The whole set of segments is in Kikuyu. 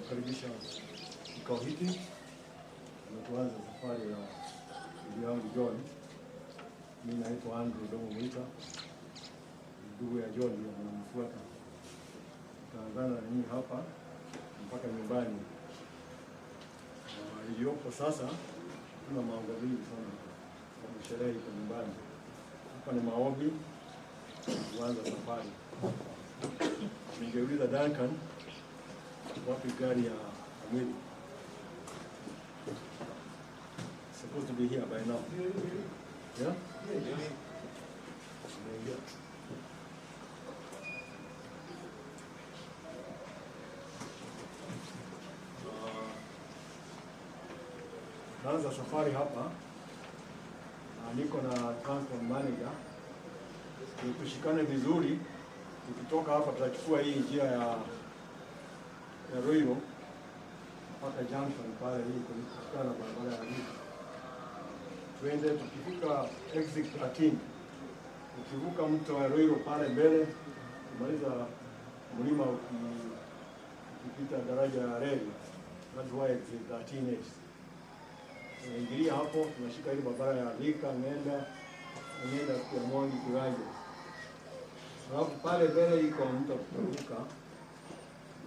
Nakaribisha kikao hiki na tuanze safari ya ndugu yangu John. Mimi naitwa Andrew Domo Mwita, ndugu ya John ndio mnamfuata. Tutaanzana na nyinyi hapa mpaka nyumbani. Na iliyopo sasa tuna mambo mengi sana, sababu sherehe iko nyumbani. Hapa ni maombi kuanza safari. Ningeuliza Duncan, wapi gari ya mwili? Supposed to be here by now. Yeah? Ameingia. Naanza safari hapa na niko na transport manager. Ni tushikane vizuri. Tukitoka hapa tutachukua hii njia ya Ruiru mpaka junction pale, hii kushikana na barabara ya Ruiru. Tuende tukifika exit 13, ukivuka mto wa Ruiru pale mbele, kumaliza mlima ukipita daraja ya reli, that's why exit 13 is. Tunaingilia hapo, tunashika ile barabara ya Thika ngenda kwa Mwangi Kiganjo. Alafu pale mbele iko mto tutavuka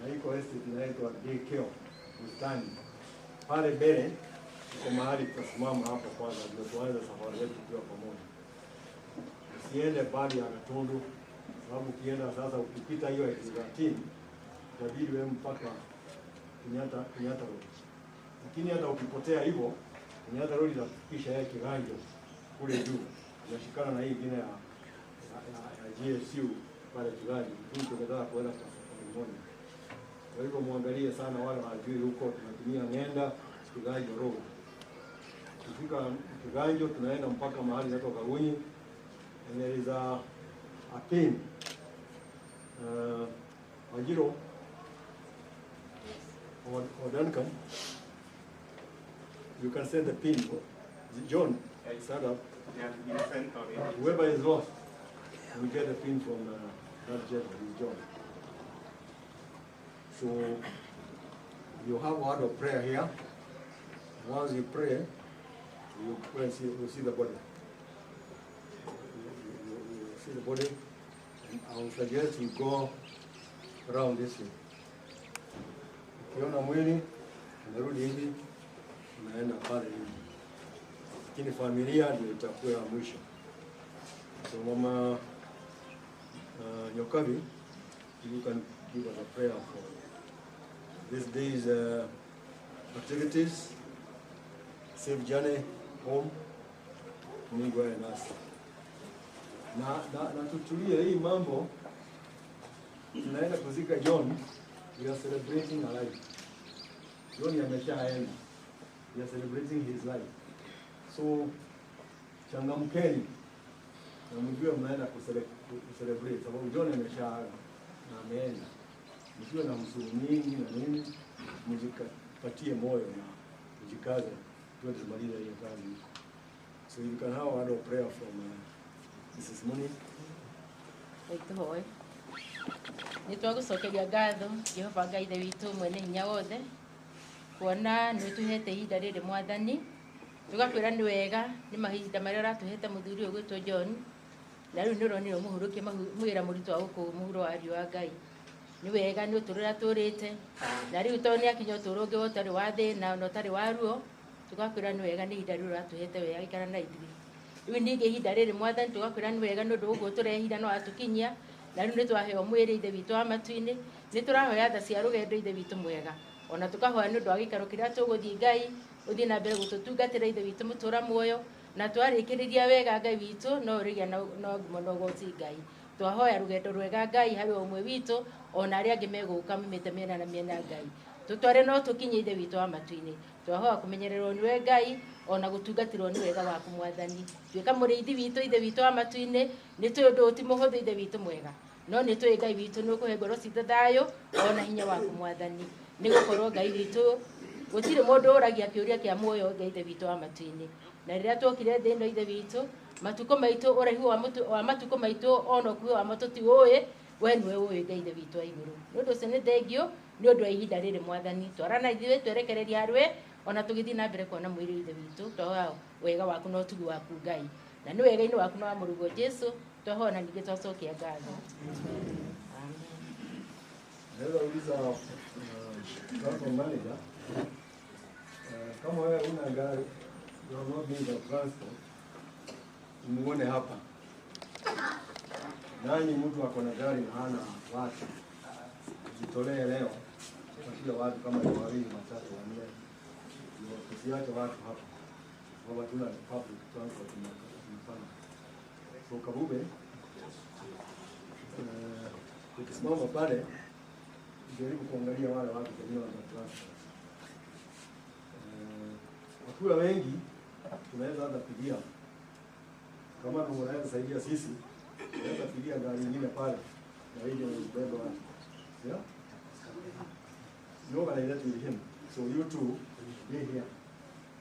na iko estate inaitwa Daycare Bustani. Pale mbele iko mahali tutasimama hapo kwanza, ndio tuanze safari yetu tukiwa pamoja. Usiende mbali ya Gatundu, sababu ukienda sasa, ukipita hiyo exit 13 itabidi wewe mpaka Kenyatta Road. Lakini hata ukipotea hivyo, Kenyatta Road itakufikisha yeye Kiganjo kule juu, inashikana na hii ingine ya GSU pale Kiganjo. Lakini tunataka kuenda kwa safari moja. Kwa hivyo muangalie sana wale hawajui huko, tunatumia Ng'enda Kiganjo Road. Tukifika Kiganjo tunaenda mpaka mahali inaitwa Kagunyi, and there is a pin. Wanjiru or Duncan, you can send the pin. John, stand up. Yeah, you sent already. Whoever is lost, we get the pin from that gentleman, John. So you have word of prayer here. Once you pray, you go and see, you see the body. You see the body, and I will suggest you go around this way. Ukiona mwili, unarudi hivi, unaenda pale hivi. Lakini familia ndio itakuwa ya mwisho. So Mama Nyokabi, you can give us a prayer for this day's activities, safe journey home. Mungu awe nasi. Na tutulie hii mambo, tunaenda kuzika John, we are celebrating a life. John ameshaenda. We are celebrating his life. So changamkeni na mjue mnaenda kucelebrate sababu John ameshaaga na ameenda. Msiwe na huzuni nyingi na nini, mjikapatie moyo na mjikaze tuwe tumalize hiyo kazi huko. So you can have a word of prayer from Mrs. Mooney. Tuhoe. Nĩ twagũcokeria ngatho Jehova Ngai Ithe witũ mwene hinya wothe, kuona nĩ ũtũhete ihinda rĩrĩ Mwathani, tũgakwĩra nĩ wega nĩ mahinda marĩa ũratũhete mũthuri ũyũ gwĩtwo John, na rĩu nĩ ũronire ũmũhurũkie mwĩra mũritũ wa gũkũ mũhuro wa riũa Ngai. Nĩ wega nĩ ũtũũro ũrĩa atũũrĩte, na rĩu tondũ nĩ akinya ũtũũro ũngĩ ũtarĩ wa thĩna na ũtarĩ wa ruo, tũgakwĩra nĩ wega nĩ ihinda rĩu ũratũhete wega, ikara na ithuĩ. Rĩu ningĩ ihinda rĩrĩ Mwathani tũgakwĩra nĩ wega nĩ ũndũ ũguo tũrehira no atũkinyia, na rĩu nĩ twaheo mwĩrĩ Ithe witũ wa matu-inĩ, nĩ tũrahoya tha cia rũgendo Ithe witũ mwega, ona tũkahoya nĩ ũndũ wa gĩikaro kĩrĩa tũgũthiĩ Ngai, ũthiĩ na mbere gũtũtungatĩra Ithe witũ mũtũũra muoyo, na twarĩkĩrĩria wega Ngai witũ no ũrĩgĩa na ngumo na ũgoci Ngai. Twahoya rũgendo rwega Ngai harĩ o ũmwe witũ, ona arĩa angĩ megũka maumĩte mĩena na mĩena Ngai. Tũtware no tũkinye Ithe witũ wa matu-inĩ. Twahoya kũmenyererwo nĩwe Ngai, ona gũtungatĩrwo nĩ wega waku Mwathani. Tuĩka mũrĩithi witũ Ithe witũ wa matu-inĩ, nĩ tũĩ ũndũ ti mũhũthũ Ithe witũ mwega, no nĩ tũĩ Ngai witũ nĩ ũkũhe ngoro citũ thayũ ona hinya waku Mwathani. Nĩ gũkorwo Ngai witũ gũtirĩ mũndũ ũragia kĩũria kĩa muoyo Ngai Ithe witũ wa matu-inĩ. Na rĩrĩa tuokire thĩ ĩno Ithe witũ, matukũ maitũ, ũraihu wa matukũ maitũ ona ũkuhĩ wamo tũtiũĩ, We nĩwe ũĩ Ngai Ithe witũ wa igũrũ. Nĩ ũndũ ũcio nĩ thengio nĩ ũndũ wa ihinda rĩrĩ Mwathani, twarana ithuĩ twerekereria harĩ we ona tũgĩthiĩ na mbere kuona mwĩrĩ Ithe witũ, twahoya wega waku na ũtugi waku Ngai, na nĩ wega-inĩ waku na wa mũrũguo Jesu twahoya na ningĩ twacokia ngatho. Amen. Naweza uliza transport manager, kama wewe una gari, you have no means of transport, umuone hapa. Nani mtu ako na gari na hana watu, jitolee leo tupatie watu kama ni wawili, watatu, wanne, ndio tusiache watu hapa, sababu hatuna public transport tunafanya. So Kabube, ukisimama pale jaribu kuangalia wale watu pengine wana transport. Wakiwa wengi tunaweza hata pigia, kama tunaweza saidia sisi, tunaweza pigia gari nyingine pale na ile inabeba watu. Yeah? You organize that with him. So you two be here.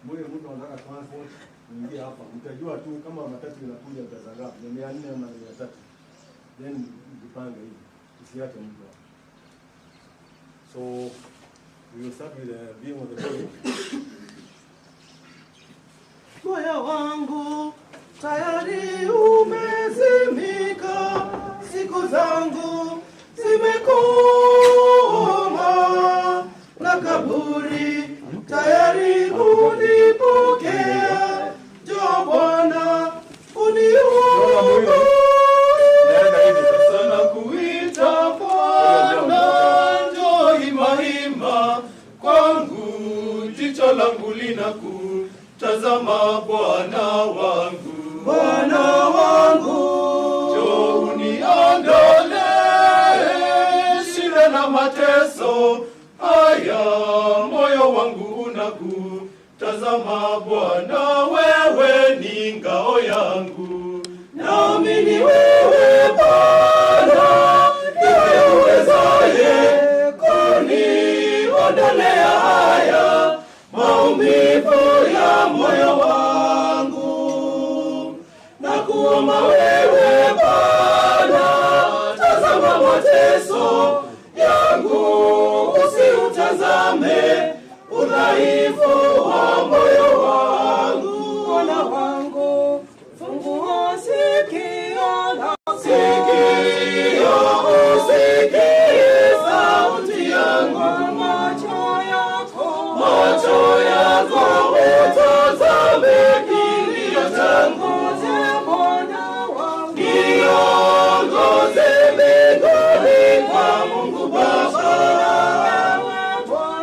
Mule mtu anataka transport, ingia hapa. Mtajua tu kama matatu inakuja pesa ngapi, ni 400 ama 300. Then jipange hivi. Usiache mtu hapa. So we will start with the being of the body. Moyo wangu tayari umezimika, siku zangu zimekoma, na kaburi tayari kunipokea. Njoo Bwana uniokoe. Sasa nakuita Bwana, njoo hima hima kwangu, jicho langu linakutazama Bwana wangu. Bwana wangu, njoo uniondolee shida na mateso haya, moyo wangu unakutazama Bwana, wewe ni ngao yangu. Nami ni wewe Bwana, ndiwe uwezaye kuniondolea haya maumivu ya moyo wangu. Nakuomba wewe Bwana, tazama mateso yangu, usiutazame udhaifu wa moyo wangu. Bwana wangu, fungua sikio lako, sikio usikie sauti yangu, macho yako, macho yako utazame kilio changu. Bwana wangu, niongoze mbinguni kwa Mungu Baba,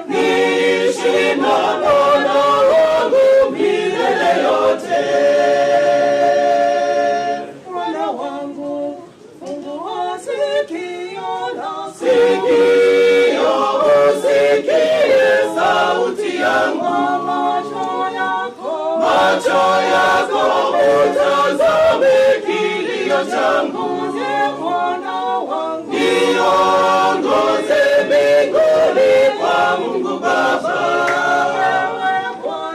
niishi na Bwana wangu milele yote. Bwana wangu, fungua sikio lako, sikio usikie sauti yangu, macho yako, macho yako utazame kilio changu. Bwana wangu, niongoze mbinguni kwa Mungu Baba,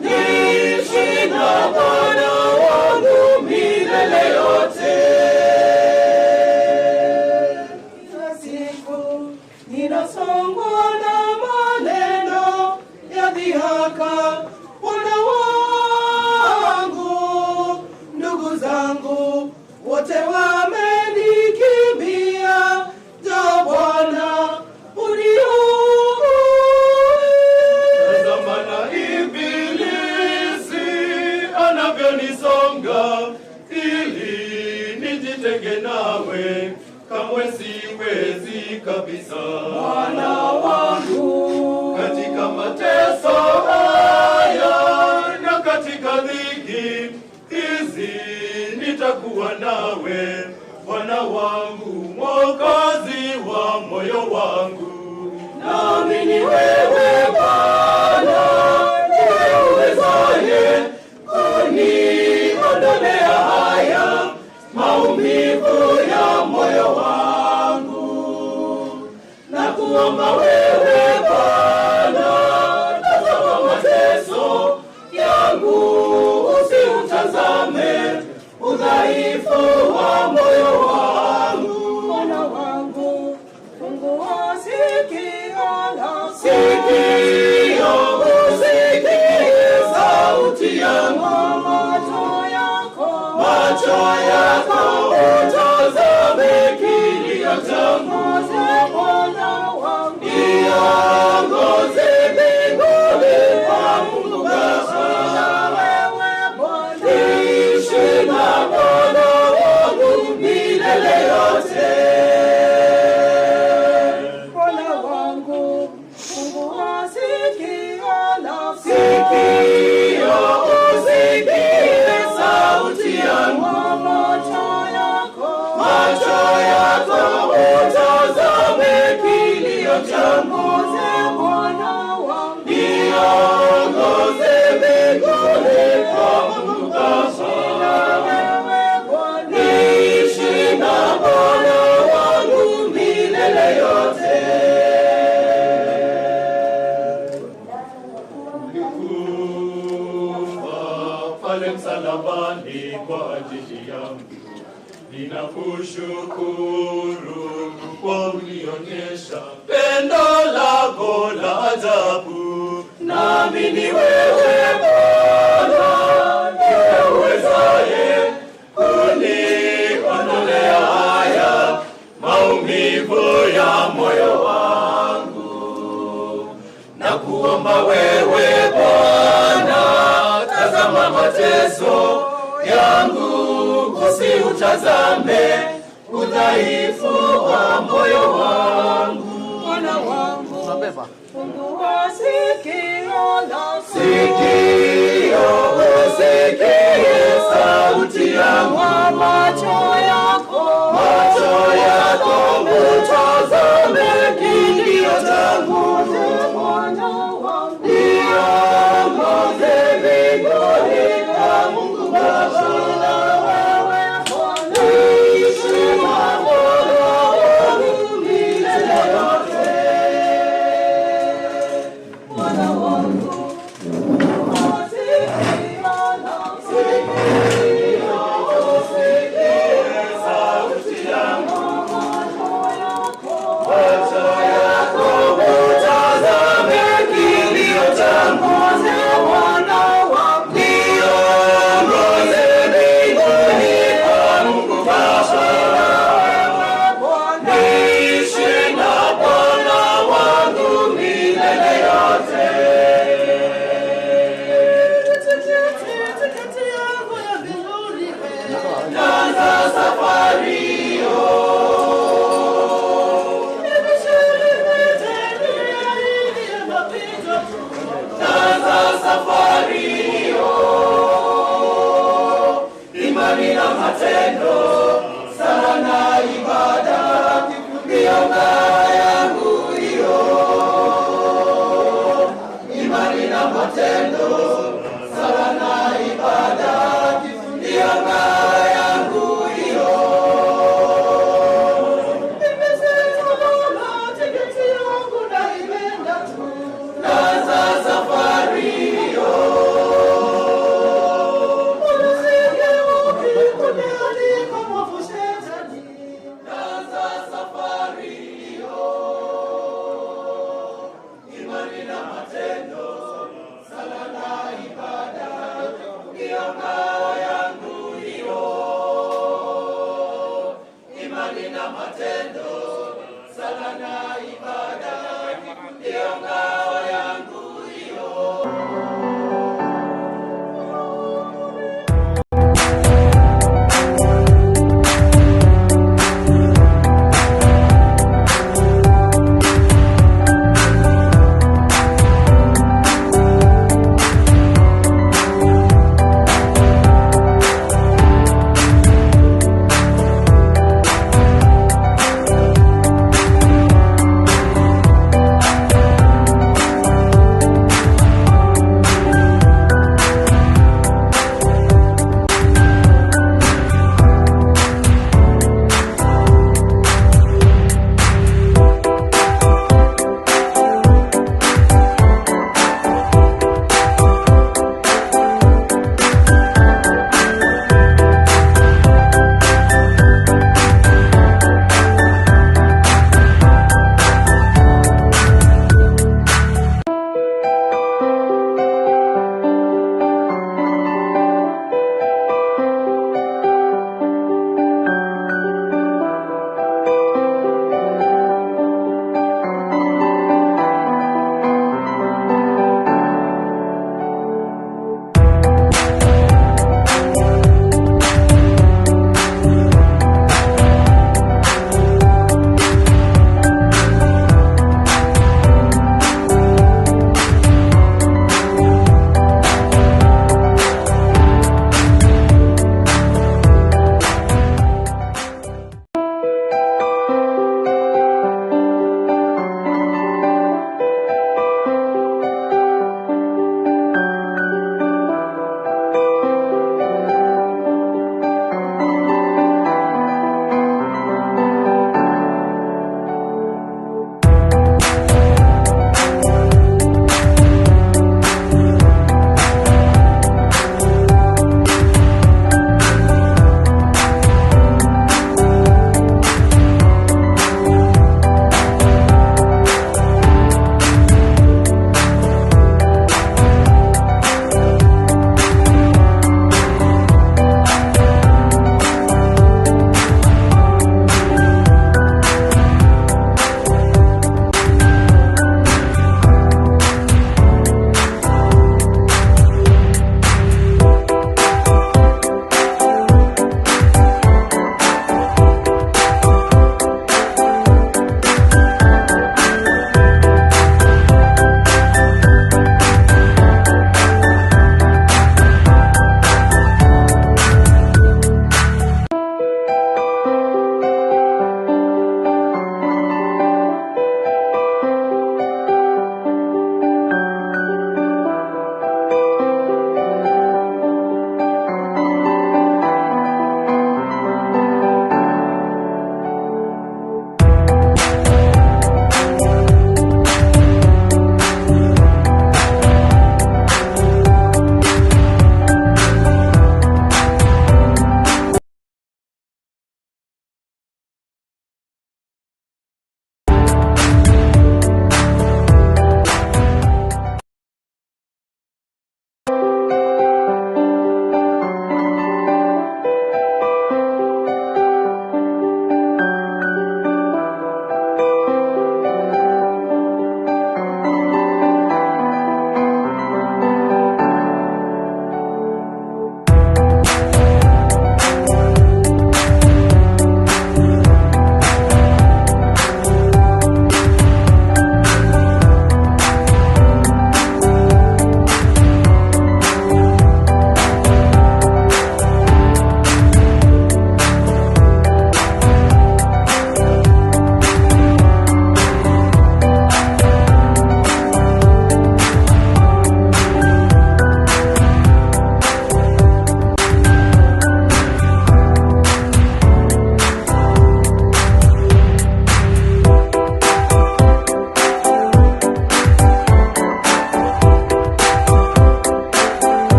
niishi na Bwana wangu milele yote. Kila siku ninasongwa na maneno ya dhihaka, Bwana wangu, ndugu zangu wote wamenikimbia. Njoo Bwana uniokoe. Tazama na ibilisi anavyonisonga, ili nijitenge nawe, kamwe siwezi kabisa. Bwana wangu, katika mateso haya na katika dhiki hizi nitakuwa nawe, Bwana wangu, Mwokozi wa moyo wangu. Nami ni wewe Bwana, ndiwe uwezaye kuniondolea haya maumivu ya moyo wangu. Na Macho yako utazame kilio changu, niongoze mbinguni kwa Mungu Baba. Niishi na Bwana wangu milele yote. Bwana wangu, fungua sikio lako. Sikio usikie sauti yangu, Macho yako, macho yako utazame kilio changu, Bwana wangu, niongoze mbinguni kwa Mungu Baba. wewe Bwana. Niishi na Bwana wangu milele yote. Ulikufa pale msalabani kwa ajili yangu, ninakushukuru kwa ulionyesha pendo lako la ajabu. Nami ni wewe Bwana ndiye uwezaye kuniondolea haya maumivu ya moyo wangu. Na kuomba wewe Bwana, tazama mateso yangu, usiutazame udhaifu wa moyo wangu. Bwana wangu, fungua sikio lako. Sikio usikie sauti yangu, Macho yako, macho yako utazame kilio changu, Bwana wangu, niongoze mbinguni kwa Mungu Baba. wewe Bwana. Niishi na Bwana wangu milele yote. Bwana wangu, fungua sikio lako. Sikio usikie sauti yangu, Macho yako, macho yako utazame kilio changu, Bwana wangu, niongoze mbinguni kwa Mungu Baba. Bwana. Niishi na Bwana wangu milele yote. Naanza safari yo, naanza safari yo, imani na matendo, sala na ibada, ndiyo ngao yangu hiyo. Imani na matendo, sala na ibada, ndiyo ngao yangu hiyo. Naanza safari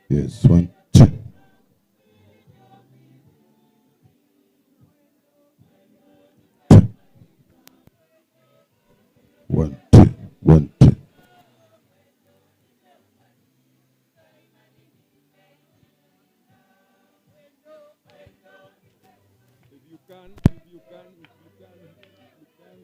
Yes, 1, 2. Two. 1, 2, 1, 2. If you can, if you can, if you can, if you can.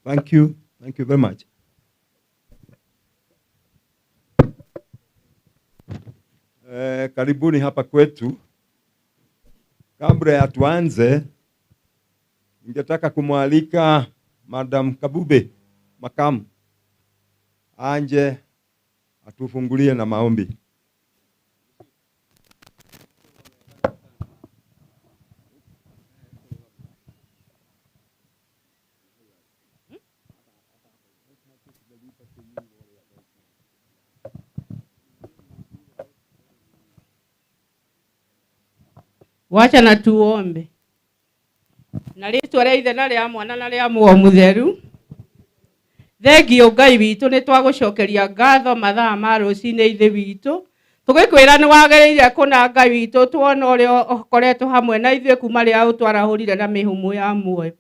Thank you. Thank you very much. Karibuni hapa kwetu. Kabla ya tuanze, ningetaka kumwalika Madam Kabube makamu anje atufungulie na maombi. Wacha na tuombe. Na ritwa ria Ithe na ria Mwana na ria Muoyo Mutheru. Thengio Ngai witũ nĩ twagũcokeria ngatho mathaa ma rũcinĩ Ithe witũ. Tũgĩkwĩra nĩ wagĩrĩire kũna Ngai witũ tuona ũrĩa ũkoretwo hamwe na ithuĩ kuma rĩrĩa ũtwarahũrire na mĩhũmũ ya muoyo.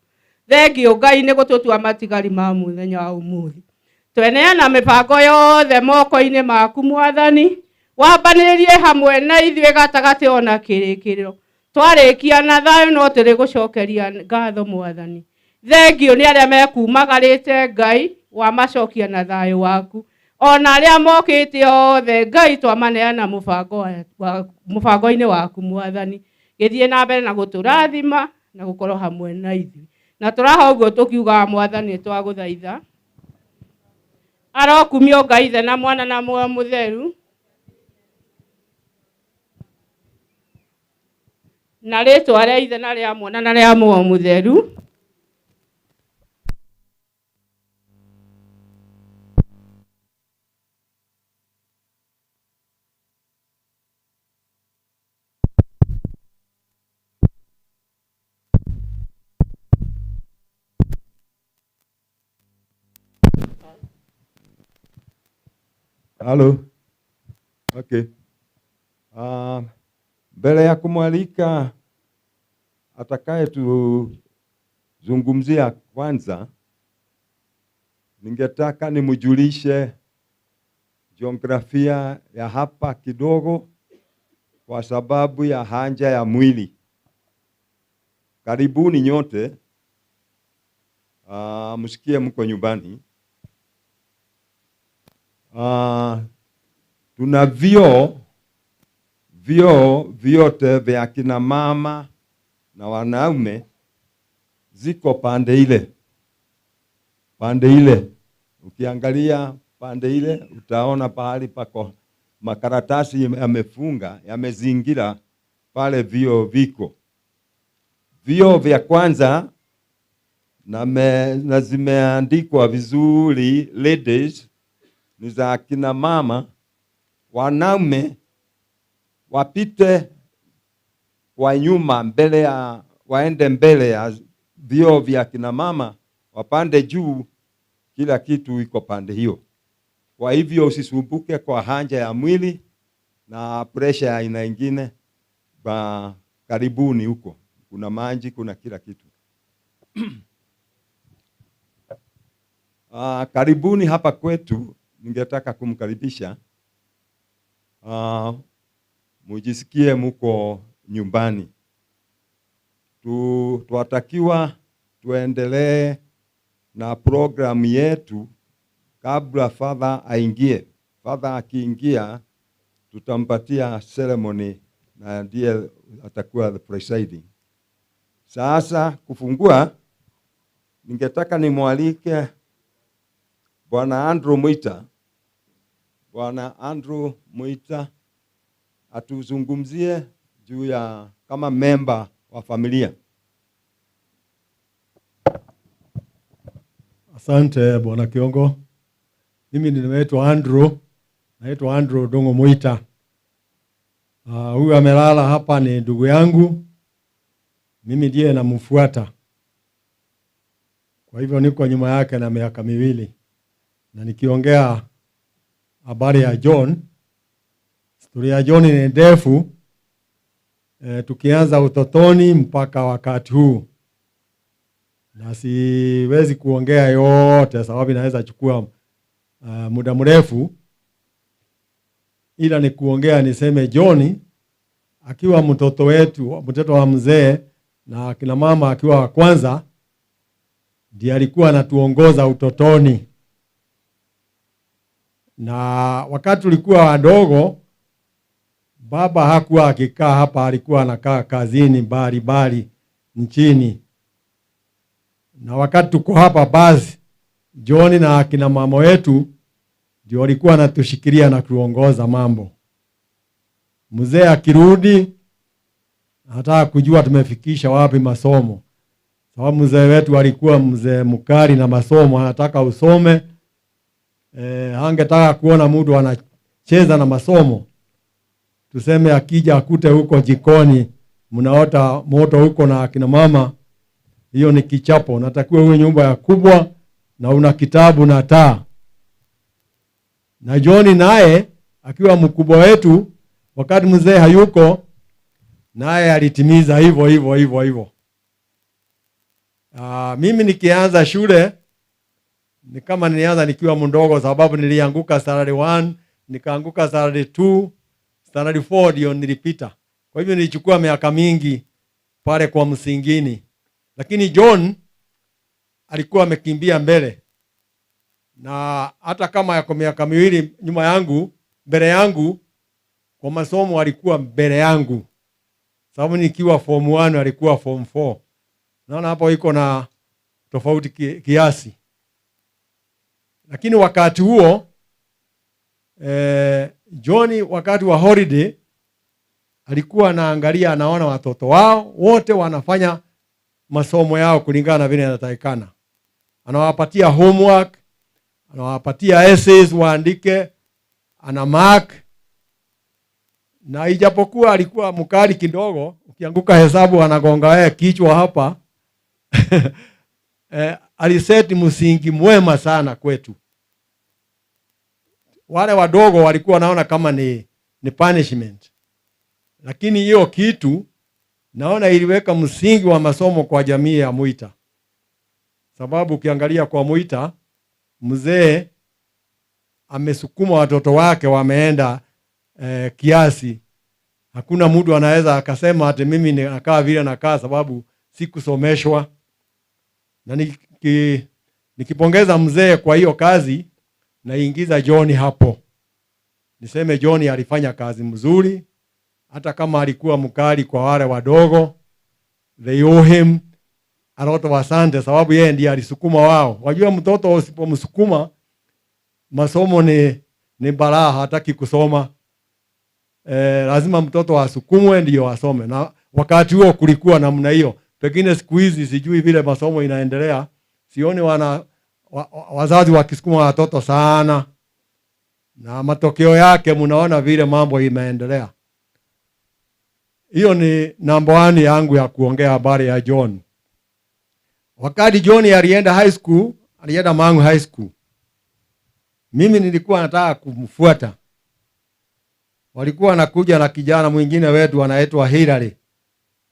Thengio Ngai nĩ gũtũtua matigari ma mũthenya wa ũmũthĩ. Tweneana mĩbango yothe moko-inĩ maku Mwathani, wambanĩrĩrie hamwe na ithuĩ gatagatĩ ona kĩrĩkĩrĩro. Twarĩkia na thayũ no tũrĩgũcokeria ngatho Mwathani. Thengio nĩ arĩa mekumagarĩte Ngai wamacokia na thayũ waku. Ona arĩa mokĩte othe Ngai twamaneana mũbango-inĩ waku Mwathani. Gĩthiĩ na mbere na gũtũrathima na gũkorwo hamwe na ithuĩ. Na tũraha ũguo tũkiugaga Mwathani twagũthaitha. Arokumio Ngai Ithe na Mwana na Muoyo Mũtheru. Na rĩtwa rĩa Ithe na rĩa Mwana na rĩa Muoyo Mũtheru. Halo. Okay. Mbele ya kumwalika atakaye tuzungumzia kwanza, ningetaka nimjulishe jiografia ya hapa kidogo kwa sababu ya haja ya mwili. Karibuni nyote, msikie mko nyumbani. Tuna vyoo vyote vya kina mama na wanaume ziko pande ile. Pande ile. Ukiangalia pande ile utaona pahali pako makaratasi yamefunga, yamezingira pale vyoo viko. Vyoo vya kwanza na zimeandikwa vizuri ladies, ni za kina mama. Wanaume wapite kwa nyuma mbele ya, waende mbele ya vyoo vya kina mama, wapande juu, kila kitu iko pande hiyo. Kwa hivyo usisumbuke kwa haja ya mwili na pressure ya aina ingine. Ba karibuni huko. Kuna maji, kuna kila kitu. Karibuni hapa kwetu, ningetaka kumkaribisha. Mujisikie muko nyumbani. Tuwatakiwa tuendelee na programu yetu kabla Father aingie. Father akiingia tutampatia ceremony na ndiye atakuwa the presiding. Sasa kufungua, ningetaka nimwalike Bwana Andrew Mwita. Bwana Andrew Mwita atuzungumzie juu ya kama member wa familia. Asante Bwana Kiongo. Mimi ninaitwa Andrew, naitwa Andrew Dongo Mwita. Huyu amelala hapa ni ndugu yangu. Mimi ndiye namfuata. Kwa hivyo niko nyuma yake na miaka miwili. Na nikiongea habari ya John, historia ya John ni ndefu. Tukianza utotoni mpaka wakati huu. Na siwezi kuongea yote sababu inaweza chukua muda mrefu. Ila ni kuongea niseme John akiwa mtoto wetu, mtoto wa mzee na akina mama akiwa wa kwanza, ndiye alikuwa anatuongoza utotoni. Na wakati tulikuwa wadogo, baba hakuwa akikaa hapa, alikuwa anakaa kazini mbali mbali nchini. Na wakati tuko hapa basi, John na akina mama wetu ndio walikuwa wanatushikilia na kuongoza mambo. Mzee akirudi anataka kujua tumefikisha wapi masomo. Sababu mzee wetu alikuwa mzee mkali na masomo, anataka usome. Hangetaka kuona mtu anacheza na masomo. Tuseme akija akute huko jikoni mnaota moto huko na akina mama, hiyo ni kichapo. Natakiwa uwe nyumba ya kubwa na una kitabu na taa. Na John naye akiwa mkubwa wetu, wakati mzee hayuko, naye alitimiza hivyo hivyo hivyo hivyo. Mimi nikianza shule ni kama nilianza nikiwa mdogo, sababu nilianguka standard 1, nikaanguka standard 2, standard 4 ndio nilipita. Kwa hivyo nilichukua miaka mingi pale kwa msingini. Lakini John alikuwa amekimbia mbele. Na hata kama yako miaka miwili nyuma yangu, mbele yangu, kwa masomo alikuwa mbele yangu. Sababu nikiwa form 1 alikuwa form 4. Naona hapo iko na tofauti kiasi. Lakini wakati huo John wakati wa holiday alikuwa anaangalia, anaona watoto wao wote wanafanya masomo yao kulingana na vile inatakikana. Anawapatia homework, anawapatia essays waandike, ana mark. Na ijapokuwa alikuwa mkali kidogo, ukianguka hesabu anagonga wewe kichwa hapa. Aliseti msingi mwema sana kwetu. Wale wadogo walikuwa wanaona kama ni punishment. Lakini hiyo kitu naona iliweka msingi wa masomo kwa jamii ya Mwita. Sababu ukiangalia kwa Mwita, mzee Amesukuma watoto wake wameenda kiasi. Hakuna mtu anaweza akasema ati mimi nakaa vile nakaa sababu sikusomeshwa. Na nikipongeza mzee kwa hiyo kazi, naingiza John hapo. Niseme John alifanya kazi mzuri, hata kama alikuwa mkali kwa wale wadogo. They owe him a lot of asante, sababu yeye ndiye alisukuma wao. Wajua mtoto usipomsukuma masomo ni balaa, hataki kusoma. Lazima mtoto asukumwe ndio asome. Na wakati huo kulikuwa namna hiyo. Pengine siku hizi sijui vile masomo inaendelea, sioni wazazi wakisukuma watoto sana, na matokeo yake mnaona vile mambo imeendelea. Hiyo ni namba 1 yangu ya kuongea habari ya John. Wakati John alienda high school, alienda Mangu High School. Mimi nilikuwa nataka kumfuata. Walikuwa wanakuja na kijana mwingine wetu anaitwa Hilary,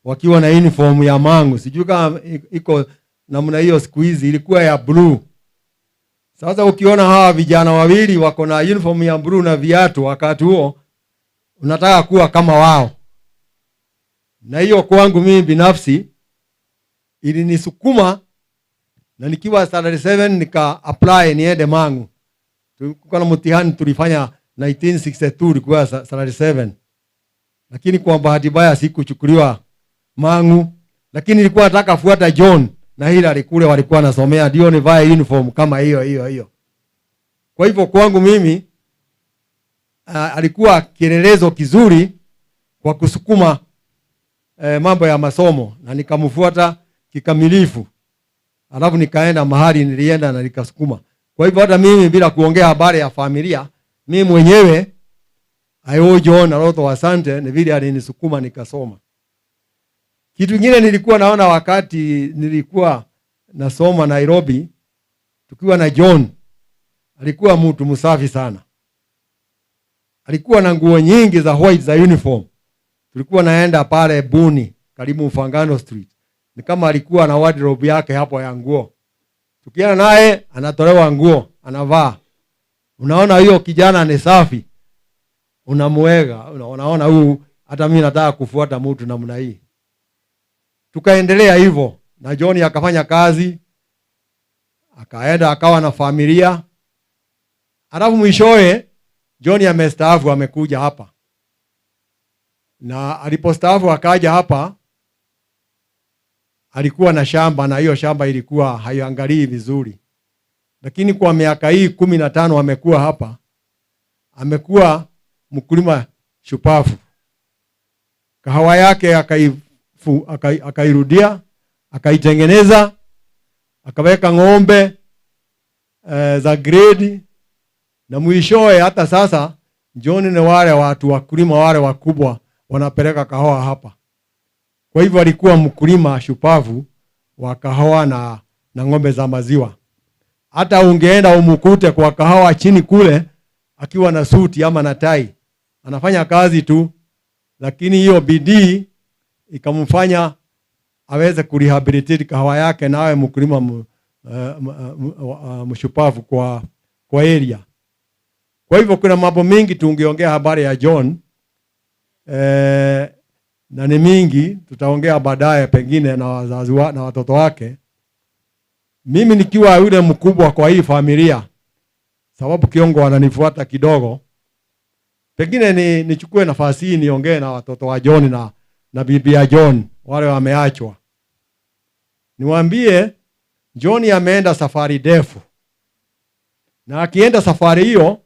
wakiwa na uniform ya Mangu. Sijui kama iko namna hiyo siku hizi, ilikuwa ya blue. Sasa ukiona hawa vijana wawili wako na uniform ya blue na viatu wakati huo, unataka kuwa kama wao. Na hiyo kwangu mimi binafsi ilinisukuma, na nikiwa standard 7 nika apply niende Mangu. Tulikuwa na mtihani tulifanya 1962, ilikuwa standard 7. Lakini kwa bahati mbaya sikuchukuliwa Mangu, lakini nilikuwa nataka fuata John na Hilary kule walikuwa wanasomea, ndio nivae uniform kama hiyo hiyo hiyo. Kwa hivyo kwangu mimi alikuwa kielelezo kizuri kwa kusukuma mambo ya masomo, na nikamfuata kikamilifu. Alafu nikaenda mahali nilienda na nikasukuma. Kwa hivyo hata mimi bila kuongea habari ya familia, mimi mwenyewe I owe John a lot of asante, ni vile alinisukuma nikasoma. Kitu kingine nilikuwa naona wakati nilikuwa nasoma Nairobi, tukiwa na John, alikuwa mtu msafi sana. Alikuwa na nguo nyingi za white za uniform. Tulikuwa naenda pale Buni, karibu Mfangano Street. Ni kama alikuwa na wardrobe yake hapo ya nguo. Tukienda naye anatolewa nguo, anavaa. Unaona hiyo kijana ni safi. Unamuega, unaona huu hata mimi nataka kufuata mtu namna hii. Tukaendelea hivyo na John akafanya kazi, akaenda akawa na familia. Alafu mwishowe John amestaafu, amekuja hapa. Na alipostaafu akaja hapa, alikuwa na shamba, na hiyo shamba ilikuwa haiangalii vizuri. Lakini kwa miaka hii 15 amekuwa hapa, amekuwa mkulima shupavu. Kahawa yake akairudia, akaitengeneza, akaweka ng'ombe za grade, na mwishowe hata sasa John ni wale watu wakulima wale wakubwa wanapeleka kahawa hapa. Kwa hivyo alikuwa mkulima shupavu wa kahawa na ng'ombe za maziwa. Hata ungeenda umukute kwa kahawa chini kule akiwa na suti ama na tai, anafanya kazi tu, lakini hiyo bidii ikamfanya aweze kurehabilitate kahawa yake na awe mkulima mshupavu kwa area. Kwa hivyo kuna mambo mengi tungeongea habari ya John, na ni mingi tutaongea baadaye pengine na wazazi na watoto wake. Mimi nikiwa yule mkubwa kwa hii familia, sababu Kiongo ananifuata kidogo, pengine nichukue nafasi hii niongee na watoto wa John na bibi ya John wale wameachwa. Niwaambie John ameenda safari ndefu, na akienda safari hiyo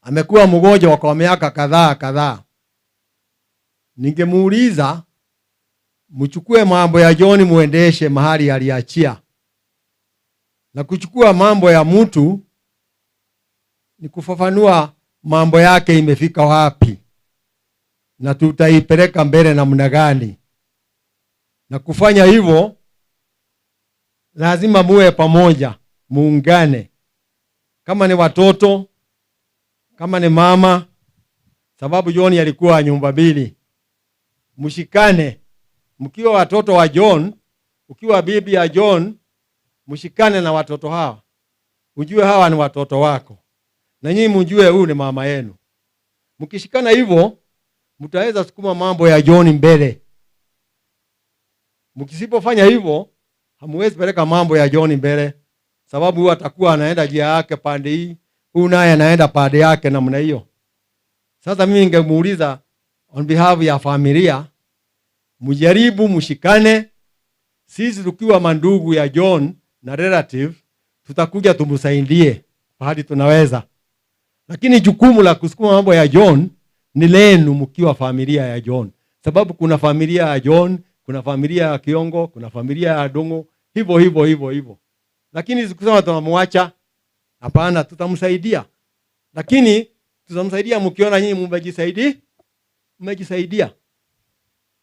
amekuwa mgonjwa kwa miaka kadhaa kadhaa. Ningemuuliza mchukue mambo ya John muendeshe mahali aliachia. Na kuchukua mambo ya mtu ni kufafanua mambo yake imefika wapi na tutaipeleka mbele namna gani. Na kufanya hivyo lazima muwe pamoja, muungane. Kama ni watoto, kama ni mama, sababu John alikuwa nyumba mbili. Mshikane. Mkiwa watoto wa John, ukiwa bibi ya John, mshikane na watoto hawa. Ujue hawa ni watoto wako. na nyinyi mjue huyu ni mama yenu. Mkishikana hivyo mtaweza sukuma mambo ya John mbele. Mkisipofanya hivyo hamuwezi peleka mambo ya John mbele, sababu huyu atakuwa anaenda njia yake pande hii, huyu naye anaenda pande yake namna hiyo. Sasa mimi ningemuuliza on behalf ya familia, mjaribu mshikane. Sisi tukiwa mandugu ya John na relative, tutakuja tumsaidie pahali tunaweza, lakini jukumu la kusukuma mambo ya John ni lenu mkiwa familia ya John, sababu kuna familia ya John, kuna familia ya Kiongo, kuna familia ya Dongo, hivyo hivyo hivyo hivyo. Lakini sikusema tunamwacha, hapana, tutamsaidia, lakini tutamsaidia mkiona nyinyi mmejisaidia, mmejisaidia.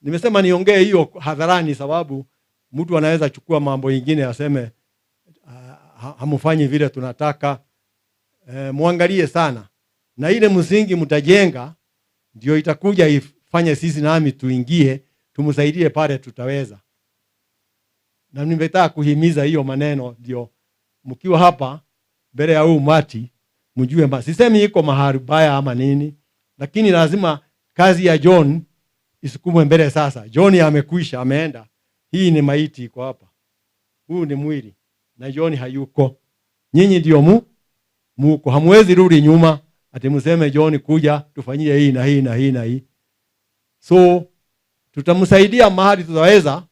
Nimesema niongee hiyo hadharani, sababu mtu anaweza chukua mambo ingine aseme hamfanyi vile tunataka. Muangalie sana, na ile msingi mtajenga ndio itakuja ifanye sisi nami tuingie tumsaidie pale tutaweza. Na nimetaka kuhimiza hiyo maneno, ndio mkiwa hapa mbele ya huu umati mjue, sisemi iko mahali baya ama nini, lakini lazima kazi ya John isukumwe mbele. Sasa John amekwisha, ameenda. Hii ni maiti iko hapa, huu ni mwili na John hayuko. Nyinyi ndio muko, hamwezi rudi nyuma ati mseme John kuja tufanyie hii na hii na hii na hii. So tutamsaidia mahali tutaweza,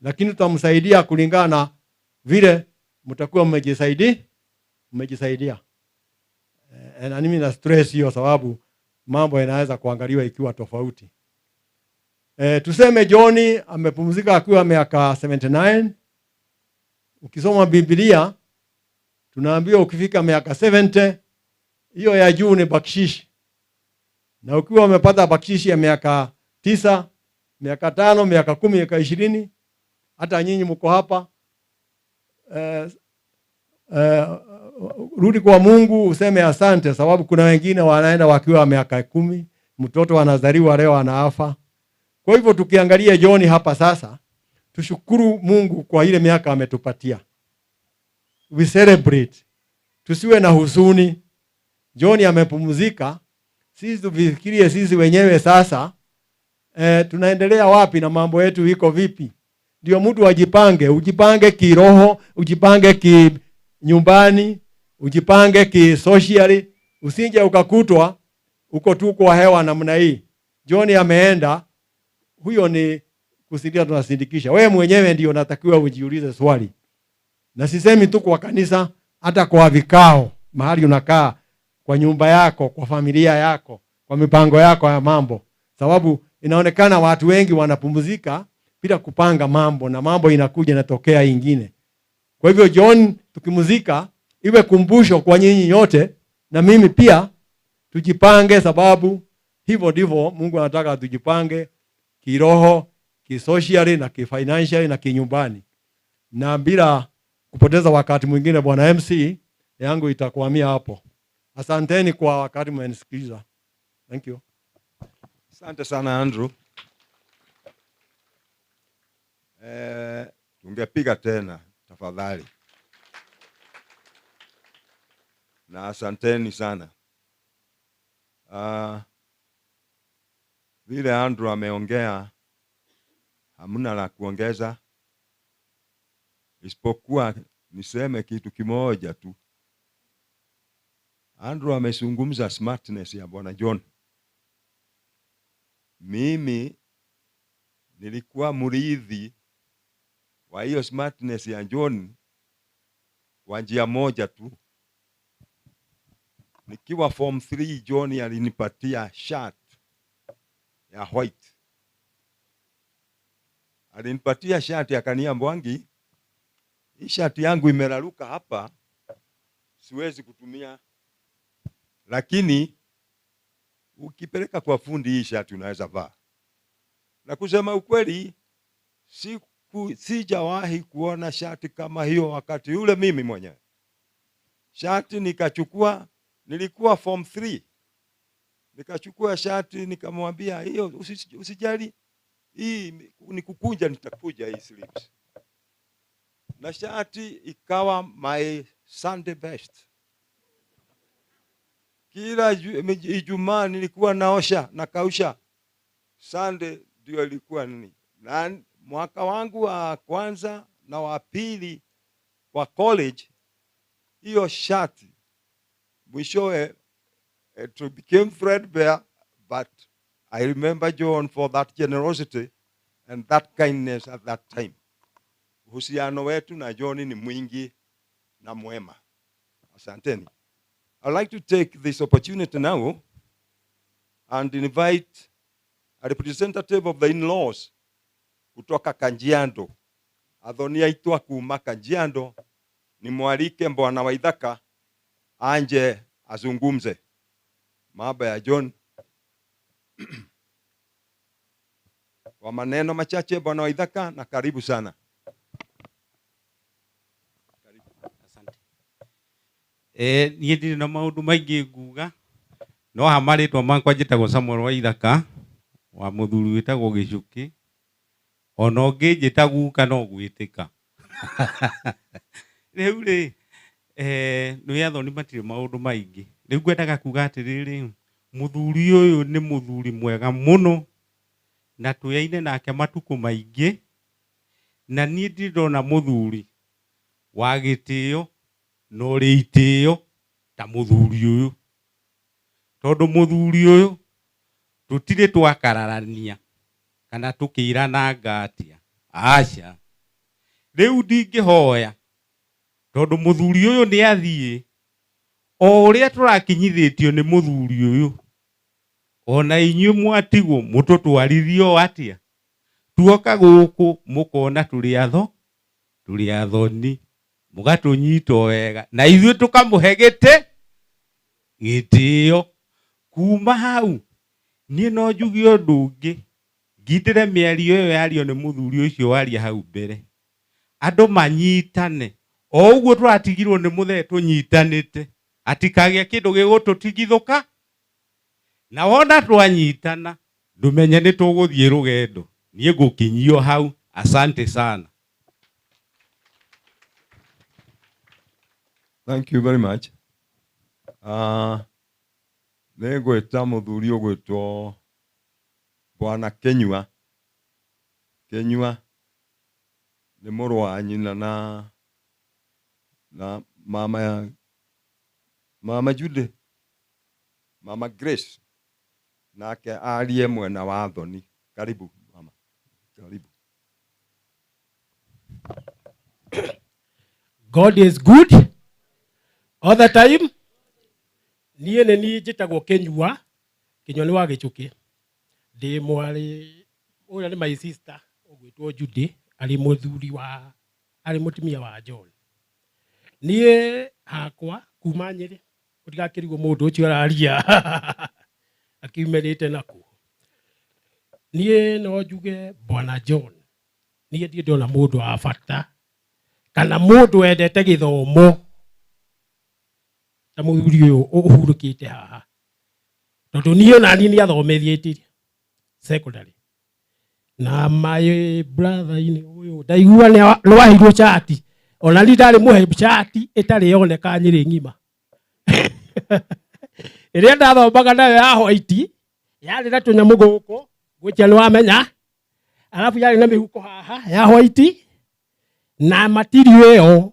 lakini tutamsaidia kulingana na vile mtakuwa mmejisaidia. Na mimi na stress hiyo, sababu mambo yanaweza kuangaliwa ikiwa tofauti. Tuseme John amepumzika akiwa miaka 79. Ukisoma Biblia tunaambiwa ukifika miaka 70 hiyo ya juu ni bakshishi, na ukiwa umepata bakshishi ya miaka 9, miaka 5, miaka 10, miaka 20, hata nyinyi mko hapa, rudi kwa Mungu useme asante, sababu kuna wengine wanaenda wakiwa miaka 10, mtoto anazaliwa leo anaafa. Kwa hivyo tukiangalia John hapa sasa, tushukuru Mungu kwa ile miaka ametupatia. We celebrate. Tusiwe na huzuni. John amepumzika, sisi tufikirie sisi wenyewe sasa, tunaendelea wapi na mambo yetu iko vipi? Ndio mtu ajipange, ujipange kiroho, ujipange ki nyumbani, ujipange ki socially, usije ukakutwa uko tu kwa hewa namna hii. John ameenda, huyo ni kusindia, tunasindikisha. Wewe mwenyewe ndio unatakiwa ujiulize swali. Na sisemi tu kwa kanisa, hata kwa vikao, mahali unakaa, kwa nyumba yako, kwa familia yako, kwa mipango yako ya mambo. Sababu inaonekana watu wengi wanapumzika bila kupanga mambo, na mambo inakuja inatokea ingine. Kwa hivyo John tukimzika iwe kumbusho kwa nyinyi nyote na mimi pia, tujipange, sababu hivyo ndivyo Mungu anataka tujipange kiroho, kisocially na kifinancially na kinyumbani. Na bila kupoteza wakati mwingine, Bwana MC yangu itakwamia hapo. Asanteni kwa wakati mmenisikiliza. Thank you. Asante sana Andrew. Tungepiga tena tafadhali. Na asanteni sana. Vile Andrew ameongea hamna la kuongeza, isipokuwa niseme kitu kimoja tu. Andrew amezungumza smartness ya Bwana John. Mimi nilikuwa mrithi wa hiyo smartness ya John kwa njia moja tu. Nikiwa form 3 John alinipatia shirt ya white. Alinipatia shirt akaniambia, Mwangi, hii shirt yangu imeraruka hapa, siwezi kutumia, lakini ukipeleka kwa fundi hii shirt unaweza vaa. Na kusema ukweli, sijawahi kuona shati kama hiyo wakati ule mimi mwenyewe. Shati nikachukua, nilikuwa form 3. Nikachukua shati nikamwambia, hiyo usijali, hii nikukunja nitakuja hii sleeves. Na shati ikawa my Sunday best. Kila Ijumaa nilikuwa naosha na kausha. Sunday ndio ilikuwa nini. Na mwaka wangu wa kwanza na wa pili wa college, hiyo shati mwishowe it became threadbare, but I remember John for that generosity and that kindness at that time. Uhusiano wetu na John ni mwingi na mwema. Asanteni. I'd like to take this opportunity now and invite a representative of the in-laws kutoka Kajiado. Athoni aitwa kuma Kajiado, nimwalike Bwana Waithaka anje azungumze. Mambo ya John. Kwa maneno machache Bwana Waithaka, na karibu sana. Asante. Niĩ ndirĩ na maũndũ maingĩ nguga, no ha marĩtwa makwa njĩtagwo Samuel Waithaka wa mũthuri wĩtagwo Gĩcukĩ, ona ũngĩnjĩta guka no gwĩtĩka. Rĩu rĩ, nĩ athoni matirĩ maũndũ maingĩ. Rĩu ngwendaga kuga atĩrĩrĩ, mũthuri ũyũ nĩ mũthuri mwega mũno, na twĩyaine nake matukũ maingĩ, na niĩ ndirĩ ndona mũthuri wa gĩtĩo na ũrĩ itĩo ta mũthuri ũyũ, tondũ mũthuri ũyũ tũtirĩ twakararania kana tũkĩirana atia, aca. Rĩu ndingĩhoya tondũ mũthuri ũyũ nĩ athiĩ, o ũrĩa tũrakinyithĩtio nĩ mũthuri ũyũ, ona inyuĩ mwatigwo mũtũtwarithio atia, tuoka gũkũ mũkona tũrĩ athoni, mũgatũnyita wega na ithuĩ tũkamũhe gĩtĩo. Kuma hau niĩ no njuge ũndũ ũngĩ, ngindĩre mĩario ĩyo yario nĩ mũthuri ũcio waria hau mbere, andũ manyitane o ũguo tũratigirwo nĩ mũthee tũnyitanĩte, atikagĩa kĩndũ gĩgũtũtigithũka, na wona twanyitana ndũmenye nĩ tũgũthiĩ rũgendo. Niĩ ngũkinyio hau. Asante sana. Thank you very much. Nĩngwĩta mũthuri ũgwĩtwo Bwana Kenyua. Kenyua nĩ mũrũ wa nyina na mama Jude, mama Grace, nake arie mwena wa Athoni. Karibu mama. Karibu. God is good all the time. Niĩ nĩ niĩ njĩtagwo Kenyua, Kenyua nĩ wa Gĩchũkĩ. Ndĩ mwarĩ ũrĩa nĩ my sister ũgwĩtwo Judy, arĩ mũthuri wa, arĩ mũtumia wa John. Niĩ hakwa kuma Nyĩrĩ, ũtigakĩrigwo mũndũ ũcio araria akiumĩrĩte nakũ. Niĩ no njuge Bwana John, niĩ ndirĩ ndona mũndũ wa bata kana mũndũ wendete gĩthomo ta mũthuri ũyũ ũhurũkĩte haha, tondũ niĩ ona niĩ nĩathomithĩtie secondary, na my brother inĩ ũyũ ndaigua nĩ waheirwo chati, ona niĩ ndarĩ mũhe chati ĩtarĩ yoneka Nyĩrĩ ng'ima. Ĩrĩa ndathomaga nayo ya white yarĩ na tũnyamũ gũkũ gwĩtia nĩ wamenya, alafu yarĩ na mĩhuko haha ya white, na material ĩyo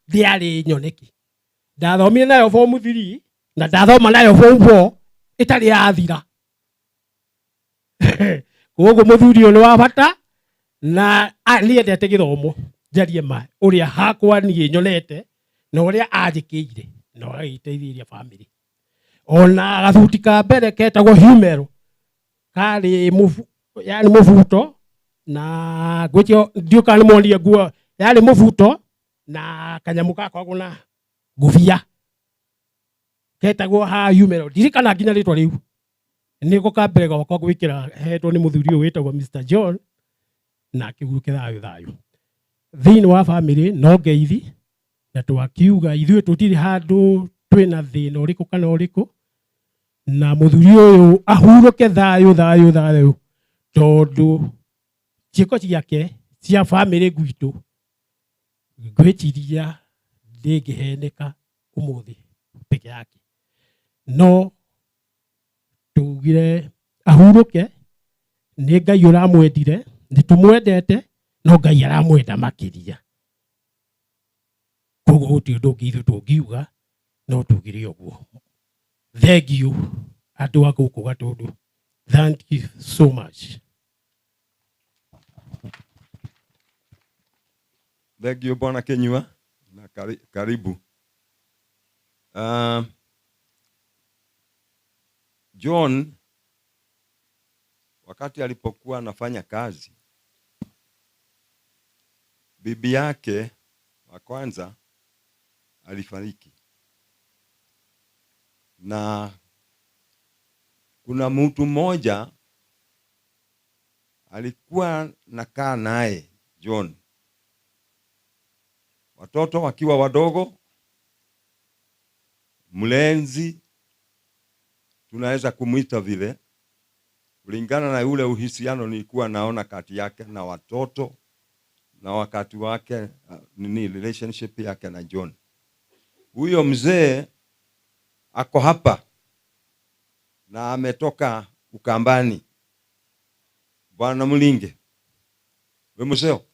ndĩarĩ nyoneki. Ndathomire nayo form 3 na ndathoma nayo form 4 ĩtarĩ yathira. Koguo mũthuri ũyũ nĩ wa bata na nĩendete gĩthomo, njarie ma ũrĩa hakwa niĩ nyonete na ũrĩa anjĩkĩire na agagĩteithĩrĩria family. Ona gathuti ka mbere ketagwo Humero karĩ yarĩ mũbuto na ngwĩcio ndiũ kana nĩmuonire nguo, yarĩ mũbuto na kanyamũ gakoragwo na ngũbia ketagwo ha Humero, ndirikana nginya rĩtwa rĩu. Nĩko ka mbere gakwa gwĩkĩra hetwo nĩ mũthuri ũyũ wĩtagwo Mr John, na akĩhurũke thayũ thayũ. Thĩinĩ wa family no ngeithi, na twakiuga ithuĩ tũtirĩ handũ twĩna thĩna ũrĩkũ kana ũrĩkũ, na mũthuri ũyũ ahurũke thayũ thayũ thayũ, tondũ ciĩko ciake cia family gwitũ ngwĩciria ndĩngĩheneka ũmũthĩ peke yake. No tugire ahurũke, nĩ Ngai ũramwendire, nĩ tũmwendete, no Ngai aramwenda makĩria. Koguo gũtirĩ ũndũ ũngĩ ithuĩ tũngiuga, no tugire ũguo. Thank you andũ a gũkũ Gatũndũ. Thank you so much. Thank you Bwana Kinyua na karibu. John wakati alipokuwa anafanya kazi, bibi yake wa kwanza alifariki, na kuna mtu mmoja alikuwa nakaa naye John, watoto wakiwa wadogo, mlenzi tunaweza kumuita vile, kulingana na ule uhusiano nilikuwa naona kati yake na watoto na wakati wake, nini relationship yake na John. Huyo mzee ako hapa na ametoka Ukambani. Bwana Mulinge, we museo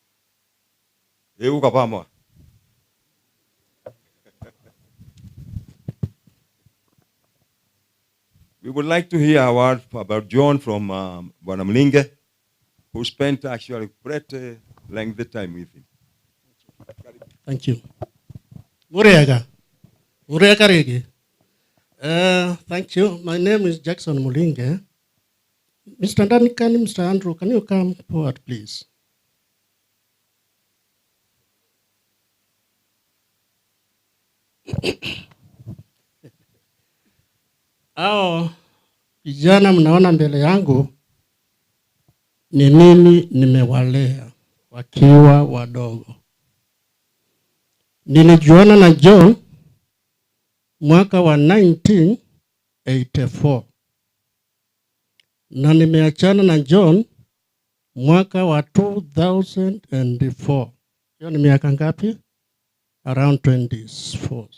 ukapamwa. We would like to hear a word about John from Bwana Mulinge, who spent actually pretty lengthy time with him. Thank you. Murega. Murega rege. Thank you. My name is Jackson Mulinge. Mr. Ndanikani, Mr. Andrew, can you come forward, please? Hao vijana mnaona mbele yangu ni mimi nimewalea wakiwa wadogo. Nilijuana na John mwaka wa 1984 na nimeachana na John mwaka wa 2004. Hiyo ni miaka ngapi? Around 24.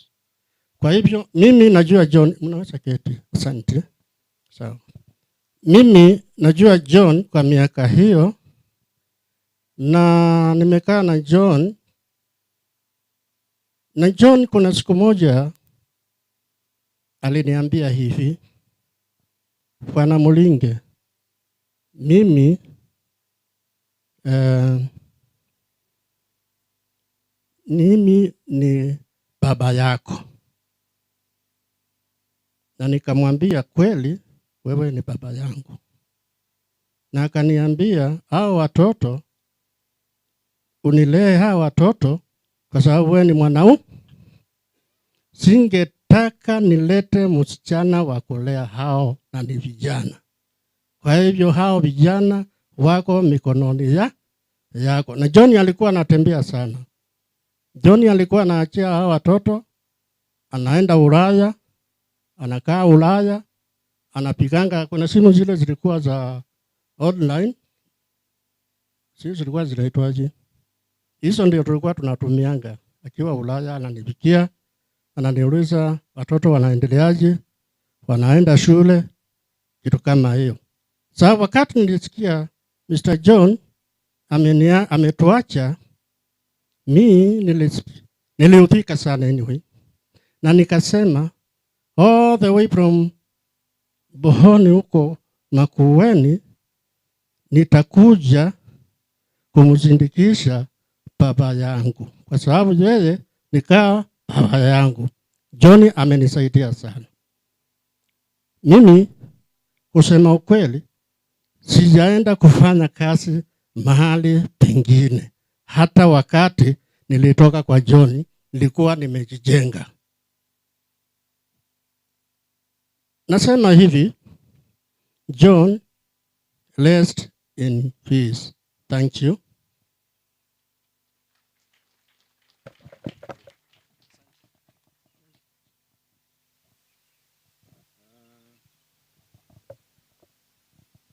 Kwa hivyo mimi najua John, mnaweza keti, asante. Sawa. Mimi najua John kwa miaka hiyo na nimekaa na John. Na John kuna siku moja aliniambia hivi, Bwana Mulinge, mimi mimi ni baba yako. Na nikamwambia kweli wewe ni baba yangu. Na akaniambia hao watoto unilee hao watoto kwa sababu wewe ni mwanaume. Singetaka nilete msichana wa kulea hao na ni vijana. Kwa hivyo hao vijana wako mikononi yako. Na John alikuwa anatembea sana. John alikuwa anaachia hao watoto, anaenda Ulaya, anakaa Ulaya, anapiganga. Kuna simu zile zilikuwa za online, sio zilikuwa zinaitwaje? Hizo ndio tulikuwa tunatumianga. Akiwa Ulaya ananipikia, ananiuliza watoto wanaendeleaje, wanaenda shule, kitu kama hiyo. Sasa wakati nilisikia Mr. John ametuacha, mi niliudhika sana anyway. Na nikasema all the way from Bohoni huko Makueni nitakuja kumzindikisha baba yangu, kwa sababu yeye nikaa baba yangu. John amenisaidia sana. Mimi kusema ukweli sijaenda kufanya kazi mahali pengine. Hata wakati nilitoka kwa John nilikuwa nimejijenga. Nasema hivi, John, rest in peace. Thank you.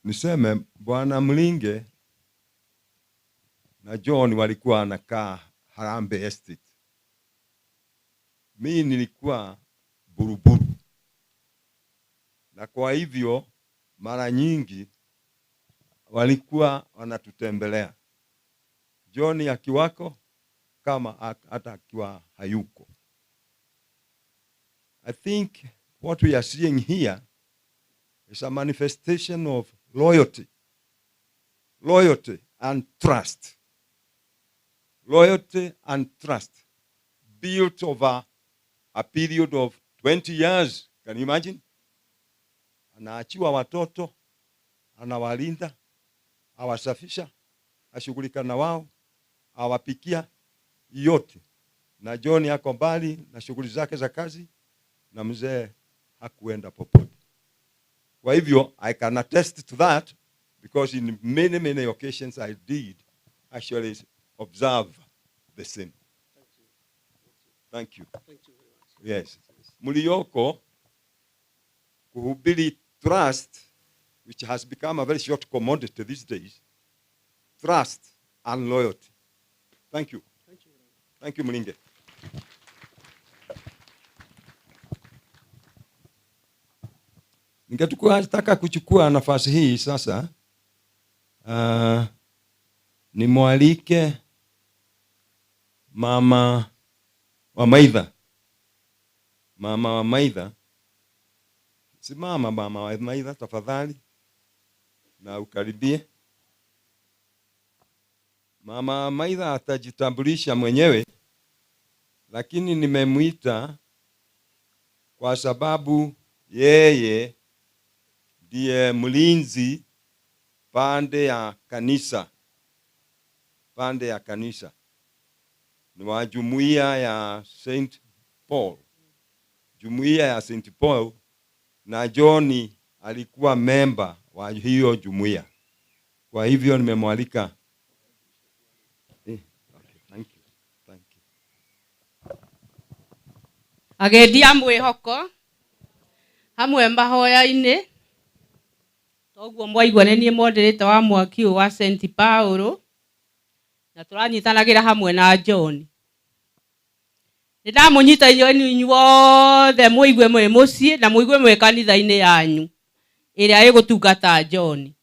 Niseme Bwana Mlinge na John walikuwa wanakaa Harambee Estate. Mimi nilikuwa Buruburu. na kwa hivyo mara nyingi walikuwa wanatutembelea, John akiwako kama hata akiwa hayuko. I think what we are seeing here is a manifestation of loyalty. Loyalty and trust. Loyalty and trust built over a period of 20 years. Can you imagine? Anaachiwa watoto, anawalinda, awasafisha, ashughulika na wao, awapikia yote. Na John ako mbali na shughuli zake za kazi, na mzee hakuenda popote. Kwa hivyo I can attest to that because in many, many occasions I did actually observe the same. Thank you. Yes. Mlioko kuhubiri trust, which has become a very short commodity these days, trust and loyalty. Thank you. Thank you, Mlinge. Ningetaka kuchukua nafasi hii sasa, nimwalike Mama Wamaitha. Mama Wamaitha. Simama Mama Wamaitha tafadhali na ukaribie. Mama Wamaitha atajitambulisha mwenyewe, lakini nimemuita kwa sababu yeye ndiye mlinzi pande ya kanisa. Pande ya kanisa. Ni wa jumuiya ya Saint Paul. Jumuiya ya Saint Paul, na John alikuwa memba wa hiyo jumuiya. Kwa hivyo nimemwalika. Okay, thank you. Thank you. Agendi a mwĩhoko hamwe mahoya-inĩ, toguo mwaigua nĩ niĩ moderator wa mwaki ũyũ wa Saint Paul, na tũranyitanagĩra hamwe na John. Nĩ ndamũnyita inyuĩ inyuothe mũigue mwĩ mũciĩ na mũigue mwĩ kanitha-inĩ yanyu ĩrĩa ĩgũtungata John.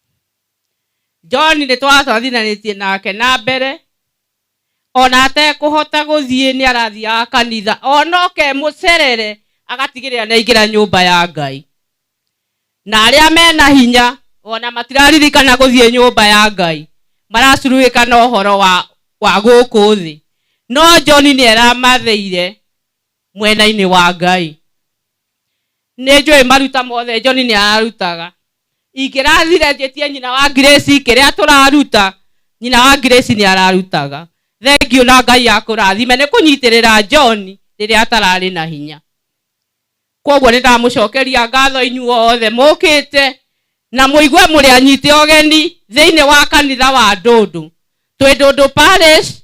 John nĩ twatwarithanĩtie nake na mbere, ona atekũhota gũthiĩ nĩ arathiaga kanitha, ona oke mũcerere agatigĩrĩra nĩ aingĩra nyũmba ya Ngai. Na arĩa mena hinya ona matiraririkana gũthiĩ nyũmba ya Ngai, maracuruhĩka na ũhoro wa gũkũ thĩ. No John nĩ aramathĩire mwena-inĩ wa Ngai. Nĩ njũĩ maruta mothe John nĩ ararutaga. Ingĩrathire njĩtie nyina wa Grace kĩrĩa tũraruta, nyina wa Grace nĩ ararutaga. Thank you na Ngai akũrathime nĩ kũnyitĩrĩra John rĩrĩa atararĩ na hinya. Koguo nĩ ndamũcokeria ngatho inyuothe mũkĩte na mũigue mũrĩ anyite ũgeni thĩinĩ wa kanitha wa Ndũndũ. Twĩ Ndũndũ Parish,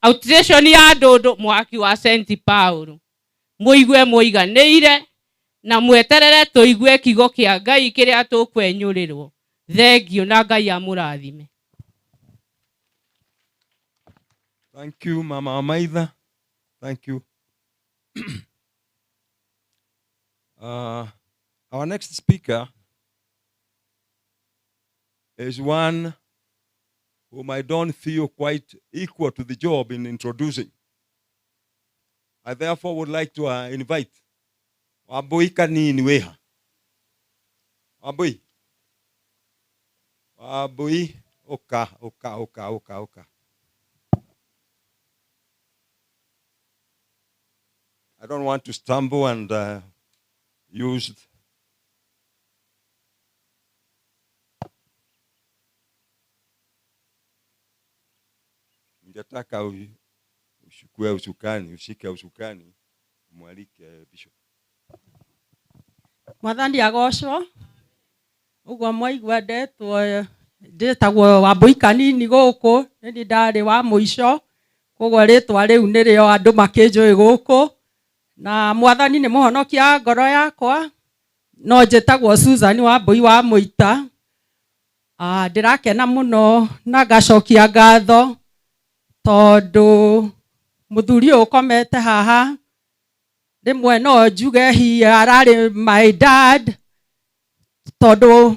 outstation ya Ndũndũ, mwaki wa Saint Paul. Mũigue mũiganĩire na mweterere tũigue kiugo kĩa Ngai kĩrĩa tũkwenyũrĩrwo. Thank you na Ngai amũrathime. Thank you, Mama Wamaitha. Thank you. Our next speaker is one whom I don't feel quite equal to the job in introducing. I therefore would like to invite Wambui Kanini Weha. Wambui. Wambui. Oka, oka, oka, oka, oka. I don't want to stumble and use Ningetaka ushukue usukani, ushike usukani, mwalike Bishop. Mwathani agocwo. Uguo mwaigua ndetwo ndĩtagwo Wambui Kanini gũkũ, nĩ niĩ ndarĩ wa mũico, koguo rĩtwa rĩu nĩrĩo andũ makĩnjũĩ gũkũ. Na Mwathani nĩ mũhonokia wa ngoro yakwa, no njĩtagwo Susan Wambui wa Mũita. Ndĩrakena mũno na ngacokia ngatho tondũ mũthuri ũyũ ũkomete haha, rĩmwe no njuge hi ararĩ my dad, Tondũ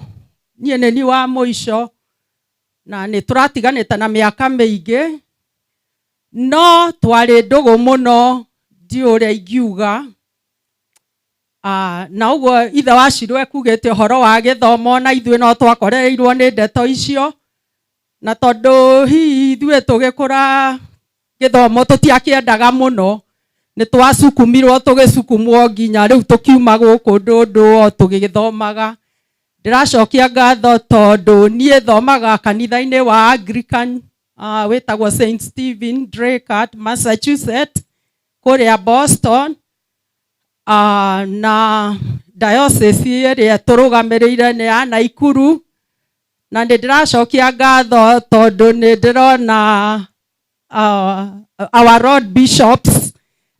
niĩ nĩ niĩ wa mũico na nĩ tũratiganĩte na mĩaka mĩingĩ, no twarĩ ndũgũ mũno, ndiũ ũrĩa ingiuga. Na ũguo ithe wa Shiro ekugĩte ũhoro wa gĩthomo, na ithuĩ no twakorereirwo nĩ ndeto icio, na tondũ hihi ithuĩ tũgĩkũra gĩthomo tũtiakĩendaga mũno, nĩ twacukumirwo tũgĩcukumwo nginya rĩu tũkiuma gũkũ ndũndũ o tũgĩthomaga. Ndĩracokia ngatho tondũ niĩ thomaga kanitha-inĩ wa Anglican, wĩtagwo St Stephen Dracut, Massachusetts, kũrĩa Boston, na diocese ĩrĩa tũrũgamĩrĩire nĩ ya Naikuru. Na nĩ ndĩracokia ngatho tondũ nĩ ndĩrona our Lord Bishops,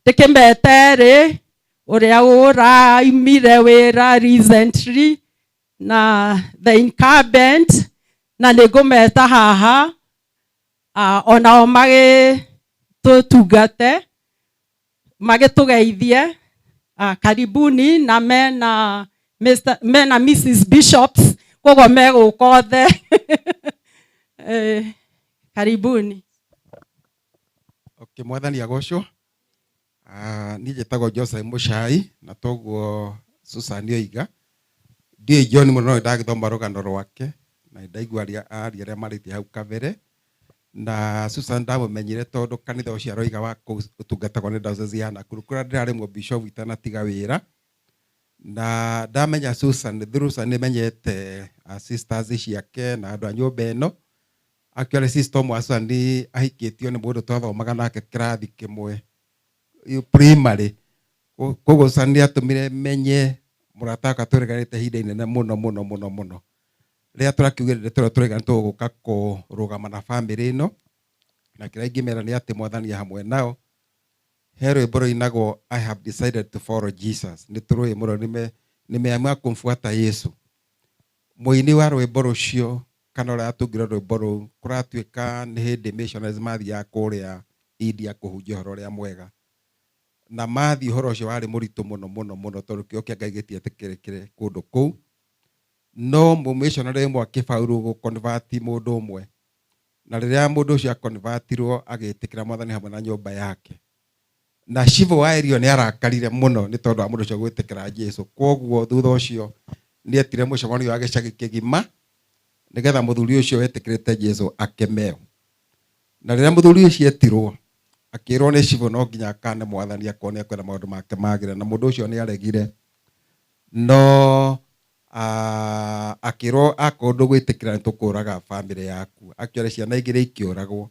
ndĩkĩmete erĩ, ũrĩa ũraimire wĩra recently na the incumbent, na nĩ ngũmeta haha onao magĩtũtungate, magĩtũgeithie. Karibuni na mena Mr, mena Mrs Bishops, koguo megũka othe. Karibuni. Okay, mwathani agocwo. Niĩ njĩtagwo Joseph Mũcai, na toguo Susan oiga. Ndiũĩ John mũno, no nĩndagĩthoma rũgano rwake na nĩndaigua aria arĩa marĩtie hau kabere. Na Susan ndamũmenyire tondũ kanitha ũcio aroiga wa kũu ũtungatagwo nĩ diocese ya Nakuru, kũrĩa ndĩrarĩ mũbishop itanatiga wĩra. Na ndamenya Susan, through Susan nĩmenyete sisters ciake na andũ a nyũmba ĩno. Actually sister ũmwe wa Susan ahikĩtio nĩ mũndũ twathomaga nake kĩrathi kĩmwe primary. Koguo Susan nĩ atũmire menye mũrata wakwa twĩrĩganĩte ihinda inene mũno mũno mũno mũno. Rĩrĩa tũrakiugire ndeto ĩrĩa tũraiga nĩ tũgũka kũrũgama na bamĩrĩ ĩno, na kĩrĩa ingĩmera nĩ atĩ mwathani hamwe nao. He rwĩmbo rũinagwo I have decided to follow Jesus, nĩ tũrũĩ mũno, nimeamua kumfuata Yesu. Mũini wa rwĩmbo rũcio kana ũrĩa atungire rwĩmbo rũu, kũratuĩka nĩ hĩndĩ missionaries mathiaga kũrĩa India kũhunjia ũhoro ũrĩa mwega, na mathiĩ ũhoro ũcio warĩ mũritũ mũno mũno mũno tondũ kĩo kĩa Ngai gĩtietĩkĩrĩkire kũndũ kũu. No mũmissionary ũmwe akĩbauru gũconvert mũndũ ũmwe, na rĩrĩa mũndũ ũcio aconvertirwo agĩtĩkĩra mwathani hamwe na nyũmba yake. Na cibũ wa area nĩ arakarire mũno nĩ tondũ wa mũndũ ũcio gwĩtĩkĩra Jesu. Kwoguo thutha ũcio nĩ etire mũcemanio wa gĩcagi kĩgima nĩgetha mũthuri ũcio wetĩkĩrĩte Jesu akemeo. Na rĩrĩa mũthuri ũcio etirwo, akĩrwo nĩ cibũ no nginya akane mwathani akorwo nĩ ekwenda maũndũ make magĩre, na mũndũ ũcio nĩ aregire. No akĩrwo akorwo ndũgwĩtĩkĩra nĩ tũkũraga bamĩrĩ yaku. Actually ciana igĩrĩ ikĩũragwo.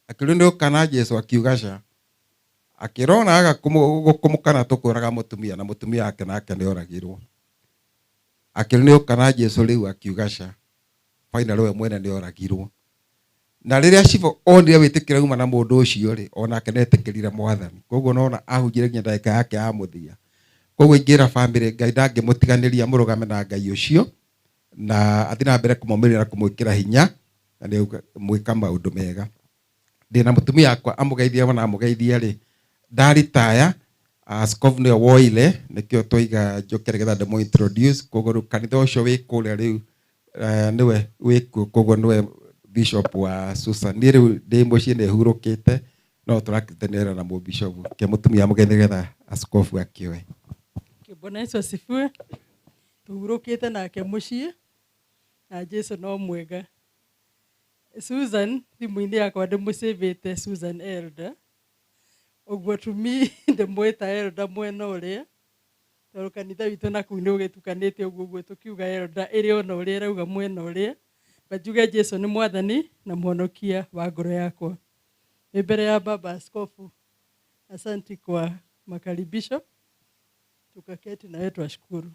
Akĩũrio nĩ ũkana Jesu, akiuga ca. Akĩrwo ona aga kũmũkana tũkũraga mũtumia, na mũtumia wake nake nĩ oragirwo. Akĩrwo nĩ ũkana Jesu rĩu, akiuga ca. Finally we mwene nĩ oragirwo. Na rĩrĩa cibũ onire wĩtĩkĩro uma na mũndũ ũcio rĩ, onake nĩ etĩkĩrire mwathani. Koguo nona ahunjire nginya ndagĩka yake ya mũthia. Koguo ingĩra bamĩrĩ Ngai ndangĩmũtiganĩria, mũrũgame na Ngai ũcio na athiĩ na mbere kũmũmĩrĩra na kũmwĩkĩra hinya, na nĩ mwĩka maũndũ mega. Ndĩna mũtumia wakwa amũgeithie, ona amũgeithie rĩ, ndaritaya, askofu nĩwe woire, nĩkĩo twaiga njũke nĩgetha ndĩmũ introduce. Koguo rĩu kanitha ũcio wĩ kũrĩa rĩu nĩwe wĩkuo, koguo nĩwe bishop wa Susan. Niĩ rĩu ndĩ mũciĩ nĩ hurũkĩte, no tũrakĩtenera na mũbishop. Ke mũtumia amũgeithie nĩgetha askofu akĩoe. Bwana Yesu asifiwe. Tuhurũkĩte nake mũciĩ na Jesu no mwega. Susan thimũ-inĩ yakwa ndĩmũcĩvĩte Susan Elder, ũguo tumi ndĩmwĩta Elder mwena ũrĩa, tondũ kanitha witũ na kũu nĩ ũgĩtukanĩte ũguo ũguo tũkiuga Elder ĩrĩ ona ũrĩa ĩrauga mwena ũrĩa. But njuge Jesu nĩ mwathani na mũhonokia wa ngoro yakwa. Nĩ mbere ya baba askofu, asanti kwa makaribisho, tukaketi nawe twashukuru.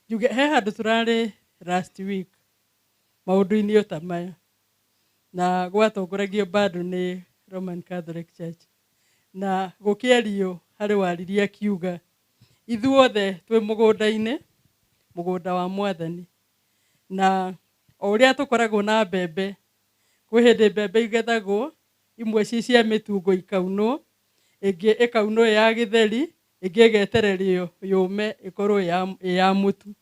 Njuge he handũ tũrarĩ last week maũndũ-inĩ o ta maya, na gwatongoragio bado nĩ Roman Catholic Church, na gũkĩario harĩ waririe akiuga ithuothe twĩ mũgũnda-inĩ, mũgũnda wa mwathani, na o ũrĩa tũkoragwo na mbembe, kwĩ hĩndĩ mbembe igethagwo imwe ci cia mĩtungo ikaunwo, ĩngĩ ĩkaunwo ĩ ya gĩtheri, ĩngĩ ĩgetererio yũme ĩkorwo ĩ ya mũtu.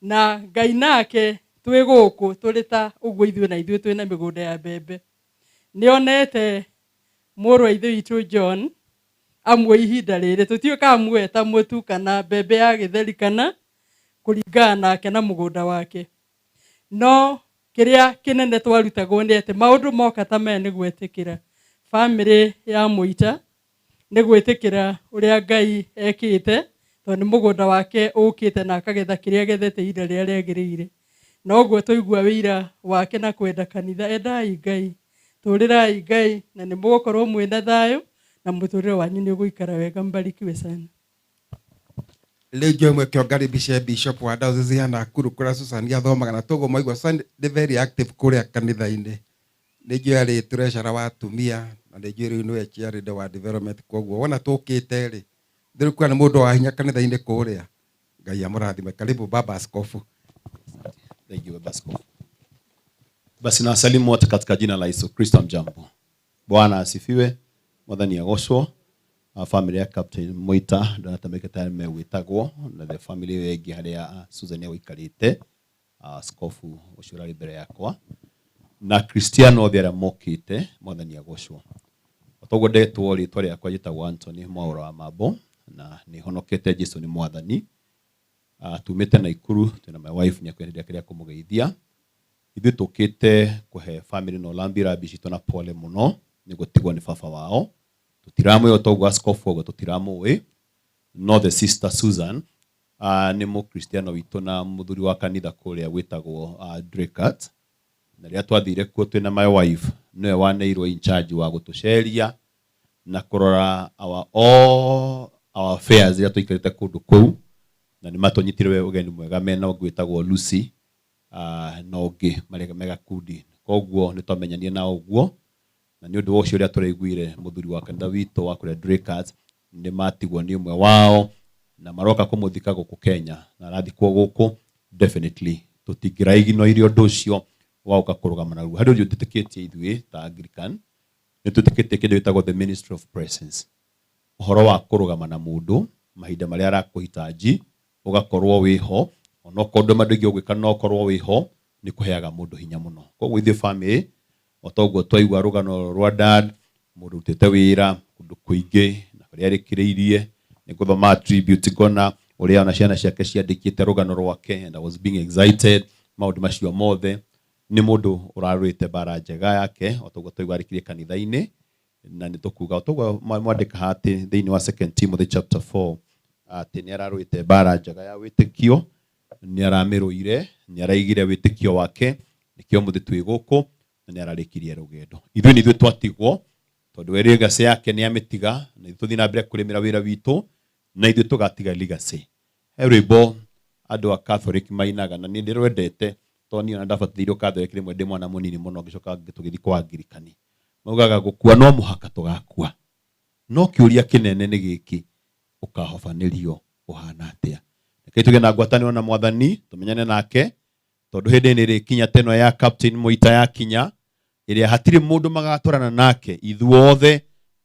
Na Ngai nake twĩ gũkũ tũrĩ ta ũguo ithuĩ na ithuĩ twĩna mĩgũnda ya mbembe. Nĩonete mũrũ wa ithe witũ John amwe ihinda rĩrĩ tũtiũĩ kana amuoe ta mũtu kana mbembe ya gĩtheri kana kũringana nake na mũgũnda wake. No kĩrĩa kĩnene twarutagwo nĩ atĩ maũndũ moka ta maya nĩ gwĩtĩkĩra bamĩrĩ ya Mũita nĩ gwĩtĩkĩra ũrĩa Ngai ekĩte tondũ nĩ mũgũnda wake ũkĩte na akagetha kĩrĩa agethete ihinda rĩrĩa rĩagĩrĩire. Na ũguo twaigua wĩira wake na kwenda kanitha, endai Ngai, tũrĩrai Ngai na nĩ mũgũkorwo mwĩna thayũ na mũtũrĩre wanyu nĩ ũgũikara wega. Mbarikiwe sana. Rĩu njoe mweke ngaribishe bishop wa diocese ya Nakuru kũrĩa Susan athomaga na toguo maigua Susan nĩ very active kũrĩa kanitha-inĩ. Nĩ njũĩ arĩ treasurer wa atumia na nĩ njũĩ rĩu nĩwe chairlady wa development, koguo wona tũkĩte rĩ ndĩrĩ kuona nĩ mũndũ wa hinya kanitha-inĩ kũrĩa. Ngai amũrathime. Karibu baba askofu. Thank you, baba askofu. Basi nawasalimu wote katika jina la Yesu Kristo. Mjambo. Bwana asifiwe. Mwathani agocwo. Family ya Captain Moita ndanatamĩke ta megwĩtagwo na the family ĩyo ĩngĩ harĩa Susan agũikarĩte, askofu ũcio ũrarĩ mbere yakwa na Kristiano othe arĩa mokĩte, Mwathani agocwo. Toguo ndetwo, rĩtwa rĩakwa njĩtagwo Anthony Mwaũra wa Mambo na nĩ honokete Jesu nĩ Mwathani. Tumĩte Naikuru twĩna my wife nĩakwendire kĩrĩa kũmũgeithia. Ithuĩ tũkĩte kũhe family no rambi rambi citũ na pole mũno nĩ gũtigwo nĩ baba wao. Tũtiramũĩ toguo askofu ũguo tũtiramũĩ, no the sister Susan nĩ mũkristiano witũ na mũthuri wa kanitha kũrĩa gwĩtagwo Dracut. Na rĩrĩa twathire kuo twĩna my wife, nĩwe waneirwo in charge wa gũtũceria na kũrora our all our affairs rĩrĩa tũikarĩte kũndũ kũu, na nĩ matũnyitire ũgeni mwega mena ũngĩ wĩtagwo Lucy na ũngĩ marĩ me gakundi. Koguo nĩ twamenyanire nao ũguo, na nĩ ũndũ wa ũcio ũrĩa tũraiguire mũthuri wa kanitha witũ wa kũrĩa Dracut nĩ matigwo nĩ ũmwe wao na maroka kũmũthika gũkũ Kenya na arathikwo gũkũ. Definitely tũtingĩraiginoire ũndũ ũcio wa gũka kũrũgama naguo. Harĩ ũndũ twĩtĩkĩtie ithuĩ ta Anglican, nĩ twĩtĩkĩtie kĩndũ gĩtagwo the ministry of presence, ũhoro wa kũrũgama na mũndũ mahinda marĩa arakũhitaji ũgakorwo wĩho, onokorwo ndũ andũ aingĩ ũgwĩka no ũkorwo wĩho, nĩ kũheaga mũndũ hinya mũno. Koguo ithuĩ family o toguo twaigua rũgano rwa dad, mũndũ ũrutĩte wĩra kũndũ kũingĩ na kũrĩa arĩkĩrĩirie nĩ gũthoma tribute ngona ũrĩa ona ciana ciake ciandĩkĩte rũgano rwake, and I was being excited. Maũndũ macio mothe nĩ mũndũ ũrarũĩte mbara njega yake o toguo twaigua arĩkĩrie kanitha-inĩ, na nĩ tũkuga o toguo mwandĩka atĩ thĩinĩ wa 2 Timothy chapter 4 atĩ nĩ ararũĩte mbara njega ya wĩtĩkio, nĩ aramĩrũire, nĩ araigire wĩtĩkio wake, nĩkĩo mũthĩ twĩ gũkũ na nĩ ararĩkirie rũgendo. Ithuĩ nĩ ithuĩ twatigwo tondũ we legacy yake nĩ amĩtiga, na ithuĩ tũthiĩ na mbere kũrĩmĩra wĩra witũ na ithuĩ tũgatiga legacy. He rwĩmbo andũ a Catholic mainaga na niĩ ndĩrwendete tondũ niĩ ona ndabatithĩirio Catholic rĩmwe ndĩ mwana mũnini mũno, ngĩcoka tũgĩthiĩ kwa Anglikani. Maugaga gũkua no mũhaka tũgakua, no kĩũria kĩnene nĩ gĩkĩ, ũkahobanĩrio ũhana atĩa? Reke tũgĩe na ngwatanĩro na Mwathani, tũmenyane nake, tondũ hĩndĩ nĩ ĩrĩkinya ta ĩno ya Captain Moita yakinya, ĩrĩa hatirĩ mũndũ magatwarana nake, ithuothe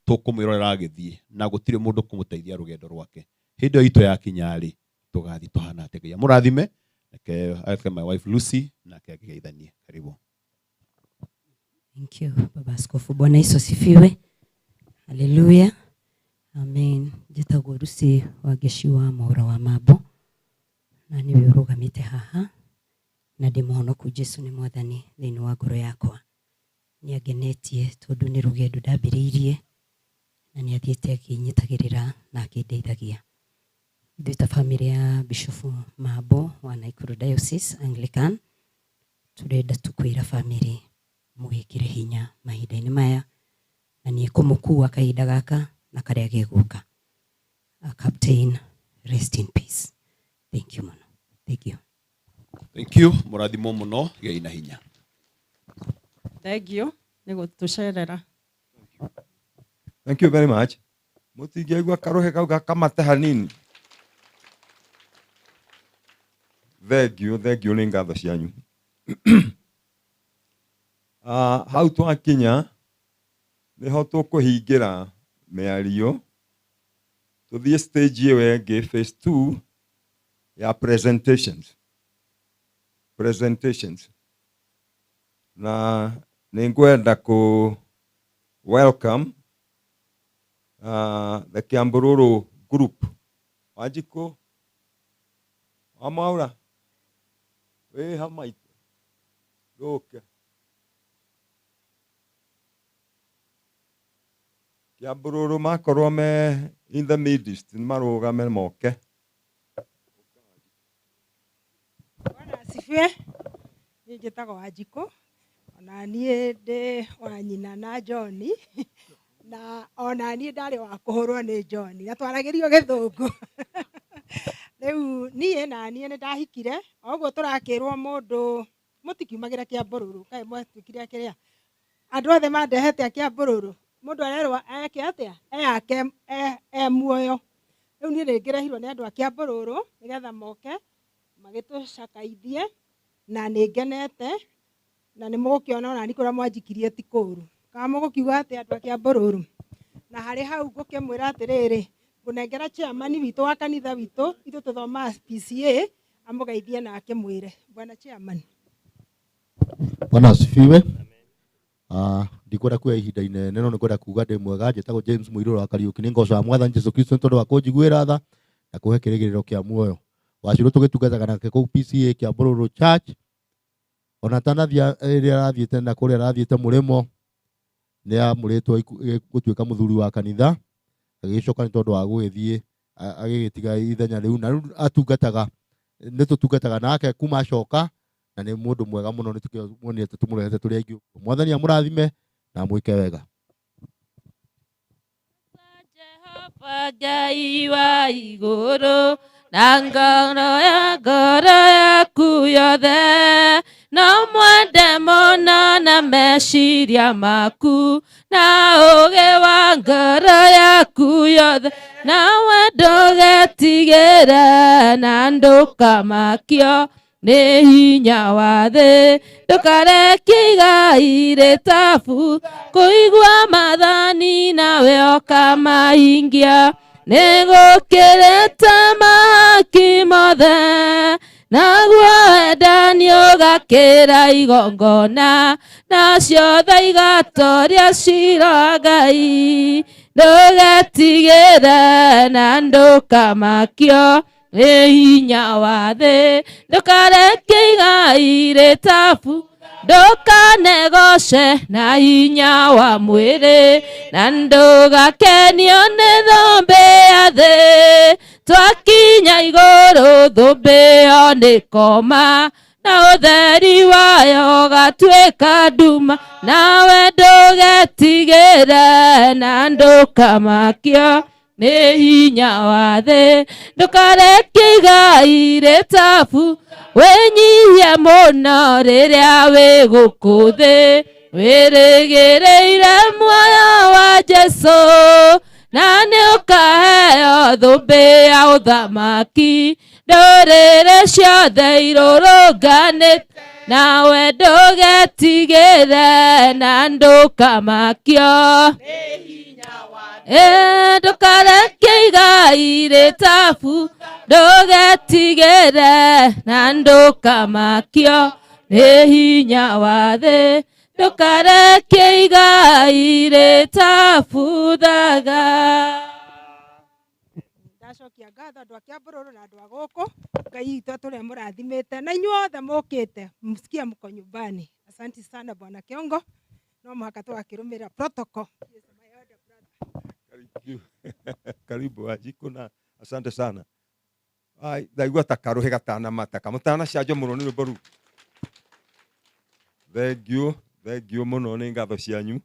tũkũmwĩrorera agĩthiĩ na gũtirĩ mũndũ kũmũteithia rũgendo rwake. Hĩndĩ ĩyo itũ yakinya rĩ, tũgathiĩ tũhana atĩa? Ngai amũrathime. Reke ake my wife Lucy nake akĩgeithanie. Karibu. Thank you, Baba Askofu. Bwana Yesu asifiwe. Haleluya. Amen. Njĩtagwo Lucy Wangeci wa Mwaũra wa Mambo na nĩwe ũrũgamĩte haha na ndĩ mũhonoku. Jesu nĩ Mwathani thĩinĩ wa ngoro yakwa. Nĩ angenetie tondũ nĩ rũgendo ndambĩrĩirie na nĩ athiĩte akĩnyitagĩrĩra na akĩndeithagia. Ithuĩ ta bamĩrĩ ya Bishop Mambo wa Nakuru Diocese Anglican tũrenda tu kwĩra bamĩrĩ mũgĩkĩre hinya mahinda-inĩ maya na nĩ ekũmũkua kahinda gaka na karĩa gegũka. Captain, rest in peace. Thank you mũno. Thank you. Thank you. Mũrathimwo mũno, gĩai na hinya. Thank you nĩ gũtũcerera. Thank you very much. Mũtingĩigua karũhe kau gakamate hanini. Thank you, thank you nĩ ngatho cianyu. Hau twakinya nĩho tũkũhingĩra mĩario tũthiĩ stage ĩyo ĩngĩ, phase 2 ya presentations. presentations na nĩ ngwenda kũ welcome the Kiambururu group. Wanjikũ wa Mwaura wĩ ha maitũ ndũke Kiambururu makorwo me in the midst nĩ marũgame moke. Bwana asifiwe. Niĩ njĩtagwo Wanjikũ, ona niĩ ndĩ wa nyina na John, na ona niĩ ndarĩ wa kũhũrwo nĩ John, na twaragĩrio gĩthũngũ. Rĩu niĩ na niĩ nĩ ndahikire, o ũguo tũrakĩrwo mũndũ mũtikiumagĩra Kĩambũrũrũ, kaĩ mwatuĩkire kĩrĩa andũ othe mandehete a Kĩambũrũrũ, mũndũ arerwo eke atĩa, eyake e muoyo. Rĩu niĩ nĩ ngĩrehirwo nĩ andũ a Kĩambũrũrũ nĩgetha moke magĩtũcakaithie, na nĩ ngenete na nĩ mũgũkĩona ona niĩ kũrĩa mwanjikirie ti kũũru. Kana mũgũkiuga atĩa andũ a Kĩambũrũrũ? Na harĩ hau ngũkĩmwĩra atĩrĩrĩ, ngũnengera chairman witũ wa kanitha witũ, ithuĩ tũthomaga PCA, amũgeithie na akĩmwĩre. Bwana chairman. Bwana asifiwe. Ndikwenda kuoya ihinda inene no nĩngwenda kuga ndĩ mwega. Njĩtagwo James Mũirũrũ wa Kariũki, nĩ ngocaga Mwathani Jesũ Kristo nĩ tondũ wa kũnjiguĩra tha na kũhe kĩrĩgĩrĩro kĩa muoyo. Wacirũ tũgĩtungataga nake kũu PCA Kĩambũrũrũ Church. Ona atanathiĩ rĩrĩa arathiĩte na kũrĩa arathiĩte mũrĩmo, nĩ amũrĩtwo gũtuĩka mũthuri wa kanitha, agĩcoka nĩ tondũ wa gũgĩthiĩ agĩgĩtiga ithenya rĩu, na rĩu atungataga, nĩ tũtungataga nake kuma acoka, na nĩ mũndũ mwega mũno, nĩ tũkĩmuonete tũmũrehete tũrĩ aingĩ. Mwathani amũrathime na amwĩke wega. Jehova Ngai wa igũrũ na ngoro ya ngoro yaku yothe, no mwende mũno na meciria maku na ũũgĩ wa ngoro yaku yothe, nawe ndũgetigĩre na ndũkamakio nĩ hinya wa thĩ, ndũkareke igai rĩtabu kũigua maathani nawe ũkamahingia, nĩgũkĩrĩte mahaki mothe, naguo wendani ũgakĩra igongona, nacio tha igatoria ciira wa Ngai, ndũgetigĩre na ndũkamakio nĩ hinya wa thĩ, ndũkareke igai rĩtabu, ndũkanegoce na hinya wa mwĩrĩ, na ndũgakenio nĩ thũmbĩ ya thĩ, twakinya igũrũ thũmbĩ ĩyo nĩ koma, na ũtheri wayo ũgatuĩka nduma, nawe ndũgetigĩre na ndũkamakio nĩ hinya wa thĩ, ndũkareke igai rĩtabu, wĩnyihie mũno rĩrĩa wĩ gũkũ thĩ, wĩrĩgĩrĩire muoyo wa Jesũ, na nĩ ũkaheo thũmbĩ ya ũthamaki, ndũrĩrĩ ciothe irũrũnganĩte, nawe ndũgetigĩre na ndũkamakio. Ndũkareke igai rĩtabu, ndũgetigĩre na ndũkamakio nĩ hinya wa thĩ, ndũkareke igai rĩtabuthaga. Ndacokia ngatho andũ a Kĩambũrũrũ na andũ a gũkũ, Ngai witũ atũrĩa mũrathimĩte, na inyuothe mũkĩte msikie mko nyumbani. Asante sana Bwana Kiongo, no mũhaka tũgakĩrũmĩrĩra protocol. Karibu Wanjikũ na asante sana. Ai, ndaigua ta karũhĩ gatanamata kamũtanacanjwo mũno nĩ rwĩmbo rũu. Thank you, thank you mũno nĩ ngatho cianyu.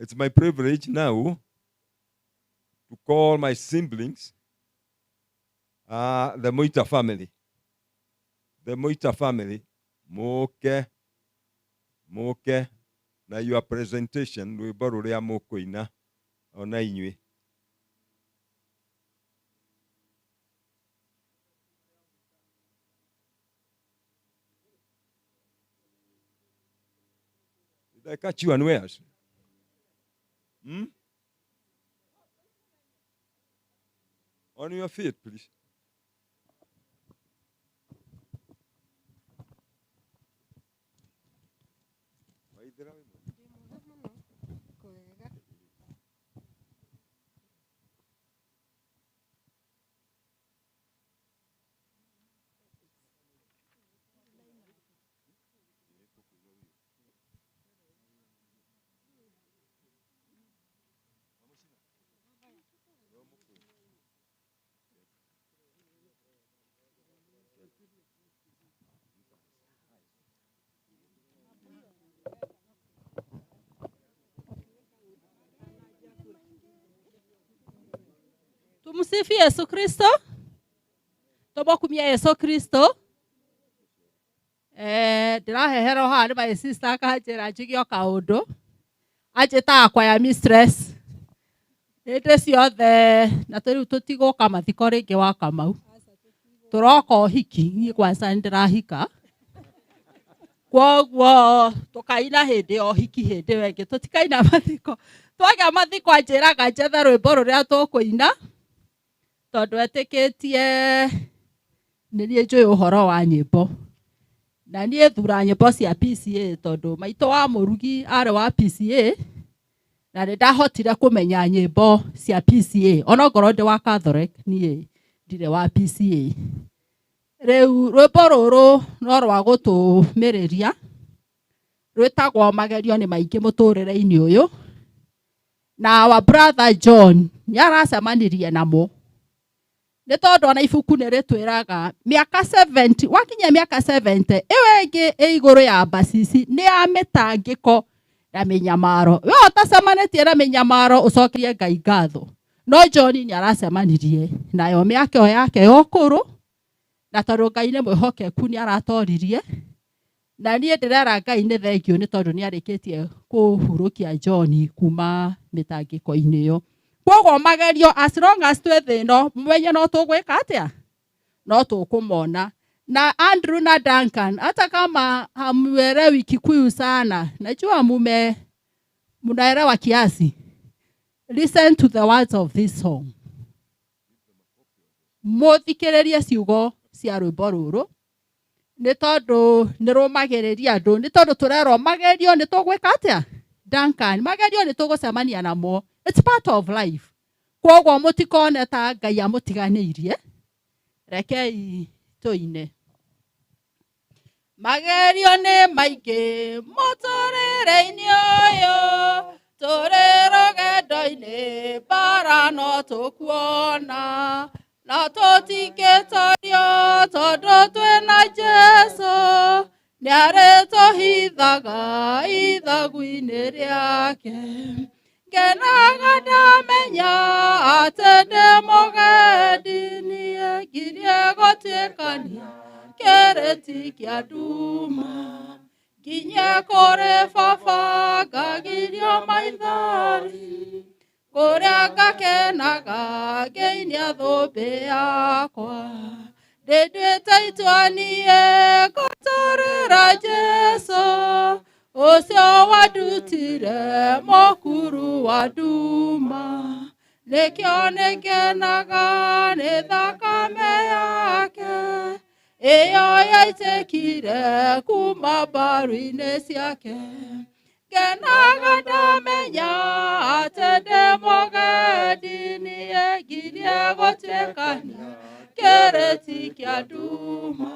It's my privilege now to call my siblings, the Moita family. The Moita family, moke, moke, na your presentation, rwĩmbo rũrĩa mũkũina ona inyuĩ. Did I catch you unawares? On your feet, please. Tumsifu Yesu Kristo. Tũmũkumie Yesu Kristo. Ndĩraheherwo haha nĩ my sister akanjĩra njigie o kaũndũ. Anjĩtaga choir mistress. Hĩndĩ ciothe na rĩu tũtigũka mathiko rĩngĩ wa Kamau. Tũroka ũhiki, niĩ kwanza nĩndĩrahika. Kwoguo tũkaina hĩndĩ ya ũhiki hĩndĩ ĩyo ĩngĩ tũtikaina mathiko. Twagĩa mathiko anjĩraga njethe rwĩmbo rũrĩa tũkũina tondũ etĩkĩtie nĩ niĩ njũĩ ũhoro wa nyĩmbo. Na niĩ thura nyĩmbo cia PCA tondũ maitũ wa mũrugi arĩ wa PCA na nĩ ndahotire kũmenya nyĩmbo cia PCA onokorwo ndĩ wa Catholic niĩ ndirĩ wa PCA. Rĩu rwĩmbo rũrũ no rwa gũtũmĩrĩria rwĩtagwo magerio nĩ maingĩ mũtũrĩre-inĩ ũyũ na our brother John nĩ aracemanirie namo nĩ tondũ ona ibuku nĩ rĩtwĩraga mĩaka 70 wakinya mĩaka 70 ĩyo ĩngĩ ĩ igũrũ ya bacici nĩ ya mĩtangĩko na mĩnyamaro. We ũtacemanĩtie na mĩnyamaro ũcokerie Ngai ngatho. No John nĩ aracemanirie nayo mĩaka ĩyo yake ya ũkũrũ na tondũ Ngai nĩ mwĩhokeku nĩ aratoririe na niĩ ndĩrera Ngai nĩ thengio nĩ tondũ nĩ arĩkĩtie kũhurũkia John kuma mĩtangĩko-inĩ ĩyo. Kwoguo magerio as long as twĩ thĩ ĩno mwenye no tũgwĩka atĩa? No tũkũmona. Na Andrew na Duncan hata kama hamuelewi Kikuyu sana, najua munaelewa kiasi. Listen to the words of this song. Mũthikĩrĩrie ciugo cia rwĩmbo rũrũ nĩ tondũ nĩ rũmagĩrĩria andũ nĩ tondũ tũrerwo magerio nĩ tũgwĩka atĩa? Duncan, magerio nĩ tũgũcemania namo. It's part of life. Kwoguo mũtikone ta Ngai amũtiganĩirie. Rekei tũine. Magerio nĩ maingĩ mũtũrĩre-inĩ ũyũ tũrĩ rũgendo-inĩ mbara no tũkuona na tũtingĩtorio tondũ twĩna Jesũ nĩarĩtũhithaga ithagu-inĩ rĩake. Ngenaga ndamenya atĩ ndĩ mũgendi niĩ ngirie gũtuĩkania kĩrĩti kĩa nduma nginye kũrĩ baba ngagirio maithori kũrĩa ngakenaga ngĩinia thũmbĩ yakwa. Ndĩnduĩte itua niĩ ngũtũrĩra Jesũ ũcio wandutire mũkuru wa nduma nĩkĩo nĩngenaga nĩ thakame yake ĩyo yaitĩkire kuma mbaru-inĩ ciake. Ngenaga ndamenya atĩ ndĩ mũgendi niĩ ngirie gũtuĩkania kĩrĩti kĩa nduma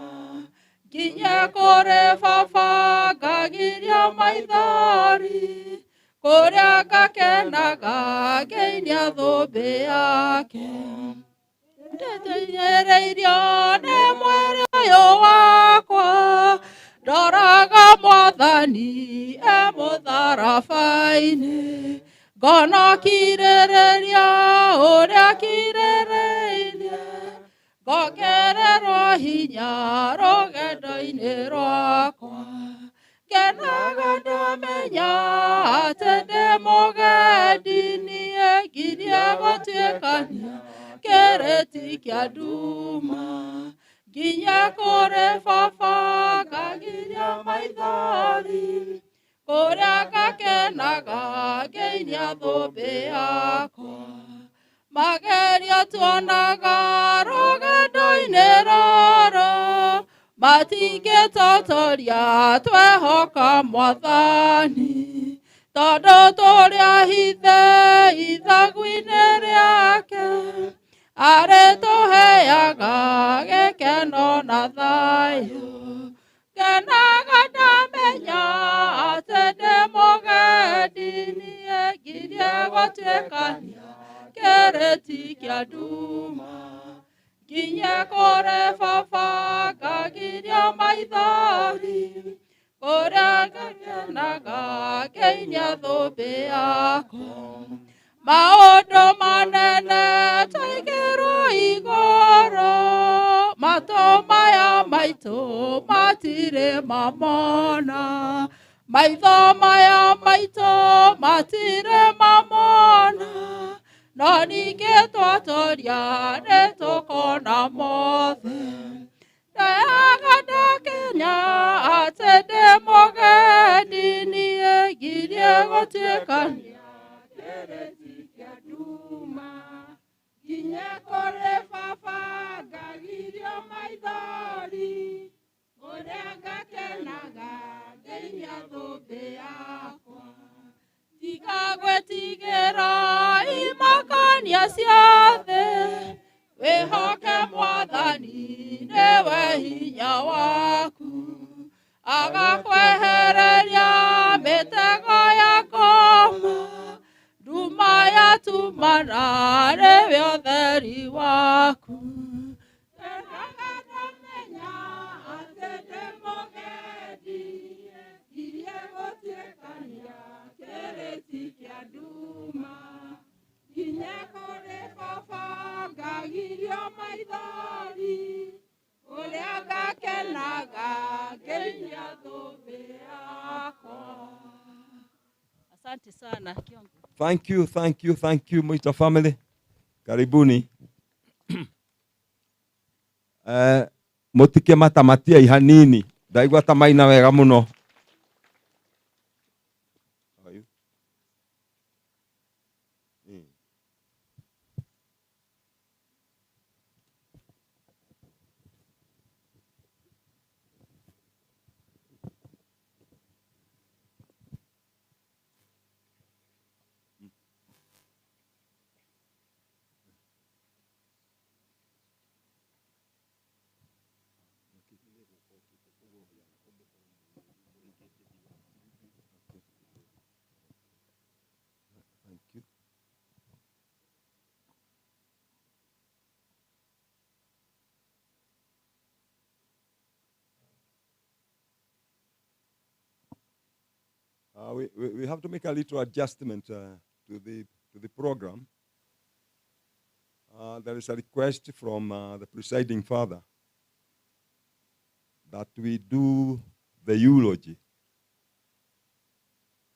nginye kũrĩ baba ngagirio maithori kũrĩa ngakenaga ngĩinia thũmbĩ yake. Ndetenyereirio nĩ mwĩrĩ ũyũ wakwa ndoraga Mwathani e mũtharaba-inĩ ngona kirĩrĩria ũrĩa kirĩrĩirie ngongererwo hinya rũgendo-inĩ rwakwa. Ngenaga ndamenya atĩ ndĩ mũgendi niĩ ngirie gũtuĩkania kĩrĩti kĩa nduma nginye kũrĩ baba ngagiria maithori kũrĩa ngakenaga ngĩinia thũmbĩ yakwa. Magerio tuonaga rũgendo-inĩ rũrũ Matingĩtotoria twehoka Mwathani, tondũ tũrĩ ahithe ithagu-inĩ rĩake, arĩtũheaga gĩkeno na thayũ. Ngenaga ndamenya atĩ ndĩ mũgendi, niĩ ngirie gũtuĩkania kĩrĩti kĩa nduma. Nginye kũrĩ baba ngagirio maithori, kũrĩa ngakenaga ngĩinia thũmbĩ yakwa. Maũndũ manene twaigĩrwo igũrũ, matũ maya maitũ matirĩ mamona. Maitho maya maitũ matirĩ mamona, no ningĩ twatoria nĩtũkona mothe. Ndeaga ndakenya atĩ ndĩ mũgendi, niĩ ngirie gũtuĩkania kĩrĩti kĩa nduma. Nginye kũrĩ baba ngagirio maithori, kũrĩa ngakenaga ngĩinia thũmbĩ yakwa. Tiga gwĩtigĩra imakania cia thĩ, wĩhoke Mwathani nĩwe hinya waku. Agakwehereria mĩtego ya ngoma, nduma yatumana nĩwe ũtheri waku. Ngenaga ndamenya atĩ ndĩ mũgendi, ngirie gũtuĩkania kĩrĩti kĩa nduma. Nginye kũrĩ baba ngagirio maithori, ũrĩa ngakenaga ngĩinia thũmbĩ yakwa. Asante sana kiongozi. Thank you, thank you, thank you, Mwita family. Karibuni. Mutike matamatia ihanini. Ndaigua ta maina wega muno. Thank you. We have to make a little adjustment to the program. There is a request from the presiding father that we do the eulogy.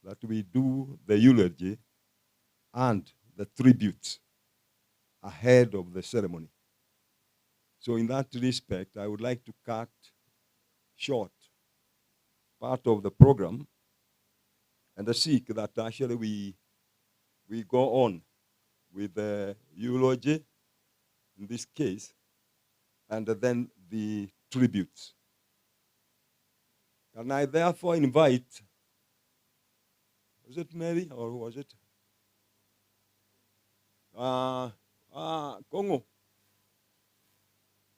That we do the eulogy and the tributes ahead of the ceremony. So in that respect, I would like to cut short part of the program and seek that actually we go on with the eulogy in this case, and then the tributes. Can I therefore invite, was it Mary or who was it? Kongo.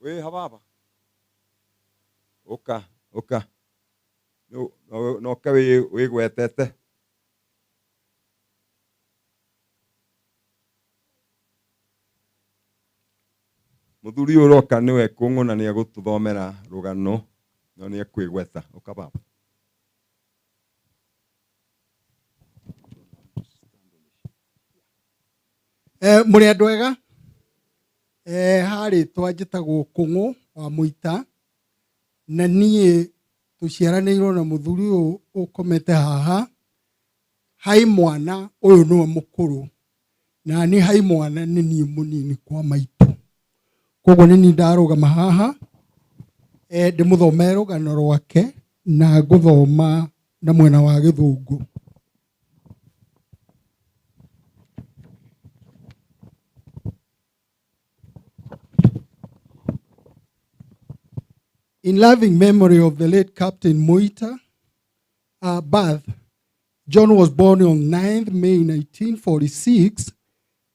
We have Oka, oka. No, no, no, we gwetete. Muthuri uroka niwe Kongo na niagututhomera rugano no niekwigweta. Oka baba. Muri andu ega harĩ twanjĩtagwo Kũng'ũ wa Mũita na niĩ tũciaranĩirwo na mũthuri ũyũ ũkomete haha hai mwana ũyũ nĩwe mũkũrũ na niĩ hai mwana nĩ niĩ mũnini kwa maitũ koguo nĩ niĩ ndarũgama haha ndĩmũthomere rũgano rwake na ngũthoma na mwena wa Gĩthũngũ. In loving memory of the late Captain Muita, birth, John was born on 9th May 1946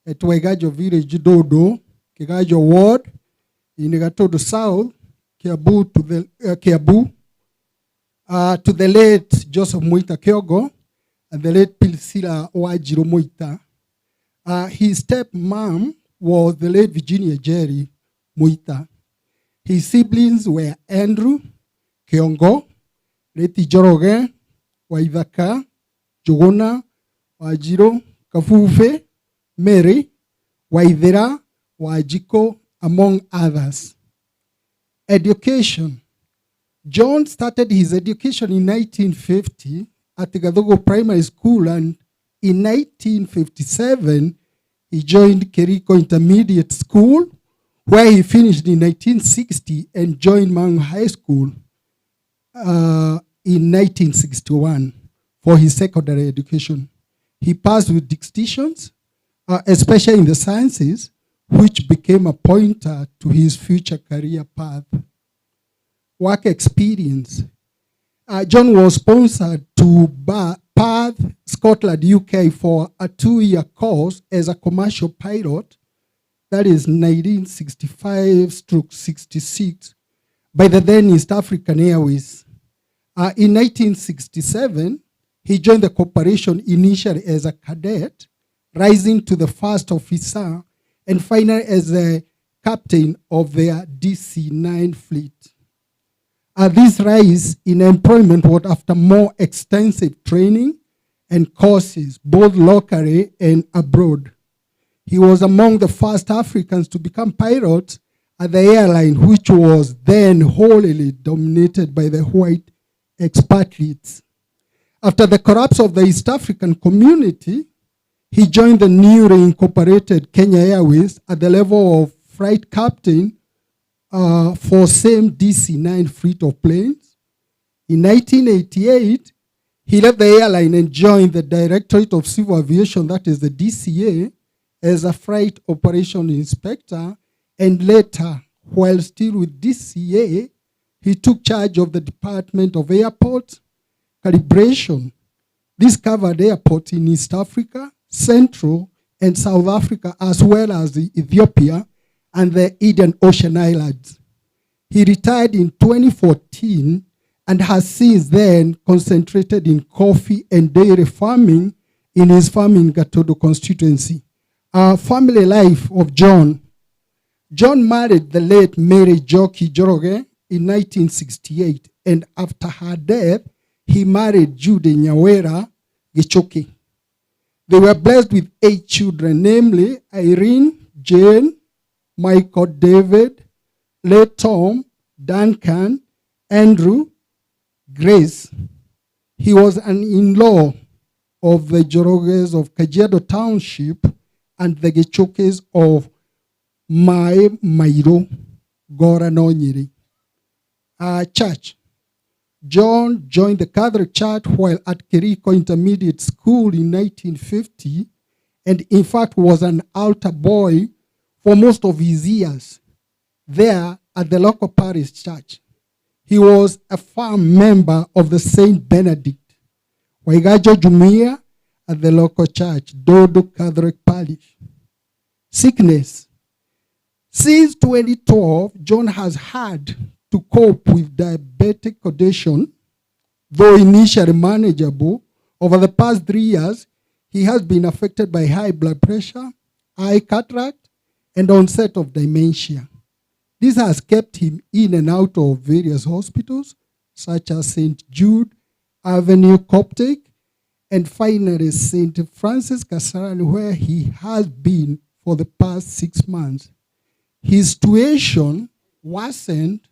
at Waigajo Village, Dodo, Kigajo Ward, in Gatodo South, Kiambu, to the, Kiambu, to the late Joseph Muita Kyogo and the late Priscilla Wajiro Muita. His stepmom was the late Virginia Jerry Muita. His siblings were Andrew Kiongo, Leti Joroge, Waithaka, Jogona, Wajiro, Kafufe, Mary, Waithera, Wajiko, among others. Education. John started his education in 1950 at Gathogo Primary School, and in 1957, he joined Keriko Intermediate School, where he finished in 1960 and joined Mount High School in 1961 for his secondary education. He passed with distinctions, especially in the sciences, which became a pointer to his future career path. Work experience. John was sponsored to Perth, Scotland, UK for a 2-year course as a commercial pilot, that is 1965/66, by the then East African Airways. In 1967, he joined the corporation initially as a cadet, rising to the first officer, and finally as a captain of their DC-9 fleet. This rise in employment was after more extensive training and courses, both locally and abroad. He was among the first Africans to become pilots at the airline, which was then wholly dominated by the white expatriates. After the collapse of the East African community, he joined the newly incorporated Kenya Airways at the level of flight captain for same DC-9 fleet of planes. In 1988, he left the airline and joined the Directorate of Civil Aviation, that is the DCA, as a flight operation inspector, and later, while still with DCA, he took charge of the Department of Airports Calibration. This covered airports in East Africa, Central, and South Africa, as well as the Ethiopia and the Indian Ocean Islands. He retired in 2014 and has since then concentrated in coffee and dairy farming in his farm in Gatodo constituency. Family life of John. John married the late Mary Joki Njoroge in 1968, and after her death, he married Judy Nyawera Gichuki. They were blessed with 8 children, namely Irene, Jane, Michael, David, late Tom, Duncan, Andrew, Grace. He was an in-law of the Njoroges of Kajiado Township and the Gichukis of Mai Mairo, Gora no Nyeri. Church. John joined the Catholic Church while at Kiriko Intermediate School in 1950, and in fact was an altar boy for most of his years there at the local parish church. He was a firm member of the Saint Benedict Waigajo Jumuiya at the local church, Dodo Catholic Parish. Sickness. Since 2012, John has had to cope with diabetic condition, though initially manageable. Over the past 3 years, he has been affected by high blood pressure, eye cataract, and onset of dementia. This has kept him in and out of various hospitals, such as St. Jude Avenue Coptic, and finally St. Francis Kasarani, where he has been for the past 6 months. His situation worsened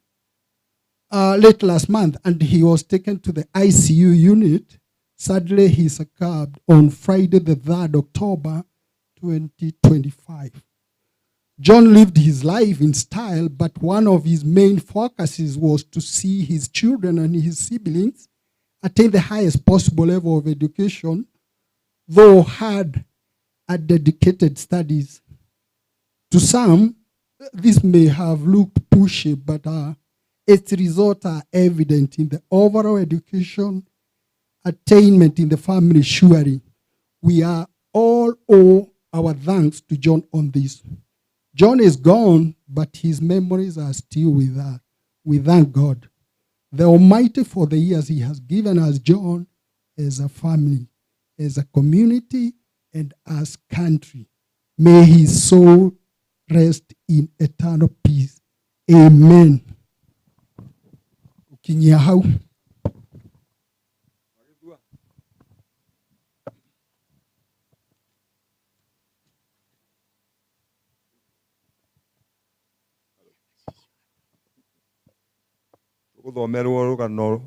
late last month, and he was taken to the ICU unit. Sadly, he succumbed on Friday, the 3rd October, 2025. John lived his life in style, but one of his main focuses was to see his children and his siblings attain the highest possible level of education, though hard at dedicated studies. To some, this may have looked pushy, but Its results are evident in the overall education attainment in the family, surely. We are all owe our thanks to John on this. John is gone, but his memories are still with us. We thank God, the Almighty, for the years he has given us, John, as a family, as a community, and as country. May his soul rest in eternal peace. Amen. Ukinyia hau. Gũthomerwo rũgano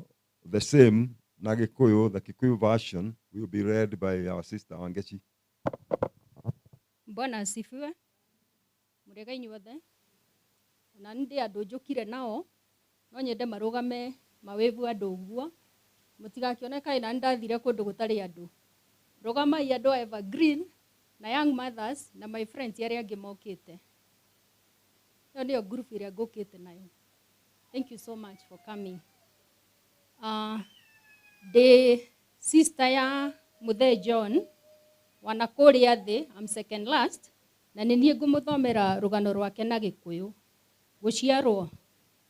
the same na Gĩkũyũ, the Kikuyu version will be read by our sister Wangechi. Bwana asifiwe. Mũrĩega inyuothe. Na nĩ andũ njũkire nao, no nyende marũgame mawĩvu andũ ũguo. Mũtigakĩone kaĩ na nĩndathire kũndũ gũtarĩ andũ. Rũgamai andũ a Evergreen na Young Mothers na my friends arĩa angĩ mokĩte. Ĩyo nĩyo group ĩrĩa ngũkĩte nayo. Thank you so much for coming. Ndĩ sister ya Mũthee John wana kũrĩa thĩ, I'm second last, na nĩ niĩ ngũmũthomera rũgano rwake na Gĩkũyũ. Gũciarwo.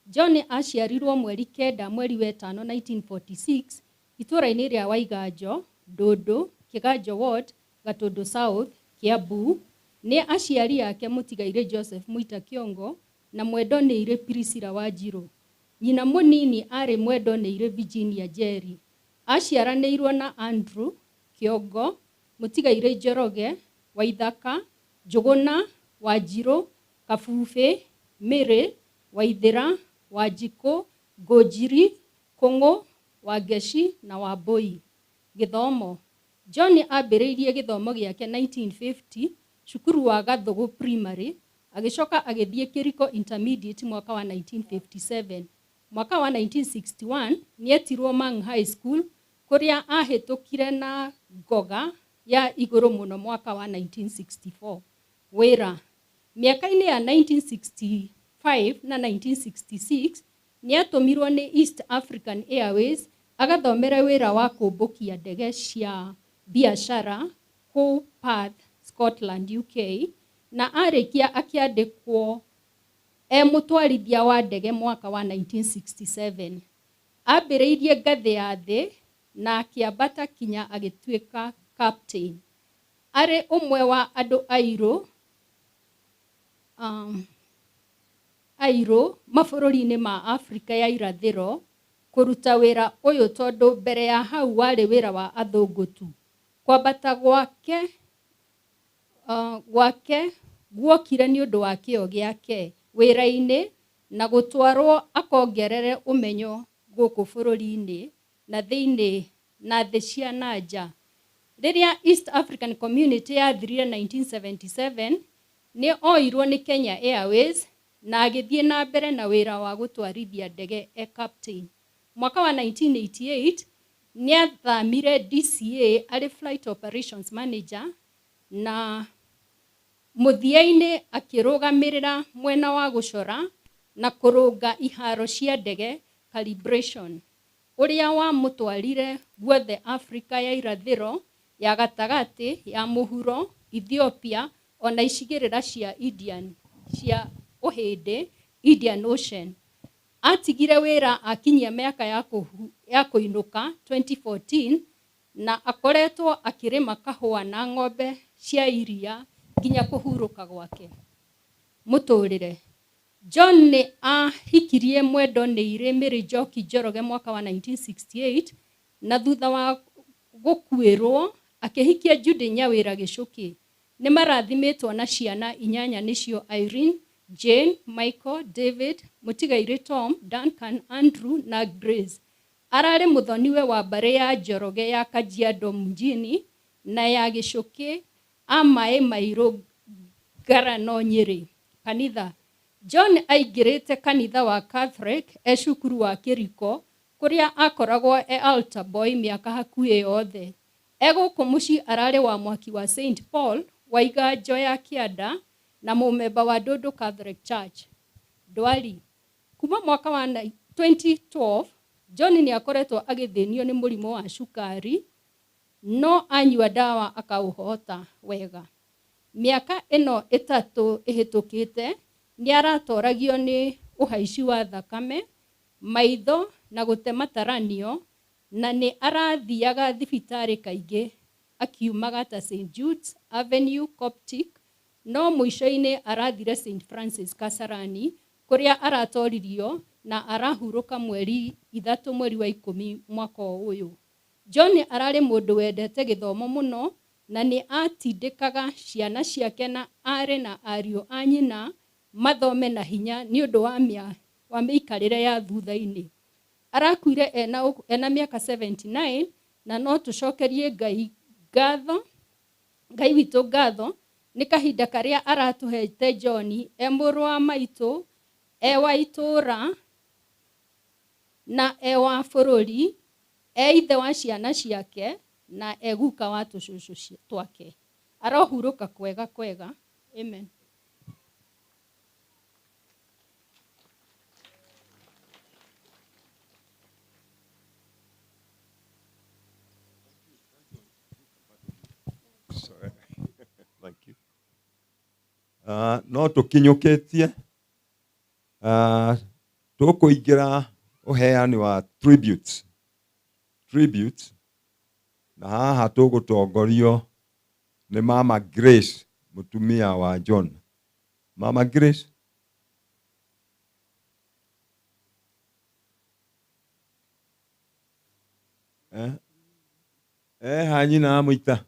John aciarirwo mweri 9 mweri wa 5 1946 itũũra-inĩ rĩa Waiganjo, Ndũndũ, Kĩganjo Ward, Gatũndũ South, Kiambu, nĩ aciari ake mũtigairĩ Joseph Mũita Kĩongo na mwendonĩire Priscilla Wanjirũ. Nyina mũnini arĩ mwendonĩire Virginia Njeri. Aciaranĩirwo na Andrew Kĩongo, mũtigairĩ Njoroge, Waithaka, Njũgũna, Wanjirũ, Kabubĩ, Mĩrĩ, Waithĩra, Wanjikũ, Ngũnjiri, Kũng'ũ, Wangeci na Wambũi. Gĩthomo. John ambĩrĩirie gĩthomo gĩake 1950 cukuru wa Gathũgũ Primary, agĩcoka agĩthiĩ Kĩriko Intermediate mwaka wa 1957. Mwaka wa 1961 nĩetirwo Mang High School kũrĩa ahĩtũkire na ngoga ya igũrũ mũno mwaka wa 1964. Wĩra. Mĩaka-inĩ ya 1965 na 1966 nĩatũmirwo nĩ East African Airways agathomere wĩra wa kũmbũkia ndege cia biacara kũu Perth, Scotland, UK, na arĩkia akĩandĩkwo e mũtwarithia wa ndege mwaka wa 1967. Ambĩrĩirie ngathĩ ya thĩ na akĩambata kinya agĩtuĩka captain. Arĩ ũmwe wa andũ airũ mabũrũri-inĩ ma Afrika ya irathĩro kũruta wĩra ũyũ tondũ mbere ya hau warĩ wĩra wa athũngũ tu. Kwambata gwake guokire nĩ ũndũ wa kĩyo gĩake wĩra-inĩ na gũtwarwo akongerere ũmenyo gũkũ bũrũri-inĩ na thĩinĩ na thĩ cia na nja. Rĩrĩa East African Community yathirire 1977 nĩ oirwo nĩ Kenya Airways na agĩthiĩ na mbere na wĩra wa gũtwarithia ndege e captain. Mwaka wa 1988 nĩathamire DCA arĩ flight operations manager na mũthia-inĩ akĩrũgamĩrĩra mwena wa gũcora na kũrũnga iharo cia ndege calibration ũrĩa wamũtwarire guothe Afrika ya irathĩro, ya gatagatĩ, ya mũhuro, Ethiopia ona icigĩrĩra cia Indian cia Ũhĩndĩ, Indian Ocean. Atigire wĩra akinyia mĩaka ya kũinũka 2014 na akoretwo akĩrĩma kahũa na ng'ombe cia iria nginya kũhurũka gwake. Mũtũrĩre. John nĩ ahikirie mwendonĩire Mary Njoki Njoroge mwaka wa 1968 na thutha wa gũkuĩrwo akĩhikia Judy Nyawĩra Gĩcũkĩ. Nĩ marathimĩtwo na ciana inyanya nĩcio Irene, Jane, Michael, David, mũtigairĩ Tom, Duncan, Andrew na Grace. Ararĩ mũthoniwe wa mbarĩ ya Njoroge ya Kajiado mjini na ya Gĩcũkĩ a Maĩ Mairũ Ngarano Nyĩrĩ. Kanitha. John aingĩrĩte kanitha wa Catholic e cukuru wa Kĩriko kũrĩa akoragwo e altar boy mĩaka hakuhĩ yothe. E gũkũ mũciĩ ararĩ wa mwaki wa St Paul wa Iganjo ya Kĩanda na mũmemba wa Ndũndũ Catholic Church. Ndwari. Kuma mwaka wa 2012 John nĩ akoretwo agĩthĩnio nĩ mũrimũ wa cukari no anyua ndawa akaũhota wega. Mĩaka ĩno ĩtatũ ĩhĩtũkĩte nĩ aratoragio nĩ ũhaici wa thakame, maitho na gũte mataranio na nĩ arathiaga thibitarĩ kaingĩ akiumaga ta St Jude's Avenue Coptic no mũico-inĩ arathire St Francis Kasarani kũrĩa aratoririo na arahurũka mweri ithatũ mweri wa ikũmi mwaka ũyũ. John ararĩ mũndũ wendete gĩthomo mũno na nĩ atindĩkaga ciana ciake na aarĩ na ariũ a nyina mathome na hinya nĩ ũndũ wa mĩikarĩre ya thutha-inĩ. Arakuire ena, ena mĩaka 79 na no tũcokerie Ngai ngatho, Ngai witũ ngatho nĩ kahinda karĩa aratũhete John e mũrũ wa maitũ, e wa itũũra na e wa bũrũri, e ithe wa ciana ciake na e guka wa tũcũcũ twake. Arohurũka kwega kwega. Amen. Sorry. Thank you. No tũkinyũkĩtie tũkũingĩra ũheani wa tributes tributes na haha tũgũtongorio nĩ Mama Grace mũtumia wa John. Mama Grace. Eh? Eh, hanyina amũita.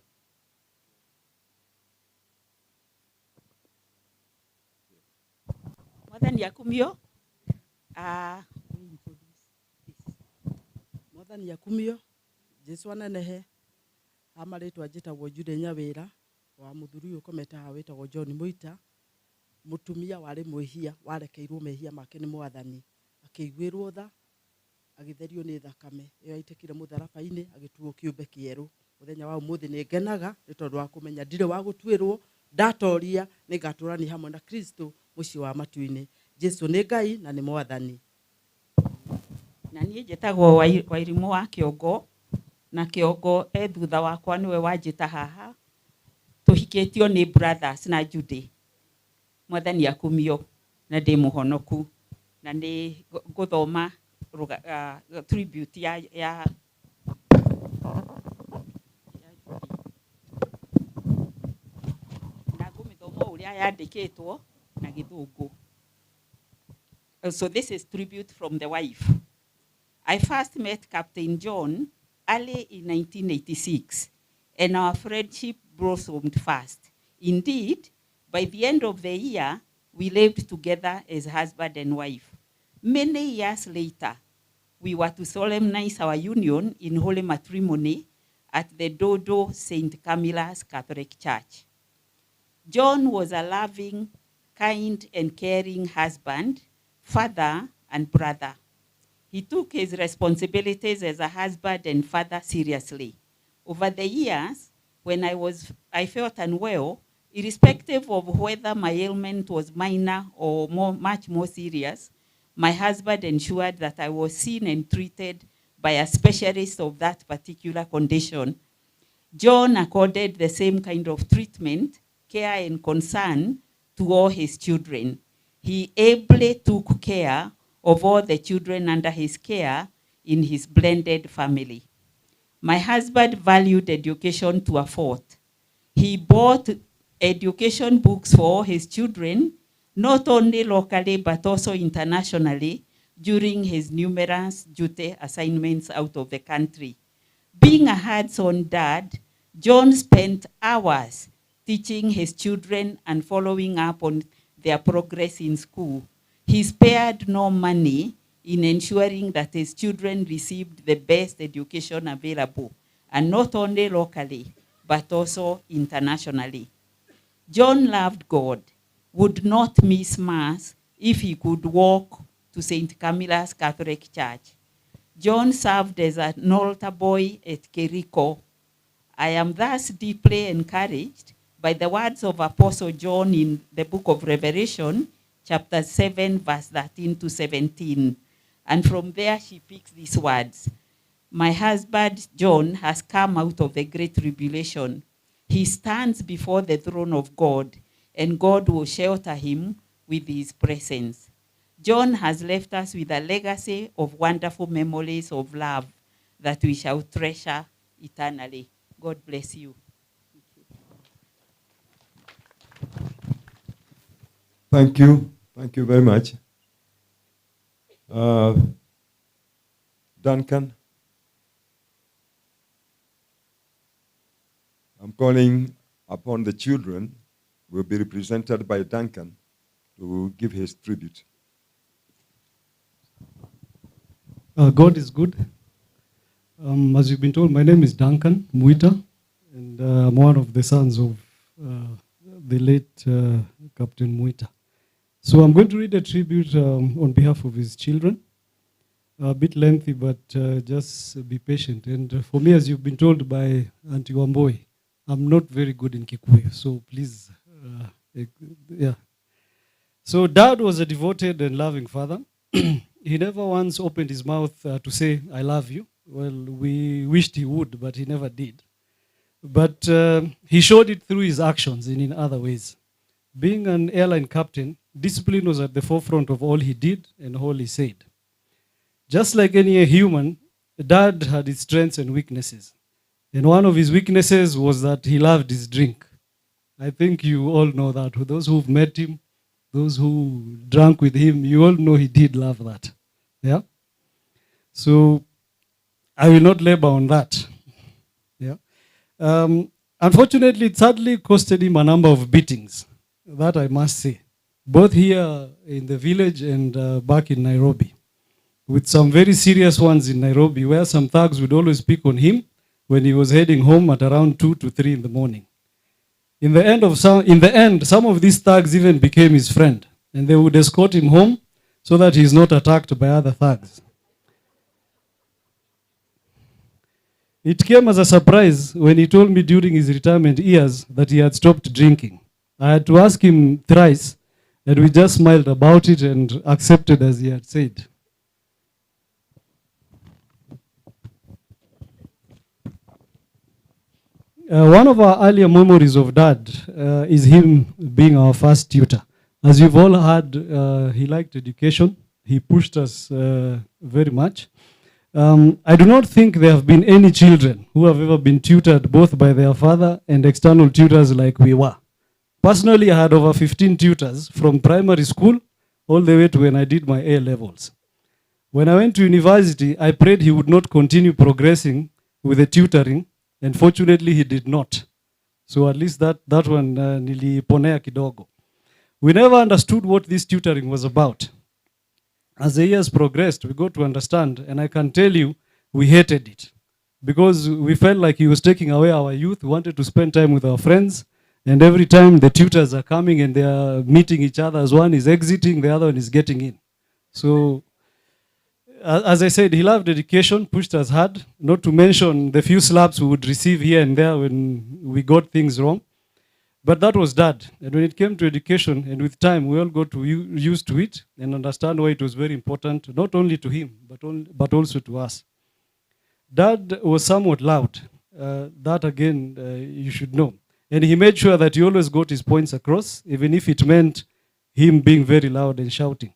Mwathani akumio. Mwathani akumio, Jesu anenehe. Ha marĩtwa njĩtagwo Jude Nyawĩra wa mũthuri ũyũ ũkomete haha wĩtagwo John Mũita, mũtumia warĩ mwĩhia warekeirwo mehia make nĩ Mwathani, akĩiguĩrwo tha, agĩtherio nĩ thakame ĩyo yaitĩkire mũtharaba-inĩ, agĩtuo kĩũmbe kĩerũ. Mũthenya wa ũmũthĩ nĩ ngenaga nĩ tondũ wa kũmenya ndirĩ wa gũtuĩrwo, ndatoria nĩ ngatũrania hamwe na Kristo mũciĩ wa matu-inĩ. Jesu nĩ Ngai na nĩ Mwathani. Na niĩ njĩtagwo Wairimũ wa Kĩongo, na Kĩongo e thutha wakwa nĩwe wanjĩta haha. Tũhikĩtio nĩ brothers na Judy. Mwathani akumio na ndĩ mũhonoku na nĩ ngũthoma tribute ya na ngũmĩthoma ũrĩa yandĩkĩtwo na gĩthũngũ. So this is tribute from the wife. I first met Captain John early in 1986, and our friendship blossomed fast. Indeed, by the end of the year, we lived together as husband and wife. Many years later, we were to solemnize our union in holy matrimony at the Dodo St. Camilla's Catholic Church. John was a loving, kind, and caring husband, father, and brother. He took his responsibilities as a husband and father seriously. Over the years, when I felt unwell, irrespective of whether my ailment was minor or much more serious, my husband ensured that I was seen and treated by a specialist of that particular condition. John accorded the same kind of treatment, care, and concern to all his children. He ably took care of all the children under his care in his blended family. My husband valued education to a fault. He bought education books for all his children, not only locally but also internationally, during his numerous duty assignments out of the country. Being a hands-on dad, John spent hours teaching his children and following up on their progress in school. He spared no money in ensuring that his children received the best education available, and not only locally, but also internationally. John loved God, would not miss Mass if he could walk to St. Camilla's Catholic Church. John served as an altar boy at Keriko. I am thus deeply encouraged by the words of Apostle John in the book of Revelation, chapter 7, verse 13 to 17. And from there, she picks these words. My husband, John, has come out of the great tribulation. He stands before the throne of God, and God will shelter him with his presence. John has left us with a legacy of wonderful memories of love that we shall treasure eternally. God bless you. Thank you. Thank you very much. Duncan, I'm calling upon the children, will be represented by Duncan, to give his tribute. God is good. As you've been told, my name is Duncan Muita, and I'm one of the sons of the late Captain Muita. So I'm going to read a tribute on behalf of his children. A bit lengthy, but just be patient. And for me, as you've been told by Auntie Wamboi, I'm not very good in Kikuyu, so please, yeah. So Dad was a devoted and loving father. He never once opened his mouth to say, I love you. Well, we wished he would, but he never did. But he showed it through his actions and in other ways. Being an airline captain, discipline was at the forefront of all he did and all he said. Just like any human, Dad had his strengths and weaknesses. And one of his weaknesses was that he loved his drink. I think you all know that. For those who've met him, those who drank with him, you all know he did love that. Yeah? So I will not labor on that. Yeah. Unfortunately, it sadly costed him a number of beatings, that I must say, both here in the village and back in Nairobi, with some very serious ones in Nairobi, where some thugs would always pick on him when he was heading home at around 2 to 3 in the morning. In the end, some of these thugs even became his friend, and they would escort him home so that he is not attacked by other thugs. It came as a surprise when he told me during his retirement years that he had stopped drinking. I had to ask him thrice, and we just smiled about it and accepted as he had said. One of our earlier memories of Dad is him being our first tutor. As you've all heard, he liked education. He pushed us very much. I do not think there have been any children who have ever been tutored both by their father and external tutors like we were. Personally, I had over 15 tutors from primary school all the way to when I did my A levels. When I went to university, I prayed he would not continue progressing with the tutoring, and fortunately he did not. So at least that one niliponea kidogo. We never understood what this tutoring was about. As the years progressed, we got to understand, and I can tell you, we hated it because we felt like he was taking away our youth. We wanted to spend time with our friends, and every time the tutors are coming and they are meeting each other, as one is exiting, the other one is getting in. So, as I said, he loved education, pushed us hard, not to mention the few slaps we would receive here and there when we got things wrong. But that was Dad. And when it came to education, and with time, we all got to used to it and understand why it was very important, not only to him, but also to us. Dad was somewhat loud. That, again, you should know. And he made sure that he always got his points across, even if it meant him being very loud and shouting.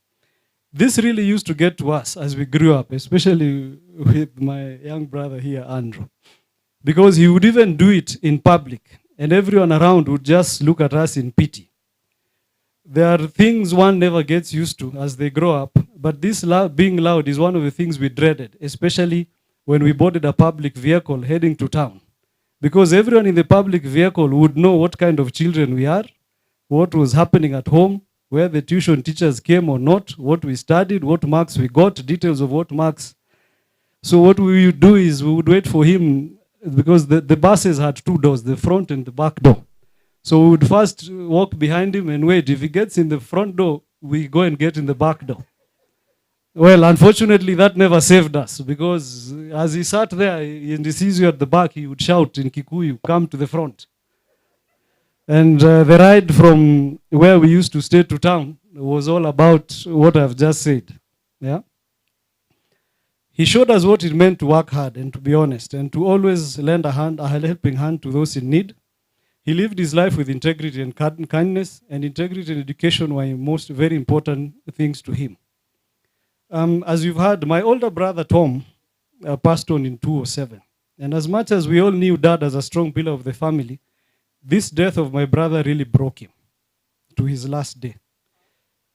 This really used to get to us as we grew up, especially with my young brother here, Andrew, because he would even do it in public, and everyone around would just look at us in pity. There are things one never gets used to as they grow up, but this being loud is one of the things we dreaded, especially when we boarded a public vehicle heading to town, because everyone in the public vehicle would know what kind of children we are, what was happening at home, where the tuition teachers came or not, what we studied, what marks we got, details of what marks. So what we would do is we would wait for him, because the buses had two doors, the front and the back door. So we would first walk behind him and wait. If he gets in the front door, we go and get in the back door. Well, unfortunately, that never saved us, because as he sat there and he sees you at the back, he would shout in Kikuyu, come to the front. And the ride from where we used to stay to town was all about what I've just said. Yeah. He showed us what it meant to work hard and to be honest and to always lend a hand, a helping hand to those in need. He lived his life with integrity and kindness, and integrity and education were most very important things to him. As you've heard, my older brother Tom passed on in 2007. And as much as we all knew Dad as a strong pillar of the family, this death of my brother really broke him to his last day.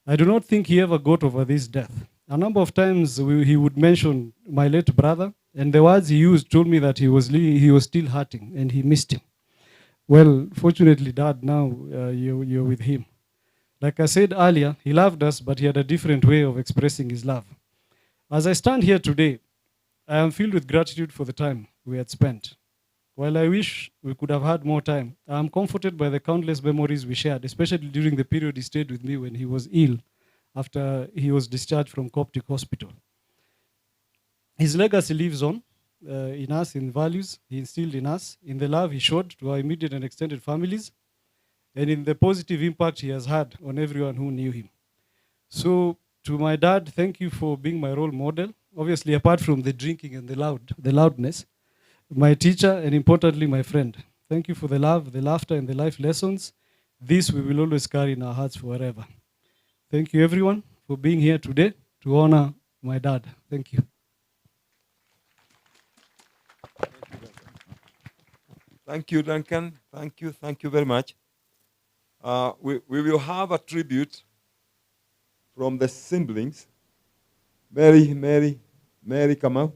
I do not think he ever got over this death. A number of times he would mention my late brother, and the words he used told me that he was still hurting and he missed him. Well, fortunately, Dad, now you're with him. Like I said earlier, he loved us, but he had a different way of expressing his love. As I stand here today, I am filled with gratitude for the time we had spent. While I wish we could have had more time, I am comforted by the countless memories we shared, especially during the period he stayed with me when he was ill after he was discharged from Coptic Hospital. His legacy lives on in us, in values he instilled in us, in the love he showed to our immediate and extended families, and in the positive impact he has had on everyone who knew him. So to my dad, thank you for being my role model. Obviously, apart from the drinking and the loudness, my teacher, and importantly, my friend. Thank you for the love, the laughter, and the life lessons. This we will always carry in our hearts forever. Thank you, everyone, for being here today to honor my dad. Thank you. Thank you, Duncan. Thank you. Thank you very much. We will have a tribute from the siblings. Mary, Mary, Mary Kamau.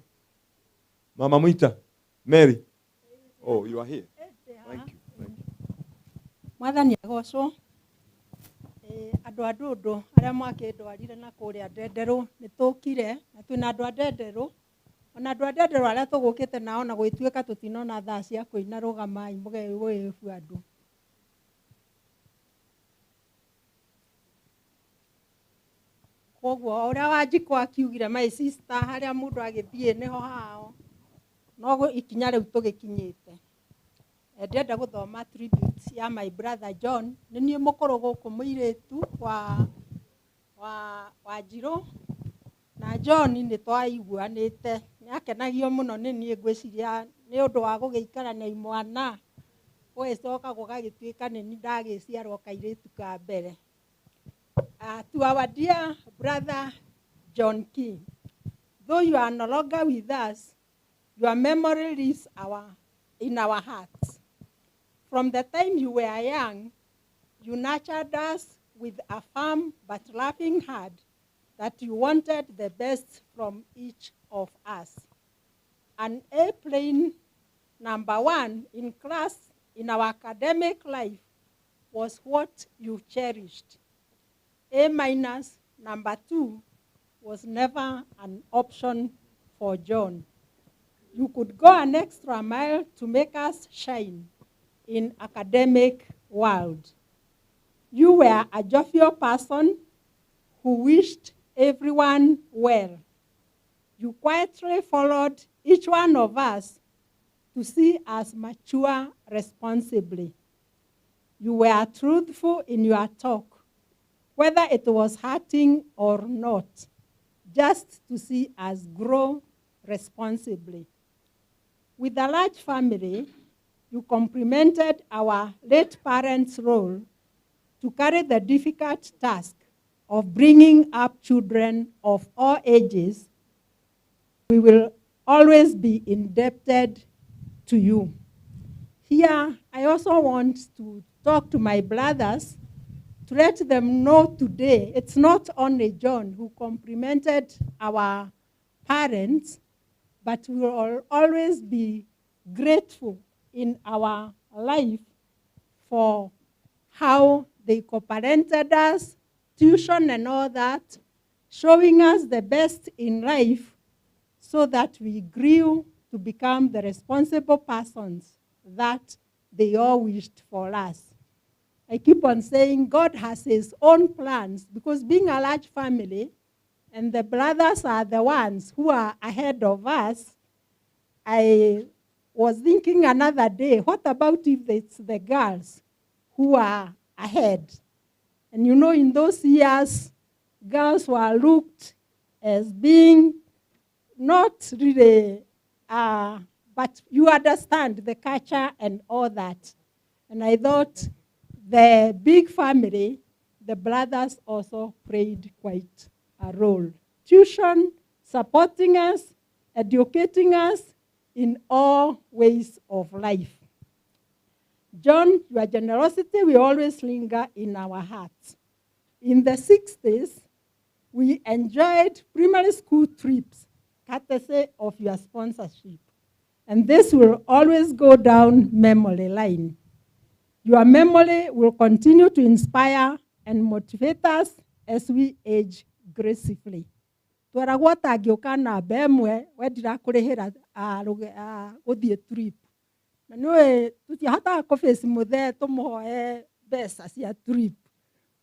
Mama Mwita, Mary. Oh, you are here. Thank you. Thank you. Mwathani agocwo. Andũ a ndũndũ arĩa mwakĩndwarire na kũrĩa Ndenderũ nĩ tũkire na twĩna andũ a Ndenderũ ona andũ a Ndenderũ arĩa tũgũkĩte nao na gwĩtuĩka tũtinona thaa cia kũina rũgamai mũgegũĩbu andũ. Koguo o ũrĩa Wanjikũ akiugire my sister harĩa mũndũ agĩthiĩ nĩho hao no ikinya rĩu tũgĩkinyĩte. Ndĩrenda gũthoma tribute ya my brother John. Nĩ niĩ mũkũrũ gũkũ mũirĩtu wa Wanjirũ na John nĩ twaiguanĩte, nĩ akenagio mũno nĩ niĩ ngwĩciria nĩ ũndũ wa gũgĩikarania imwana gũgĩcoka gũgagĩtuĩka nĩ niĩ ndagĩciarwo kairĩtu ka mbere. To our dear brother John King, though you are no longer with us, your memory lives in our hearts. From the time you were young, you nurtured us with a firm but loving heart that you wanted the best from each of us. An airplane number one in class in our academic life was what you cherished. A minus number 2 was never an option for John. You could go an extra mile to make us shine in academic world. You were a jovial person who wished everyone well. You quietly followed each one of us to see us mature responsibly. You were truthful in your talk, whether it was hurting or not, just to see us grow responsibly. With a large family, you complemented our late parents' role to carry the difficult task of bringing up children of all ages. We will always be indebted to you. Here, I also want to talk to my brothers to let them know today, it's not only John who complimented our parents, but we will always be grateful in our life for how they co-parented us, tuition and all that, showing us the best in life so that we grew to become the responsible persons that they all wished for us. I keep on saying God has his own plans, because being a large family, and the brothers are the ones who are ahead of us, I was thinking another day, what about if it's the girls who are ahead? And you know, in those years, girls were looked as being not really, but you understand the culture and all that. And I thought the big family, the brothers also played quite a role. Tuition, supporting us, educating us in all ways of life. John, your generosity will always linger in our hearts. In the 60s, we enjoyed primary school trips, courtesy of your sponsorship. And this will always go down memory lane. Your memory will continue to inspire and motivate us as we age gracefully. Tweragwo atangĩũka namba ĩmwe we ndirakũrĩhĩra gũthiĩ trip. Na nĩũĩ tũtiahotaga kũ-face mũthee tũmũhoe mbeca cia trip.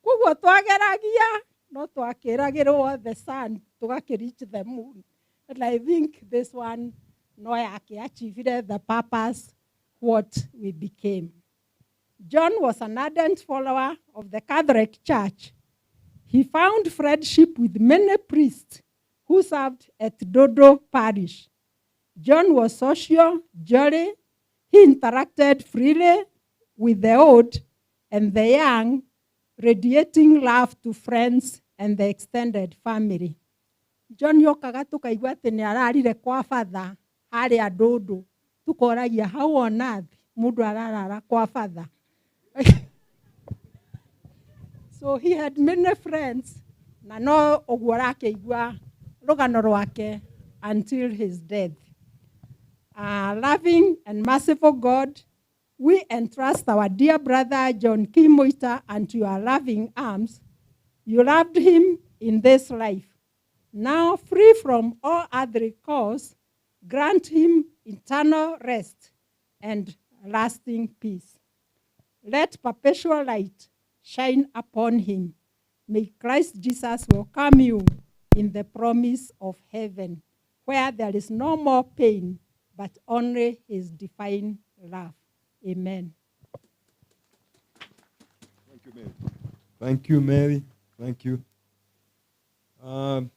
Koguo twageragia no twakĩragĩrwo the sun tũgakĩ reach the moon. And I think this one no yake achieved the purpose what we became. John was an ardent follower of the Catholic Church. He found friendship with many priests who served at Dodo Parish. John was social, jolly. He interacted freely with the old and the young, radiating love to friends and the extended family. John yokaga tukaigua atĩ nĩ ararire kwa father harĩa Ndũndũ, tukoragia how on earth mũndũ ararara kwa father. So he had many friends, na no ũguo arakĩigua rũgano rwake until his death. Loving and merciful God, we entrust our dear brother John Kimoita unto your loving arms. You loved him in this life. Now free from all earthly cause, grant him eternal rest and lasting peace. Let perpetual light shine upon him. May Christ Jesus welcome you in the promise of heaven, where there is no more pain, but only his divine love. Amen. Thank you, Mary. Thank you, Mary. Thank you. To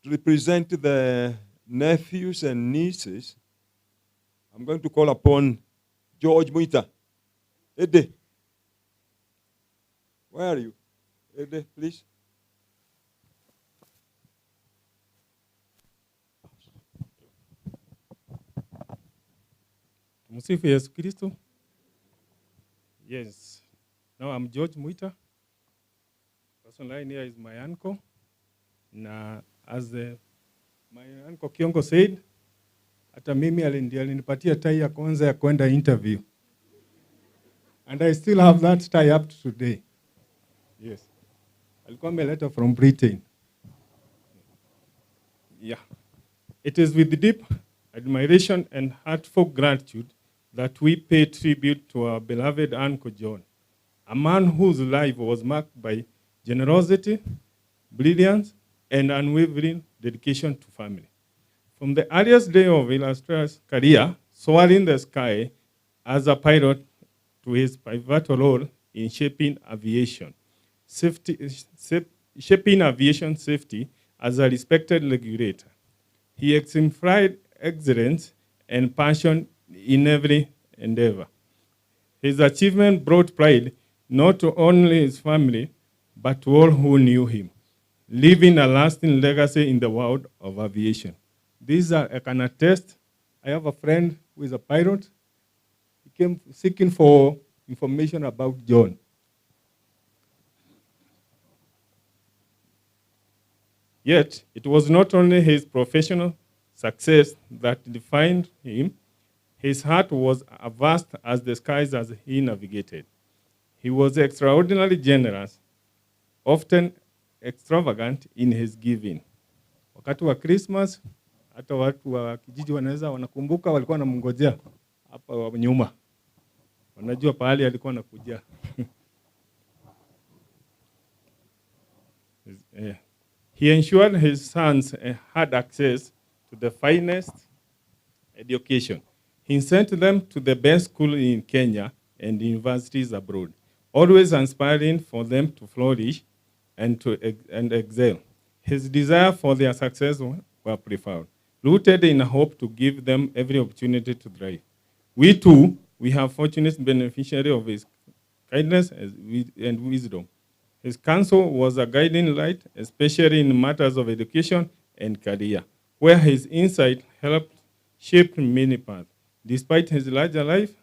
represent the nephews and nieces, I'm going to call upon George Muita. Ede, where are you? Ede, please. Tumsifu Yesu Kristo. Yes. Now I'm George Muita. Person lying here is my uncle. Na as my uncle Kiongo said, hata mimi alinipatia tai ya kwanza ya kwenda interview. And I still have that tie up to today. Yes. Alikuwa ameleta from Britain. Yeah. It is with deep admiration and heartfelt gratitude that we pay tribute to our beloved Uncle John, a man whose life was marked by generosity, brilliance, and unwavering dedication to family. From the earliest day of illustrious career, soaring the sky as a pilot to his pivotal role in shaping aviation safety as a respected regulator. He exemplified excellence and passion in every endeavor. His achievement brought pride not to only his family, but to all who knew him, leaving a lasting legacy in the world of aviation. These are, I can attest. I have a friend who is a pilot. He came seeking for information about John. Yet, it was not only his professional success that defined him. His heart was as vast as the skies as he navigated. He was extraordinarily generous, often extravagant in his giving. Wakati wa Christmas, hata watu wa kijiji wanaweza wanakumbuka walikuwa wanamngojea hapa nyuma. Wanajua pahali alikuwa anakuja. He ensured his sons had access to the finest education. He sent them to the best school in Kenya and universities abroad, always inspiring for them to flourish and to and excel. His desire for their success were profound, rooted in a hope to give them every opportunity to thrive. We too, we have fortunate beneficiary of his kindness and wisdom. His counsel was a guiding light, especially in matters of education and career, where his insight helped shape many paths. Despite his larger life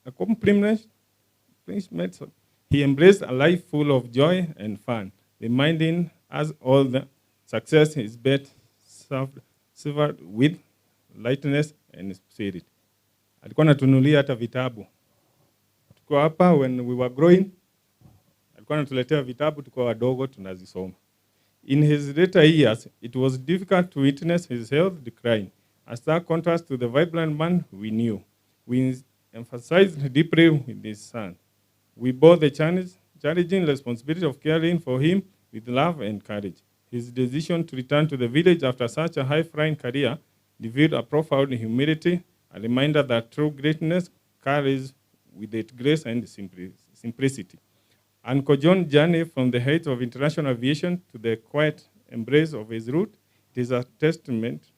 accomplishments, he embraced a life full of joy and fun, reminding us all that success is best served with lightness and spirit. Alikuwa anatunulia hata vitabu. Tuko hapa when we were growing, alikuwa anatuletea vitabu tukiwa wadogo tunazisoma. In his later years, it was difficult to witness his health decline, a stark contrast to the vibrant man we knew. We emphasized deeply with his son. We bore the challenging responsibility of caring for him with love and courage. His decision to return to the village after such a high-flying career revealed a profound humility, a reminder that true greatness carries with it grace and simplicity. Uncle John's journey from the heights of international aviation to the quiet embrace of his root, it is a testament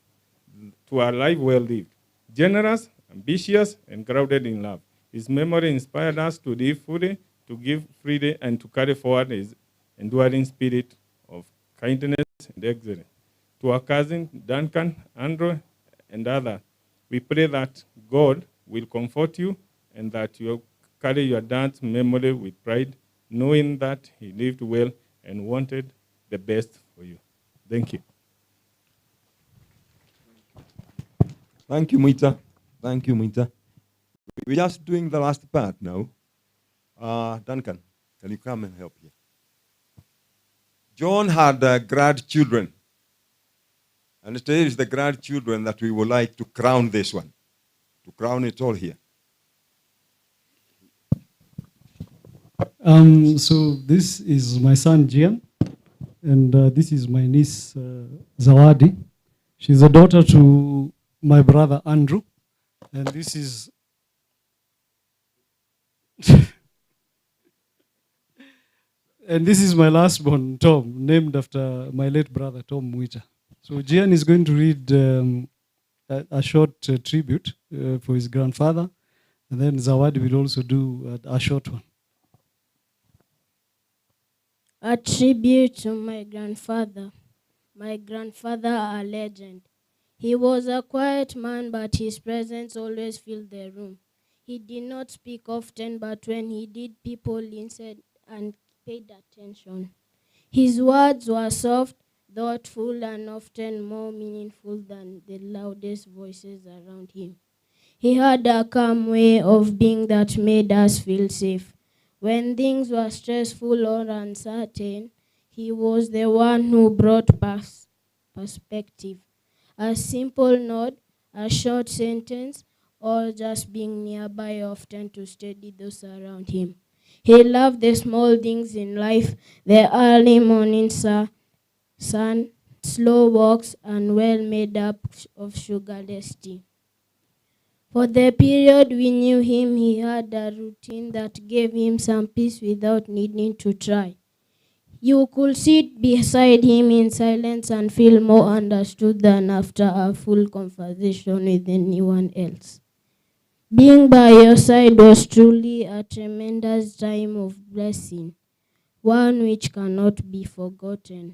to a life well lived, generous, ambitious, and grounded in love. His memory inspired us to live fully, to give freely, and to carry forward his enduring spirit of kindness and excellence. To our cousin, Duncan, Andrew, and others, we pray that God will comfort you and that you carry your dad's memory with pride, knowing that he lived well and wanted the best for you. Thank you. Thank you, Mwita. Thank you, Mwita. We're just doing the last part now. Duncan, can you come and help here? John had grandchildren. And it is the grandchildren that we would like to crown this one, to crown it all here. So this is my son, Gian, and this is my niece, Zawadi. She's a daughter to my brother, Andrew, and this is... and this is my last born, Tom, named after my late brother, Tom Mwita. So Gian is going to read a short tribute for his grandfather, and then Zawadi will also do a short one. A tribute to my grandfather. My grandfather, a legend. He was a quiet man, but his presence always filled the room. He did not speak often, but when he did, people listened and paid attention. His words were soft, thoughtful, and often more meaningful than the loudest voices around him. He had a calm way of being that made us feel safe. When things were stressful or uncertain, he was the one who brought perspective. A simple nod, a short sentence, or just being nearby often to steady those around him. He loved the small things in life, the early morning sun, slow walks, and well made up of sugarless tea. For the period we knew him, he had a routine that gave him some peace without needing to try. You could sit beside him in silence and feel more understood than after a full conversation with anyone else. Being by your side was truly a tremendous time of blessing, one which cannot be forgotten.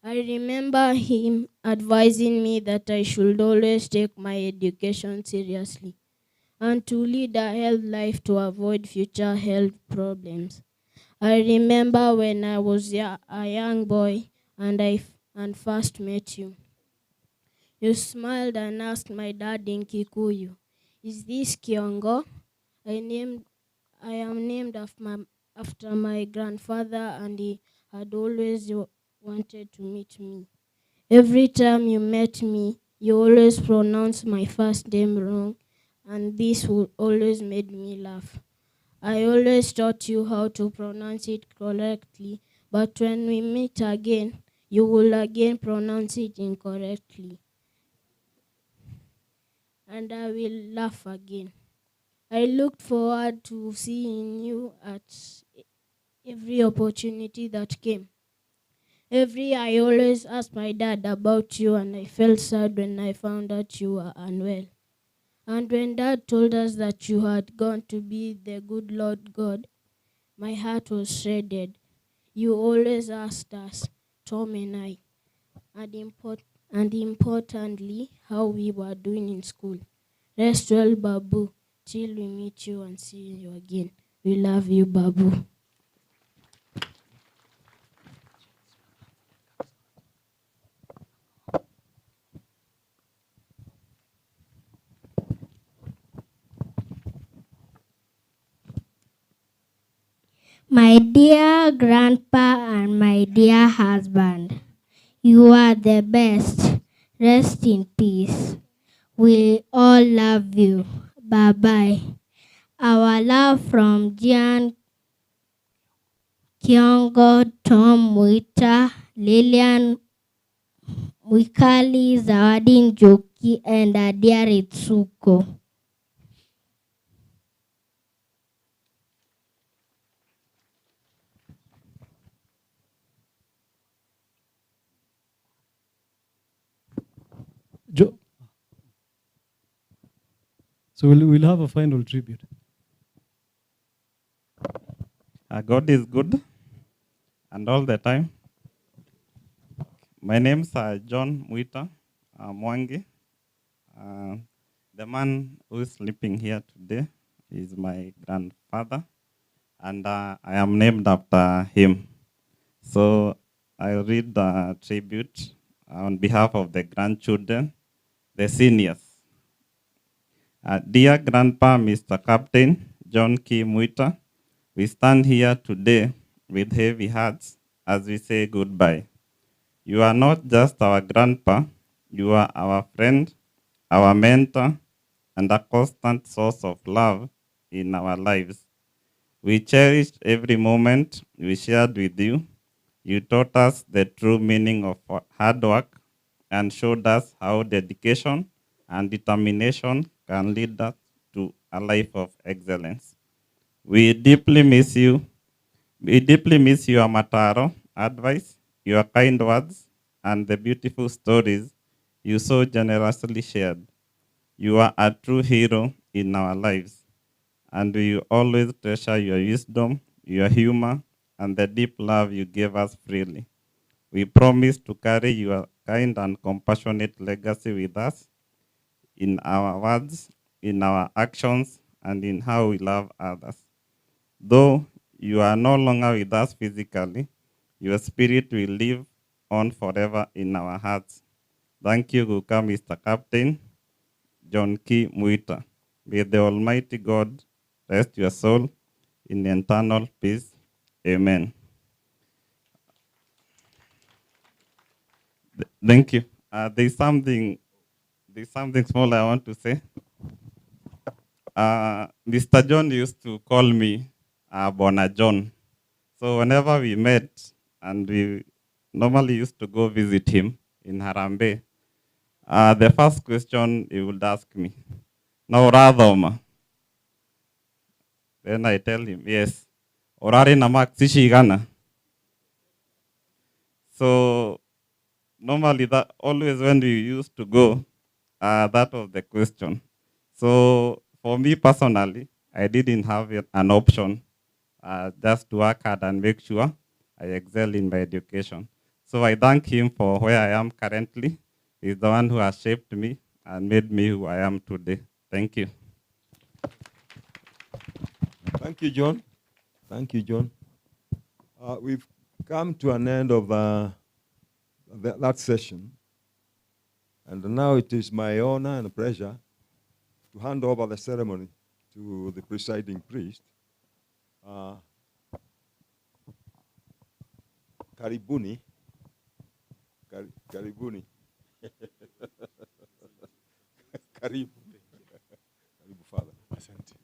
I remember him advising me that I should always take my education seriously and to lead a healthy life to avoid future health problems. I remember when I was a young boy and I first met you. You smiled and asked my dad in Kikuyu, "Is this Kiongo?" I am named after my grandfather, and he had always wanted to meet me. Every time you met me, you always pronounced my first name wrong, and this would always made me laugh. I always taught you how to pronounce it correctly, but when we meet again, you will again pronounce it incorrectly, and I will laugh again. I looked forward to seeing you at every opportunity that came. Every year I always ask my dad about you, and I felt sad when I found out you were unwell. And when Dad told us that you had gone to be the good Lord God, my heart was shredded. You always asked us, Tom and I, and importantly, how we were doing in school. Rest well, Babu, till we meet you and see you again. We love you, Babu. My dear grandpa and my dear husband, you are the best. Rest in peace. We all love you. Bye-bye. Our love from Gian Kiongo, Tom Mwita, Lilian Mwikali, Zawadi Njoki, and Adia Ritsuko. So we'll have a final tribute. God is good, and all the time. My name's John Mwita Mwangi. The man who is sleeping here today is my grandfather, and I am named after him. So I read the tribute on behalf of the grandchildren, the seniors. Dear Grandpa, Mr. Captain John K. Mwita, we stand here today with heavy hearts as we say goodbye. You are not just our grandpa, you are our friend, our mentor, and a constant source of love in our lives. We cherished every moment we shared with you. You taught us the true meaning of hard work and showed us how dedication and determination can lead us to a life of excellence. We deeply miss you. We deeply miss your mataro advice, your kind words, and the beautiful stories you so generously shared. You are a true hero in our lives, and we always treasure your wisdom, your humor, and the deep love you gave us freely. We promise to carry your kind and compassionate legacy with us in our words, in our actions, and in how we love others. Though you are no longer with us physically, your spirit will live on forever in our hearts. Thank you, Guka, Mr. Captain John K. Mwita. May the Almighty God rest your soul in eternal peace. Amen. Thank you. There's something small I want to say. Mr. John used to call me Bona John. So whenever we met, and we normally used to go visit him in Harambe, the first question he would ask me, "No urathoma?" Then I tell him, yes. Orari na marks ici igana. So normally that always when we used to go, that was the question. So for me personally, I didn't have an option, just to work hard and make sure I excel in my education. So I thank him for where I am currently. He's the one who has shaped me and made me who I am today. Thank you. Thank you, John. Thank you, John. We've come to an end of that session. And now it is my honor and pleasure to hand over the ceremony to the presiding priest. Karibuni. Karibuni. Karibu. Karibu, Father. Asante.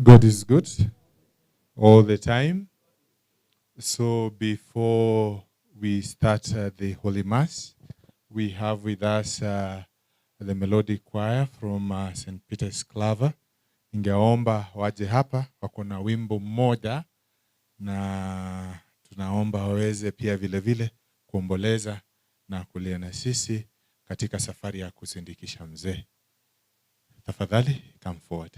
God is good all the time. So before we start the Holy Mass, We have with us the Melodic Choir from St. Peter's Claver. Ningeomba waje hapa, wako na wimbo mmoja na tunaomba waweze pia vile vile kuomboleza na kulia na sisi katika safari ya kusindikisha mzee. Tafadhali come forward.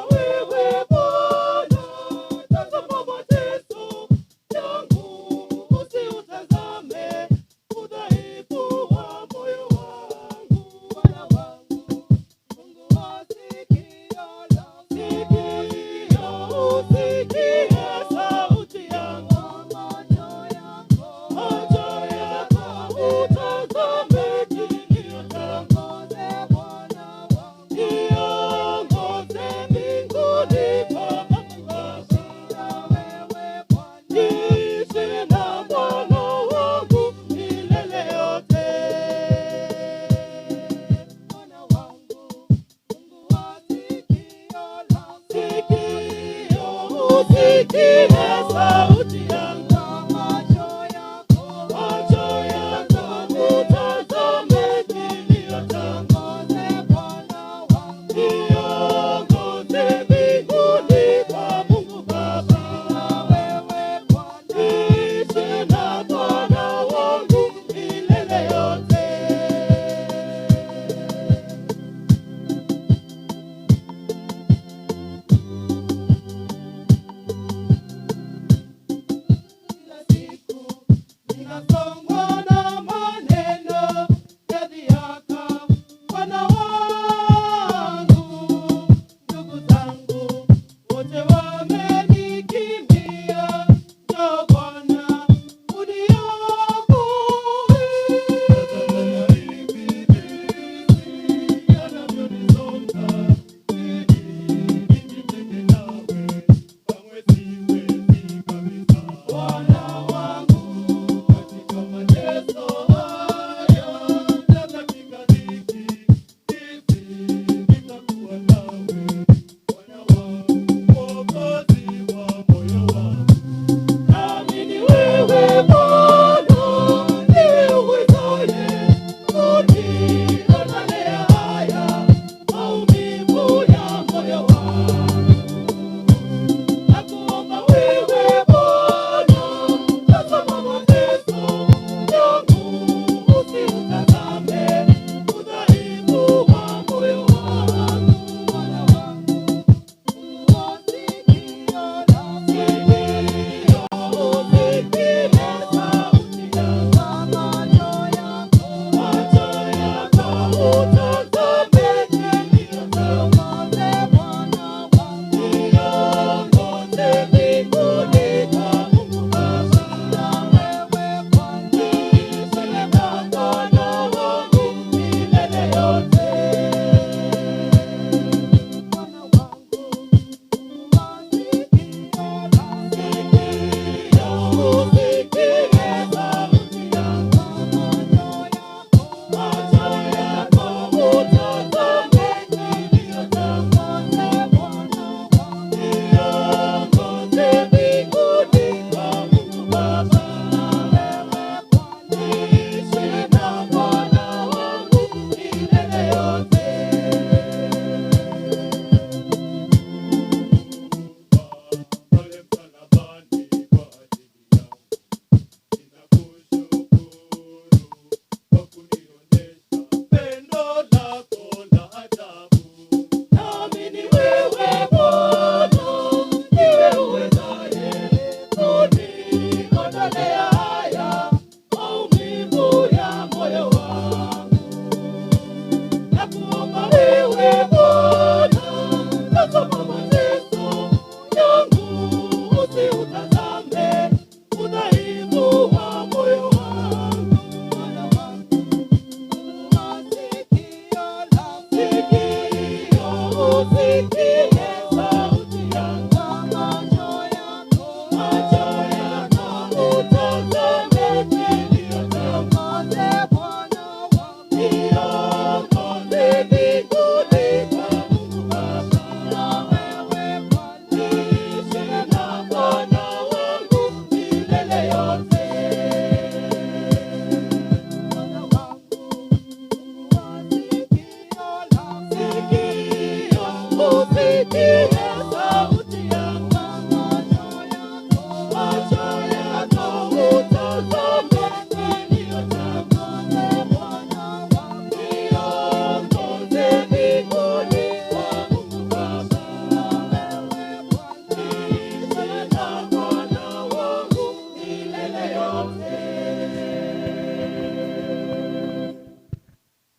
Wewe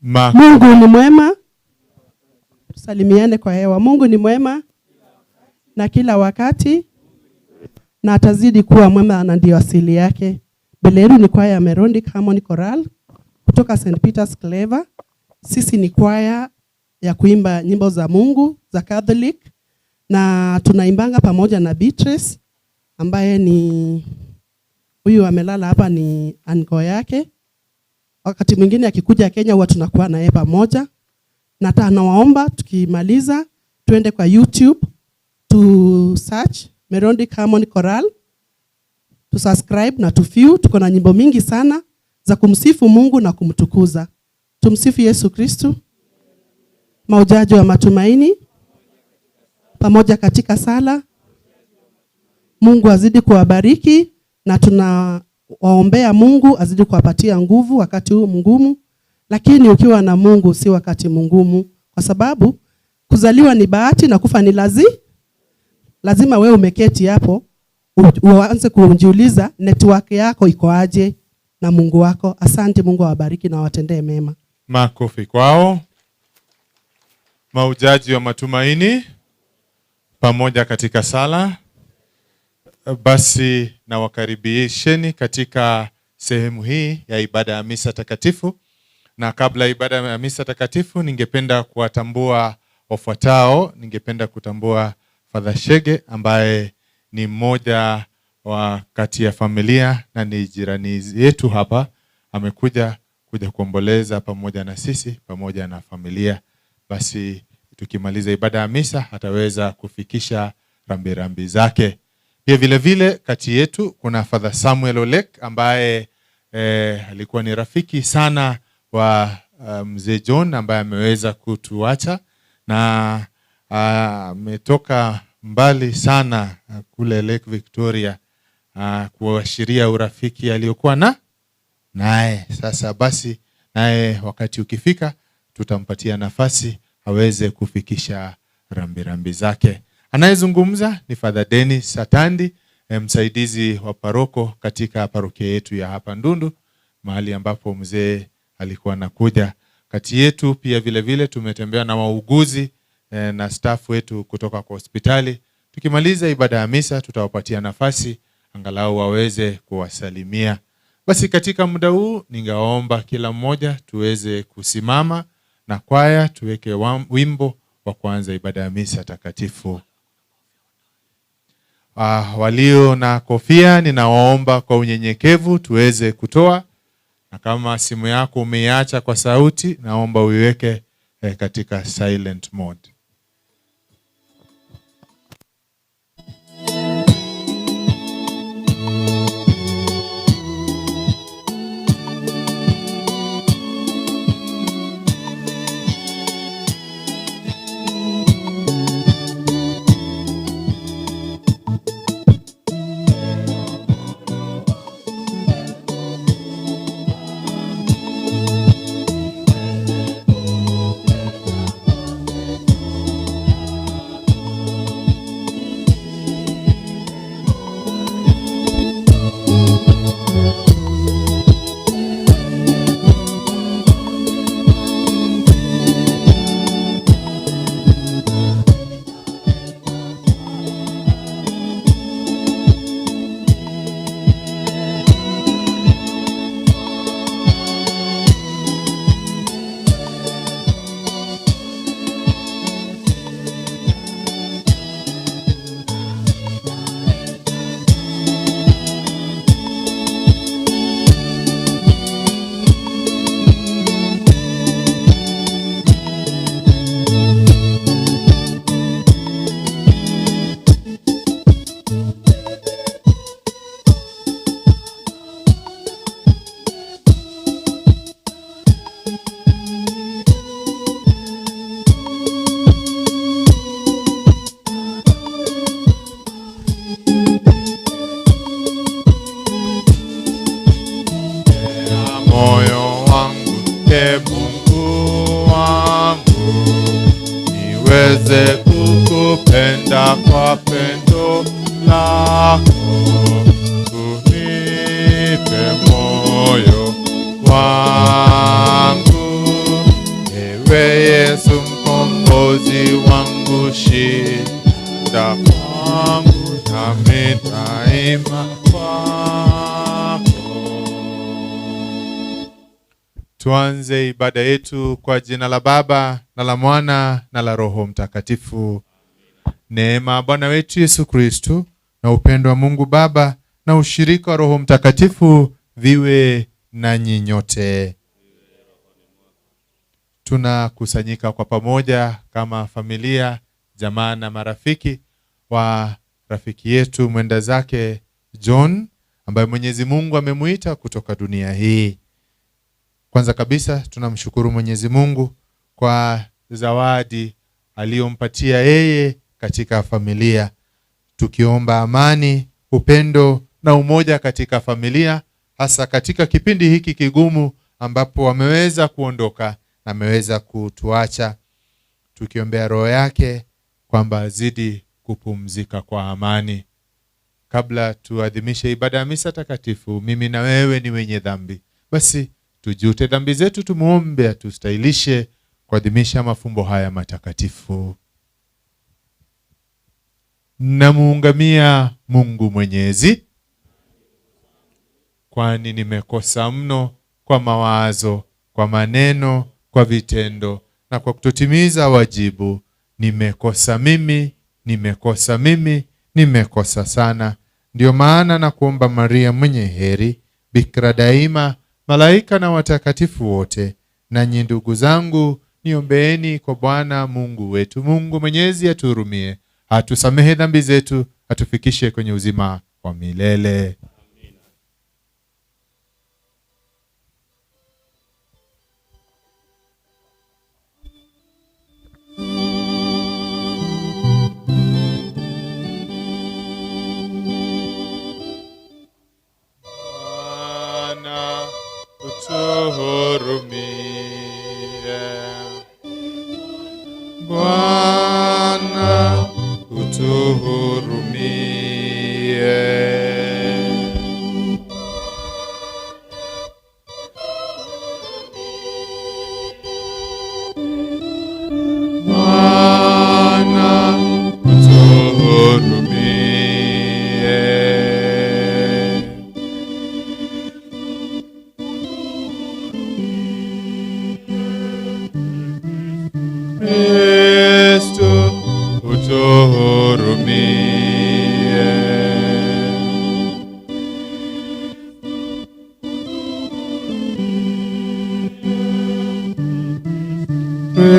Mungu ni mwema. Tusalimiane kwa hewa. Mungu ni mwema na kila wakati, na atazidi kuwa mwema na ndio asili yake. Mbele yenu ni kwaya ya Melodic Harmony Choral kutoka St. Peter's Clever. Sisi ni kwaya ya kuimba nyimbo za Mungu za Catholic, na tunaimbanga pamoja na Beatrice ambaye ni huyu amelala hapa, ni anko yake. Wakati mwingine akikuja Kenya huwa tunakuwa naye pamoja. Na hata nawaomba tukimaliza tuende kwa YouTube tu search Melodic Harmony Choral, tu subscribe na tu view. Tuko na nyimbo mingi sana za kumsifu Mungu na kumtukuza. Tumsifu Yesu Kristu. Maujaji wa matumaini pamoja katika sala. Mungu azidi kuwabariki, na tunawaombea Mungu azidi kuwapatia nguvu wakati huu mgumu. Lakini ukiwa na Mungu si wakati mgumu, kwa sababu kuzaliwa ni bahati na kufa ni lazima. Wewe umeketi hapo uanze kujiuliza network yako iko aje na Mungu wako. Asante, Mungu awabariki na awatendee mema. Makofi kwao. Maujaji wa matumaini pamoja katika sala. Basi na wakaribisheni katika sehemu hii ya ibada ya misa takatifu. Na kabla ibada ya misa takatifu, ningependa kuwatambua wafuatao. Ningependa kutambua Father Shege ambaye ni mmoja wa kati ya familia na ni jirani yetu hapa. Amekuja kuja kuomboleza pamoja na sisi pamoja na familia. Basi tukimaliza ibada ya misa ataweza kufikisha rambirambi zake. Pia vile vile kati yetu kuna Father Samuel Olek ambaye alikuwa ni rafiki sana wa mzee John ambaye ameweza kutuacha na ametoka mbali sana kule Lake Victoria kuashiria urafiki aliyokuwa na naye. Sasa basi naye wakati ukifika tutampatia nafasi aweze kufikisha rambirambi zake. Anayezungumza ni Father Dennis Satandi, msaidizi wa paroko katika parokia yetu ya hapa Ndundu, mahali ambapo mzee alikuwa anakuja. Kati yetu pia vile vile tumetembea na wauguzi na staff wetu kutoka kwa hospitali. Tukimaliza ibada ya misa tutawapatia nafasi angalau waweze kuwasalimia. Basi katika muda huu ningeomba kila mmoja tuweze kusimama na kwaya tuweke wimbo wa kuanza ibada ya misa takatifu. Walio na kofia ninawaomba kwa unyenyekevu tuweze kutoa, na kama simu yako umeiacha kwa sauti naomba uiweke katika silent mode. Niweze kukupenda kwa pendo lako, unipe moyo wangu Tuanze ibada yetu kwa jina la Baba na la Mwana na la Roho Mtakatifu. Neema Bwana wetu Yesu Kristu na upendo wa Mungu Baba na ushirika wa Roho Mtakatifu viwe nanyi nyote. Tunakusanyika kwa pamoja kama familia, jamaa na marafiki wa rafiki yetu mwenda zake John, ambaye Mwenyezi Mungu amemuita kutoka dunia hii. Kwanza kabisa tunamshukuru Mwenyezi Mungu kwa zawadi aliyompatia yeye katika familia, tukiomba amani, upendo na umoja katika familia, hasa katika kipindi hiki kigumu ambapo ameweza kuondoka na ameweza kutuacha, tukiombea roho yake kwamba azidi kupumzika kwa amani. Kabla tuadhimishe ibada ya misa takatifu, mimi na wewe ni wenye dhambi, basi tujute dhambi zetu, tumuombe atustahilishe kuadhimisha mafumbo haya matakatifu. Namuungamia Mungu Mwenyezi, kwani nimekosa mno kwa mawazo, kwa maneno, kwa vitendo na kwa kutotimiza wajibu. Nimekosa mimi, nimekosa mimi, nimekosa sana. Ndio maana na kuomba Maria mwenye heri, bikira daima, malaika na watakatifu wote, nanyi ndugu zangu, niombeeni kwa Bwana Mungu wetu. Mungu Mwenyezi atuhurumie, atusamehe dhambi zetu, atufikishe kwenye uzima wa milele. Bwana utuhurumie. Bwana utuhurumie. Bwana utuhurumie. Kristo utuhurumie.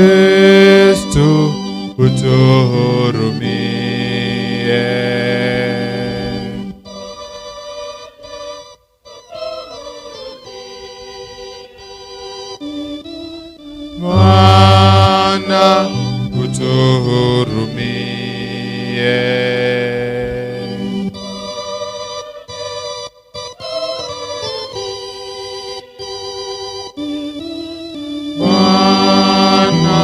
Kristo utuhurumie. Bwana utuhurumie. Bwana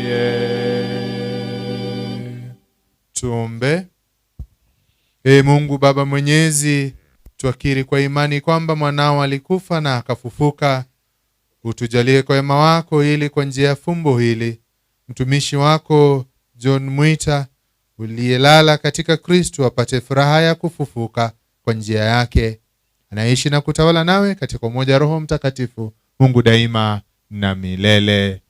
utuhurumie. Tuombe. Ee Mungu Baba Mwenyezi, twakiri kwa imani kwamba mwanao alikufa na akafufuka. Utujalie kwa wema wako, ili kwa njia ya fumbo hili mtumishi wako John Mwita uliyelala katika Kristo apate furaha ya kufufuka kwa njia yake, anaishi na kutawala nawe katika umoja wa Roho Mtakatifu, Mungu daima na milele.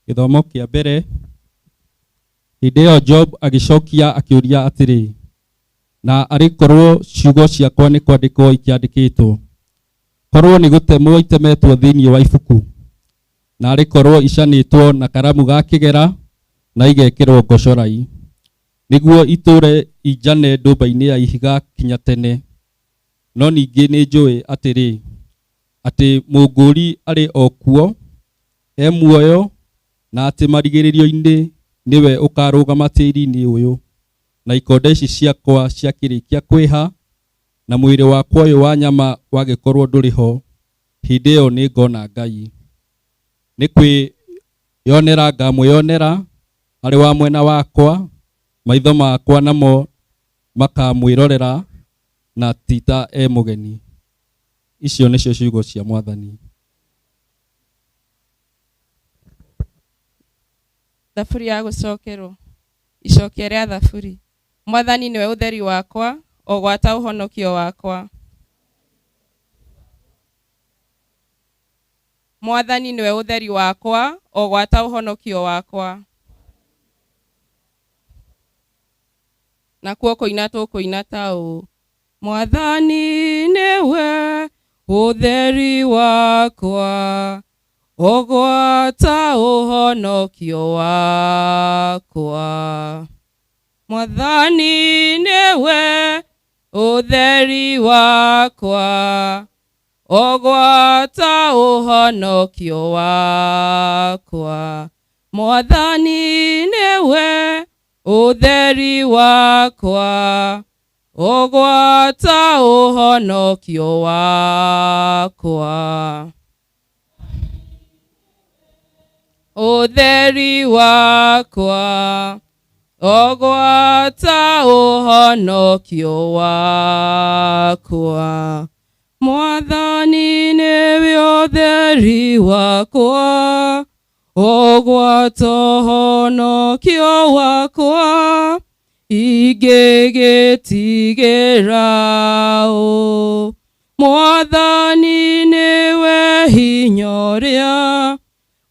Gĩthomo kĩa mbere. Hĩndĩ ĩyo Job agĩcokia akĩũria atĩrĩ, na arĩ korwo ciugo ciakwa nĩ kwandĩkwo ikĩandĩkĩtwo, korwo nĩ gũtemwo itemetwo thĩinĩ wa ibuku, na arĩ korwo icanĩtwo na karamu ga kĩgera na igekĩrwo ngocorai, nĩguo itũũre injane ndũmba-inĩ ya ihiga kinya tene. No ningĩ nĩ njũĩ atĩrĩ, atĩ Mũngũũri arĩ o kuo, e muoyo, na atĩ marigĩrĩrio-inĩ nĩwe ũkarũgama tĩri-inĩ ũyũ, na ikonde ici ciakwa ciakĩrĩkia kwĩha, na mwĩrĩ wakwa ũyũ wa nyama wagĩkorwo ndũrĩ ho, hĩndĩ ĩyo nĩngona Ngai. Nĩ kwĩyonera ngamwĩonera arĩ wa mwena wakwa, maitho makwa namo makamwĩrorera, na ti ta e mũgeni. Icio nĩcio ciugo cia Mwathani. Thaburi ya gũcokerwo. Icokia rĩa thaburi. Mwathani nĩwe ũtheri wakwa, o gwata ũhonokio wakwa. Mwathani nĩwe ũtheri wakwa, o gwata ũhonokio wakwa. Nakuo kũina tũkũina ta ũũ. Mwathani nĩwe ũtheri wakwa, o gwata ũhonokio wakwa. Mwathani nĩwe ũtheri wakwa, o gwata ũhonokio wakwa. Mwathani nĩwe ũtheri wakwa, o gwata ũhonokio wakwa. Ũtheri wakwa, o gwata ũhonokio wakwa. Mwathani nĩwe ũtheri wakwa, o gwata ũhonokio wakwa, ingĩgĩtigĩra ũ. Mwathani nĩwe hinya ũrĩa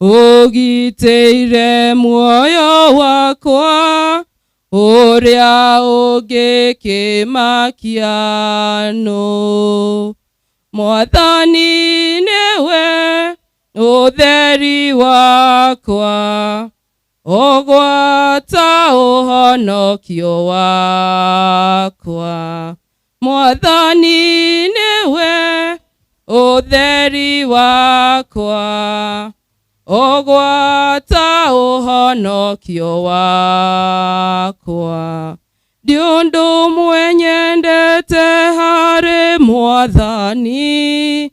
ũgitĩire muoyo wakwa, ũrĩa ũngĩkĩmakia nũ. Mwathani nĩwe ũtheri wakwa, o gwata ũhonokio wakwa. Mwathani nĩwe ũtheri wakwa, o gwata ũhonokio wakwa. Ndi ũndũ ũmwe nyendete harĩ Mwathani,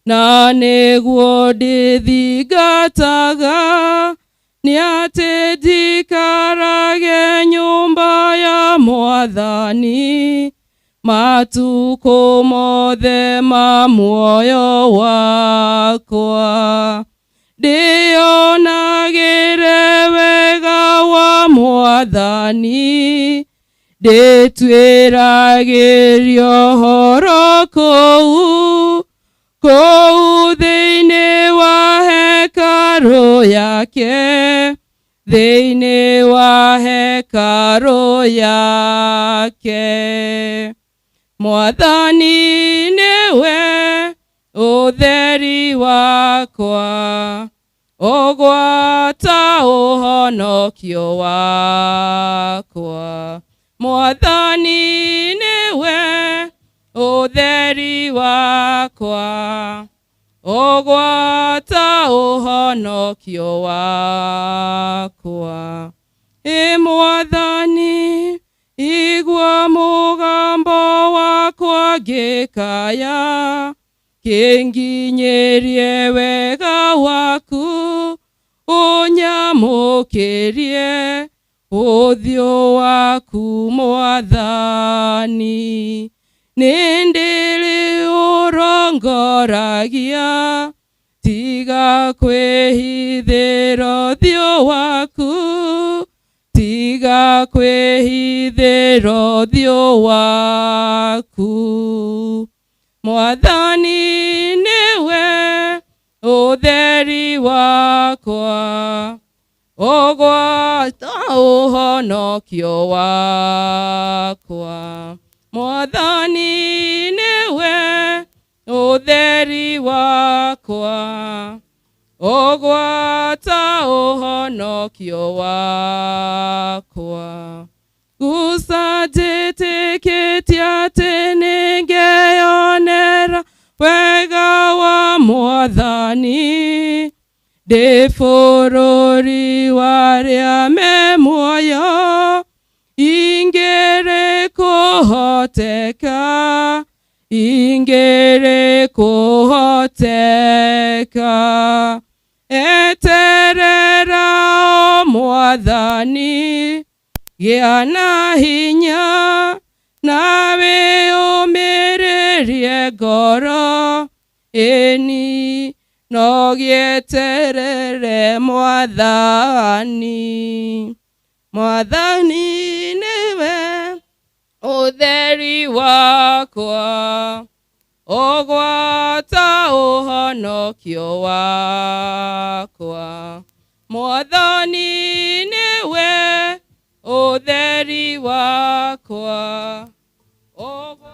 na nĩguo ndĩthingataga, nĩ atĩ njikarage nyũmba ya Mwathani matukũ mothe ma muoyo wakwa. Ndĩonagĩre wega wa Mwathani, ndĩtuĩragĩrio ũhoro kũu, kũu thĩinĩ wa hekarũ yake, thĩinĩ wa hekarũ yake. Mwathani nĩwe ũtheri wakwa, o gwata ũhonokio wakwa. Mwathani nĩwe ũtheri wakwa, o gwata ũhonokio wakwa. Ĩ Mwathani, igua mũgambo wakwa ngĩkaya, kĩnginyĩrie wega waku, ũnyamũkĩrie ũthiũ waku Mwathani. Nĩ ndĩrĩ ũrongoragia, tiga kwĩhithĩra ũthiũ waku, tiga kwĩhithĩra ũthiũ waku. Mwathani nĩwe ũtheri wakwa, Ũgwata ũhonokio wakwa. Mwathani nĩwe ũtheri wakwa. Ũgwata ũhonokio wakwa. Guca njĩtĩkĩtie atĩ nĩngeyonera wega wa Mwathani. Ndĩ bũrũri wa arĩa me muoyo, ingĩrĩ kũhoteka, ingĩrĩ kũhoteka. Eterera o Mwathani, gĩa na hinya, na wĩyũmĩrĩrie ngoro, ĩni no gĩeterere Mwathani. Mwathani nĩwe ũtheri wakwa, ũgwata ũhonokio wakwa. Mwathani nĩwe ũtheri wakwa. Ũgwata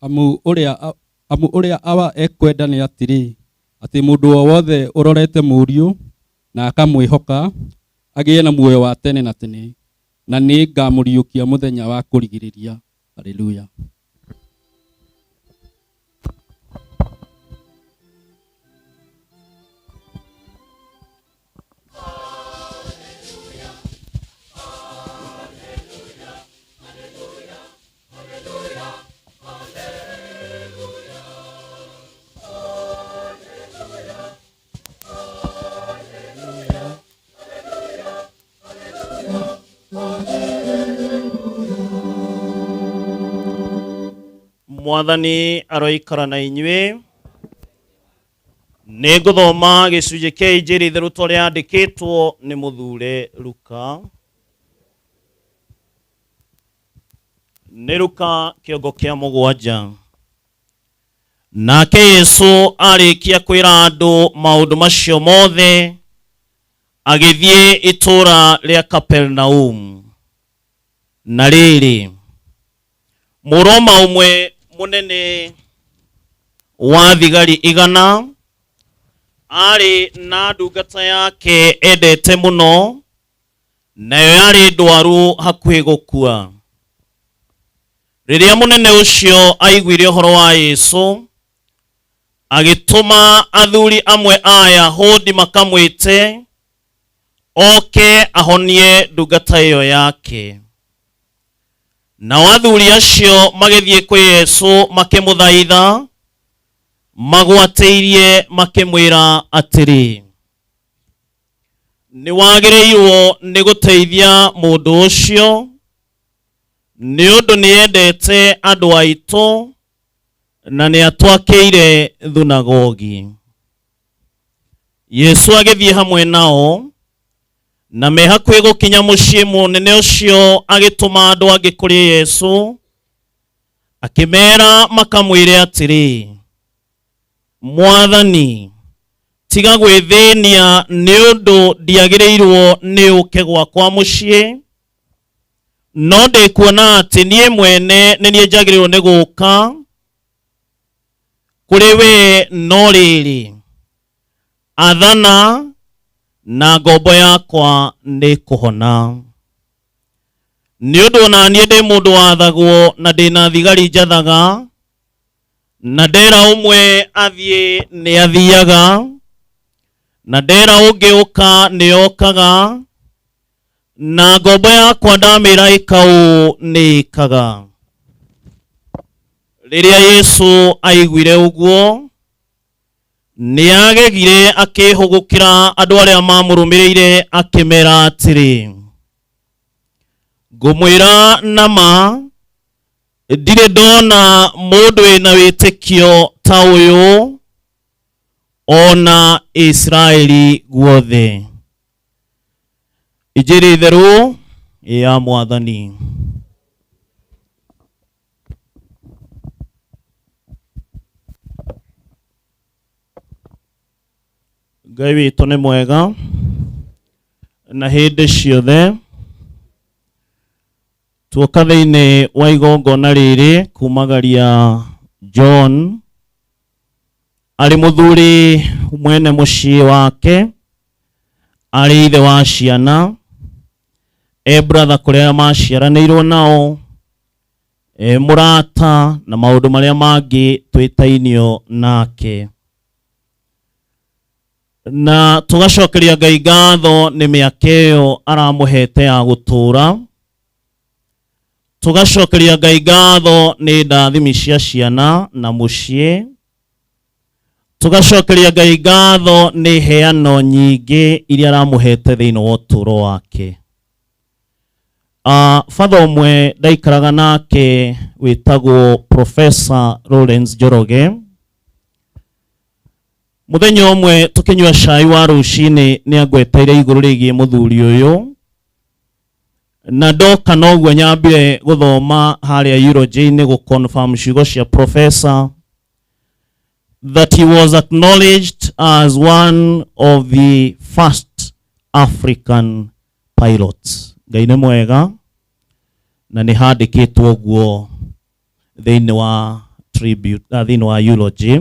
Amu ũrĩa Awa ekwenda nĩ atĩrĩ, atĩ mũndũ o wothe ũrorete Mũriũ na akamwĩhoka agĩe na muoyo wa tene na tene, na nĩ ngamũriũkia mũthenya wa kũrigĩrĩria. Haleluya. Mwathani aroikara na inyuĩ. Nĩ ngũthoma gĩcunjĩ kĩa Injiri theru ta ũrĩa yandĩkĩtwo nĩ mũthure Luka. Nĩ Luka kĩongo kĩa 7. Nake Yesu arĩkia kwĩra andũ maũndũ macio mothe, agĩthiĩ itũũra rĩa Kapernaum. Na rĩrĩ, Mũroma ũmwe mũnene wa thigari 100 arĩ na ndungata yake endete mũno, nayo yarĩ ndwaru hakuhĩ gũkua. Rĩrĩa mũnene ũcio aiguire ũhoro wa Yesu, agĩtũma athuri amwe a Ayahudi makamwĩte oke ahonie ndungata ĩyo yake. Nao athuri acio magĩthiĩ kwĩ Yesu makĩmũthaitha, magwatĩirie makĩmwĩra atĩrĩ, nĩ wagĩrĩirwo nĩ gũteithia mũndũ ũcio, nĩ ũndũ nĩendete andũ aitũ na nĩatwakĩire thunagogi. Yesu agĩthiĩ hamwe nao, na me hakuhĩ gũkinya mũciĩ mũnene ũcio agĩtũma andũ angĩ kũrĩ Yesu, akĩmeera makamwĩre atĩrĩ, Mwathani, tiga gwĩthĩnia nĩ ũndũ ndiagĩrĩirwo nĩ ũke gwakwa mũciĩ, no ndĩkuona atĩ niĩ mwene nĩ niĩ njagĩrĩirwo nĩ gũka kũrĩ we, no rĩrĩ, athana na ngombo yakwa nĩ kũhona. Nĩ ũndũ ona niĩ ndĩ mũndũ wathagwo na ndĩna thigari njathaga, na ndera ũmwe athiĩ nĩ athiaga, na ndera ũngĩ ũka nĩ okaga, na ngombo yakwa ndamĩra ĩka ũũ nĩ ĩkaga. Rĩrĩa Yesu aiguire ũguo, nĩ agegire akĩhũgũkĩra andũ arĩa mamũrũmĩrĩire akĩmera atĩrĩ, ngũmwĩra na ma, ndirĩ ndona mũndũ wĩna wĩtĩkio ta ũyũ ona Isiraeli guothe. Injiri theru ya Mwathani. Ngai witũ nĩ mwega na hĩndĩ ciothe. Tuoka thĩinĩ wa igongona rĩrĩ kumagaria John arĩ mũthuri mwene mũciĩ wake, arĩ ithe wa ciana, e brother kũrĩa maciaranĩirwo nao, e mũrata na maũndũ marĩa mangĩ twĩtainio nake. Na tũgacokeria Ngai ngatho nĩ mĩaka ĩyo aramũhete ya gũtũũra. Tũgacokeria Ngai ngatho nĩ ndathimi cia ciana na mũciĩ. Tũgacokeria Ngai ngatho nĩ heano nyingĩ iria aramũhete thĩinĩ wa ũtũũro wake. Father ũmwe ndaikaraga nake wĩtagwo Professor Lawrence Njoroge. Mũthenya ũmwe tũkĩnyua cai wa rũcinĩ nĩ angweteire igũrũ rĩgiĩ mũthuri ũyũ, na ndoka noguo nyambire gũthoma harĩa eulogy-inĩ gũ confirm ciugo cia professor that he was acknowledged as one of the first African pilots. Ngai nĩ mwega na nĩ handĩkĩtwo ũguo thĩinĩ wa tribute, thĩinĩ wa eulogy,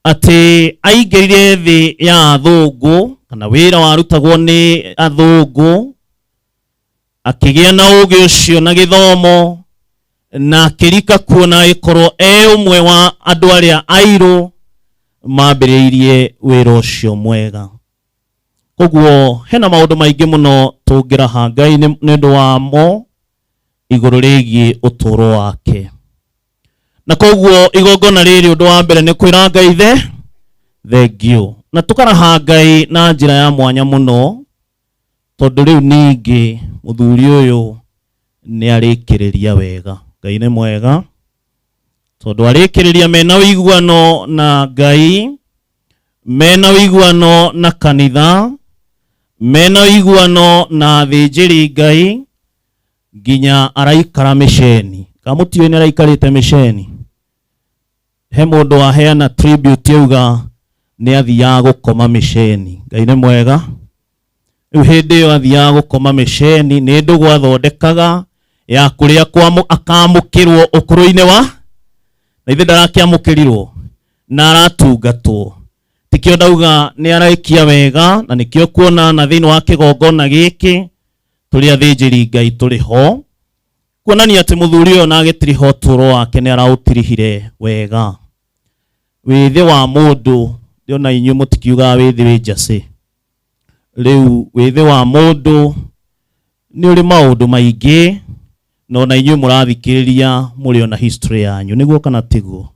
atĩ aingĩrire thĩ ya athũngũ kana wĩra warutagwo nĩ athũngũ, akĩgĩa na ũgĩ ũcio na gĩthomo, na akĩrika kuo na agĩkorwo e ũmwe wa andũ arĩa airũ mambĩrĩirie wĩra ũcio mwega. Koguo hena maũndũ maingĩ mũno tũngĩraha Ngai nĩ ũndũ wamo igũrũ rĩgiĩ ũtũũro wake. Na koguo igongona rĩrĩ ũndũ wa mbere nĩ kwĩra Ngai thengiũ, na tũkaraha Ngai na njĩra ya mwanya mũno, tondũ rĩu ningĩ mũthuri ũyũ nĩ arĩkĩrĩria wega. Ngai nĩ mwega tondũ arĩkĩrĩria mena ũiguano na Ngai, mena ũiguano na kanitha, mena ũiguano na athĩnjĩri Ngai, nginya araikara mĩceni. Kamũtiũĩ nĩ araikarĩte mĩceni. He mũndũ waheana tribute auga nĩ athiaga gũkoma mĩceni. Ngai nĩ mwega. Rĩu hĩndĩ ĩyo athiaga gũkoma mĩceni nĩ ndũgũ athondekaga ya kũrĩa akamũkĩrwo ũkũrũ-inĩ wa na ithe ndarakĩamũkĩrirwo na aratungatwo. Tikĩo ndauga nĩ araikia wega, na nĩkĩo kuona na thĩinĩ wa kĩgongona gĩkĩ tũrĩ athĩnjĩri Ngai tũrĩ ho, kuonania atĩ mũthuri ũyũ na agĩtiriha ũtũũro wake nĩ araũtirihire wega. Wĩthĩ wa mũndũ, ndĩona inyuĩ mũtikiugaga wĩthĩ wĩ njacĩ. Rĩu wĩthĩ wa mũndũ nĩ ũrĩ maũndũ maingĩ, na ona inyuĩ mũrathikĩrĩria mũrĩ ona history yanyu, nĩguo kana tiguo?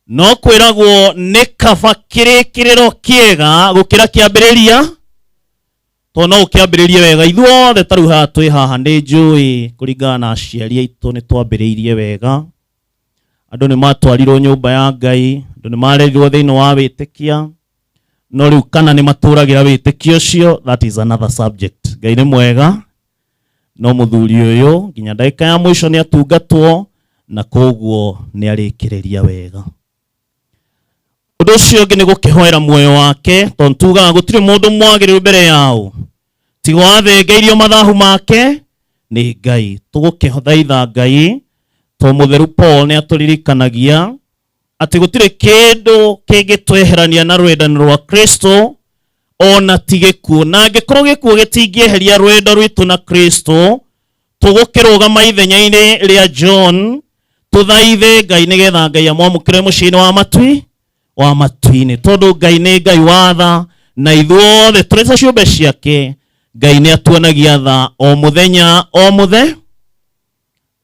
No kwĩragwo nĩ kaba kĩrĩkĩrĩro kĩega gũkĩra kĩambĩrĩria, tondũ no ũkĩambĩrĩrie wega. Ithuothe ta rĩu haha twĩ haha nĩ njũĩ kũringana na aciari aitũ nĩ twambĩrĩirie wega. Andũ nĩ matwarirwo nyũmba ya Ngai, andũ nĩ marerirwo thĩinĩ wa wĩtĩkia, no rĩu kana nĩ matũragĩra wĩtĩkio ũcio, that is another subject. Ngai nĩ mwega, no mũthuri ũyũ nginya ndagĩka ya mũico nĩ atungatwo, na koguo nĩ arĩkĩrĩria wega. Ũndũ ũcio ũngĩ nĩ gũkĩhoera muoyo wake, tondũ tugaga gũtirĩ mũndũ mwagĩrĩru mbere yao tiga wathengeirio mathahu make nĩ Ngai. Tũgũkĩthaitha Ngai tondũ mũtheru Paul nĩ atũririkanagia atĩ gũtirĩ kĩndũ kĩngĩtweherania na rwendano rwa Kristo ona ti gĩkuũ. Na angĩkorwo gĩkuũ gĩtingĩeheria rwendo rwitũ na Kristo, tũgũkĩrũgama ithenya-inĩ rĩa John tũthaithe Ngai nĩgetha Ngai amwamũkĩre mũciĩ-inĩ wa matui wa matu-inĩ, tondũ Ngai nĩ Ngai wa tha, na ithuothe tũrĩ ta ciũmbe ciake. Ngai nĩ atuonagia tha o mũthenya o mũthe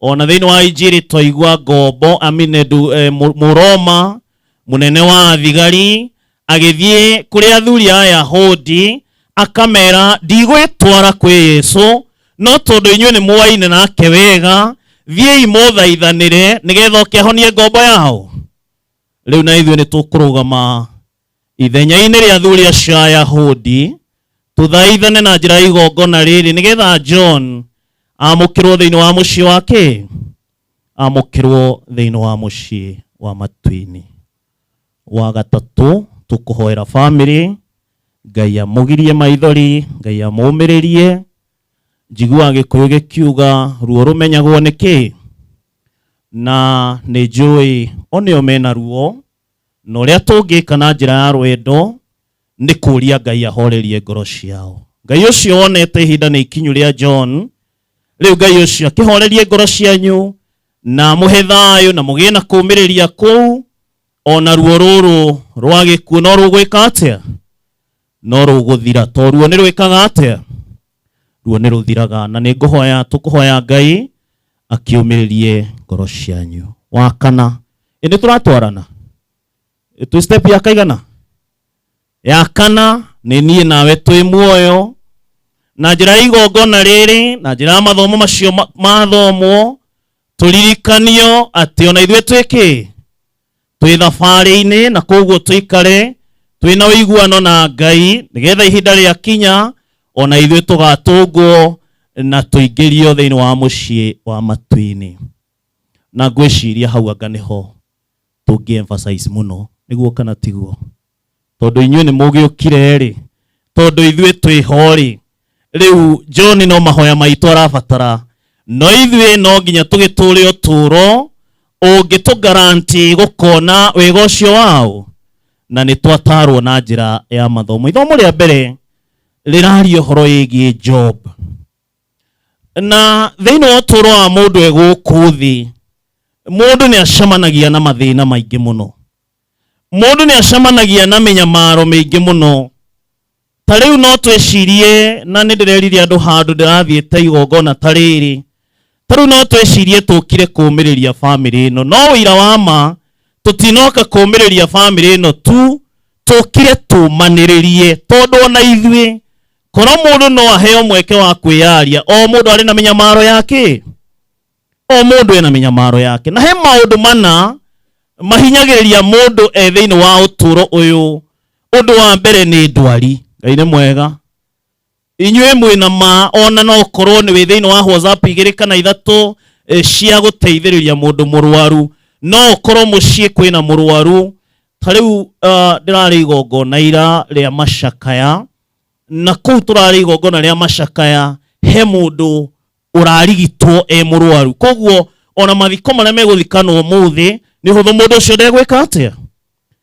Ona thĩinĩ wa injiri twaigua ngombo amine Mũroma mũnene wa thigari agĩthiĩ kũrĩ athuri a Ayahudi akamera ndigwĩtwara kwĩ Yesu, no tondũ inyuĩ nĩ mwaine nake wega, thiĩi mũthaithanĩre nĩgetha oke ahonie ngombo yao. Rĩu na ithuĩ nĩ tũkũrũgama ithenya-inĩ rĩa athuri acio a Ayahudi tũthaithane na njĩra ya igongona rĩrĩ nĩgetha John amũkĩrwo thĩinĩ wa mũciĩ wake, amũkĩrwo thĩinĩ wa mũciĩ wa matu-inĩ. Wa gatatũ tũkũhoera family, Ngai amũgirie maithori, Ngai amũmĩrĩrie. Njiguaga Gĩkũyũ gĩkiuga ruo rũmenyagwo nĩ kĩ, na nĩ njũĩ o nĩo mena ruo, na ũrĩa tũngĩka na njĩra ya rwendo nĩ kũria Ngai ahorerie ngoro ciao. Ngai ũcio wonete ihinda nĩ ikinyu rĩa John, rĩu Ngai ũcio akĩhorerie ngoro cianyu na mũhe thayũ na mũgĩe na kũũmĩrĩria kũu, ona ruo rũrũ rwa gĩkuũ no rũgwĩka atĩa? No rũgũthira, to ruo nĩ rwĩkaga atĩa? Ruo nĩ rũthiraga. Na nĩ ngũhoya, tũkũhoya Ngai akĩũmĩrĩrie ngoro cianyu. Wa kana, ĩ nĩ tũratwarana twĩ step ya kaigana? Ya kana nĩ niĩ nawe twĩ muoyo na njĩra ya igongona rĩrĩ, na njĩra ya mathomo macio mathomwo, tũririkanio atĩ ona ithuĩ twĩ kĩ? Twĩ thabarĩ-inĩ, na koguo tũikare twĩna ũiguano na Ngai nĩgetha ihinda rĩakinya ona ithuĩ tũgatũngwo na tũingĩrio thĩinĩ wa mũciĩ wa matu-inĩ. Na ngwĩciria hau anga nĩho tũngĩ emphasize mũno, nĩguo kana tiguo? Tondũ inyuĩ nĩ mũgĩũkire rĩ, tondũ ithuĩ twĩho rĩ, rĩu John no mahoya maitũ arabatara, no ithuĩ no nginya tũgĩtũre ũtũũro ũngĩtũgaranti gũkona wega ũcio wao. Na nĩ twatarwo na njĩra ya mathomo. Ithomo rĩa mbere rĩraria ũhoro wĩgiĩ Job. Na thĩinĩ wa ũtũũro wa mũndũ e gũkũ thĩ, mũndũ nĩ acemanagia na mathĩna maingĩ mũno, mũndũ nĩ acemanagia na mĩnyamaro mĩingĩ mũno. Ta rĩu no twĩcirie, na nĩ ndĩrerire andũ handũ ndĩrathiĩte igongona ta rĩrĩ, ta rĩu no twĩcirie tũkire kũũmĩrĩria family ĩno, no ũira wa ma tũtinoka kũũmĩrĩria family ĩno tu, tũkire tũmanĩrĩrie, tondũ ona ithuĩ korwo mũndũ no aheo mweke wa kwĩyaria, o mũndũ arĩ na mĩnyamaro yake, o mũndũ ena mĩnyamaro yake. Na he maũndũ mana mahinyagĩrĩria mũndũ e thĩinĩ wa ũtũũro ũyũ. Ũndũ wa mbere nĩ ndwari. Ngai nĩ mwega. Inyuĩ mwĩna ma, ona no ũkorwo nĩ wĩ thĩinĩ wa WhatsApp igĩrĩ kana ithatũ cia gũteithĩrĩria mũndũ mũrwaru, no ũkorwo mũciĩ kwĩna mũrwaru. Ta rĩu ndĩrarĩ igongona ira rĩa macakaya, na kũu tũrarĩ igongona rĩa macakaya he mũndũ ũrarigitwo e mũrwaru. Koguo ona mathiko marĩa megũthikanwo ũmũthĩ nĩ ũhũthũ mũndũ ũcio ndegwĩka atĩa?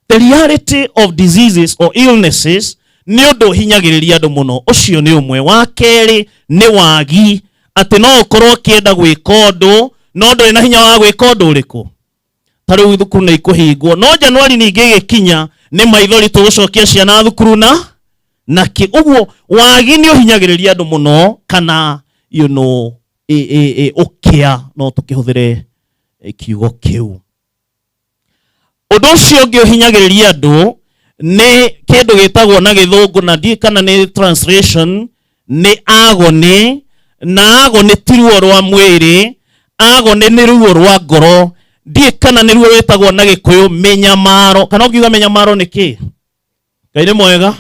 The reality of diseases or illnesses nĩ ũndũ ũhinyagĩrĩria andũ mũno. Ũcio nĩ ũmwe. Wa kerĩ nĩ wagi, atĩ no ũkorwo ũkĩenda gwĩka ũndũ no ndũrĩ na hinya wa gwĩka ũndũ ũrĩkũ. Ta rĩu thukuru nĩ ikũhingwo, no Januari ningĩ ĩgĩkinya nĩ maithori tũgũcokia ciana thukuru na kĩ. Ũguo wagi nĩ ũhinyagĩrĩria andũ mũno, kana you know, ũkĩa, no tũkĩhũthĩre kiugo kĩu. Ũndũ ũcio ũngĩ ũhinyagĩrĩria andũ nĩ kĩndũ gĩtagwo na gĩthũngũ, na ndiũĩ kana nĩ translation, nĩ agony. Na agony ti ruo rwa mwĩrĩ, agony nĩ ruo rwa ngoro. Ndiũĩ kana nĩ ruo rwĩtagwo na gĩkũyũ mĩnyamaro, kana ũngiuga mĩnyamaro nĩ kĩ? Ngai nĩ mwega.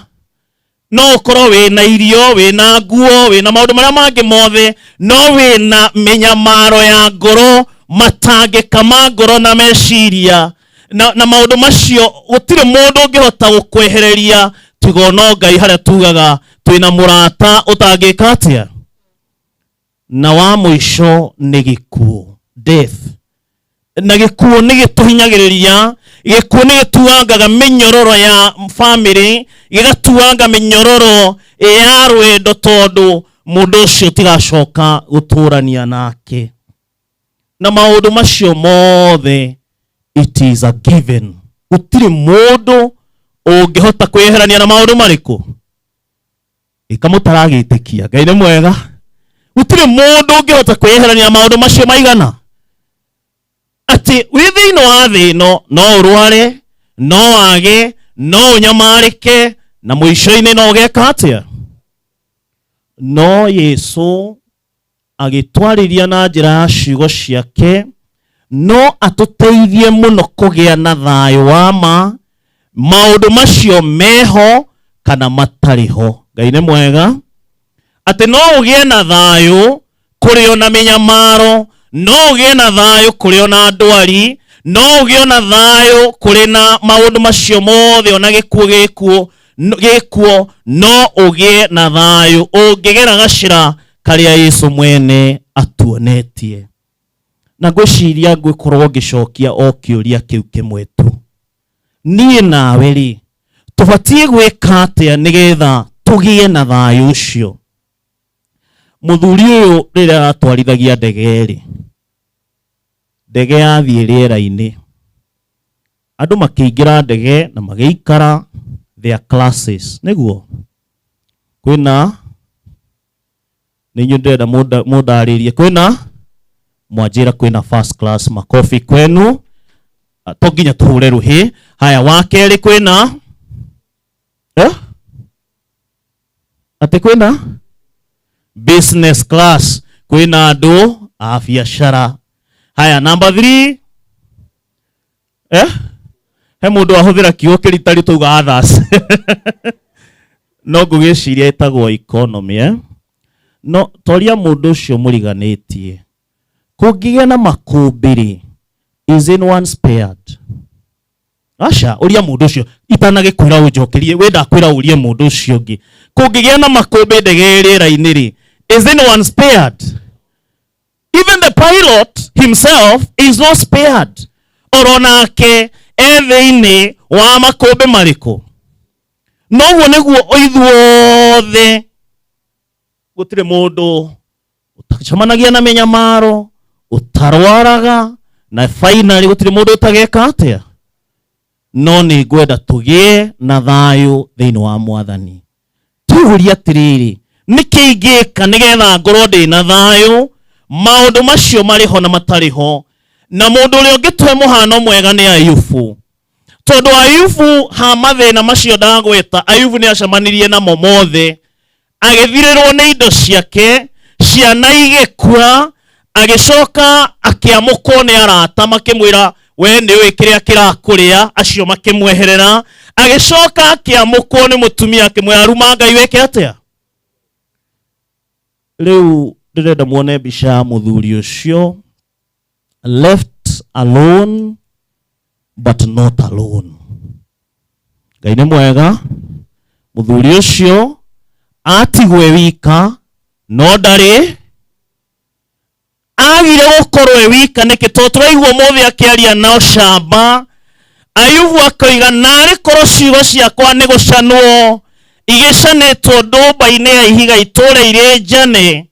No ũkorwo wĩna irio, wĩna nguo, wĩna maũndũ marĩa mangĩ mothe, no wĩna mĩnyamaro ya ngoro, matangĩka ma ngoro na meciria na maũndũ macio gũtirĩ mũndũ ũngĩhota gũkwehereria tiga no Ngai, harĩa tugaga twĩna mũrata ũtangĩka atĩa. Na wa mũico nĩ gĩkuũ, death. Na gĩkuũ nĩ gĩtũhinyagĩrĩria, gĩkuũ nĩ gĩtuangaga mĩnyororo ya family, gĩgatuanga mĩnyororo ya rwendo, tondũ mũndũ ũcio tigacoka gũtũrania nake. Na maũndũ macio mothe, it is a given. Gũtirĩ mũndũ ũngĩhota kwĩyeherania na maũndũ marĩkũ. Ĩka mũtaragĩtĩkia, Ngai nĩ mwega. Gũtirĩ mũndũ ũngĩhota kwĩyeherania na maũndũ macio maigana. Atĩ wĩ thĩinĩ wa thĩ ĩno no ũrware, no wage, no ũnyamarĩke, na mũico-inĩ no ũgeka atĩa? No Yesu agĩtwarĩria na njĩra ya ciugo ciake no atũteithie mũno kũgĩa na thayũ wa ma, maũndũ macio meho kana matarĩ ho. Ngai nĩ mwega atĩ no ũgĩe na thayũ kũrĩ ona mĩnyamaro, no ũgĩe na thayũ kũrĩ ona ndwari, no ũgĩe na thayũ kũrĩ na maũndũ macio mothe, ona gĩkuũ gĩkuo, no ũgĩe na thayũ ũngĩgera gacĩra karĩa Yesu mwene atuonetie. Na ngwĩciria ngwĩkorwo ngĩcokia o kĩũria kĩu kĩmwe tu, niĩ nawe rĩ tũbatiĩ gwĩka atĩa nĩgetha tũgĩe na thayũ ũcio? Mũthuri ũyũ rĩrĩa aratwarithagia ndege rĩ, ndege yathiĩ rĩera-inĩ, andũ makĩingĩra ndege na magĩikara their classes, nĩguo kwĩna nĩ inyuĩ ndĩrenda mũndarĩrie, kwĩna mwanjĩra kwĩna first class, makofi kwenu, to nginya tũhũre rũhĩ. Haya, wa kerĩ kwĩna atĩ kwĩna business class, kwĩna andũ a biacara. Haya, number 3 he mũndũ ahũthĩra kiugo kĩritari tauga others no ngũgĩciria ĩtagwo economy No toria mũndũ ũcio mũriganĩtie, kũngĩgĩa na makũmbĩ rĩ, is anyone spared? Aca, ũria mũndũ ũcio itanagĩkwĩra ũnjokerie, we ndakwĩra ũrie mũndũ ũcio ũngĩ. Kũngĩgĩa na makũmbĩ ndege rĩera-inĩ rĩ, is anyone spared? Even the pilot himself is not spared. Oro nake e thĩinĩ wa makũmbĩ marĩkũ? Noguo nĩguo ithuothe gũtirĩ mũndũ ũtacemanagia na mĩnyamaro, ũtarwaraga, na finally gũtirĩ mũndũ ũtageka atĩa. No nĩ ngwenda tũgĩe na thayũ thĩinĩ wa Mwathani. Twĩyũrie atĩrĩrĩ, nĩkĩ ingĩka nĩgetha ngorwo ndĩ na thayũ maũndũ macio marĩ ho na matarĩ ho? Na mũndũ ũrĩa ũngĩtũhe mũhano mwega nĩ Ayubu, tondũ Ayubu ha mathĩna macio ndagweta, Ayubu nĩ acemanirie namo mothe, agĩthirĩrwo nĩ indo ciake, ciana igĩkua, agĩcoka akĩamũkwo nĩ arata makĩmwĩra we nĩ ũĩ kĩrĩa kĩrakũrĩa, acio makĩmweherera, agĩcoka akĩamũkwo nĩ mũtumia akĩmwĩra ruma Ngai wĩke atĩa. Rĩu ndĩrenda muone mbica ya mũthuri ũcio, left alone but not alone. Ngai nĩ mwega, mũthuri ũcio atigwe wika no ndarĩ agire gũkorwo e wika. Nĩkĩ? Tondũ tũraigua ũmũthĩ akĩaria na ũcamba, Ayubu akoiga narĩ korwo ciugo ciakwa nĩ gũcanwo igĩcanĩtwo ndũmba-inĩ ya ihiga itũũra irĩ njane,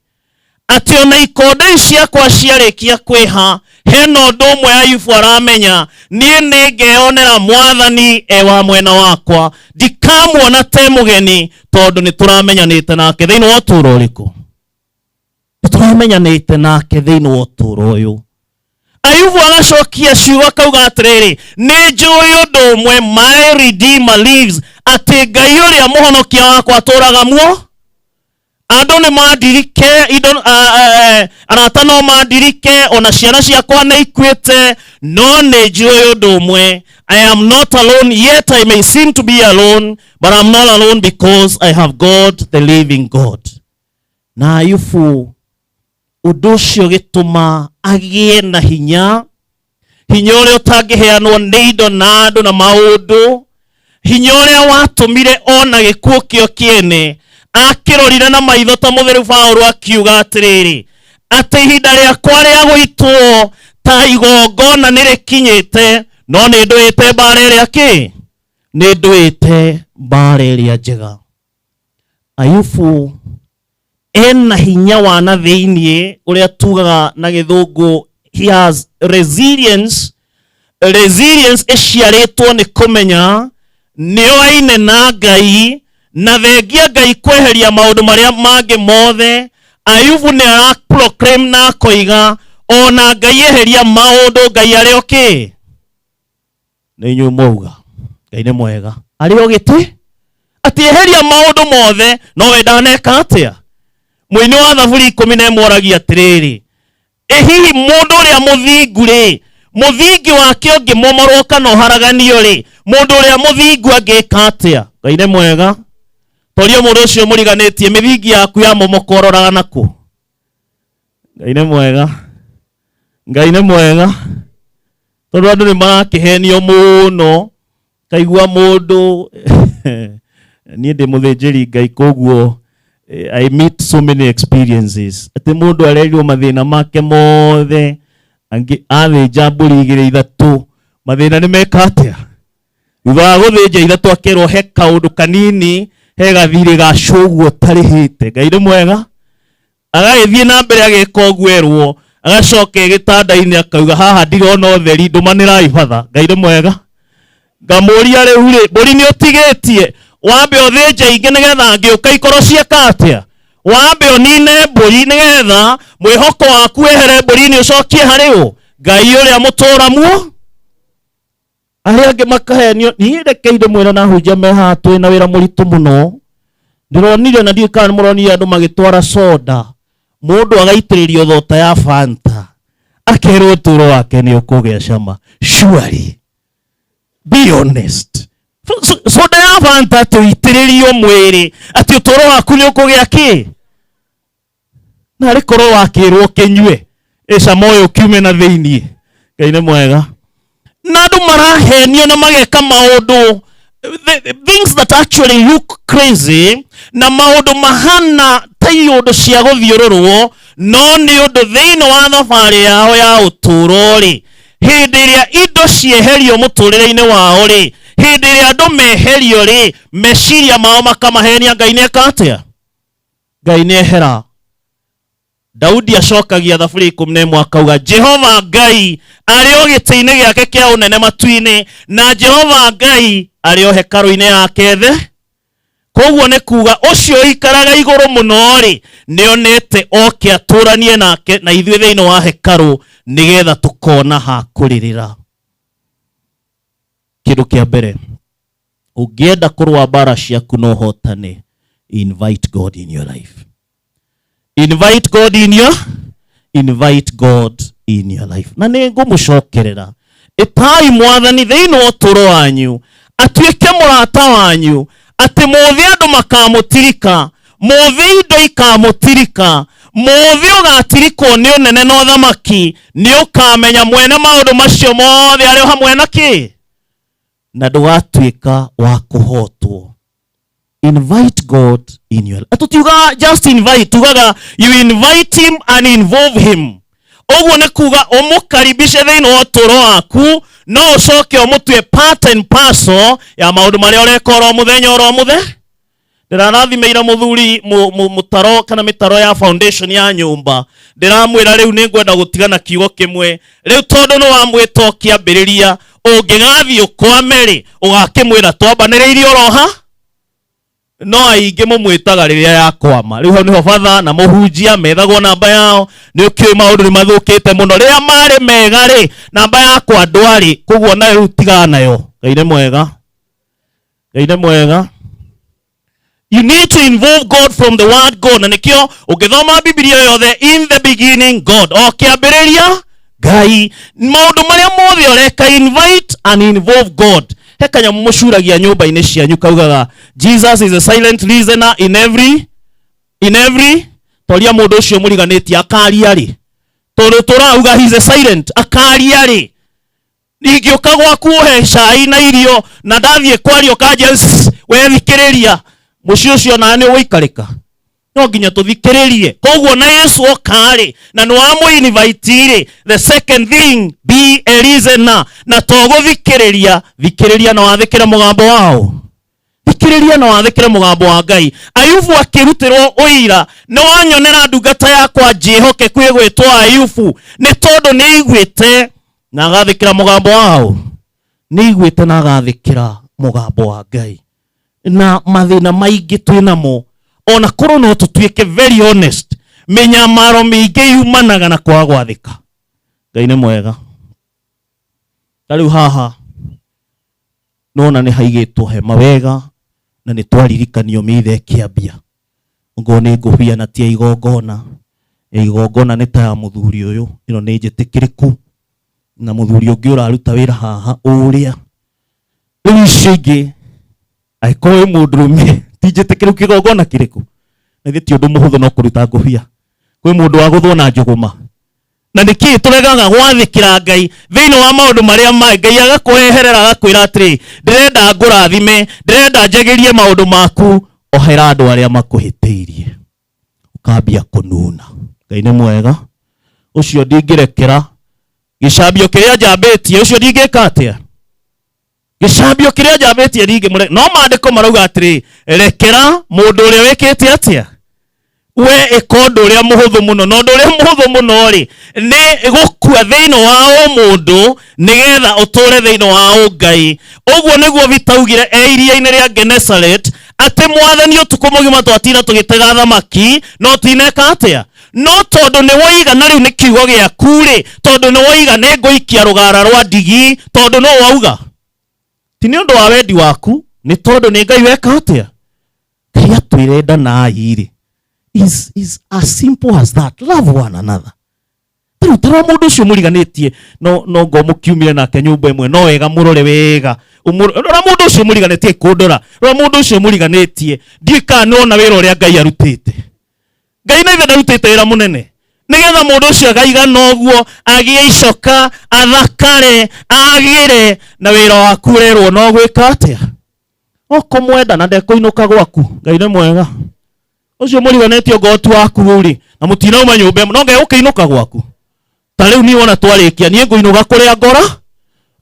atĩ ona ikonde ciakwa ciarĩkia kwĩha, hena ũndũ ũmwe Ayubu aramenya, niĩ nĩ ngeyonera Mwathani e wa mwena wakwa, ndikamuona te mũgeni, tondũ nĩ tũramenyanĩte nake thĩinĩ wa ũtũũro ũrĩkũ, nĩ tũramenyanĩte nake thĩinĩ wa ũtũũro ũyũ. Ayubu agacokia ciugo akauga atĩrĩrĩ, nĩ njũĩ ũndũ ũmwe, my redeemer lives, atĩ Ngai ũrĩa mũhonokia wakwa atũũraga muo. Andũ nĩ mandirike, indo arata no mandirike, ona ciana ciakwa nĩ ikuĩte, no nĩ njũĩ ũndũ ũmwe, I am not alone, yet I may seem to be alone, but I'm not alone because I have God, the living God. Na Ayubu ũndũ ũcio gĩtũma agĩe na hinya, hinya ũrĩa ũtangĩheanwo nĩ indo na andũ na maũndũ, hinya ũrĩa watũmire ona gĩkuũ kĩo kĩene akĩrorire na maitho ta mũtheru Paũlũ akiuga atĩrĩrĩ, atĩ ihinda rĩakwa rĩa gũitwo ta igongona nĩ rĩkinyĩte, no nĩ ndũĩte mbara ĩrĩa kĩ, nĩ ndũĩte mbara ĩrĩa njega. Ayubu ena hinya wa na thĩiniĩ ũrĩa tugaga na gĩthũngũ he has resilience. Resilience ĩciarĩtwo nĩ kũmenya nĩ oaine na Ngai, na thengia Ngai kweheria maũndũ marĩa mangĩ mothe, Ayubu nĩ ara proclaim na akoiga Ona Ngai eheria maũndũ, Ngai arĩ o kĩ? Nĩ inyuĩ mwauga Ngai nĩ mwega, arĩ o gĩtĩ atĩ eheria maũndũ mothe, no we ndaneka atĩa? Mũini wa Thaburi 11 oragia atĩrĩrĩ, ĩ hihi mũndũ ũrĩa mũthingu rĩ, mũthingi wake ũngĩmomorwo kana ũharaganio rĩ, mũndũ ũrĩa mũthingu angĩka atĩa? Ngai nĩ mwega. Toria mũndũ ũcio mũriganĩtie, mĩthingi yaku ya momoka ũroraga nakũ? Ngai nĩ mwega, Ngai nĩ mwega, tondũ andũ nĩ marakĩhenio mũno. Kaigua mũndũ, niĩ ndĩ mũthĩnjĩri Ngai, koguo I meet so many experiences atĩ mũndũ arerirwo mathĩna make mothe, angĩ athĩnja mbũri igĩrĩ ithatũ, mathĩna nĩ meka atĩa? Thutha wa gũthĩnja ithatũ akerwo he kaũndũ kanini, he gathirĩ ga cũguo ũtarĩhĩte. Ngai nĩ mwega. Agagĩthiĩ na mbere ageka ũguo erwo, agacoka gĩtanda-inĩ akauga haha ndirona ũtheri, ndũmanĩrai batha. Ngai nĩ mwega. Ngamũria rĩu rĩ, mbũri nĩ ũtigĩtie, wambe ũthĩnje ingĩ nĩgetha ngĩũka ikorwo cieka atĩa? Wambe ũnine mbũri nĩgetha mwĩhoko waku wehere mbũri-inĩ ũcokie harĩ ũ? Ngai ũrĩa mũtũũra muo. Arĩa angĩ makahenio. Niĩ reke ndĩmwĩre na hunjia me haha, twĩ na wĩra mũritũ mũno. Ndĩronire na ndiũĩ kana nĩmũronire andũ magĩtwara soda, mũndũ agaitĩrĩrio thota ya Fanta, akerwo ũtũũro wake nĩ ũkũgĩa cama. Surely, be honest, soda ya Fanta tũitĩrĩrio mwĩrĩ atĩ ũtũũro waku nĩ ũkũgĩa kĩ? Na arĩ korwo wakĩrwo kĩnyue ĩcama ũyũ kiume na thĩiniĩ. Ngai nĩ mwega. Na andũ marahenio na mageka maũndũ, things that actually look crazy, na maũndũ mahana ta iũndũ cia gũthiũrũrwo, no nĩ ũndũ thĩinĩ wa thabarĩ yao ya ũtũũro rĩ, hĩndĩ ĩrĩa indo cieherio mũtũũrĩre-inĩ wao rĩ, hĩndĩ ĩrĩa andũ meherio rĩ, meciria mao makamahenia. Ngai nĩ eka atĩa? Ngai nĩ ehera. Daudi acokagia Thaburi 11 akauga, Jehova Ngai arĩ o gĩtĩ-inĩ gĩake kĩa ũnene matu-inĩ, na Jehova Ngai arĩ o hekarũ-inĩ yake the. Koguo nĩ kuga ũcio ũikaraga igũrũ mũno rĩ, nĩonete oke atũranie nake na ithuĩ thĩinĩ wa hekarũ, nĩgetha tũkona ha kũrĩrĩra. Kĩndũ kĩa mbere, ũngĩenda kũrũa mbara ciaku na ũhotane, invite God in your life. Invite God in your, invite God in your life. Na nĩ ngũmũcokerera, ĩtai Mwathani thĩinĩ wa ũtũũro wanyu, atuĩke mũrata wanyu, atĩ mũthĩ andũ makamũtirika, mũthĩ indo ikamũtirika, mũthĩ ũgatirikwo nĩ ũnene na ũthamaki, nĩ ũkamenya mwene maũndũ macio mothe arĩ o hamwe na kĩ, na ndũgatuĩka wa kũhotwo. Invite God in your life. Tutiugaga just invite, tugaga you invite him and involve him. Ũguo nĩ kuga ũmũkaribishe thĩinĩ wa ũtũũro waku, no ũcoke ũmũtue part and parcel ya maũndũ marĩa ũreka oro mũthenya oro mũthenya. Ndĩrarathimĩire mũthuri mũtaro kana mĩtaro ya foundation ya nyũmba, ndĩramwĩra rĩu nĩ ngwenda gũtigana kiugo kĩmwe rĩu, tondũ nĩ wamwĩta ũkĩambĩrĩria, ũngĩgathiĩ ũkwame rĩ, ũgakĩmwĩra twambanĩrĩirie oroha. No aingĩ mũmwĩtaga rĩrĩa yakwama. Rĩu hau nĩho batha na mũhunjia methagwo namba yao. Nĩ ũkĩũĩ maũndũ nĩ mathũkĩte mũno, rĩrĩa marĩ mega rĩ, namba yakwa ndwarĩ koguo nayo rĩu tigana nayo. Ngai nĩ mwega, Ngai nĩ mwega. You need to involve God from the word go. Na nĩkĩo ũngĩthoma Bibilia yothe, in the beginning God, o kĩambĩrĩria Ngai. Maũndũ marĩa mothe ũreka, invite and involve God. He kanyamũ mũcuragia nyũmba-inĩ cianyu kaugaga, Jesus is a silent listener in every, in every. Toria mũndũ ũcio mũriganĩtie akaria rĩ, tondũ tũrauga he is a silent, akaria rĩ? Ingĩũka gwaku ũhe cai na irio na ndathiĩ kwaria ũkanjia we thikĩrĩria, mũciĩ ũcio na nĩ ũgũikarĩka? No nginya tũthikĩrĩrie. Koguo na Yesu oka-rĩ, na nĩ wamũ-invite-rĩ, the second thing, be a listener. Na to gũthikĩrĩria, thikĩrĩria na wathĩkĩre mũgambo wao. Thikĩrĩria na wathĩkĩre mũgambo wa Ngai. Ayubu akĩrutĩrwo ũira, nĩ wanyonera ndungata yakwa njĩhokeku ĩgwĩtwo Ayubu, nĩ tondũ nĩ aiguĩte na agathĩkĩra mũgambo wao. Nĩ aiguĩte na agathĩkĩra mũgambo wa Ngai. Na mathĩna maingĩ twĩ namo, ona korwo no tũtuĩke very honest, mĩnyamaro mĩingĩ yumanaga na kwaga gwathĩka. Ngai nĩ mwega. Ta rĩu haha nona nĩ haigĩtwo hema wega na nĩ twaririkanio mĩithe ĩkĩambia ongorwo nĩ ngũbia na ti ya igongona, ya igongona nĩ ta ya mũthuri ũyũ, ĩno nĩ njĩtĩkĩrĩku na mũthuri ũngĩ ũraruta wĩra haha ũrĩa. Rĩu icio ingĩ angĩkorwo wĩ mũndũrũme ti njĩtĩkĩrĩku kĩgongona kĩrĩkũ, na ithuĩ ti ũndũ mũhũthũ no kũruta ngũbia. Kwĩ mũndũ wagũthwo na njũgũma. Na nĩkĩ tũregaga gwathĩkĩra Ngai thĩinĩ wa maũndũ marĩa mangĩ? Ngai agakũheherera agakwĩra atĩrĩ, ndĩrenda ngũrathime, ndĩrenda njagĩrie maũndũ maku, ohera andũ arĩa makũhĩtĩirie. Ũkambia kũnuna. Ngai nĩ mwega. Ũcio ndingĩrekera gĩcambio kĩrĩa njambĩtie, ũcio ndingĩka atĩa? Gĩcambio kĩrĩa njambĩtie ndingĩmũre. No maandĩko marauga atĩrĩ, rekera mũndũ ũrĩa wĩkĩte atĩa? We ĩka ũndũ ũrĩa mũhũthũ mũno, na ũndũ ũrĩa mũhũthũ mũno rĩ nĩ gũkua thĩinĩ wa ũmũndũ nĩgetha ũtũre thĩinĩ wa ũngai. Ũguo nĩguo Vita augire e iria-inĩ rĩa Genesaret, atĩ mwathani ũtukũ mũgima twatinda tũgĩtega thamaki no tineka atĩa? No tondũ nĩ woiga, na rĩu nĩ kiugo gĩaku rĩ, tondũ nĩ woiga nĩ ngũikia rũgara rwa ndigi, tondũ no wauga ti nĩ ũndũ wa wendi waku, nĩ tondũ nĩ Ngai weka atĩa? Ngai atwĩre ndanai rĩ, is as simple as that. Love one another. Tarĩu tarora mũndũ ũcio mũriganĩtie, no no ngo mũkiumire nake nyũmba ĩmwe, no wega mũrore wega. Rora mũndũ ũcio mũriganĩtie kũndora, rora mũndũ ũcio mũriganĩtie, ndiũĩ kana nĩwona wĩra ũrĩa Ngai arutĩte. Ngai na ithe ndarutĩte wĩra mũnene nĩgetha mũndũ ũcio agaigana ũguo, agĩe icoka, athakare, agĩre, na wĩra waku ũrerwo no gwĩka atĩa? No kũmwenda na ndekũinũka gwaku. Ngai nĩ mwega. Ũcio mũriganĩtie ongorwo ti waku rĩ, na mũtinauma nyũmba ĩmwe, no Ngai ũkĩinũka gwaku. Ta rĩu niĩ wona twarĩkia, niĩ ngũinũka kũrĩa ngora.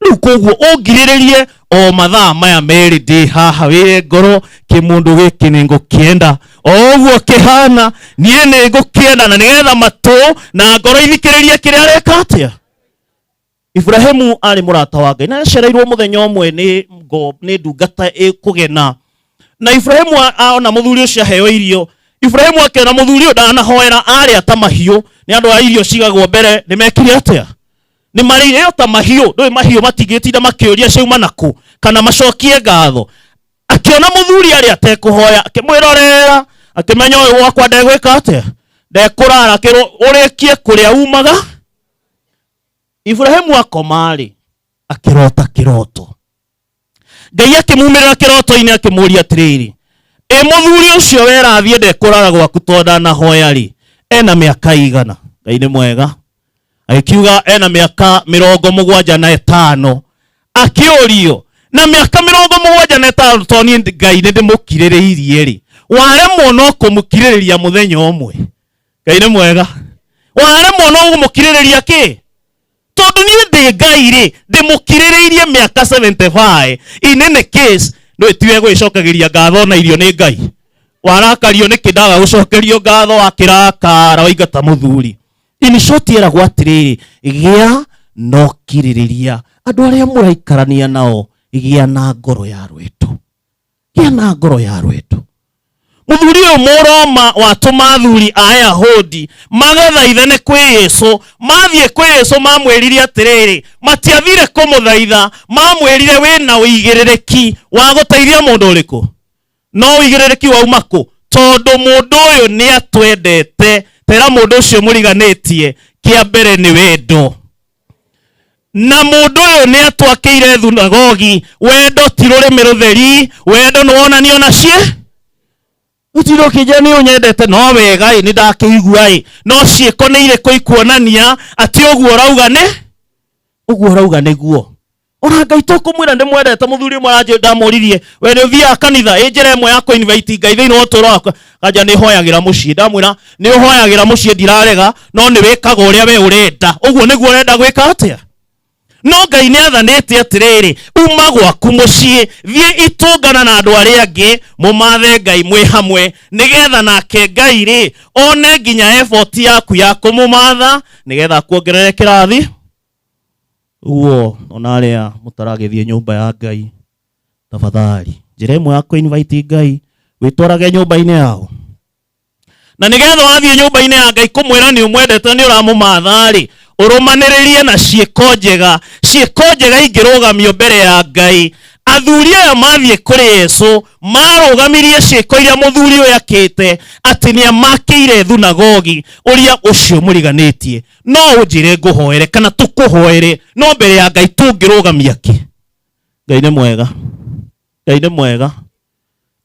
Rĩu koguo ũngirĩrĩrie o mathaa maya merĩ ndĩ haha wĩre ngoro kĩmũndũ gĩkĩ nĩ ngũkĩenda o ũguo kĩhana, niĩ nĩ ngũkĩenda, na nĩgetha matũ na ngoro ithikĩrĩrie kĩrĩa areka atĩa. Ibrahimu arĩ mũrata wa Ngai na acereirwo mũthenya ũmwe nĩ nĩ ndungata ĩkũgena, na Ibrahimu ona mũthuri ũcio aheo irio, Ibrahimu akĩona mũthuri ũyũ ndanahoera, arĩa ta mahiũ, nĩ andũ a irio cigagwo mbere, nĩ mekire atĩa? Nĩ marĩire ta mahiũ. Ndũĩ mahiũ matingĩtinda makĩũria ciauma nakũ kana macokie ngatho. Akĩona mũthuri arĩa atekũhoya, akĩmwĩrorera, akĩmenya ũyũ gwakwa ndegwĩka atĩa, ndekũrara, akĩrwo ũrĩkie kũrĩa umaga. Ibrahimu akoma-rĩ, akĩrota kĩroto. Ngai akĩmumĩrĩra kĩroto-inĩ akĩmũria atĩrĩrĩ, ĩ mũthuri ũcio wera athiĩ ndekũrara gwaku tondũ ndanahoya-rĩ, ena mĩaka igana? Ngai nĩ mwega. Agĩkiuga ena mĩaka 75. Akĩũrio, na mĩaka 75 tondũ niĩ Ngai nĩ ndĩmũkirĩrĩirie-rĩ, waremwo no kũmũkirĩrĩria mũthenya ũmwe? Ngai nĩ mwega. Waremwo no kũmũkirĩrĩria kĩ? Tondũ niĩ ndĩ Ngai rĩ, ndĩmũkirĩrĩirie mĩaka 75. In any case, ndũĩ tiwe gwĩcokagĩria ngatho na irio nĩ Ngai. Warakario nĩkĩ ndaga gũcokerio ngatho, wakĩrakara waingata mũthuri. In short eragwo atĩrĩrĩ, gĩa na ũkirĩrĩria. Andũ arĩa mũraikarania nao, gĩa na ngoro ya rwendo. Gĩa na ngoro ya rwendo. Mũthuri ũyũ Mũroma watũma athuri a Ayahudi magathaithane kwĩ Yesu, mathiĩ kwĩ Yesu mamwĩrire atĩrĩrĩ, matiathire kũmũthaitha, mamwĩrire wĩna ũigĩrĩrĩki wa gũteithia mũndũ ũrĩkũ? No ũigĩrĩrĩki wauma kũ? Tondũ mũndũ ũyũ nĩ atwendete. Tera mũndũ ũcio mũriganĩtie, kĩa mbere nĩ wendo. Na mũndũ ũyũ nĩ atwakĩire thunagogi. Wendo ti rũrĩmĩ rũtheri, wendo nĩ wonanio na ciĩ. Ũtinde ũkĩnjĩra nĩ ũnyendete, no wega ĩ, nĩ ndakĩigua ĩ, no ciĩko nĩ irĩkũ ikuonania atĩ ũguo ũrauga nĩ ũguo ũrauga nĩguo. Ona Ngai tũkũmwĩra ndĩmwendete. Mũthuri ũmwe aranjĩra, ndamũririe, we nĩ ũthiaga kanitha? Ĩ njĩra ĩmwe ya kũ-invite Ngai thĩinĩ wa ũtũũro wakwa. Kanja nĩ hoyagĩra mũciĩ. Ndamwĩra nĩ ũhoyagĩra mũciĩ, ndirarega, no nĩ wĩkaga ũrĩa we ũrenda. Ũguo nĩguo ũrenda gwĩka atĩa? No Ngai nĩ athanĩte atĩrĩrĩ, uma gwaku mũciĩ, thiĩ itũngana na andũ arĩa angĩ, mũmathe Ngai mwĩ hamwe, nĩgetha nake Ngai rĩ one nginya effort yaku ya kũmũmatha, nĩgetha akuongerere kĩrathi. Ũguo ona arĩa mũtaragĩthiĩ nyũmba ya Ngai, tafadhali, njĩra ĩmwe ya kũ-invite Ngai, wĩtwarage nyũmba-inĩ yao. Na nĩgetha wathiĩ nyũmba-inĩ ya Ngai kũmwĩra nĩ ũmwendete, nĩ ũramũmatha rĩ, Ũrũmanĩrĩrie na ciĩko njega. Ciĩko njega ingĩrũgamio mbere ya Ngai. Athuri aya mathiĩ kũrĩ Yesu marũgamirie ciĩko iria mũthuri ũyũ akĩte atĩ nĩ amakĩire thunagogi ũrĩa ũcio mũriganĩtie. No ũnjĩre ngũhoere kana tũkũhoere, no mbere ya Ngai tũngĩrũgamia kĩ? Ngai nĩ mwega, Ngai nĩ mwega.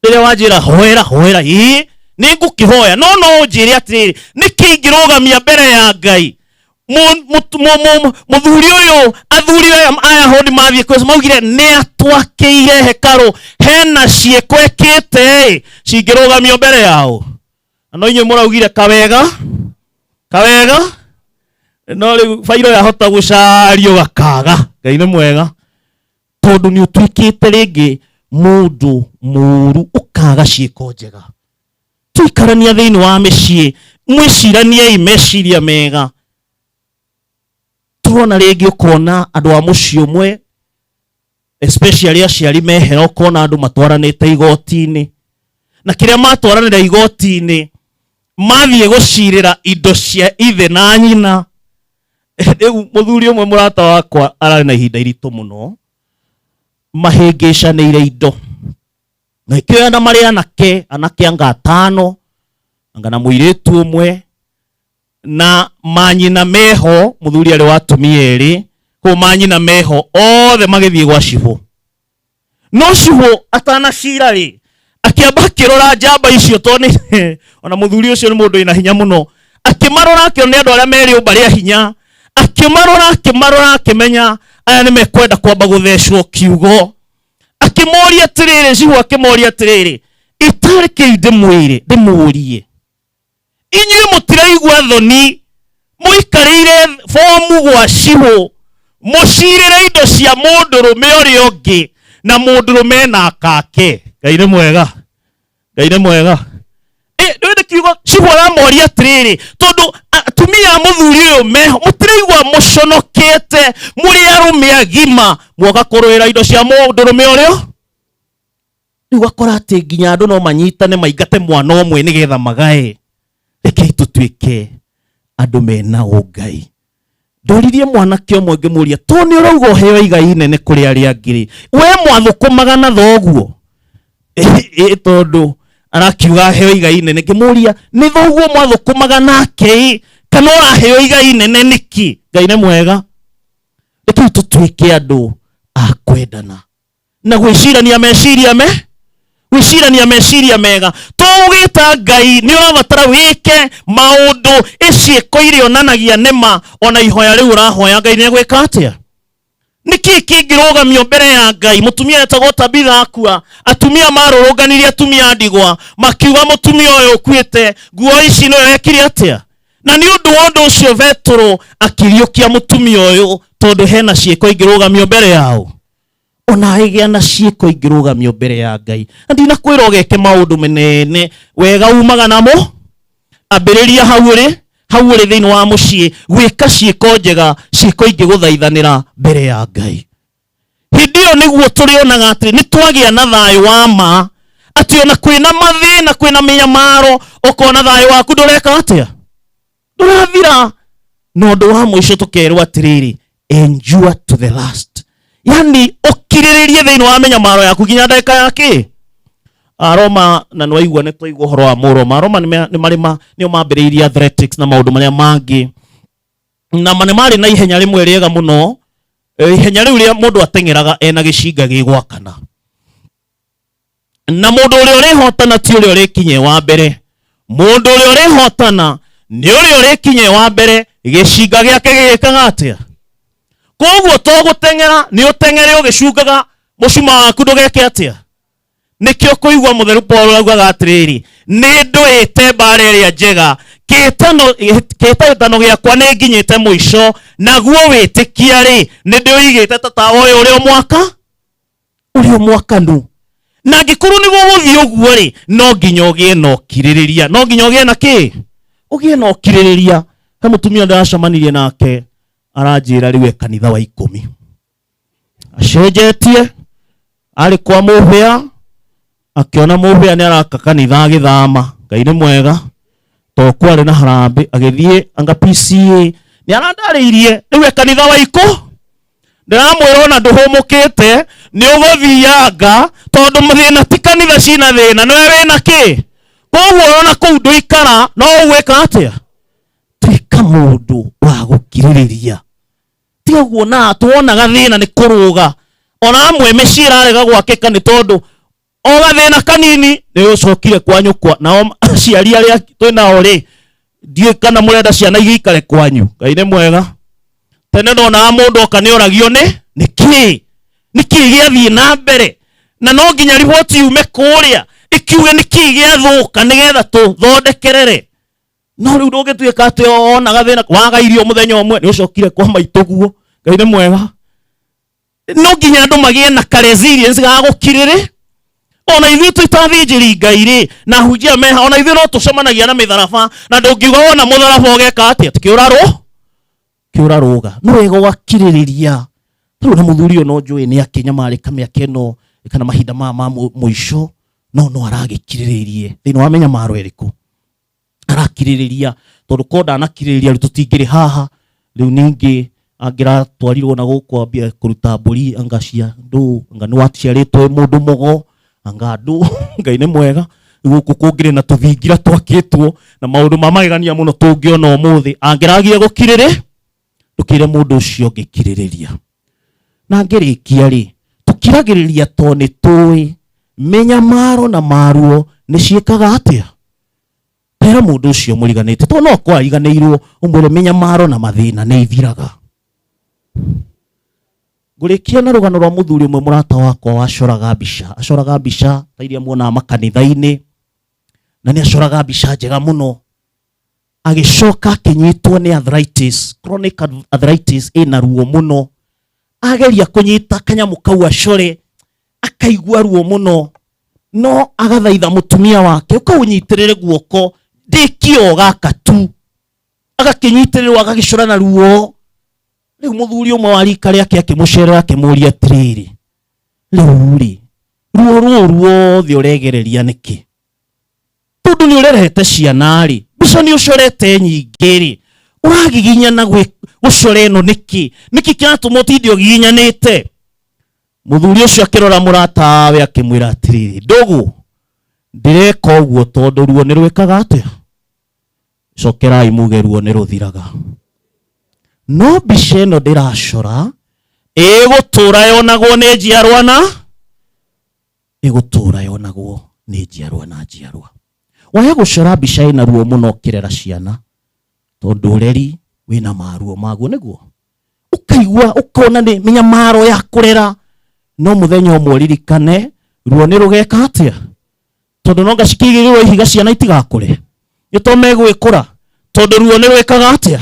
Rĩrĩa wanjĩra hoera hoera, ĩĩ nĩ ngũkĩhoya, no no ũnjĩre atĩrĩrĩ, nĩkĩ ingĩrũgamia mbere ya Ngai? Mũthuri ũyũ, athuri aya Ayahudi mathiĩ kwĩ Yesu maugire nĩ atwakĩire hekarũ, hena ciĩko ekĩte ĩ cingĩrũgamio mbere yao. Na no inyuĩ mũraugire kawega kawega, no rĩu bairo yahota gũcario gakaga. Ngai nĩ mwega, tondũ nĩ ũtuĩkĩte rĩngĩ mũndũ mũũru, ũkaga ciĩko njega. Tũikarania thĩinĩ wa mĩciĩ, mwĩciraniei meciria mega. Turona rĩngĩ ũkona andũ a mũciĩ ũmwe, especially aciari mehera, ũkona andũ matwaranĩte igoti-inĩ, na kĩrĩa matwaranĩra igoti-inĩ mathiĩ gũcirĩra indo cia ithe na nyina. Rĩu mũthuri ũmwe mũrata wakwa ararĩ na ihinda iritũ mũno, mahĩngĩcanĩire indo na ikĩoya na marĩ anake, anake anga atano, anga na mũirĩtu ũmwe, na manyina meho, mũthuri arĩ wa atumia erĩ, koguo manyina meho othe magĩthiĩ gwa cibũ. No cibũ atanacira rĩ, akĩamba akĩrora njamba icio, tondũ nĩ ona mũthuri ũcio nĩ mũndũ wĩna hinya mũno, akĩmarora akĩona nĩ andũ arĩa me rĩũmba rĩa hinya, akĩmarora akĩmarora akĩmenya aya nĩ mekwenda kwamba gũthecwo kiugo. Akĩmoria atĩrĩrĩ, cibũ akĩmoria atĩrĩrĩ, itarĩ kĩi ndĩmwĩre ndĩmũrie, inyuĩ mũtiraigua thoni mũikarĩire bomu gwa cibũ mũcirĩre indo cia mũndũrũme ũrĩa ũngĩ na mũndũrũme na akake? Ngai nĩ mwega, Ngai nĩ mwega. Ndũĩ nĩ kiugo cibũ aramoria atĩrĩrĩ, tondũ atumia a mũthuri ũyũ meho, mũtiraigua mũconokete mũrĩ arũme agima mwoka kũrũĩra indo cia mũndũrũme ũrĩa? Rĩu ũgakora atĩ nginya andũ no manyitane maingate mwana ũmwe nĩgetha magae. Rekei tũtuĩke andũ mena ũngai. Ndoririe mwanake ũmwe ngĩmũria, to nĩ ũrauga ũheo igai inene kũrĩ arĩa angĩ rĩ, we mwathũkũmaga na thoguo? Ĩ tondũ arakiuga aheo igai inene. Ngĩmũria, nĩ thoguo mwathũkũmaga nake ĩ, kana ũraheo igai inene nĩkĩ? Ngai nĩ mwega. Rekei tũtuĩke andũ a kwendana na gwĩcirania meciria me gwĩcirania meciria mega. Tũgĩta Ngai nĩ ũrabatara wĩke maũndũ ĩciĩko iria onanagia nĩma, ona ihoya rĩu ũrahoya Ngai nĩ egwĩka atĩa? Nĩkĩ kĩngĩrũgamio mbere ya Ngai? Mũtumia etagwo Tabitha akua, atumia marũrũnganirie atumia a ndigwa makiuga mũtumia ũyũ ũkuĩte nguo ici nĩwe ekire atĩa? Na nĩ ũndũ wa ũndũ ũcio Petero akĩriũkia mũtumia ũyũ, tondũ hena ciĩko ingĩrũgamio mbere yao. Ona ĩgĩa na ciĩko ingĩrũgamio mbere ya Ngai. Na ndinakwĩra ũgeke maũndũ menene, wega umaga namo. Ambĩrĩria hau ũrĩ, hau ũrĩ thĩinĩ wa mũciĩ, gwĩka ciĩko njega, ciĩko ingĩgũthaithanĩra mbere ya Ngai. Hĩndĩ ĩyo nĩguo tũrĩonaga atĩ nĩ twagĩa na thayũ wa ma, atĩ ona kwĩna mathĩna, kwĩna mĩnyamaro, ũkona thayũ waku ndũreka atĩa? Ndũrathira. Na ũndũ wa mũico tũkerwo atĩrĩrĩ, endure to the last, yani ũkirĩrĩrie thĩinĩ wa mĩnyamaro yaku nginya ndagĩka ya kĩ. Aroma, na nĩwaigua nĩ twaigua ũhoro wa Mũroma. Aroma nĩ marĩ ma, nĩo mambĩrĩirie athletics na maũndũ marĩa mangĩ, na nĩ marĩ na ihenya rĩmwe rĩega mũno. Ihenya rĩu rĩa mũndũ ateng'eraga ena gĩcinga gĩgwakana, na mũndũ ũrĩa ũrĩhotana ti ũrĩa ũrĩkinya wa mbere, mũndũ ũrĩa ũrĩhotana nĩ ũrĩa ũrĩkinya wa mbere gĩcinga gĩake gĩgĩkaga atĩa. Koguo to gũteng'era nĩ ũteng'ere ũgĩcungaga mũcuma waku ndũgeke atĩa. Nĩkĩo kũigua mũtheru Paul augaga atĩrĩrĩ, nĩ ndũĩte mbara ĩrĩa njega, kĩhĩtahĩtano gĩakwa nĩ nginyĩte mũico, naguo wĩtĩkia rĩ nĩ ndĩũigĩte ta tawa ũyũ ũrĩa mwaka ũrĩa mwakanu. Na angĩkorwo nĩ gũgũthiĩ ũguo rĩ, no nginya ũgĩe na ũkirĩrĩria, no nginya ũgĩe na kĩ? Ũgĩe na ũkirĩrĩria. He mũtumia ndĩracemanirie nake aranjĩra rĩu e kanitha wa 10, acenjetie, arĩ kwa mũhĩa, akĩona mũhĩa nĩ araka kanitha agĩthama. Ngai nĩ mwega, to kwarĩ na harambĩ, agĩthiĩ anga PCA Nĩ arandarĩirie rĩu e kanitha wa ikũ ndĩramwĩra ona ndũhũmũkĩte nĩ ũgũthianga tondũ thĩna ti kanitha cina thĩna nĩwe wĩna kĩ koguo ona kũu ndũikara no ũgwĩka atĩa tuĩka mũndũ wa gũkirĩrĩria tiga guona tuonaga thĩna nĩ kũrũga ona amwe mĩciĩ ĩrarega gwakĩka nĩ tondũ o gathĩna kanini nĩ ũcokire kwa nyũkwa nao aciari arĩa twĩ nao rĩ ndiũĩ kana mũrenda ciana igĩikare kwanyu ngai nĩ mwega tene ndonaga mũndũ oka nĩ oragio nĩ nĩkĩ nĩkĩ gĩathiĩ na mbere na no nginya riboti yume kũrĩa ĩkiuge nĩkĩ gĩathũka nĩgetha tũthondekerere no rĩu ndũngĩtuĩka atĩ onaga thĩna waga irio mũthenya ũmwe nĩ ũcokire kwa maitũguo ngai nĩ mwega no nginya andũ magĩe na ka resilience ga gũkirĩrĩ ona ithuĩ twĩ ta athĩnjĩri ngai rĩ na hunjia meha ona ithuĩ no tũcemanagia na mĩtharaba na ndũngiuga wona mũtharaba ũgeka atĩa ti kĩũrarũ kĩũrarũga nĩ wega ũgakirĩrĩria tarĩu na mũthuri ũyũ no njũĩ nĩ akĩnyamarĩka mĩaka ĩno kana mahinda maya ma mũico no no aragĩkirĩrĩirie thĩinĩ wa mĩnyamaro ĩrĩkũ arakirĩrĩria tondũ ko ndanakirĩrĩria rĩu tũtingĩrĩ haha rĩu ningĩ angĩratwarirwo na gũkũ ambia kũruta mbũri anga cia ndũ anga nĩ waciarĩtwo wĩ mũndũ mũgo anga ndũ ngai nĩ mwega gũkũ kũngĩrĩ na tũthingira twakĩtwo na maũndũ ma magegania mũno tũngĩona ũmũthĩ angĩragire gũkirĩrĩ ndũkĩre mũndũ ũcio ũngĩ kirĩrĩria na ngĩrĩkia rĩ tũkiragĩrĩria tondũ nĩ tũĩ mĩnyamaro na maruo nĩ ciĩkaga atĩa tera mũndũ ũcio mũriganĩte tondũ no akorwo ariganĩirwo ũmwĩre mĩnyamaro na mathĩna nĩ ithiraga ngũrĩkia na rũgano rwa mũthuri ũmwe mũrata wakwa wacoraga mbica acoraga mbica ta iria muonaga makanitha-inĩ na nĩ acoraga mbica njega mũno agĩcoka akĩnyitwo nĩ arthritis chronic arthritis ĩna ruo mũno ageria kũnyita kanyamũ kau acore akaigua ruo mũno no agathaitha mũtumia wake ũkaũnyitĩrĩre guoko ndĩkie o gaka tu agakĩnyitĩrĩrwo agagĩcora na ruo rĩu mũthuri ũmwe wa rika rĩake akĩmũcerera akĩmũria atĩrĩrĩ rĩu rĩ ruo rũũ ruothe ũregereria nĩkĩ tondũ nĩ ũrerete ciana rĩ mbica nĩ ũcorete nyingĩ rĩ ũragiginyana gũcora ĩno nĩkĩ nĩkĩ kĩratũma ũtinde ũgiginyanĩte mũthuri ũcio akĩrora mũrata wawe akĩmwĩra atĩrĩrĩ ndũgũ ndĩreka ũguo tondũ ruo nĩ rwĩkaga atĩa cokerai muge ruo nĩ rũthiraga no mbica ĩno ndĩracora ĩgũtũra yonagwo nĩ njiarwa na ĩgũtũra yonagwo nĩ njiarwa na njiarwa waya gũcora mbica ĩna ruo mũno ũkĩrera ciana tondũ ũreri wĩna maruo maguo nĩguo ũkaigua ũkona nĩ mĩnyamaro ya kũrera no mũthenya ũmwe ũririkane ruo nĩ rũgeka atĩa tondũ no ngacikĩigĩrĩrwo ihiga ciana itigakũre nĩ to megwĩkũra tondũ ruo nĩ rwĩkaga atĩa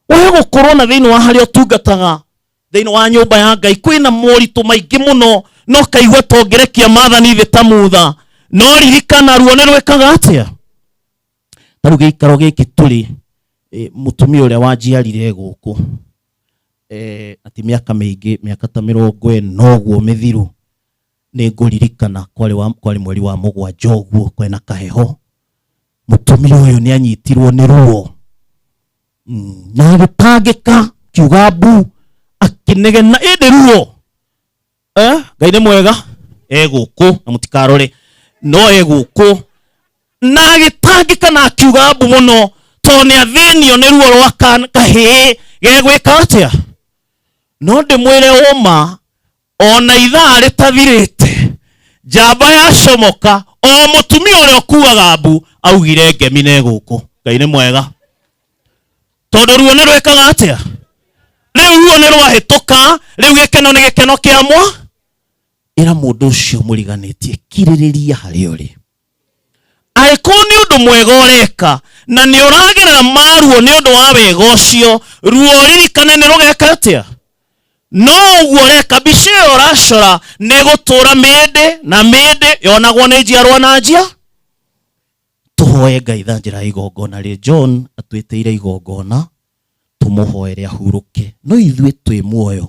waya gũkorwo na thĩinĩ wa harĩa ũtungataga thĩinĩ wa nyũmba ya ngai kwĩna moritũ maingĩ mũno no kaigua tongĩrekia maathani thĩ ta mutha no ririkana ruo nĩ rwĩkaga atĩa ta rĩu gĩikaro gĩkĩ tũrĩ mũtumia ũrĩa wanjiarire gũkũ ati mĩaka mĩingĩ mĩaka ta mĩrongo ĩna ũguo mĩthiru nĩ ngũririkana kwarĩ mweri wa mũgwanja ũguo kwĩna kaheho mũtumia ũyũ nĩ anyitirwo nĩ ruo na agĩtangĩka kiuga mbu akĩnegena ĩndĩ ruo ngai nĩ mwega egũkũ na mũtikarore no egũkũ na agĩtangĩka na akiuga mbu mũno tondũ nĩ athĩnio nĩ ruo rwa kahĩĩ gegwĩka atĩa no ndĩmwĩre ũma ona ithaa rĩtathirĩte njamba yacomoka o mũtumia ũrĩa ũkuaga mbu augire ngemi nĩ gũkũ ngai nĩ mwega tondũ ruo nĩ rwĩkaga atĩa rĩu ruo nĩ rwahĩtũka rĩu gĩkeno nĩ gĩkeno kĩa mwa ĩra mũndũ ũcio mũriganĩtie kirĩrĩria harĩa ũrĩ angĩkorwo nĩ ũndũ mwega ũreka na nĩ ũragerera maruo nĩ ũndũ wa wega ũcio ruo ririkane nĩ rũgeka atĩa no ũguo ũreka mbica ĩyo ũracora nĩ gũtũra mĩndĩ na mĩndĩ yonagwo nĩ njiarwa na njia tũhoe ngai tha njĩra ya igongona rĩ John atwĩtĩire igongona tũmũhoere ahurũke no ithuĩ twĩ muoyo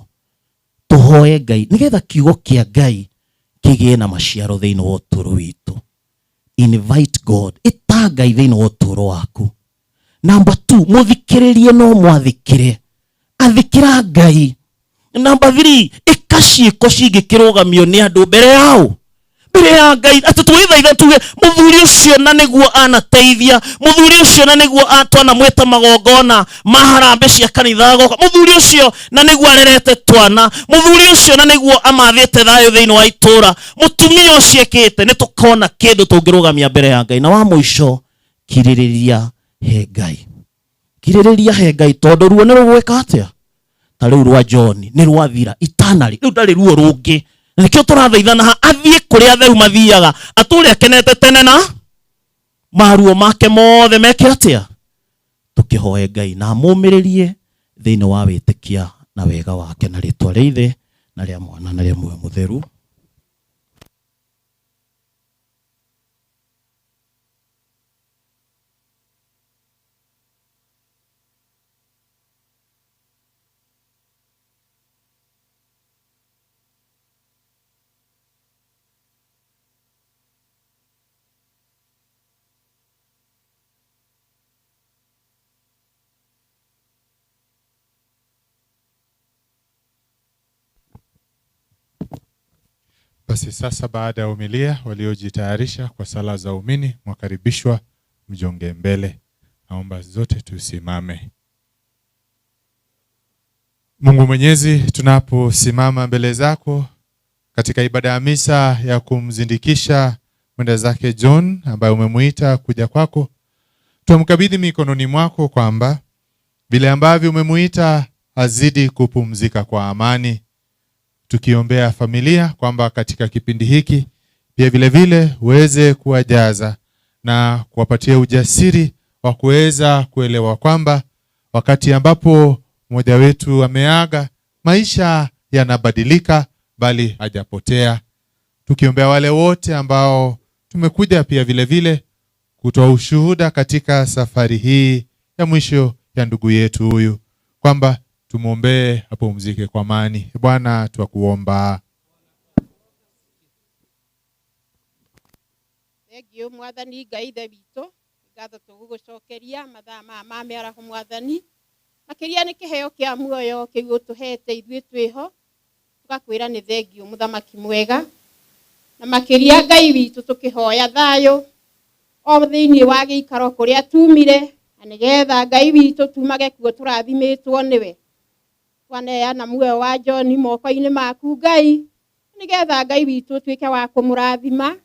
tũhoe ngai nĩgetha kiugo kĩa ngai kĩgĩe na maciaro thĩinĩ wa ũtũũro witũ invite God ĩta ngai thĩinĩ wa ũtũũro waku Namba 2, muthikiririe no mwathikire, athikira Ngai. Namba 3, ika ciiko cingĩkĩrũgamio nĩ andũ mbere yao, mbere ya Ngai, atĩ twĩthaitha tuge mũthuri ũcio na nĩguo anateithia, mũthuri ũcio na nĩguo twanamwĩta magongona ma harambĩ cia kanitha agoka, mũthuri ũcio na nĩguo arerete twana, mũthuri ũcio na nĩguo amathĩte thayũ thĩinĩ wa itũra, mũtumia ũcio ekĩte, nĩ tũkona kĩndũ tũngĩrũgamia mbere ya Ngai. Na wa mũico, kirĩrĩria he Ngai, kirĩrĩria he Ngai, tondũ ruo nĩ rũgwĩka atĩa? Ta rĩu rwa John nĩ rwathira itanarĩ, rĩu ndarĩ ruo rũngĩ. Na nĩkĩo tũrathaithana ha athiĩ kũrĩa atheru mathiaga, atũre akenete tene na maruo make mothe meke atĩa? Tũkĩhoe Ngai na amũmĩrĩrie thĩinĩ wa wĩtĩkia na wega wake, na rĩtwa rĩa Ithe na rĩa Mwana na rĩa Muoyo Mũtheru. Basi sasa baada ya umilia, waliojitayarisha kwa sala za umini mwakaribishwa mjonge mbele. Naomba zote tusimame. Mungu Mwenyezi, tunaposimama mbele zako katika ibada ya misa ya kumzindikisha mwenda zake John ambaye umemuita kuja kwako, tumkabidhi mikononi mwako kwamba vile ambavyo umemuita azidi kupumzika kwa amani, tukiombea familia kwamba katika kipindi hiki pia vile vile uweze kuwajaza na kuwapatia ujasiri wa kuweza kuelewa kwamba wakati ambapo mmoja wetu ameaga, maisha yanabadilika bali hajapotea. Tukiombea wale wote ambao tumekuja pia vile vile kutoa ushuhuda katika safari hii ya mwisho ya ndugu yetu huyu, kwamba tumuombee apumzike kwa amani. Bwana twakuomba. Thengiũ Mwathani Ngai Ithe witũ, ngatho tũgũgũcokeria mathaa maya ma mĩaraho Mwathani, makĩria nĩ kĩheo kĩa muoyo kĩu ũtũhete ithuĩ twĩho, tũgakwĩra nĩ thengiũ mũthamaki mwega, na makĩria Ngai witũ tũkĩhoya thayũ o thĩinĩ wa gĩikaro kũrĩa tumire, na nĩgetha Ngai witũ tumage kuo tũrathimĩtwo nĩwe. Twaneana muoyo wa John moko-inĩ maku Ngai, nĩgetha Ngai witũ ũtuĩke wa kũmũrathima.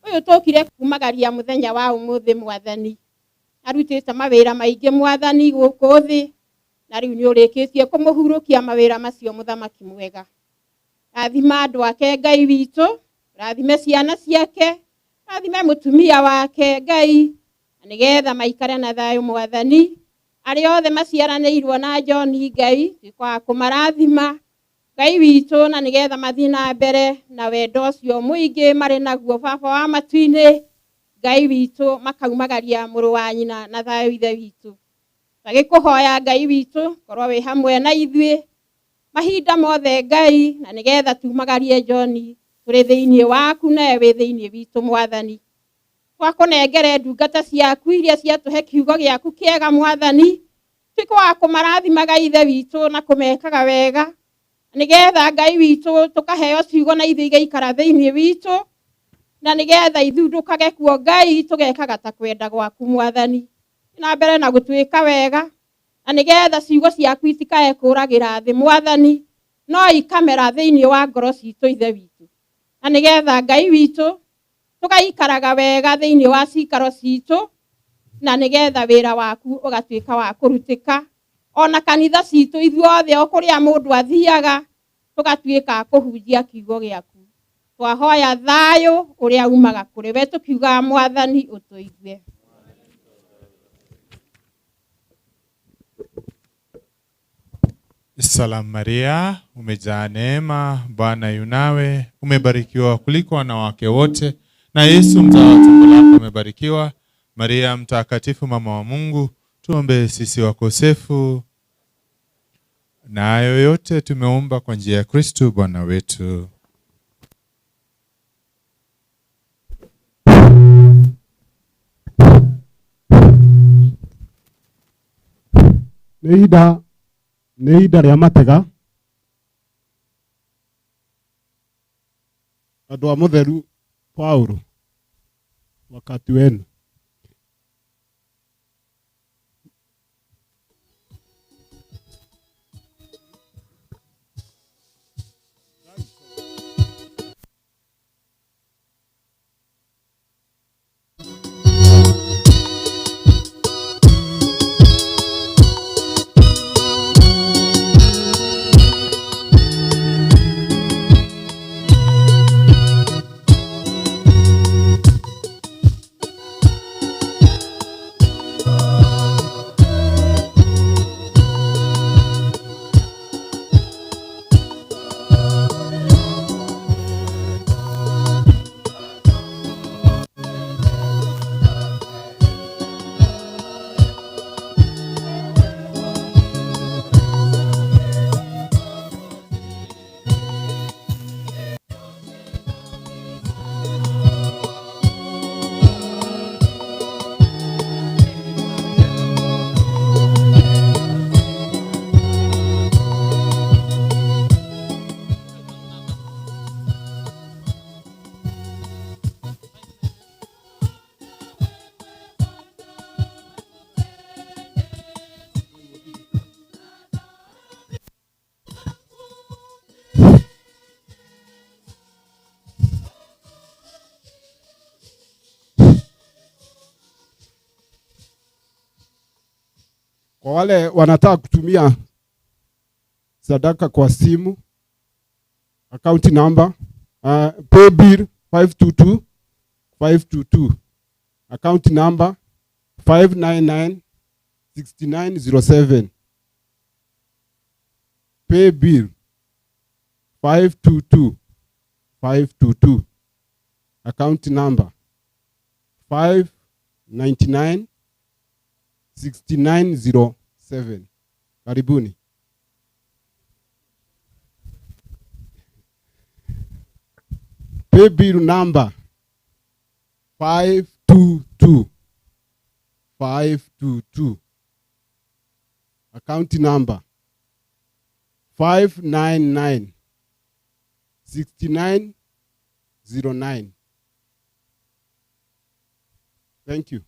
Ũyũ tũkire kumagaria mũthenya wa ũmũthĩ Mwathani, arutĩte mawĩra maingĩ Mwathani gũkũ thĩ, na rĩu nĩ ũrĩkĩtie kũmũhurũkia mawĩra macio mũthamaki mwega. Rathima andũ ake Ngai witũ, rathime ciana ciake, rathime mũtumia wake Ngai, na nĩgetha maikare na thayũ Mwathani. Arĩa othe maciaranĩirwo na John Ngai, tuĩka wa kũmarathima Ngai witũ, na nĩgetha mathiĩ na mbere na wendo ũcio mũingĩ marĩ naguo Baba wa matu-inĩ Ngai witũ, makaumagaria mũrũ wa nyina na thayũ Ithe witũ. Tagĩkũhoya Ngai witũ, korwo wĩ hamwe na ithuĩ mahinda mothe Ngai, na nĩgetha tumagarie John tũrĩ thĩinĩ waku nawe wĩ thĩinĩ witũ Mwathani. Twakũnengere ndungata ciaku iria ciatũhe kiugo gĩaku kĩega Mwathani, tuĩke wa kũmarathimaga Ithe witũ na kũmekaga wega, nĩgetha Ngai witũ tũkaheo ciugo na ithuĩ igaikara thĩinĩ witũ, na nĩgetha ithundũkage kuo Ngai tũgekaga ta kwenda gwaku Mwathani, na mbere na gũtuĩka wega, na nĩgetha ciugo ciaku itikae kũragĩra thĩ Mwathani, no ikamera thĩinĩ wa ngoro citũ Ithe witũ, na nĩgetha Ngai witũ tũgaikaraga wega thĩinĩ wa cikaro citũ, na nĩgetha wĩra waku ũgatuĩka wa kũrutĩka ona kanitha citũ ithuothe o kũrĩa mũndũ athiaga tũgatuĩka kũhunjia kiugo gĩaku. Twahoya thayũ ũrĩa umaga kũrĩ we, tũkiugaga Mwathani ũtũigue. Salamu Maria, umejaa neema, Bwana yu nawe, umebarikiwa kuliko wanawake wote, na Yesu mzao wa tumbo lako umebarikiwa. Maria mtakatifu, mama wa Mungu, tuombe sisi wakosefu. Na hayo yote tumeomba kwa njia ya Kristo Bwana wetu. Nĩ ihinda rĩa matega. Andũ a mũtheru Paulo, wakati wenu. Kwa wale wanataka kutumia sadaka kwa simu, account number, pay bill 522 522, account number 599 6907. Pay bill 522 522, account number 599 6907. Karibuni. Pay bill number 522 522, account number 599 6909. Thank you.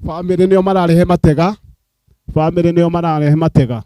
Bamĩrĩ nĩo mararehe matega, bamĩrĩ nĩo mararehe matega.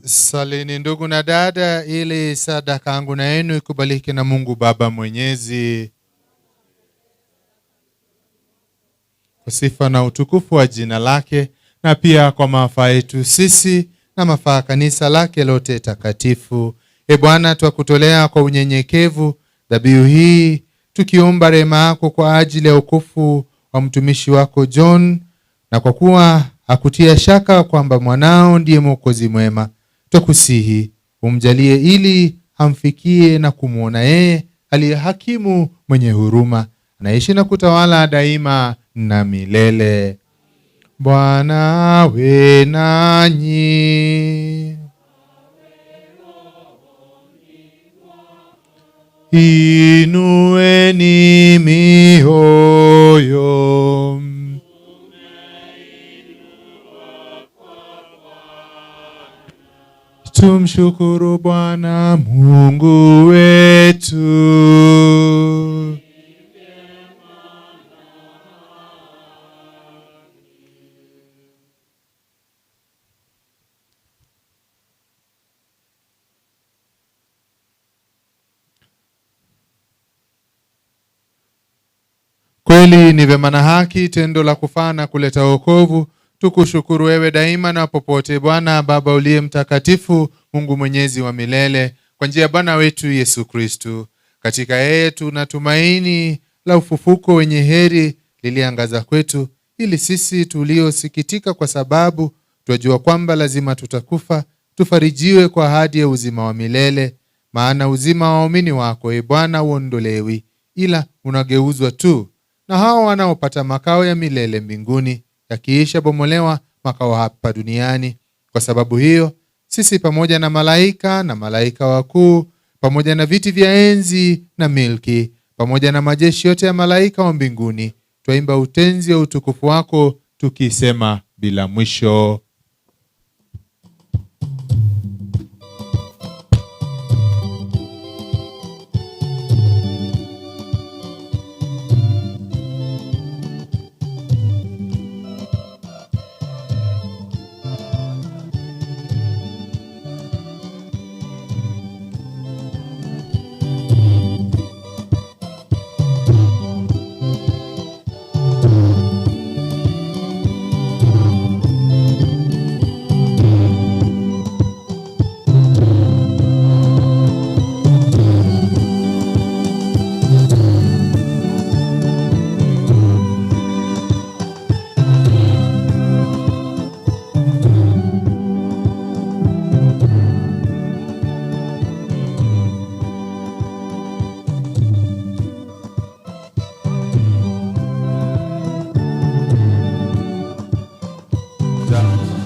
Salini ndugu na dada, ili sadaka yangu na yenu ikubalike na Mungu Baba Mwenyezi, kwa sifa na utukufu wa jina lake, na pia kwa mafaa yetu sisi na mafaa kanisa lake lote takatifu. E Bwana, twakutolea kwa unyenyekevu dhabihu hii, tukiomba rehema yako kwa ajili ya wokovu wa mtumishi wako John, na kwa kuwa hakutia shaka kwamba mwanao ndiye Mwokozi mwema, twakusihi umjalie ili amfikie na kumwona yeye aliye hakimu mwenye huruma, anaishi na kutawala daima na milele. Bwana awe nanyi. Inueni mioyo. Tumshukuru Bwana Mungu wetu. Kweli ni vema na haki, tendo la kufaa na kuleta wokovu, tukushukuru wewe daima na popote, Bwana Baba uliye mtakatifu, Mungu mwenyezi wa milele, kwa njia ya Bwana wetu Yesu Kristu. Katika yeye tuna tumaini la ufufuko wenye heri liliangaza kwetu, ili sisi tuliosikitika kwa sababu twajua kwamba lazima tutakufa, tufarijiwe kwa ahadi ya uzima wa milele. Maana uzima wa waumini wako, e Bwana, uondolewi, ila unageuzwa tu na hao wanaopata makao ya milele mbinguni, yakiisha bomolewa makao hapa duniani. Kwa sababu hiyo sisi pamoja na malaika na malaika wakuu, pamoja na viti vya enzi na milki, pamoja na majeshi yote ya malaika wa mbinguni, twaimba utenzi wa utukufu wako tukisema bila mwisho.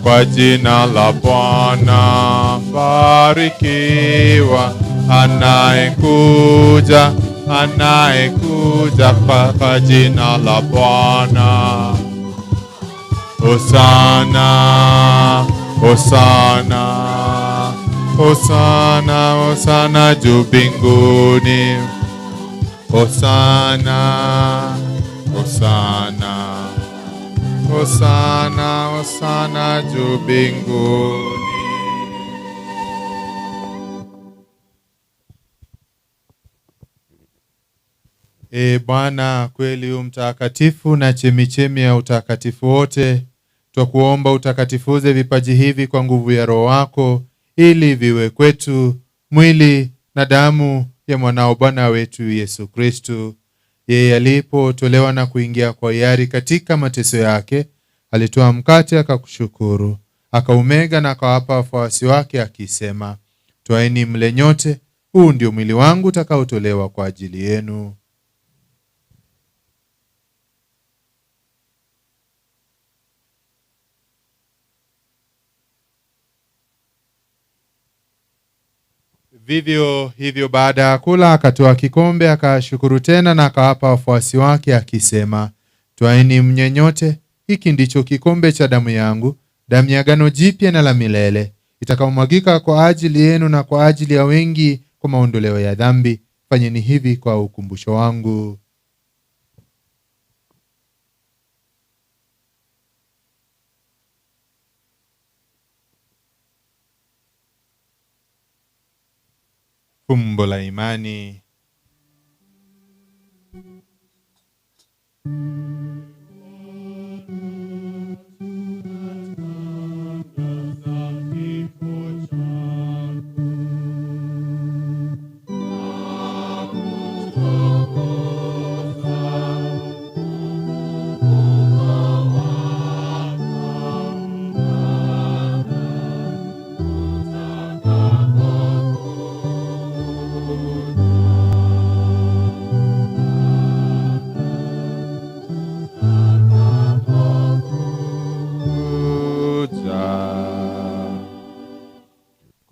Kwa jina la Bwana barikiwa, anayekuja, anayekuja kwa jina la Bwana. Hosana, hosana, hosana, hosana juu mbinguni. Hosana, hosana, hosana, hosana juu mbinguni. E Bwana, kweli u mtakatifu na chemichemi ya utakatifu wote, twakuomba utakatifuze vipaji hivi kwa nguvu ya Roho wako, ili viwe kwetu mwili na damu ya mwanao Bwana wetu Yesu Kristu. Yeye alipotolewa na kuingia kwa hiari katika mateso yake, alitoa mkate akakushukuru, akaumega na akawapa wafuasi wake akisema, twaeni mle nyote, huu ndio mwili wangu utakaotolewa kwa ajili yenu. Vivyo hivyo baada ya kula akatoa kikombe, akashukuru tena na akawapa wafuasi wake akisema, twaeni mnywe nyote, hiki ndicho kikombe cha damu yangu, damu ya agano jipya na la milele, itakaomwagika kwa ajili yenu na kwa ajili ya wengi kwa maondoleo ya dhambi. Fanyeni hivi kwa ukumbusho wangu. Fumbo la imani.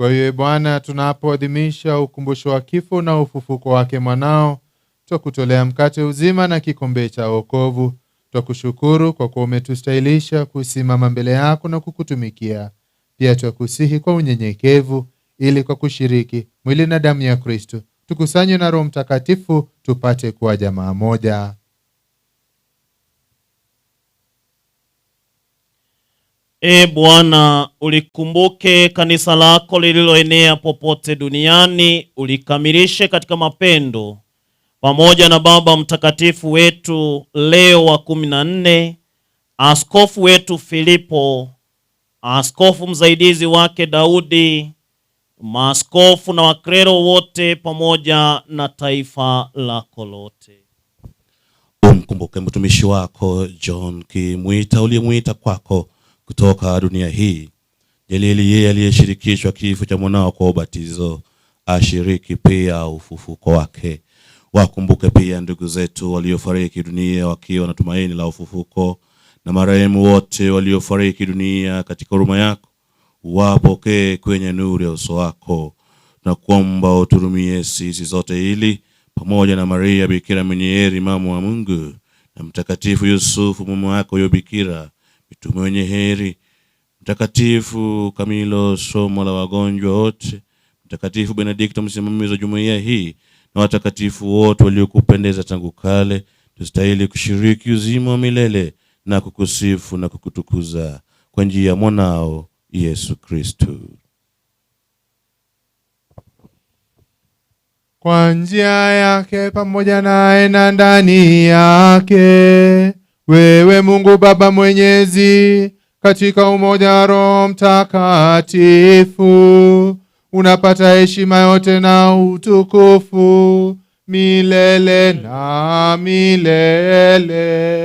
Kwa hiyo Bwana, tunapoadhimisha ukumbusho wa kifo na ufufuko wake mwanao, twakutolea mkate uzima na kikombe cha wokovu. Twakushukuru kwa kuwa umetustahilisha kusimama mbele yako na kukutumikia. Pia twakusihi kwa unyenyekevu, ili kwa kushiriki mwili na damu ya Kristo tukusanywe na Roho Mtakatifu tupate kuwa jamaa moja. E Bwana, ulikumbuke kanisa lako lililoenea popote duniani, ulikamilishe katika mapendo, pamoja na Baba Mtakatifu wetu Leo wa 14, askofu wetu Filipo, askofu msaidizi wake Daudi, maaskofu na waklero wote, pamoja na taifa lako lote. Umkumbuke mtumishi wako John Kimwita uliyemwita kwako kutoka dunia hii. Jalili yeye aliyeshirikishwa kifo cha mwanao kwa ubatizo ashiriki pia ufufuko wake. Wakumbuke pia ndugu zetu waliofariki dunia wakiwa na tumaini la ufufuko, na marehemu wote waliofariki dunia katika huruma yako wapokee kwenye nuru ya uso wako. Na kuomba uturumie sisi zote, ili pamoja na Maria Bikira mwenye heri, mama wa Mungu, na Mtakatifu Yusufu mume wako huyo Bikira, mitume wenye heri, Mtakatifu Kamilo somo la wagonjwa wote, Mtakatifu Benedikto msimamizi wa jumuiya hii, na watakatifu wote waliokupendeza tangu kale, tustahili kushiriki uzima wa milele na kukusifu na kukutukuza kwa njia ya mwanao Yesu Kristo. Kwa njia yake, pamoja naye na ndani yake, wewe Mungu Baba Mwenyezi, katika umoja wa Roho Mtakatifu, unapata heshima yote na utukufu milele na milele.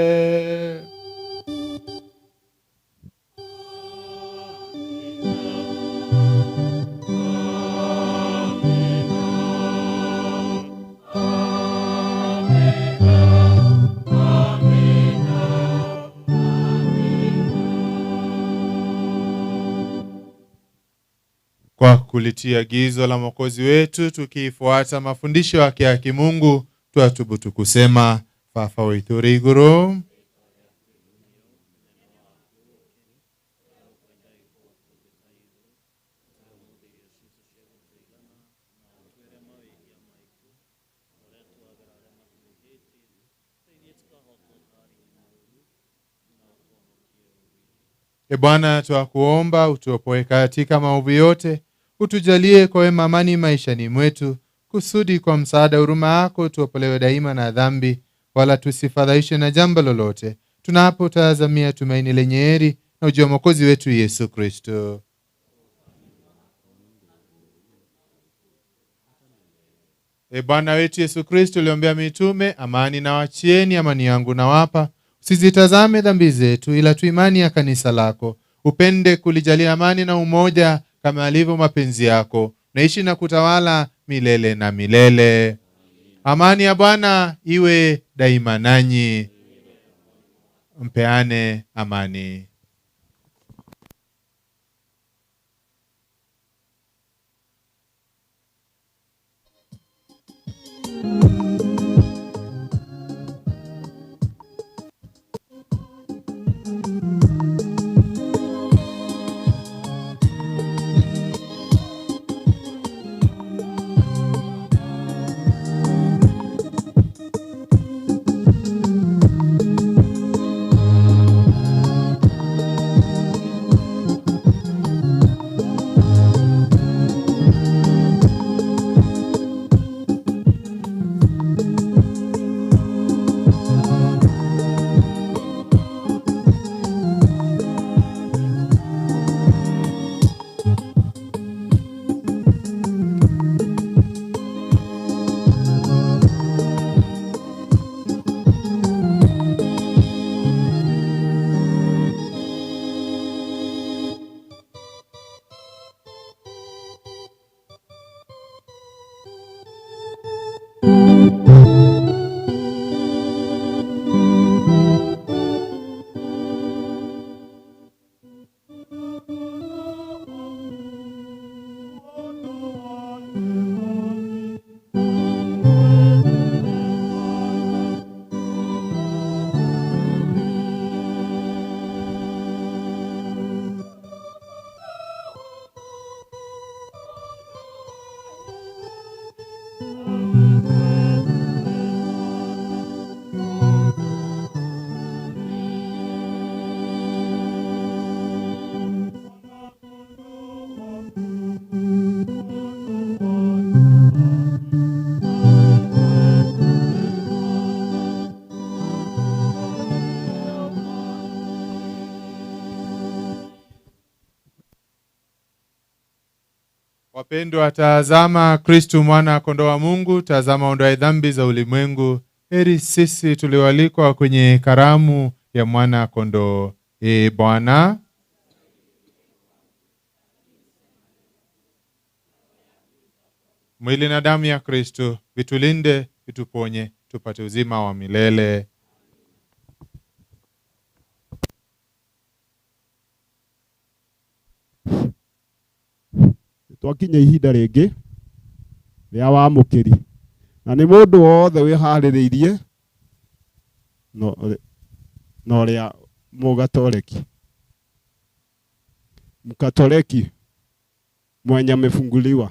Kwa kulitia agizo la Mwokozi wetu, tukiifuata mafundisho yake ya kimungu, twatubutu kusema: Baba wetu uri iguru, E Bwana, twakuomba utuopoe katika maovu yote, utujalie kwa wema amani maishani mwetu, kusudi kwa msaada huruma yako tuopolewe daima na dhambi, wala tusifadhaishwe na jambo lolote, tunapotazamia tumaini lenye heri na ujio wa Mwokozi wetu Yesu Kristo. E Bwana wetu Yesu Kristo, uliombea mitume, amani na wachieni, amani yangu nawapa, usizitazame dhambi zetu, ila tu imani ya kanisa lako. Upende kulijalia amani na umoja kama alivyo mapenzi yako, naishi na kutawala milele na milele. Amani ya Bwana iwe daima nanyi. Mpeane amani. Wapendwa, tazama Kristu mwana kondoo wa Mungu, tazama ondoaye dhambi za ulimwengu. Heri sisi tulioalikwa kwenye karamu ya mwana kondoo. Ee Bwana, mwili na damu ya Kristu vitulinde, vituponye, tupate uzima wa milele. Twakinya ihinda rĩngĩ rĩa wamũkĩri na nĩ mũndũ wothe wĩharĩrĩirie no rĩa mũgatoreki mkatoreki mwenye amefunguliwa.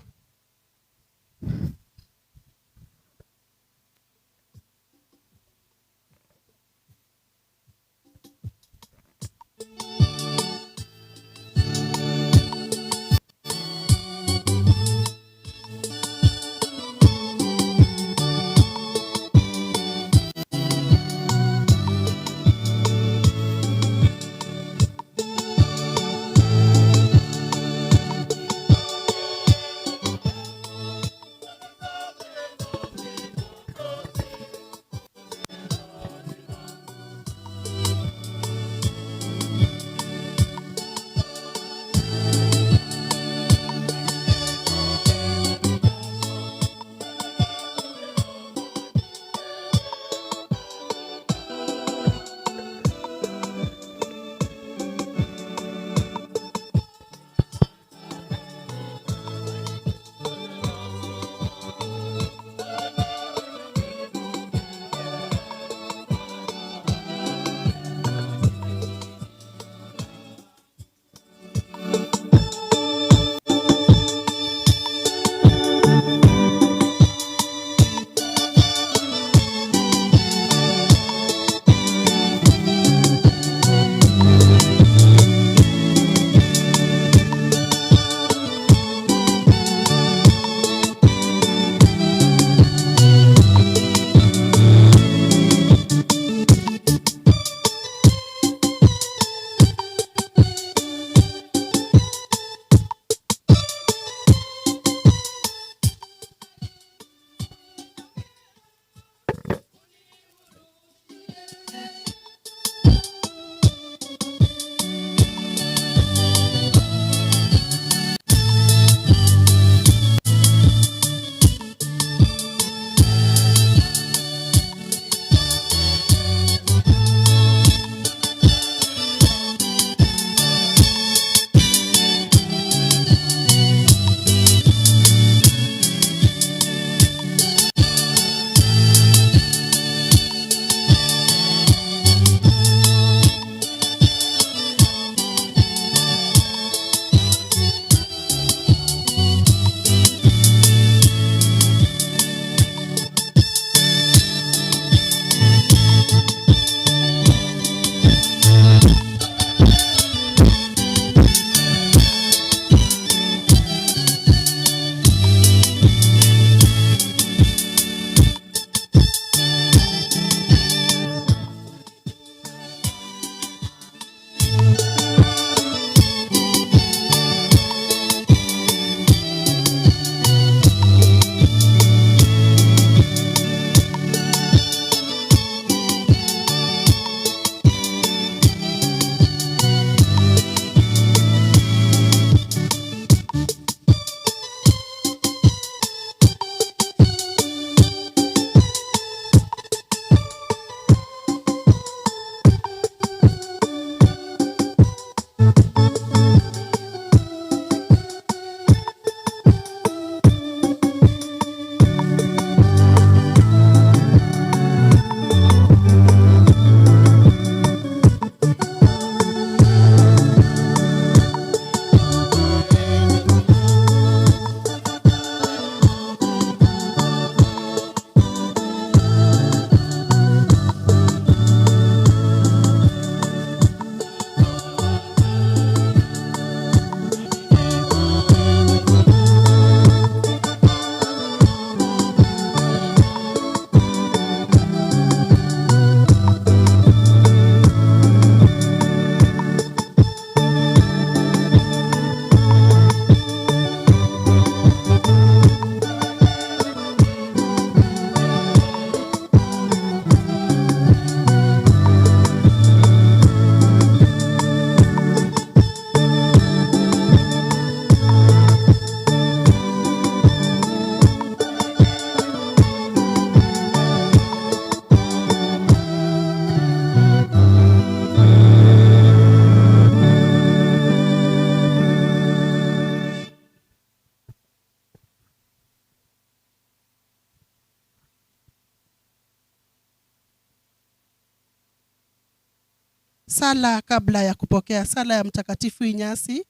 Sala kabla ya kupokea, sala ya Mtakatifu Inyasi.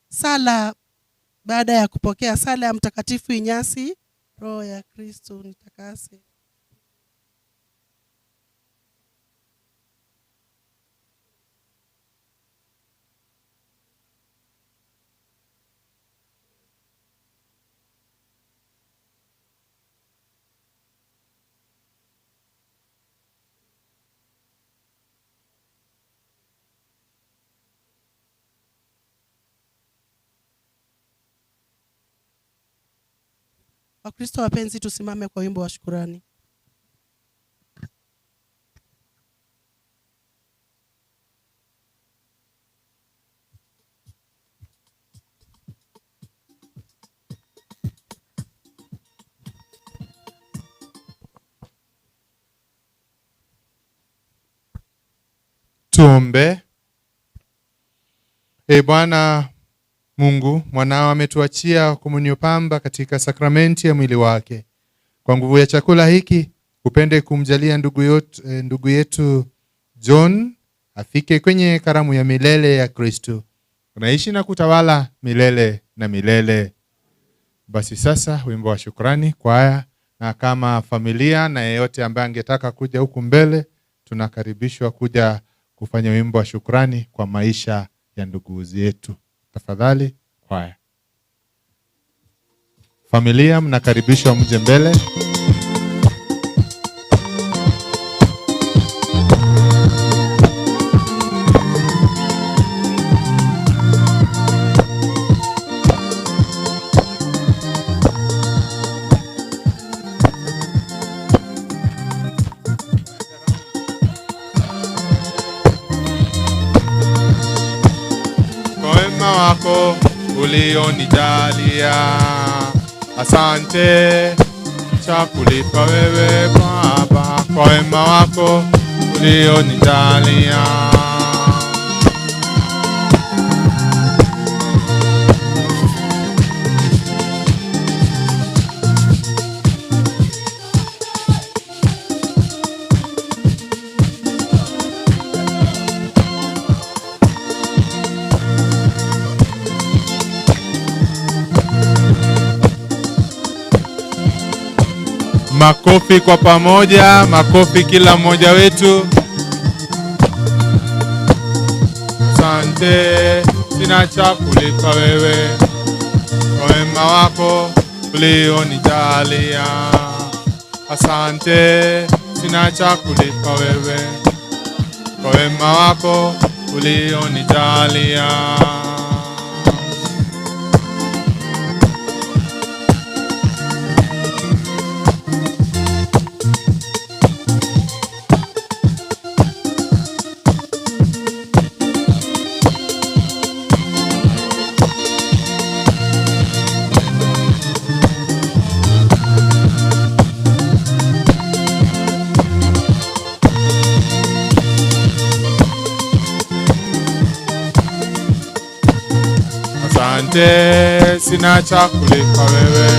Sala baada ya kupokea, sala ya Mtakatifu Inyasi. Roho ya Kristo nitakase. Wakristo wapenzi, tusimame kwa wimbo wa shukurani. Tuombe. Ee Bwana Mungu, mwanao ametuachia komunio pamba katika sakramenti ya mwili wake. Kwa nguvu ya chakula hiki upende kumjalia ndugu yetu John afike kwenye karamu ya milele ya Kristo. Unaishi na kutawala milele na milele. Basi sasa wimbo wa shukrani kwaya, na kama familia na yeyote ambaye angetaka kuja huku mbele, tunakaribishwa kuja kufanya wimbo wa shukrani kwa maisha ya ndugu zetu. Tafadhali kwaya. Familia mnakaribishwa mje mbele. Wako ulionijalia, asante cha kulipa wewe Baba kwa wema wako ulionijalia. Makofi kwa pamoja, makofi kila mmoja wetu. Asante, sina cha kulipa wewe kwa wema wako ulionijalia. Asante, sina cha kulipa wewe kwa wema wako ulionijalia. Asante, sina cha kulipa wewe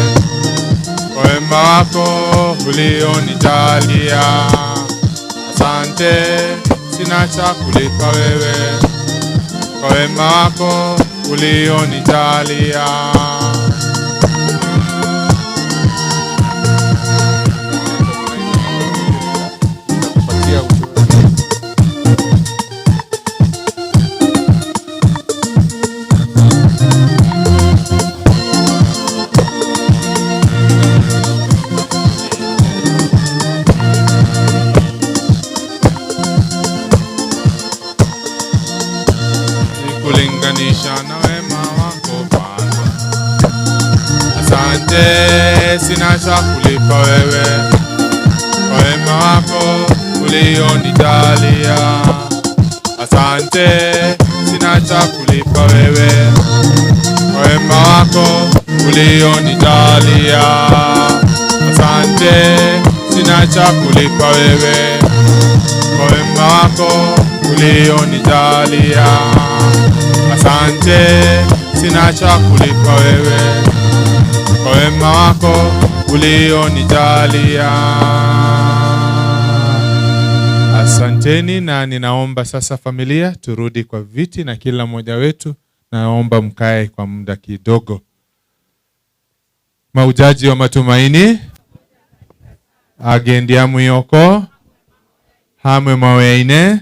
kwa wema wako ulionijalia. Asante, sina cha kulipa wewe kwa wema wako ulionijalia. Kulinganisha na wema wako Bwana. Asante, sina cha kulipa wewe kwa wema wako ulionijalia. Asante, sina cha kulipa wewe kwa wema wako ulionijalia. Asante, sina cha kulipa wewe kwa wema wako ulionijalia. Asante, sina cha kulipa wewe kwa wema wako ulionijalia. Asanteni, na ninaomba sasa familia turudi kwa viti na kila mmoja wetu naomba mkae kwa muda kidogo. Maujaji wa matumaini agendia muyoko hamwe maweine.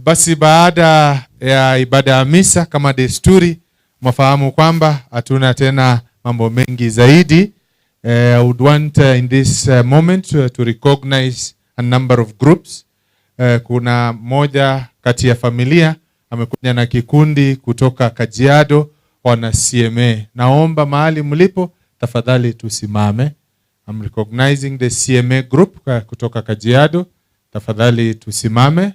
Basi baada ya ibada ya misa kama desturi, mwafahamu kwamba hatuna tena mambo mengi zaidi. I would want in this moment to recognize a number of groups. Kuna moja kati ya familia amekuja na kikundi kutoka Kajiado, wana CMA. Naomba mahali mlipo tafadhali tusimame. I'm recognizing the CMA group kutoka Kajiado. Tafadhali tusimame.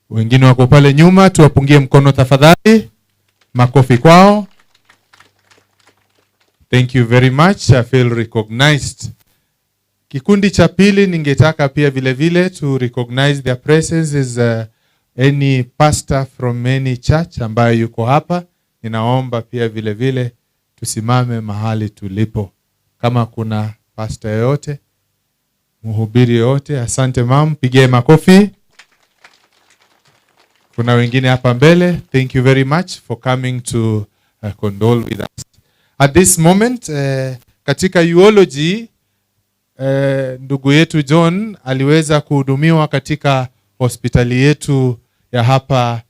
Wengine wako pale nyuma, tuwapungie mkono tafadhali. Makofi kwao. Thank you very much. I feel recognized. Kikundi cha pili ningetaka pia vile vile to recognize their presence is any pastor from any church ambaye yuko hapa. Ninaomba pia vile vile tusimame mahali tulipo. Kama kuna pastor yoyote, mhubiri yoyote, asante mam, pigie makofi. Kuna wengine hapa mbele. Thank you very much for coming to condole with us. At this moment, katika eulogy, ndugu yetu John aliweza kuhudumiwa katika hospitali yetu ya hapa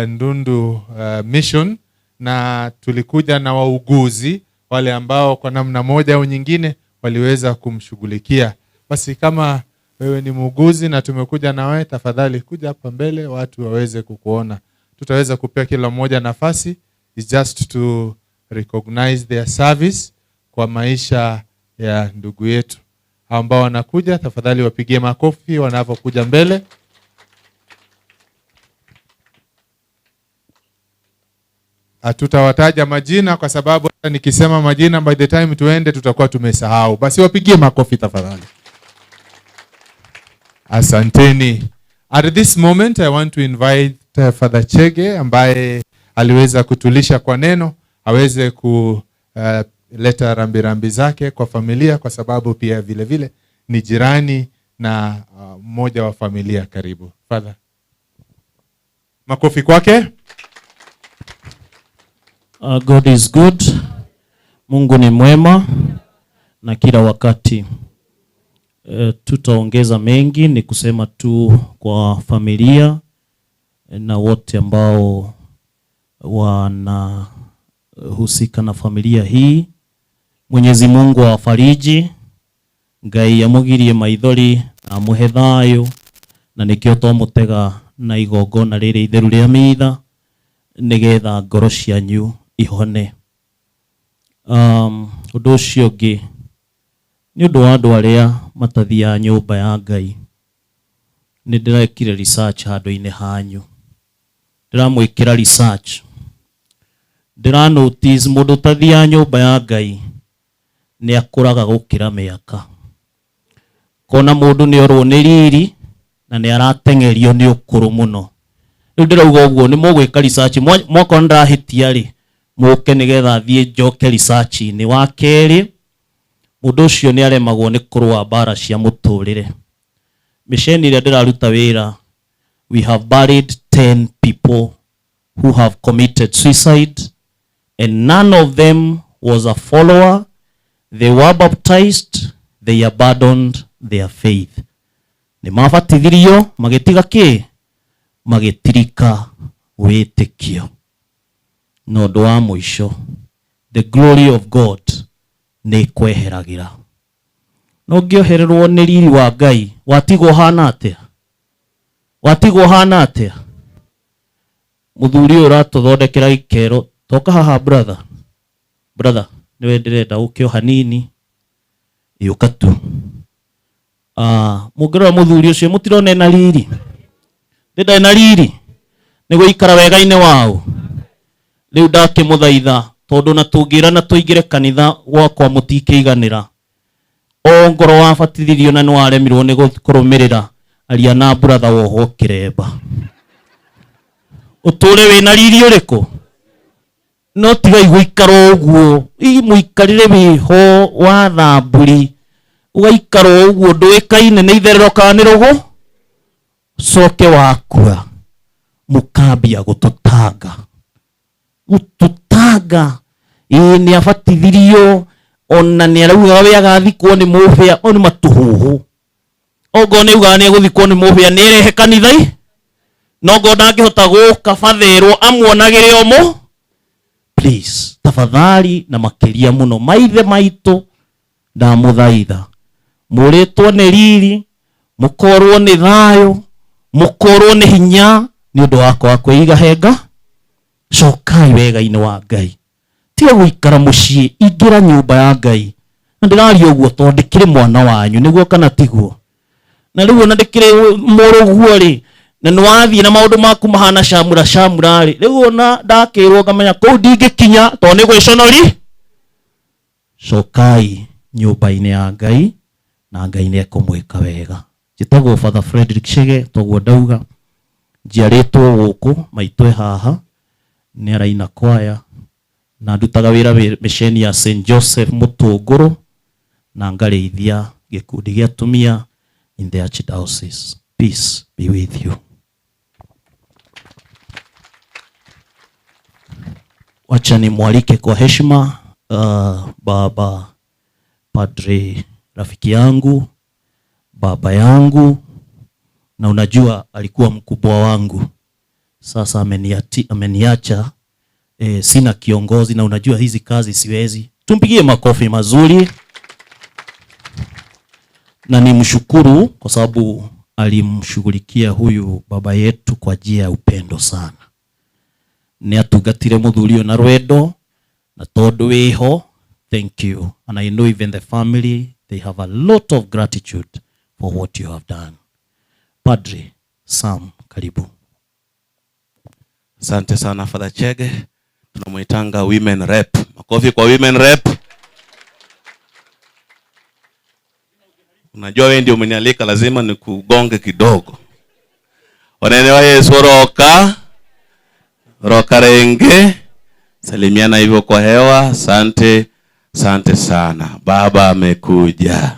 Ndundu Mission, na tulikuja na wauguzi wale ambao kwa namna moja au nyingine waliweza kumshughulikia. Basi kama wewe ni muuguzi na tumekuja na wewe, tafadhali kuja hapa mbele watu waweze kukuona. Tutaweza kupea kila mmoja nafasi. It's just to recognize their service kwa maisha ya ndugu yetu. Hao ambao wanakuja tafadhali wapigie makofi wanapokuja mbele. Hatutawataja majina kwa sababu hata nikisema majina by the time tuende tutakuwa tumesahau. Basi wapigie makofi tafadhali. Asanteni. At this moment I want to invite Father Chege ambaye aliweza kutulisha kwa neno aweze kuleta rambirambi zake kwa familia, kwa sababu pia vile vile ni jirani na mmoja wa familia karibu. Father, makofi kwake. God is good. Mungu ni mwema na kila wakati. Tutaongeza mengi, ni kusema tu kwa familia na wote ambao wanahusika na familia hii. Mwenyezi Mungu awafariji, Ngai amugirie maithori na amuhe thayo, na nikio twamutega na igongona riri itheru ria mitha nigetha ngoro cianyu ihone. Undu ucio ungi ni undu wa andu aria matathiaga nyumba ya Ngai. Ni ndirekire research handu-ini hanyu, ndiramwikira research, ndira notice mundu utathiaga nyumba ya Ngai ni akuraga gukira miaka. Kona mundu ni orwo ni riri na ni aratengerio ni ukuru muno. Riu ndirauga uguo ni mugwika research, mwakona ndirahitia ri muke nigetha thie njoke research-ini. Wa keri, mundu ucio ni aremagwo ni kurua mbara cia muturire. Misheni iria ndiraruta wira, we have buried 10 people who have committed suicide and none of them was a follower. They were baptized, they abandoned their faith. Ni mabatithirio magitiga ki? Magitirika witikio. Na undu wa mwisho, the glory of God ni kweheragira. No ngiohererwo ni riri wa Ngai, watigwo hana atia? Watigwo hana atia? Muthuri uyu uratuthondekera ikero, toka haha brother. Brother, niwe ndirenda ukio hanini. Yuka tu. Mungirora muthuri ucio mutirona ena riri. Ndenda ena riri. Ni guikara wega-ini wao. Riu ndakimuthaitha tondu na tungirana tuingire kanitha gwakwa mutikiiganira. O ngoro wabatithirio na niwaremirwo ni kurumirira aria na brother wohwo kiremba. Uture wina riri uriku? No tigai guikara uguo, muikarire wiho wa thamburi. Ũgaikara o ũguo ndũĩkaine nĩ itherero kana nĩ rũgũ, coke wakua mũkambia gũtũtanga gũtũtanga. Ĩĩ nĩ abatithirio ona nĩ araugaga we agathikwo nĩ mũbĩa, o nĩ matũhũhũ. Ongorwo nĩ augaga nĩ egũthikwo nĩ mũbĩa, nĩ erehe kanitha-i, no ngorwo ndangĩhota gũka batherwo amuonagĩre o mũ. Please, tafadhali na makĩria mũno maithe maitũ, ndamũthaitha mũrĩtwo nĩ riri, mũkorwo nĩ thayũ, mũkorwo nĩ hinya nĩ ũndũ wa kwaga kwĩiga henga. Cokai wega-inĩ wa Ngai, tiga gũikara mũciĩ, ingĩra nyũmba ya Ngai. Na ndĩraria ũguo tondũ ndĩkĩrĩ mwana wanyu, nĩguo kana tiguo? Na rĩu ona ndĩkĩrĩ mũrũguo rĩ, na nĩ wathiĩ na maũndũ maku mahana camura camura rĩ, rĩu ona ndakĩrwo ngamenya kũu ndingĩkinya tondũ nĩ gwĩconori. Cokai nyũmba-inĩ ya Ngai na Ngai nĩ ekũmwĩka wega. Njĩtagwo Father Frederick Chege, toguo ndauga, njiarĩtwo gũkũ maitũ e haha, nĩ araina kwaya na ndutaga wĩra mĩceni ya St Joseph Mũtũngũrũ, na ngarĩithia gĩkundi gĩa atumia in the Archdiocese. Peace be with you. Wacha nimwalike kwa heshima baba padre, rafiki yangu, baba yangu, na unajua alikuwa mkubwa wangu. Sasa ameniacha, sina kiongozi, na unajua hizi kazi siwezi. Tumpigie makofi mazuri. Na nimshukuru kwa sababu alimshughulikia huyu baba yetu kwa njia ya upendo sana. Nĩ atungatire mũthuri ũyũ na rwendo, na tondũ wĩho, thank you. And I know even the family, they have a lot of gratitude for what you have done. Padre Sam, karibu. Asante sana Father Chege. Tunamuitanga women rep. Makofi kwa women rep. Unajua wewe ndio umenialika, lazima nikugonge kidogo. Wanaelewa Yesu roka roka renge. Salimiana hivyo kwa hewa. Asante, asante sana. Baba amekuja.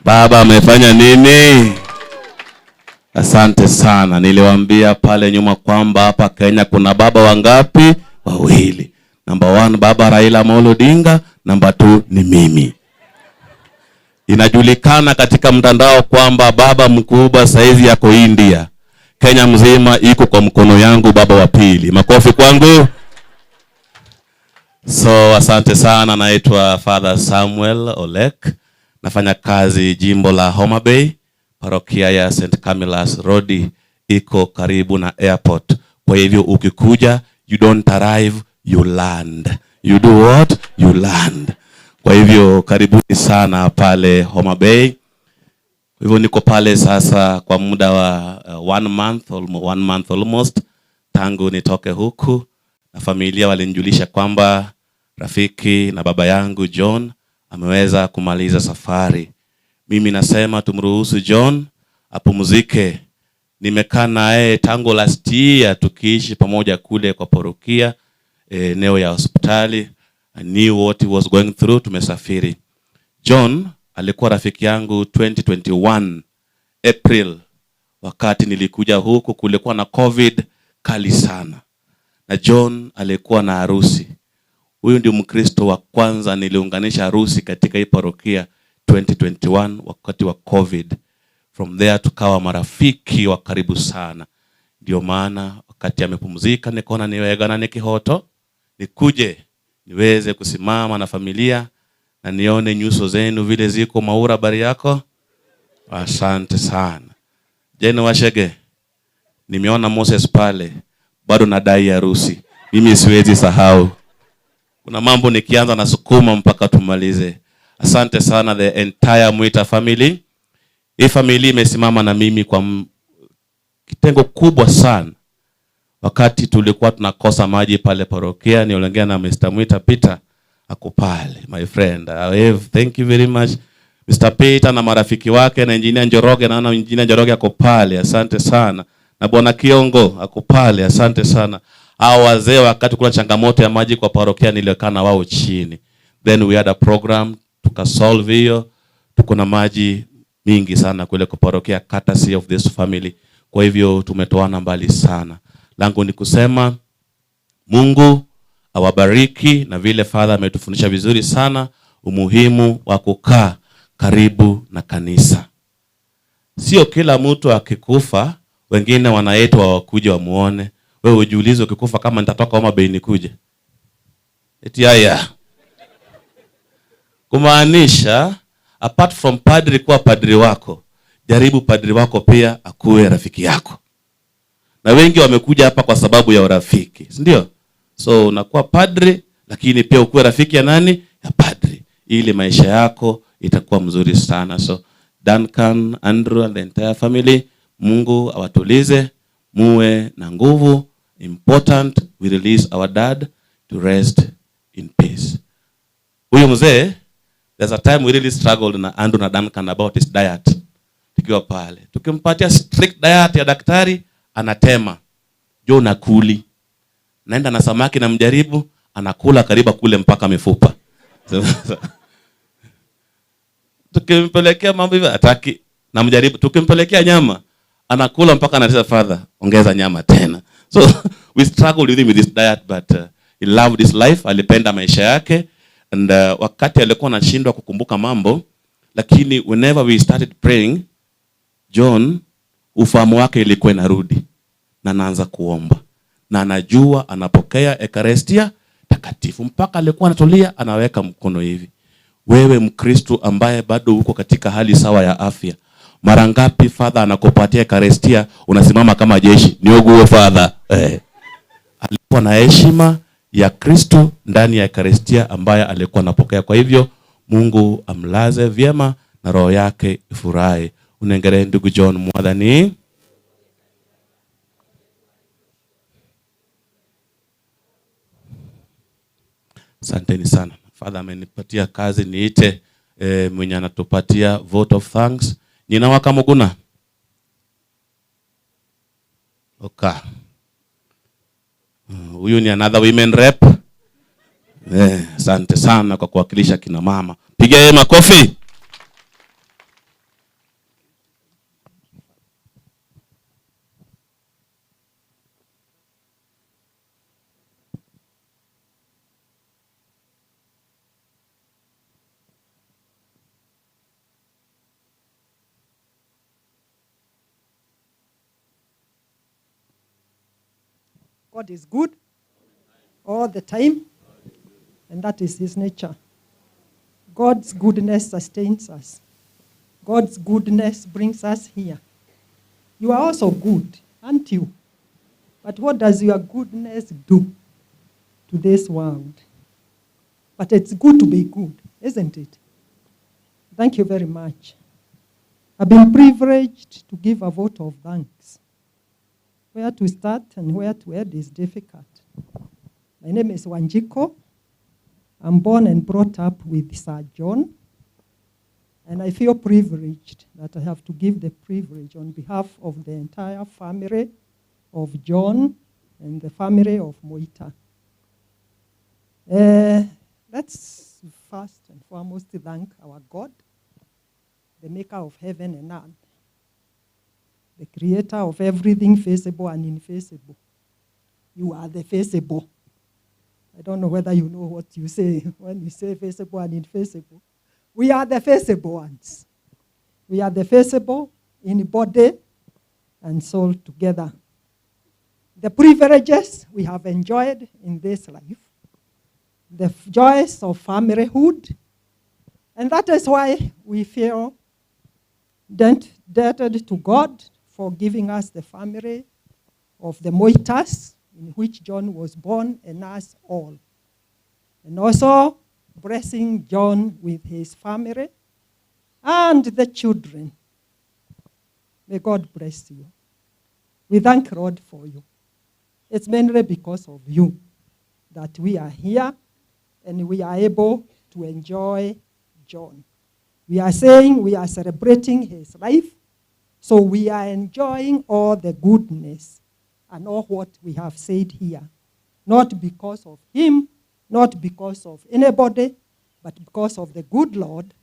Baba amefanya nini? Asante sana. Niliwaambia pale nyuma kwamba hapa Kenya kuna baba wangapi? Wawili. Number 1 baba Raila Amolo Odinga, number 2 ni mimi. Inajulikana katika mtandao kwamba baba mkubwa saizi yako India. Kenya mzima iko kwa mkono yangu, baba wa pili. Makofi kwangu. So asante sana. Naitwa Father Samuel Olek. Nafanya kazi jimbo la Homa Bay, parokia ya St. Camillus Road, iko karibu na airport. Kwa hivyo ukikuja, you don't arrive, you land. You do what? You land. Kwa hivyo karibuni sana pale Homa Bay. Kwa hivyo niko pale sasa kwa muda wa one month almost tangu nitoke huku, na familia walinijulisha kwamba rafiki na baba yangu John ameweza kumaliza safari. Mimi nasema tumruhusu John apumzike. Nimekaa naye tangu last year tukiishi pamoja kule kwa parokia, eneo ya hospitali. I knew what he was going through. Tumesafiri. John alikuwa rafiki yangu 2021 April, wakati nilikuja huku kulikuwa na COVID kali sana, na John alikuwa na harusi. Huyu ndio Mkristo wa kwanza niliunganisha harusi katika hii parokia 2021 wakati wa COVID. From there tukawa marafiki wa karibu sana. Ndio maana wakati amepumzika nikaona niwega na nikihoto nikuje niweze kusimama na familia na nione nyuso zenu vile ziko. Maura, habari yako? Asante sana. Jeni Washege, nimeona Moses pale, bado nadai harusi. Mimi siwezi sahau. Kuna mambo nikianza na sukuma mpaka tumalize. Asante sana the entire Mwita family. Hii familia imesimama na mimi kwa kitengo kubwa sana. Wakati tulikuwa tunakosa maji pale parokia, niliongea na Mr. Mwita Peter, ako pale, my friend. Thank you very much Mr. Peter na marafiki wake na Engineer Njoroge, naona Engineer Njoroge ako pale, asante sana. Na Bwana Kiongo ako pale, asante sana. Hao wazee wakati kuna changamoto ya maji kwa parokia nilikaa na wao chini. Then we had a program tukasolve hiyo. Tuko na maji mingi sana kule kwa parokia, courtesy of this family. Kwa hivyo tumetoana mbali sana. Langu ni kusema Mungu awabariki, na vile Father ametufundisha vizuri sana umuhimu wa kukaa karibu na kanisa. Sio kila mtu akikufa wengine wanaitwa wakuje wamuone. Wewe ujiulize, ukikufa kama nitatoka Homa Bay nikuje? Eti haya. Kumaanisha apart from padri kuwa padri wako, jaribu padri wako pia akuwe rafiki yako. Na wengi wamekuja hapa kwa sababu ya urafiki, si ndio? So unakuwa padri lakini pia ukuwe rafiki ya nani? Ya padri, ili maisha yako itakuwa mzuri sana. So Duncan, Andrew and the entire family, Mungu awatulize, muwe na nguvu. Important we release our dad to rest in peace. Huyu mzee, there's a time we really struggled na Andrew na Duncan about his diet. Tukiwa pale, tukimpatia strict diet ya daktari, anatema. Jo nakuli. Naenda na samaki na mjaribu, anakula karibu kule mpaka mifupa. Tukimpelekea mambo hivyo hataki, na mjaribu. Tukimpelekea nyama, anakula mpaka anasema Father, ongeza nyama tena. So we struggled with him with his diet, but he loved his life, alipenda maisha yake. And wakati alikuwa anashindwa kukumbuka mambo, lakini whenever we started praying, John ufahamu wake ilikuwa inarudi na anaanza kuomba, na anajua anapokea Ekaristia takatifu. Mpaka alikuwa anatulia, anaweka mkono hivi. Wewe Mkristo ambaye bado uko katika hali sawa ya afya, mara ngapi Father anakupatia Ekaristia unasimama kama jeshi, niogue Father? Alikuwa na heshima ya Kristo ndani ya Ekaristia ambaye alikuwa anapokea. Kwa hivyo Mungu amlaze vyema na roho yake ifurahi. Unengere ndugu John Mwathani. Asanteni sana. Father amenipatia kazi niite mwenye anatupatia vote of thanks. Nyina wa Kamuguna. Okay. Huyu ni another women rep. Asante sana kwa kuwakilisha kina mama. Piga yeye makofi. God is good all the time, and that is his nature. God's goodness sustains us. God's goodness brings us here. You are also good, aren't you? But what does your goodness do to this world? But it's good to be good, isn't it? Thank you very much. I've been privileged to give a vote of thanks. Where to start and where to end is difficult. My name is Wanjiko. I'm born and brought up with Sir John. And I feel privileged that I have to give the privilege on behalf of the entire family of John and the family of Moita. Let's first and foremost thank our God, the maker of heaven and earth, the creator of everything visible and invisible. You are the visible. I don't know whether you know what you say when you say visible and invisible. We are the visible ones. We are the visible in body and soul together. The privileges we have enjoyed in this life, the joys of familyhood, and that is why we feel indebted to God for giving us the family of the Moitas, in which John was born, and us all. And also blessing John with his family and the children. May God bless you. We thank God for you. It's mainly because of you that we are here and we are able to enjoy John. We are saying we are celebrating his life, so we are enjoying all the goodness and all what we have said here. Not because of him, not because of anybody, but because of the good Lord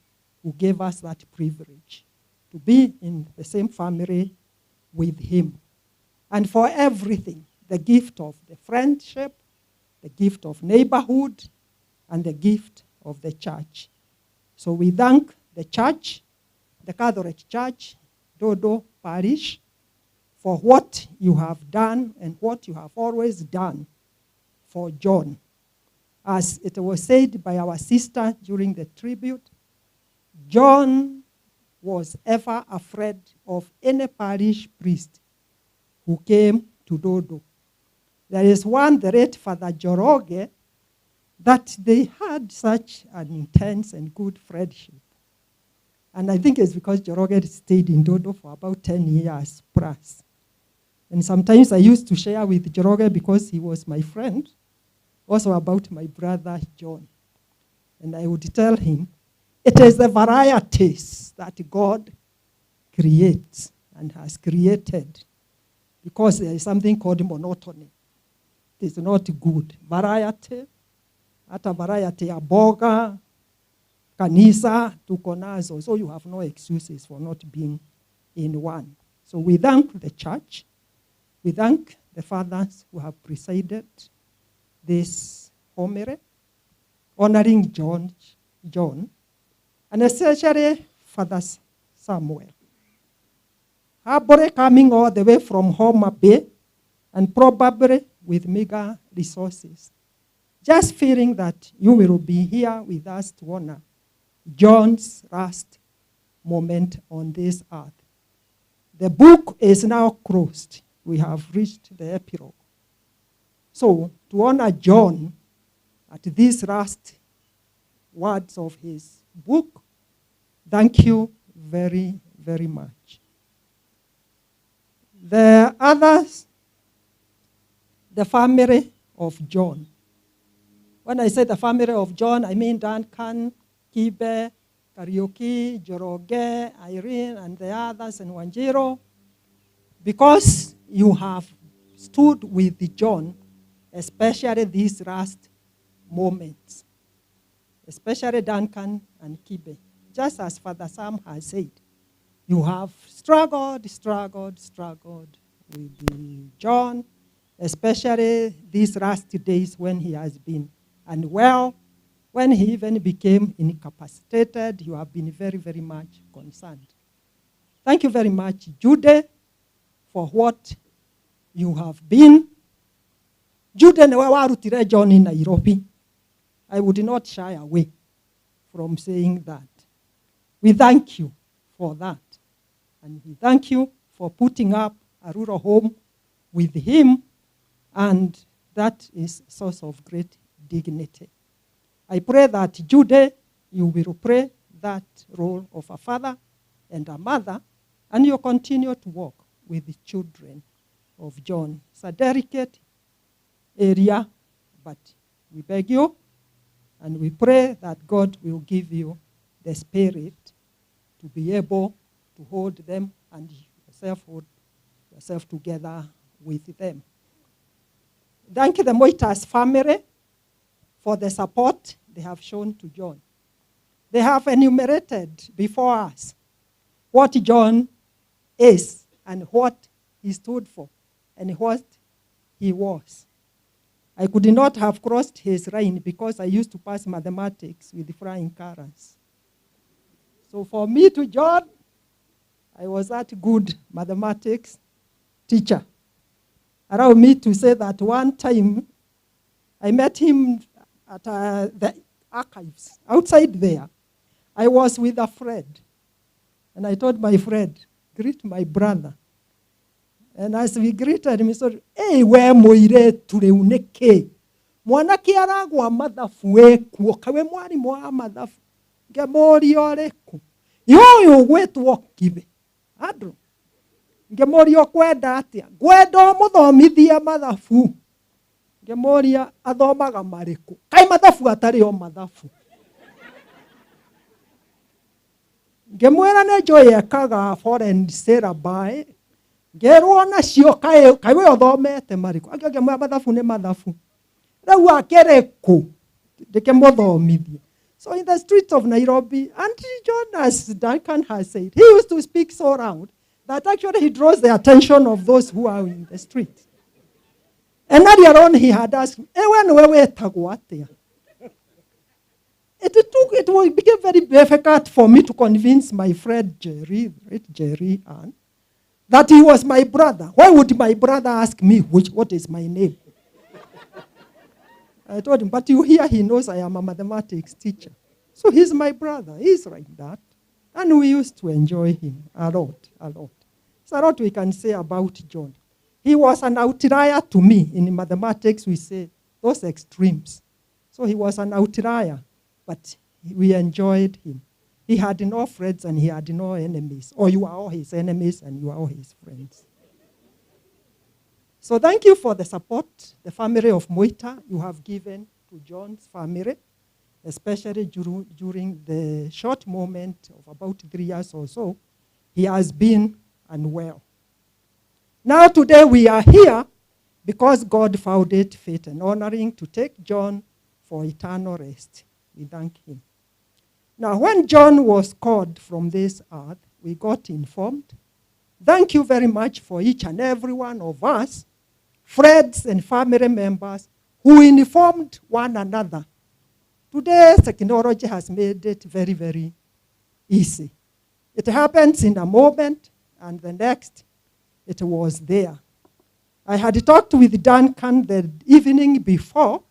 who gave us that privilege to be in the same family with him. And for everything, the gift of the friendship, the gift of neighborhood, and the gift of the church. So we thank the church, the Catholic Church, Dodo Parish, for what you have done and what you have always done for John. As it was said by our sister during the tribute, John was ever afraid of any parish priest who came to Dodo. There is one, the late Father Joroge, that they had such an intense and good friendship. And I think it's because Joroge stayed in Dodo for about 10 years plus. And sometimes I used to share with Joroge, because he was my friend, also about my brother John. And I would tell him, it is the varieties that God creates and has created, because there is something called monotony. It is not good. Variety, hata variety ya boga, kanisa, tuko nazo. So you have no excuses for not being in one. So we thank the church. We thank the fathers who have presided this homily, honoring John, and especially Father Samuel. Habore coming all the way from Homa Bay, and probably with meager resources. Just feeling that you will be here with us to honor John's last moment on this earth. The book is now closed. We have reached the epilogue. So, to honor John at these last words of his book, thank you very, very much. The others, the family of John. When I say the family of John, I mean Duncan, Kibe, Kariuki, Joroge, Irene, and the others, and Wanjiro, because you have stood with John, especially these last moments, especially Duncan and Kibe. Just as Father Sam has said, you have struggled, struggled, struggled with John, especially these last days when he has been unwell, when he even became incapacitated. You have been very, very much concerned. Thank you very much, Jude, for what you have been. Jude niwe warutire John in Nairobi. I would not shy away from saying that. We thank you for that. And we thank you for putting up a rural home with him, and that is a source of great dignity. I pray that, Jude, you will play that role of a father and a mother, and you continue to work with the children of John. It's a delicate area, but we beg you, and we pray that God will give you the spirit to be able to hold them and yourself hold yourself together with them. Thank the Moitas family for the support they have shown to John. They have enumerated before us what John is and what he stood for and what he was. I could not have crossed his line because I used to pass mathematics with flying colors. So for me to John, I was that good mathematics teacher. Allow me to say that one time I met him at the archives, outside there. I was with a friend, and I told my friend, greet my brother. And as we greeted him, he said, hey, we muiretu riu niki? Mwanake aragwa mathabu ekuo, kawe mwarimu wa mathabu. Ngemuria uriku? Yoyo ugwitwo Kibe. Andrew. Ngemuria ukwenda atia? Ngwenda umuthomithie mathabu. Ngemuria athomaga mariku? Kai mathabu atari o mathabu. Ngemwira ni njui ekaga foreign syllabi. Ngerwo nacio kai we uthomete mariku? Angĩ ngemwira mathabu ni mathabu. Riu akĩrĩ kũ? Ndĩkĩmũthomithie. So in the streets of Nairobi, and John, as Duncan has said, he used to speak so loud that actually he draws the attention of those who are in the street. And earlier on he had asked, "Ewe nĩwe wetagwo atĩa?" It became very difficult for me to convince my friend Jerry, right, Jerry Ann, that he was my brother. Why would my brother ask me what is my name? I told him, but you hear he knows I am a mathematics teacher. So he's my brother. He's like that. And we used to enjoy him a lot, a lot. It's a lot we can say about John. He was an outlier to me. In mathematics, we say those extremes. So he was an outlier, but we enjoyed him. He had no friends and he had no enemies. Or you are all his enemies and you are all his friends. So thank you for the support, the family of Moita, you have given to John's family, especially during the short moment of about 3 years or so, he has been unwell. Now today we are here because God found it fit and honoring to take John for eternal rest. We thank him. Now when John was called from this earth, we got informed. Thank you very much for each and every one of us, friends and family members, who informed one another. Today, technology has made it very, very easy. It happens in a moment, and the next, it was there. I had talked with Duncan the evening before,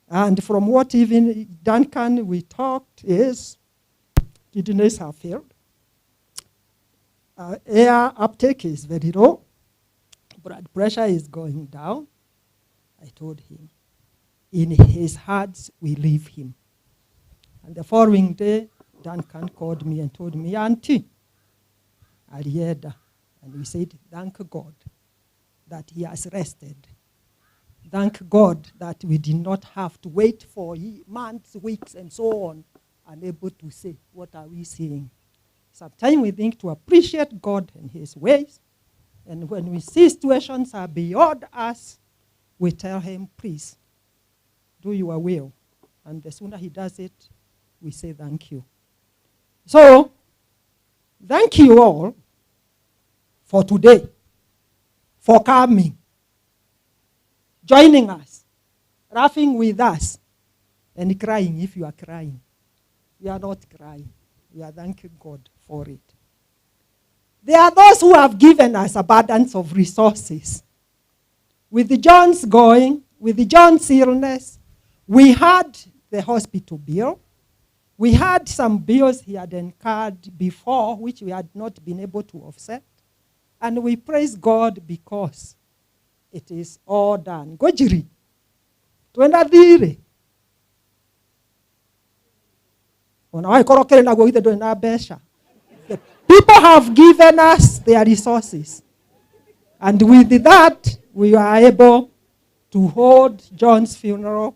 and from what even Duncan we talked is, kidneys have failed. Air uptake is very low. Blood pressure is going down. I told him, in his hands we leave him. And the following day, Duncan called me and told me, Auntie, alienda. And we said, thank God that he has rested. Thank God that we did not have to wait for months, weeks, and so on, unable to say, what are we seeing? Sometimes we think to appreciate God and his ways. And when we see situations are beyond us, we tell him, please, do your will. And the sooner he does it, we say thank you. So, thank you all for today, for coming, joining us, laughing with us, and crying if you are crying. We are not crying. We are thanking God for it. There are those who have given us abundance of resources. With John's going, with John's illness, we had the hospital bill. We had some bills he had incurred before, which we had not been able to offset. And we praise God because it is all done. Gojiri. Twenda thire. Ona wakorwo kĩrĩ naguo githĩ ndũrĩ na mbeca. The people have given us their resources. And with that, we are able to hold John's funeral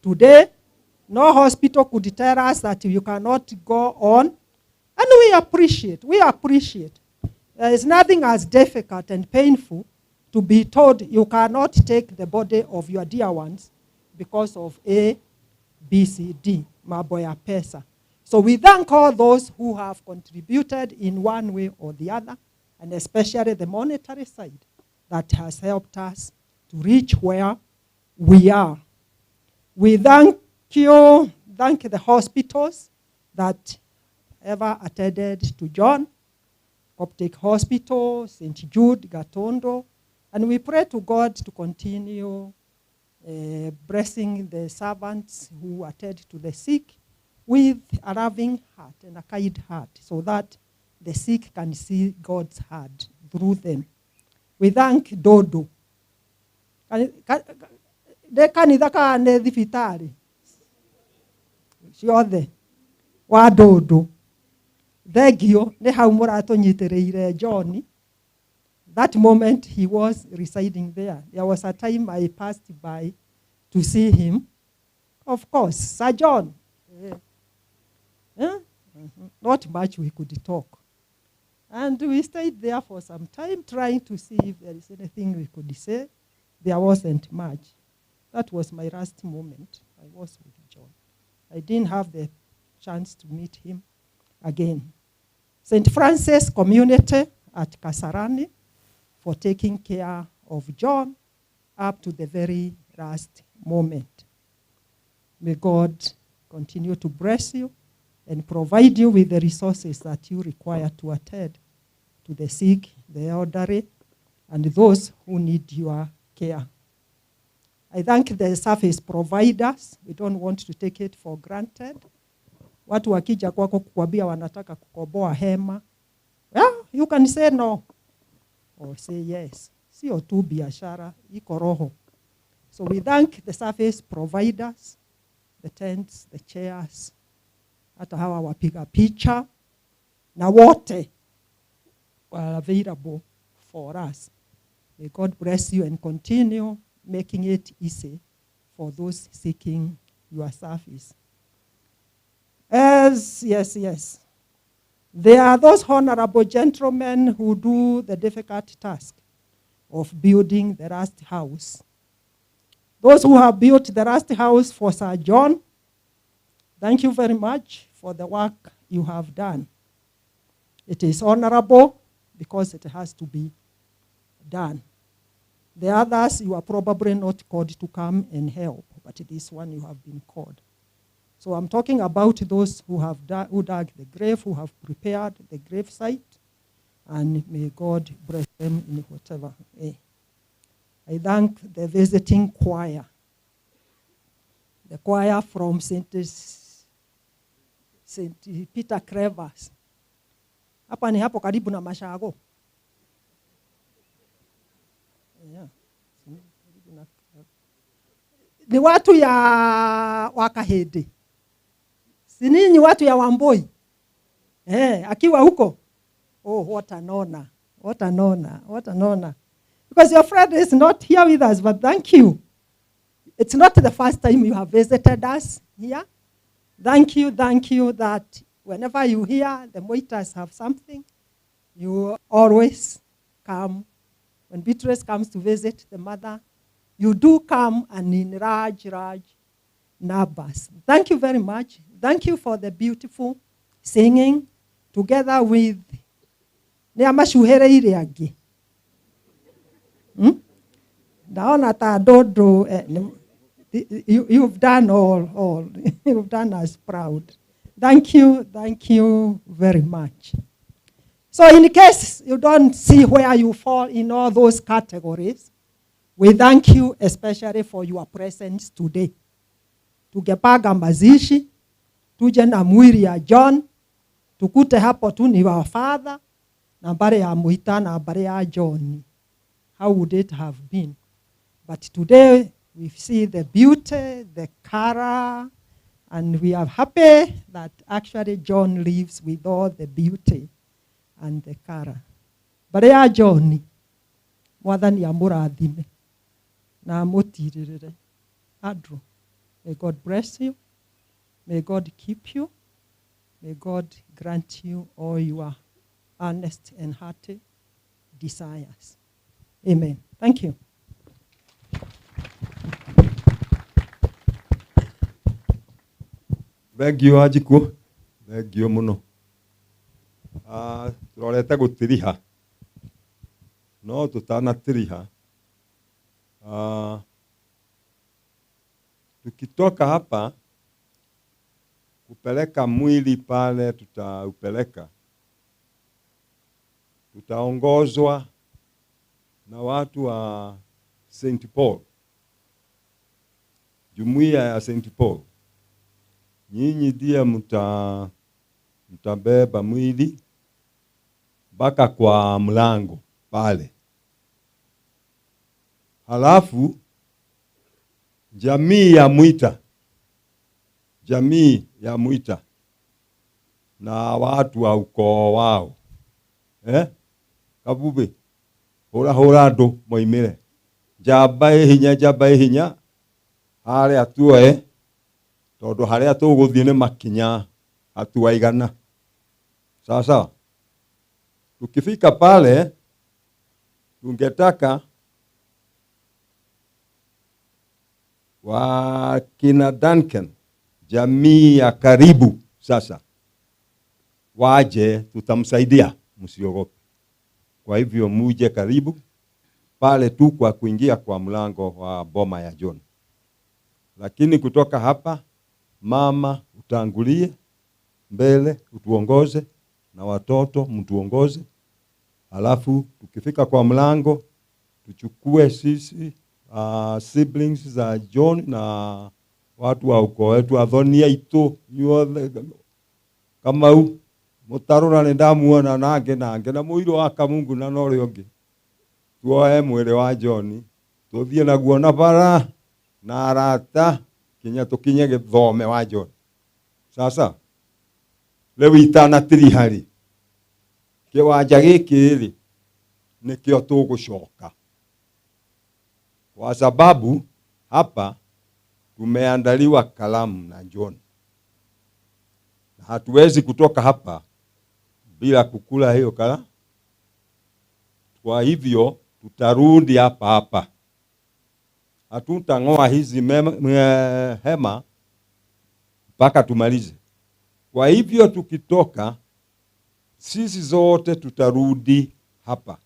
today. No hospital could tell us that you cannot go on. And we appreciate. We appreciate. There is nothing as difficult and painful to be told you cannot take the body of your dear ones because of A, B, C, D, mambo ya pesa. So we thank all those who have contributed in one way or the other, and especially the monetary side that has helped us to reach where we are. We thank you, thank the hospitals that ever attended to John, Coptic Hospital, St. Jude, Gatondo, and we pray to God to continue blessing the servants who attend to the sick with a loving heart and a kind heart, so that the sick can see God's heart through them. We thank Dodo. Nĩ kanitha kana nĩ thibitarĩ ciothe wa Dodo. Thengio nĩ hau mũratũnyitĩrĩire John. That moment he was residing there. There was a time I passed by to see him. Of course, Sir John. Not much we could talk. And we stayed there for some time trying to see if there is anything we could say. There wasn't much. That was my last moment. I was with John. I didn't have the chance to meet him again. St. Francis Community at Kasarani for taking care of John up to the very last moment. May God continue to bless you and provide you with the resources that you require to attend to the sick, the elderly, and those who need your care. I thank the service providers. We don't want to take it for granted. Watu wakija kwako kukwambia wanataka kukoboa hema, yeah, you can say no or say yes. Sio tu biashara, iko roho. So we thank the service providers, the tents, the chairs, hata hawa wapiga picha, na wote were available for us. May God bless you and continue making it easy for those seeking your service. Yes, yes, yes. There are those honorable gentlemen who do the difficult task of building the last house. Those who have built the last house for Sir John, thank you very much for the work you have done. It is honorable because it has to be done. The others, you are probably not called to come and help, but this one you have been called. So I'm talking about those who have who dug the grave, who have prepared the grave site, and may God bless them in whatever way. I thank the visiting choir, the choir from St. Peter Clevers. Hapa ni hapo karibu na Mashago. Yeah. Ni watu ya Wakahede. Si ninyi watu ya Wamboi? Akiwa huko. Oh, what an honor. What an honor. What an honor. Because your friend is not here with us, but thank you. It's not the first time you have visited us here. Thank you that whenever you hear the Moitas have something, you always come. When Beatrice comes to visit the mother, you do come and in large, large numbers. Thank you very much. Thank you for the beautiful singing together with Nĩ amacuhĩrĩire angĩ. Ndaona ta Dodo, you've done all. You've done us proud. Thank you very much. So in case you don't see where you fall in all those categories, we thank you especially for your presence today. Tungepanga mazishi, tuje na mwili ya John, tukute hapo tu ni wa father, na mbare ya Muita na mbare ya John. How would it have been? But today we see the beauty, the color, and we are happy that actually John lives with all the beauty and the color. Mbare ya John, Mwathani amũrathime na amũtirĩrĩre. Andrew, may God bless you. May God keep you. May God grant you all your earnest and hearty desires. Amen. Thank you. Thank you, Anjikũ. Thank you mũno. Tũrorete gũtiriha. No tũtanatiriha. Tukitoka hapa kupeleka mwili pale tutaupeleka. Tutaongozwa na watu wa St. Paul. Jumuiya ya St. Paul. Nyinyi ndiye mtabeba mwili mpaka kwa mlango pale. Halafu jamii ya Mwita, jamii ya Mwita na watu wa ukoo wao. Kabube hura hura andu moimire. Njamba ĩ hinya, njamba ĩ hinya haria tuoe tondu haria tuguthie ni makinya hatua igana. Sawa sawa. Tukifika pale tungetaka wakina Duncan, jamii ya karibu Sasa waje, tutamsaidia, msiogope. Kwa hivyo muje karibu pale tu kwa kuingia kwa mlango wa boma ya John. Lakini kutoka hapa, mama utangulie mbele, utuongoze na watoto mtuongoze. Alafu tukifika kwa mlango tuchukue sisi siblings za John na watu wa ukoo wetu athonia itu inyuothe Kamau mutarura nĩ ndamuona na angĩ na mũirũ wa Kamungu na norĩa ũngĩ tuoe mwĩrĩ wa John tuthiĩ naguo na bara na arata kinya tukinye gĩthome wa John. Sasa rĩu itanatiriha-rĩ kĩwanja gĩkĩ rĩ nĩkĩo tũgũcoka, kwa sababu hapa tumeandaliwa kalamu na John. Na hatuwezi kutoka hapa bila kukula hiyo kala. Kwa hivyo tutarudi hapa hapa. Hatutang'oa hizi hema mpaka tumalize. Kwa hivyo tukitoka sisi zote tutarudi hapa.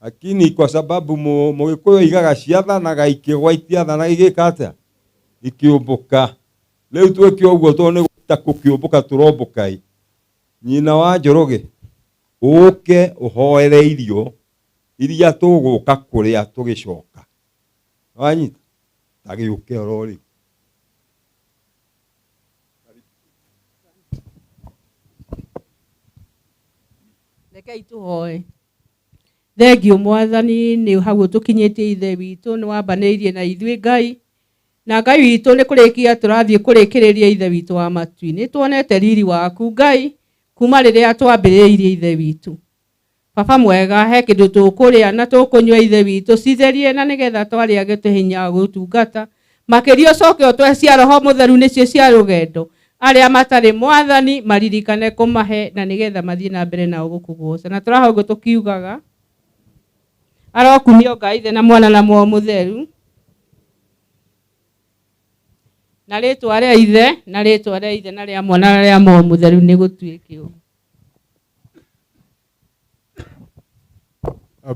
Lakini kwa sababu Mũgĩkũyũ aigaga ciathanaga ikĩgwa itiathanaga igĩka atĩa? Ikĩũmbũka. Rĩu twĩke ũguo tondũ nĩ ta gũkĩũmbũka tũrombũka ĩ. Nyina wa Njoroge ũke ũhoere irio iria tũgũka kũrĩa tũgĩcoka. Wanyita? Ta gĩũke oro rĩu. Rekei tũhoe. Thengio Mwathani nĩ hau ũtũkinyĩtie Ithe witũ, nĩ wambanĩirie na ithuĩ Ngai. Na Ngai witũ nĩ kũrĩkia tũrathiĩ kũrĩkĩrĩria Ithe witũ wa matu-inĩ. Tuonete riri waku Ngai kuma rĩrĩa twambĩrĩirie Ithe witũ. Baba mwega, he kĩndũ tũkũrĩa na tũkũnyua Ithe witũ, citherie na nĩgetha twarĩage tũhinya gũtungata. Makĩria ũcoke ũtũhe cia Roho Mũtheru nĩcio cia rũgendo. Arĩa matarĩ Mwathani maririkane kũmahe na nĩgetha mathiĩ na mbere nao gũkũgoca. Na tũrahoya ũguo tũkiugaga arokumio Ngai Ithe na Mwana na Muoyo Mũtheru, na rĩtwa rĩa Ithe na rĩtwa rĩa Ithe na rĩa Mwana na rĩa Muoyo Mũtheru nĩ gũtuĩke ũguo.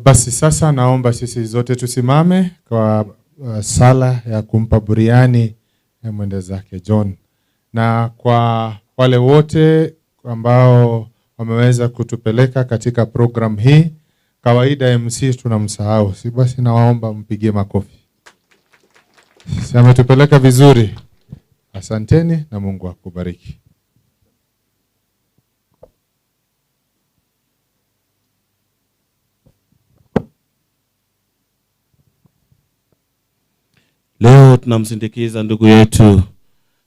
Basi sasa naomba sisi zote tusimame kwa sala ya kumpa buriani mwende zake John. Na kwa wale wote ambao wameweza kutupeleka katika program hii, kawaida MC tunamsahau, si basi nawaomba mpigie makofi. Si ametupeleka vizuri. Asanteni na Mungu akubariki. Leo tunamsindikiza ndugu yetu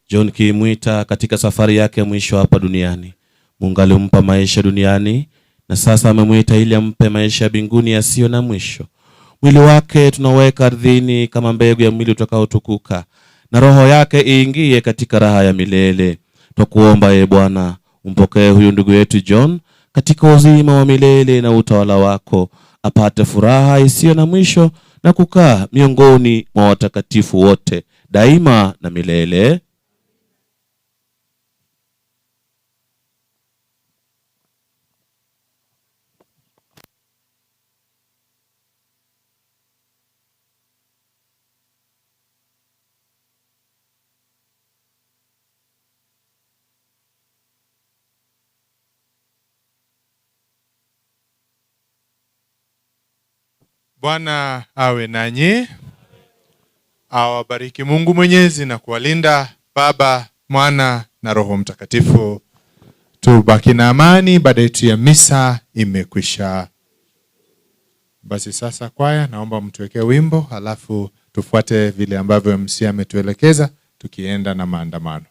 John Kimwita katika safari yake ya mwisho hapa duniani. Mungu alimpa maisha duniani na sasa amemuita ili ampe maisha ya mbinguni yasiyo na mwisho. Mwili wake tunaweka ardhini kama mbegu ya mwili utakaotukuka, na roho yake iingie katika raha ya milele. Twakuomba e Bwana, umpokee huyu ndugu yetu John katika uzima wa milele na utawala wako, apate furaha isiyo na mwisho na kukaa miongoni mwa watakatifu wote daima na milele. Bwana awe nanyi, awabariki Mungu Mwenyezi na kuwalinda, Baba, Mwana na Roho Mtakatifu. Tubaki na amani, ibada yetu ya misa imekwisha. Basi sasa kwaya, naomba mtuwekee wimbo, halafu tufuate vile ambavyo MC ametuelekeza tukienda na maandamano.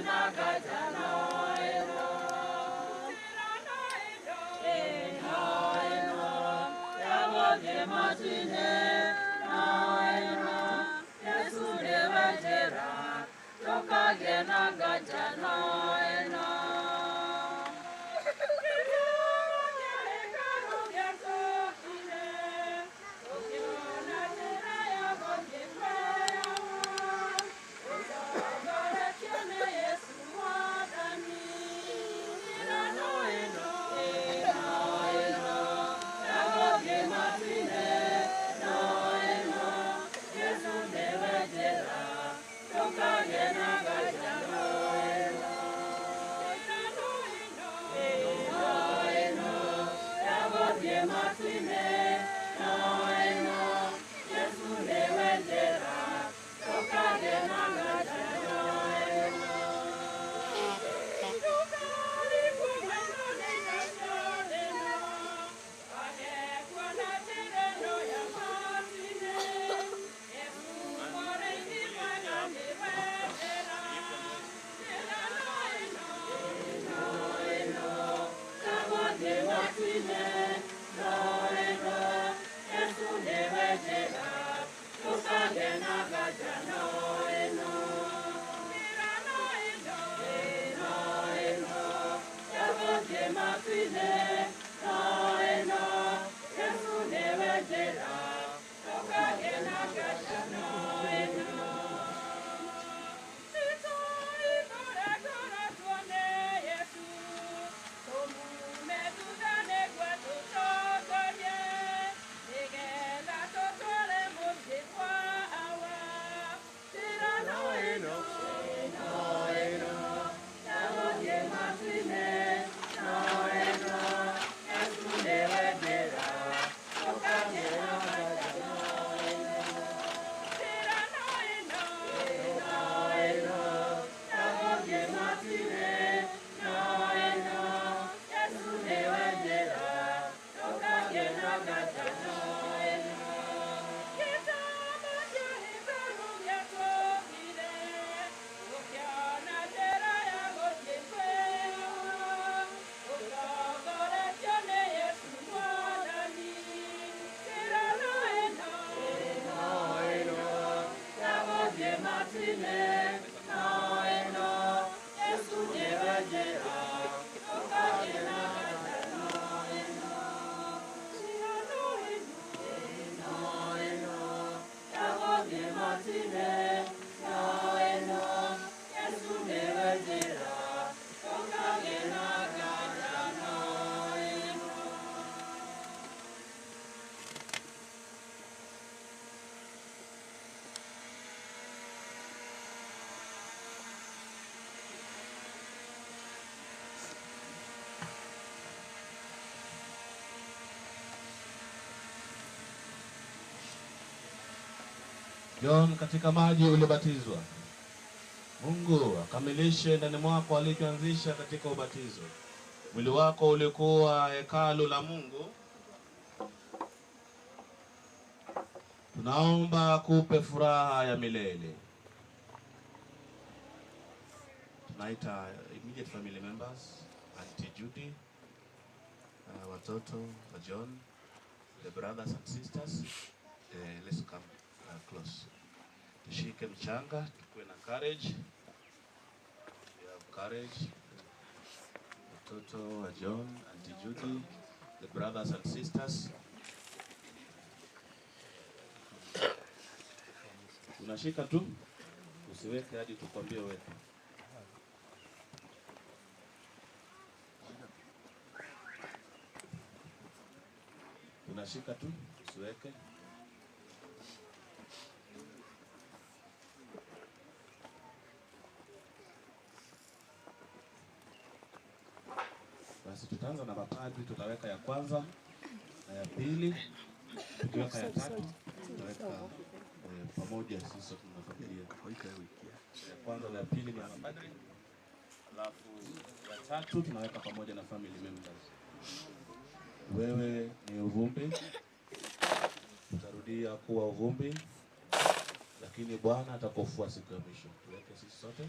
na ngajano ĩno. Njĩra ĩno ĩno ya gũthiĩ matu-inĩ, no ĩno Yesu nĩwe njĩra, ndũkagĩe na ngajano ĩno. John, katika maji ulibatizwa. Mungu akamilishe ndani mwako alichoanzisha katika ubatizo. Mwili wako ulikuwa hekalu la Mungu. Tunaomba akupe furaha ya milele. Tunaita immediate family members, Auntie Judy, watoto wa John, the brothers and sisters, let's come close. Tushike mchanga, tukue na courage. We have courage. Watoto wa John, Auntie Judy, the brothers and sisters. Unashika tu, usiweke hadi tukwambie weka. Unashika tu, usiweke. Basi tutaanza na mapadri, tutaweka ya kwanza na ya pili, tukiweka ya tatu tutaweka pamoja sisi tuna familia. Ya kwanza na ya pili ni ya mapadri, alafu ya tatu tunaweka pamoja na family members. Wewe ni uvumbi, utarudia kuwa uvumbi, lakini Bwana atakufua siku ya mwisho. Tuweke sisi sote.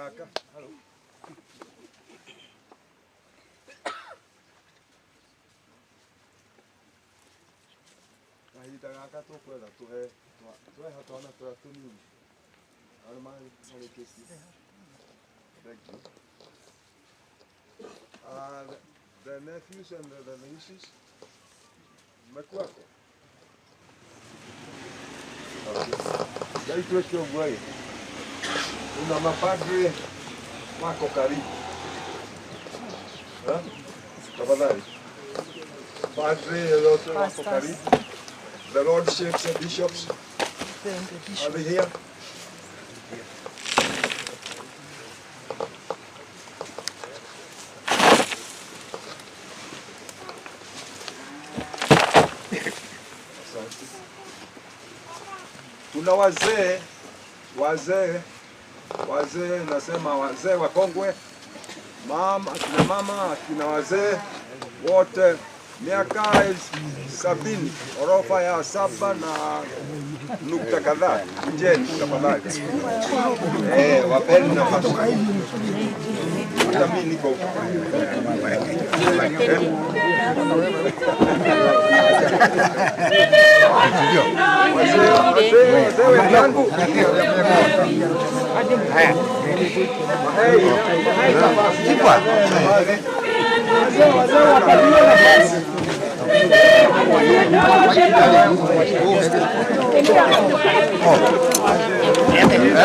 Gaka. Hello. Kahinda gaka tũkwetha tũhe tweha twana tũrĩa tũnini arĩa marĩkĩtie. Thank you. The nephews and the nieces mekuwako. Ngai twĩke ũguo ĩ, kuna mapadre wako karibu. Tafadhali padre yoyote wako karibu. The lordships and bishops, are they here? Asante. Tuna wazee, wazee, nasema wazee wakongwe, mama, akina mama, akina wazee wote miaka 70, orofa ya 7 na nukta kadhaa. Kujeni tafadhali. Wapeni nafasi. Hata mimi niko huko. Wazee wenzangu.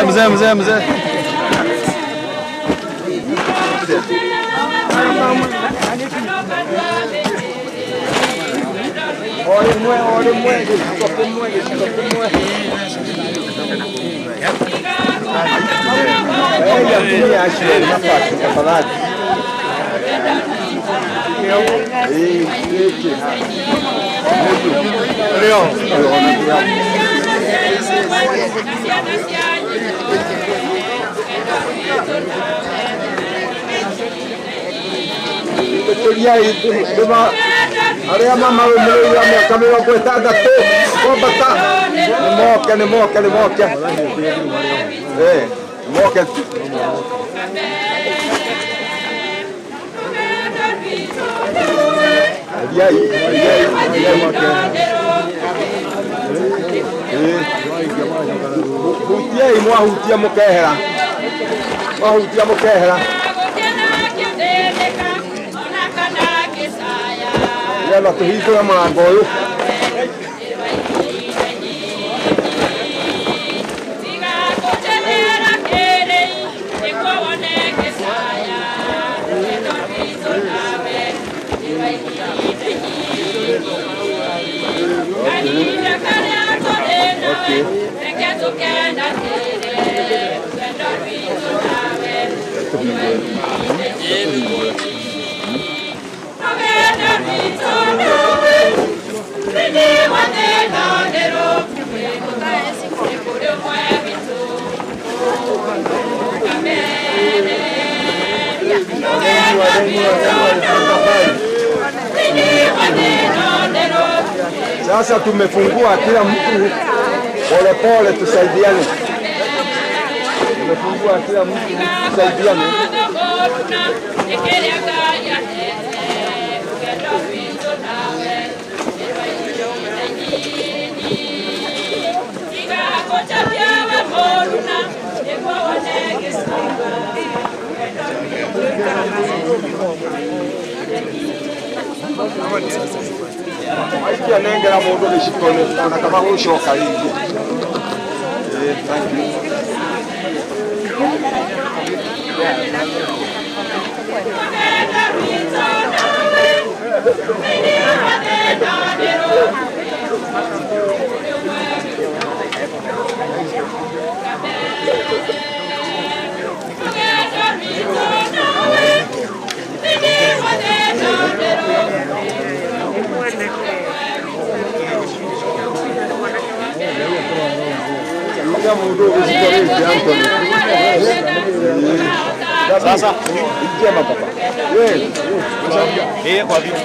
Mzee, mzee, mzee. Orimwe, gĩciko kĩmwe. Hei, atumia acio nafasi tafadhali. Gĩkĩ haha. Leo. Arĩa mamarũmĩrĩire mĩaka 60 kwambata nĩ moke nĩ moke nĩ moke. Eriai moke. Hutiai mwahutia mũkehera mwahutia mũkehera nĩgetha tũhingũre mũrango ũyũ. Sasa tumefungua kila mtu polepole, tusaidiane. Tumefungua kila mtu tusaidiane. Aikia nengera mũndũ gĩciko ona kaba gũcoka rĩngĩ. Thank you. Sasa njema papa. Wewe kwa vipi?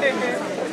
Thank you.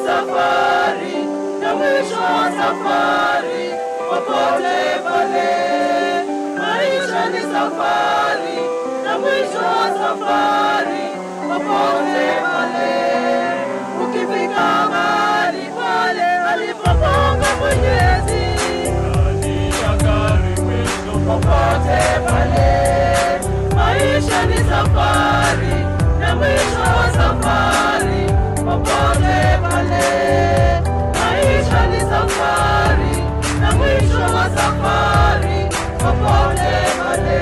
Safari na mwisho wa safari popote pale. Maisha ni safari na mwisho wa safari popote pale. Ukifika mahali pale alipopanga Mwenyezi, popote pale. Maisha ni safari na mwisho wa safari popote pale. Maisha ni safari na mwisho wa safari popote pale.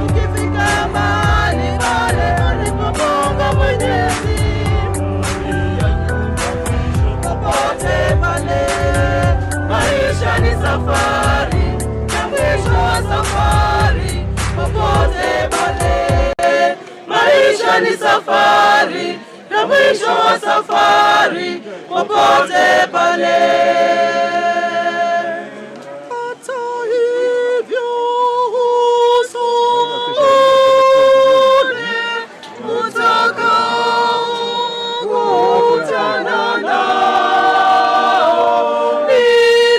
Ukifika mahali pale alipopanga Mwenyezi, popote pale. Maisha ni safari na mwisho wa safari popote pale. Maisha ni safari na mwisho wa safari popote pale. Hata hivyo uso ule utakaokutana nao ni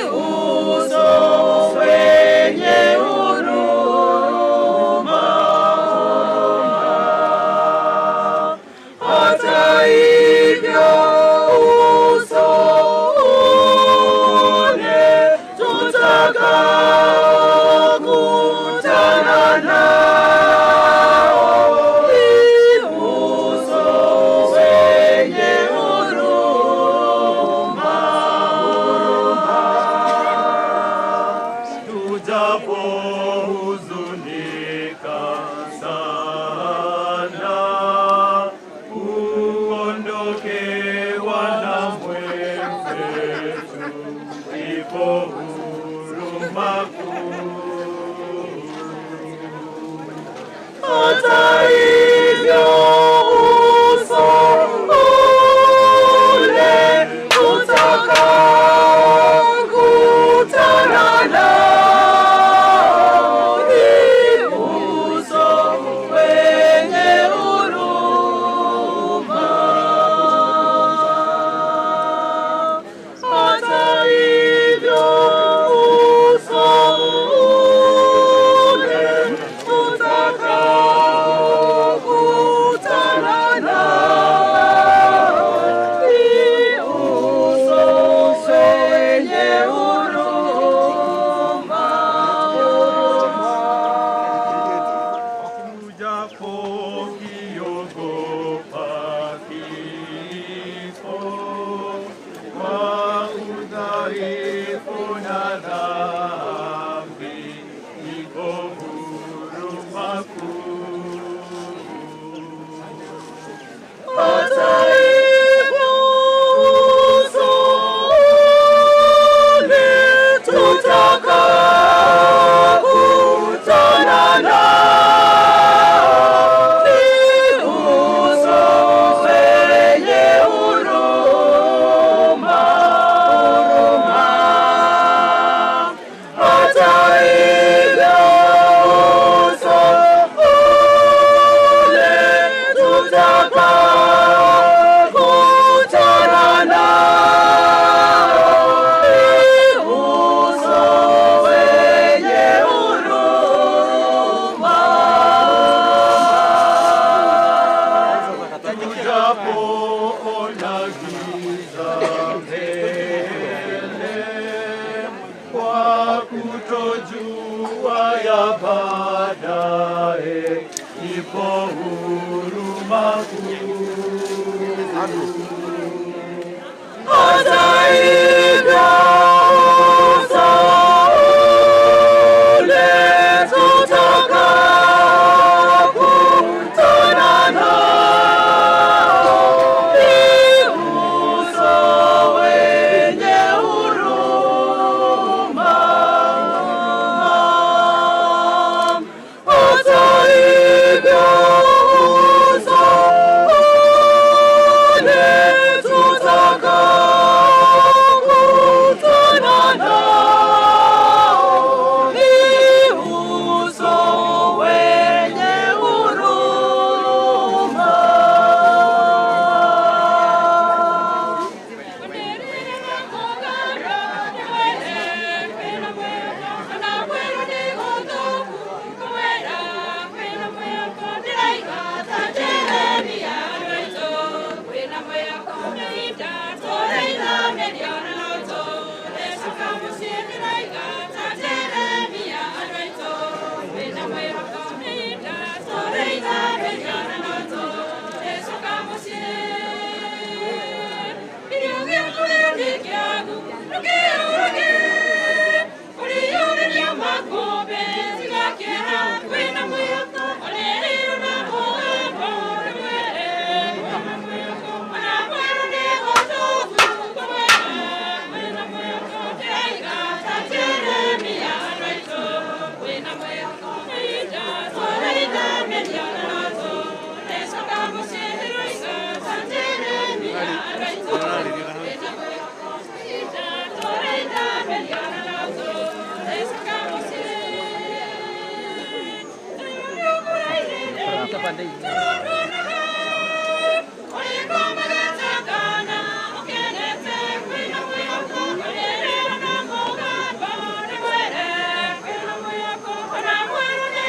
uso wenye huruma. Hata hivyo uso ule tutakaokutana nao ni uso wenye huruma. Tujapohuzunika sana, kuondokewa na mwenzetu, ipo huruma kuu. Hata hivyo uso ule utakaokutana nao ni uso wenye huruma. Hata hivyo uso ule utakaokutana nao ni uso wenye huruma. Tujapokiogopa kifo, kwa udhaifu na dhambi, ipo huruma kuu. Hata hivyo uso ule tutakaokutana nao ni uso wenye huruma. Hata hivyo uso ule tutakaokutana nao ni uso wenye huruma. Tujapoona giza mbele, kwa kutojua ya baadaye, ipo huruma kuu. Hata hivyo uso ule tutakaokutana nao ni uso wenye huruma. Hata hivyo uso ule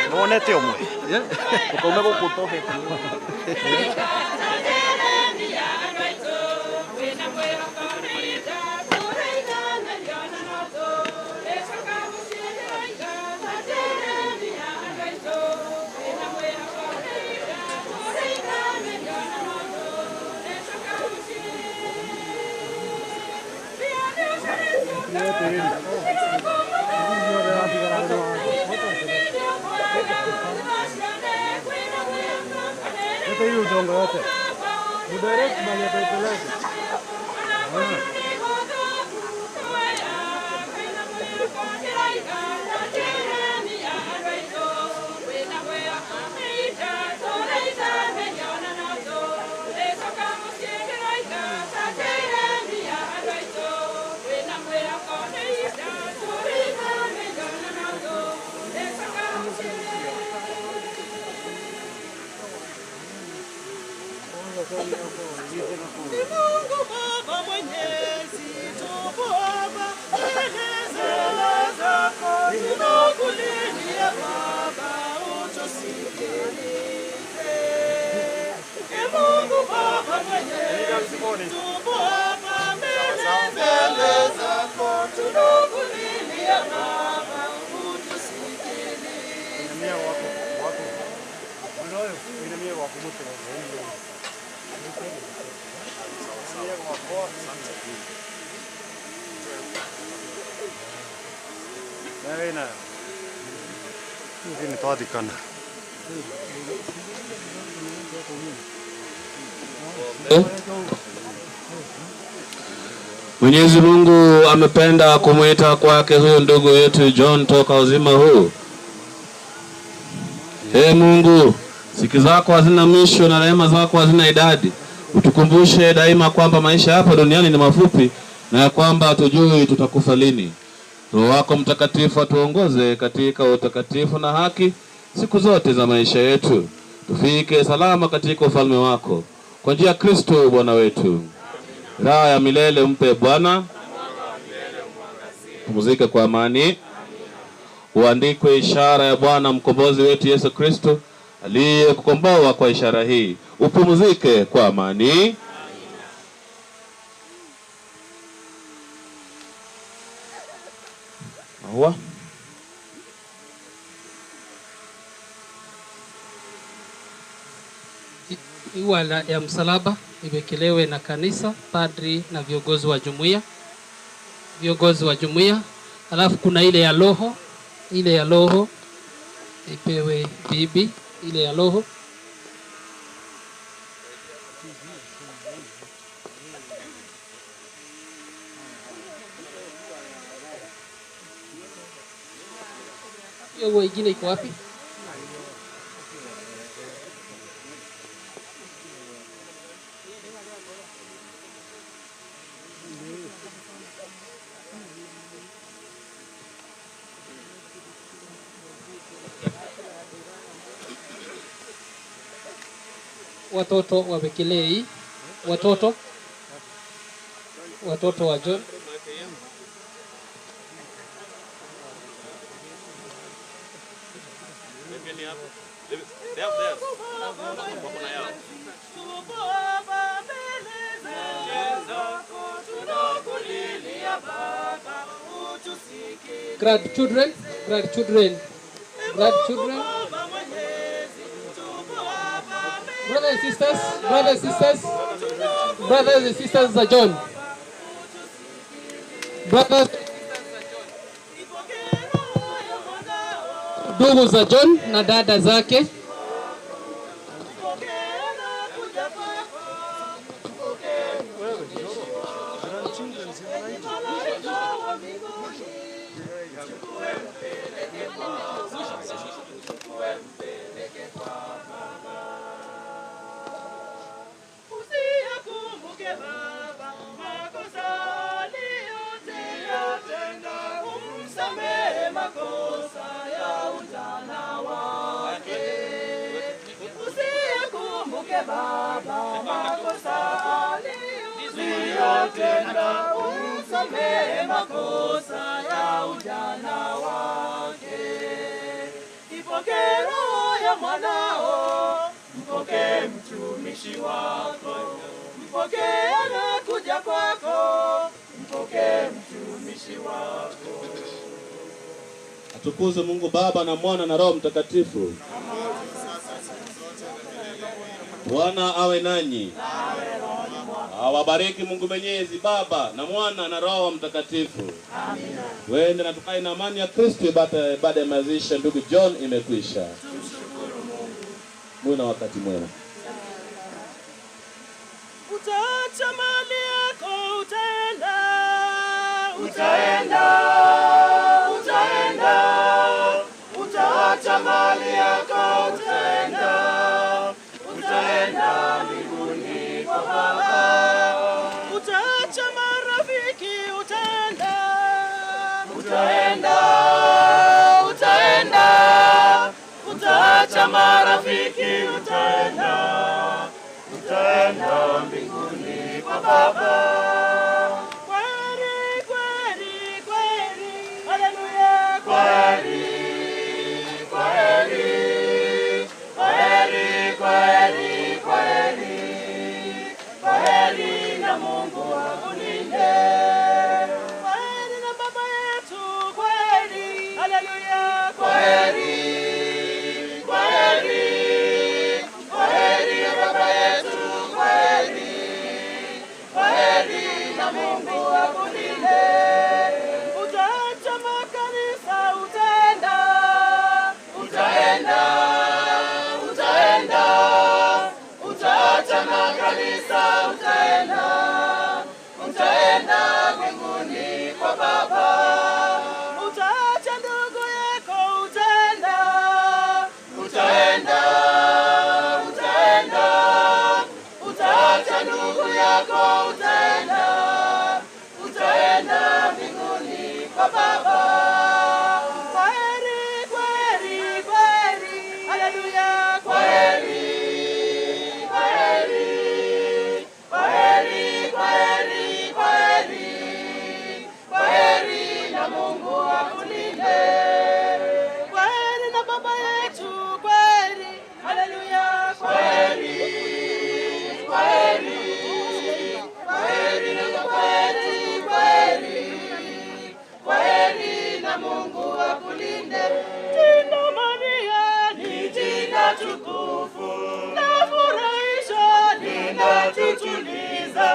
Nĩwonete ũmwe ũkaume gũkũ ũtohete. Yote hii ujongo yote. Mudirect mali ataipeleka. Ni Mungu Baba Mwenyezi, tupo hapa mbele zako, tunakulilia Baba, utusikilize. Ni Mungu Baba Mwenyezi, tupo hapa mbele zako, tunakulilia Baba, utusikilize. Mwenyezi Mungu amependa kumwita kwake huyu ndugu yetu John toka uzima huu. Ee Mungu, siku zako hazina mwisho na rehema zako hazina idadi. Utukumbushe daima kwamba maisha hapa duniani ni mafupi na ya kwamba hatujui tutakufa lini. Roho wako Mtakatifu atuongoze katika utakatifu na haki siku zote za maisha yetu, tufike salama katika ufalme wako kwa njia ya Kristo Bwana wetu. Raha ya milele mpe Bwana, pumzike kwa amani. Uandikwe ishara ya Bwana mkombozi wetu Yesu Kristo aliyekukomboa kwa ishara hii. Upumzike kwa amani. Maua. Ua ya msalaba iwekelewe na kanisa, padri na viongozi wa jumuiya, viongozi wa jumuiya. Alafu kuna ile ya roho, ile ya roho ipewe bibi, ile ya roho. Hiyo ua ingine iko wapi? Watoto wawekelee hii, watoto wa John. Grandchildren, grandchildren, grandchildren. Brothers and sisters, brothers and sisters, brothers and sisters za John. Brothers, ndugu za John na dada zake. Makosa ya ujana wake. Baba makosa aliyotenda, umsamehe makosa ya ujana wake. Ipokee roho ya mwanao, mpokee mtumishi wako, mpokee anakuja kwako, mpokee mtumishi wako. Atukuze Mungu Baba na Mwana na Roho Mtakatifu. Bwana awe nanyi. Awabariki Mungu Mwenyezi, Baba na Mwana na Roho Mtakatifu. Amina. Wende na tukae na amani ya Kristo. Ibada ya mazishi ndugu John imekwisha. Tumshukuru Mungu. Muwe na wakati mwema. Utaacha mali yako, utaenda, utaenda, utaenda, utaacha mali yako, utaenda, utaenda mbinguni kwa Baba. Utaacha marafiki, utaenda, utaenda, utaenda, utaacha marafiki, utaenda, utaenda mbinguni kwa Baba. Kweli, kweli, kweli, haleluya. Kweli, kweli, kweli, kweli, kweli, kweli na Mungu akulinde. Kweli na Baba yetu, kweli, haleluya. Kweli, kweli, kweli na Baba yetu, kweli, kweli na Mungu akulinde. Utaacha makanisa, utaenda, utaenda, utaenda, utaacha makanisa, utaenda, utaenda mbinguni kwa Baba. Utaacha ndugu yako, utaenda, utaenda, utaenda, utaacha ndugu yako, utaenda, utaenda mbinguni kwa Baba. Kweli, kweli, kweli, haleluya. Kweli, kweli, kweli, kweli, kweli, kweli na Mungu akulinde. Kweli na Baba yetu, kweli, haleluya. Kweli, kweli, kweli na Baba yetu, kweli, kweli na Mungu akulinde. Jina Maria ni jina tukufu, na furahisha linatutuliza.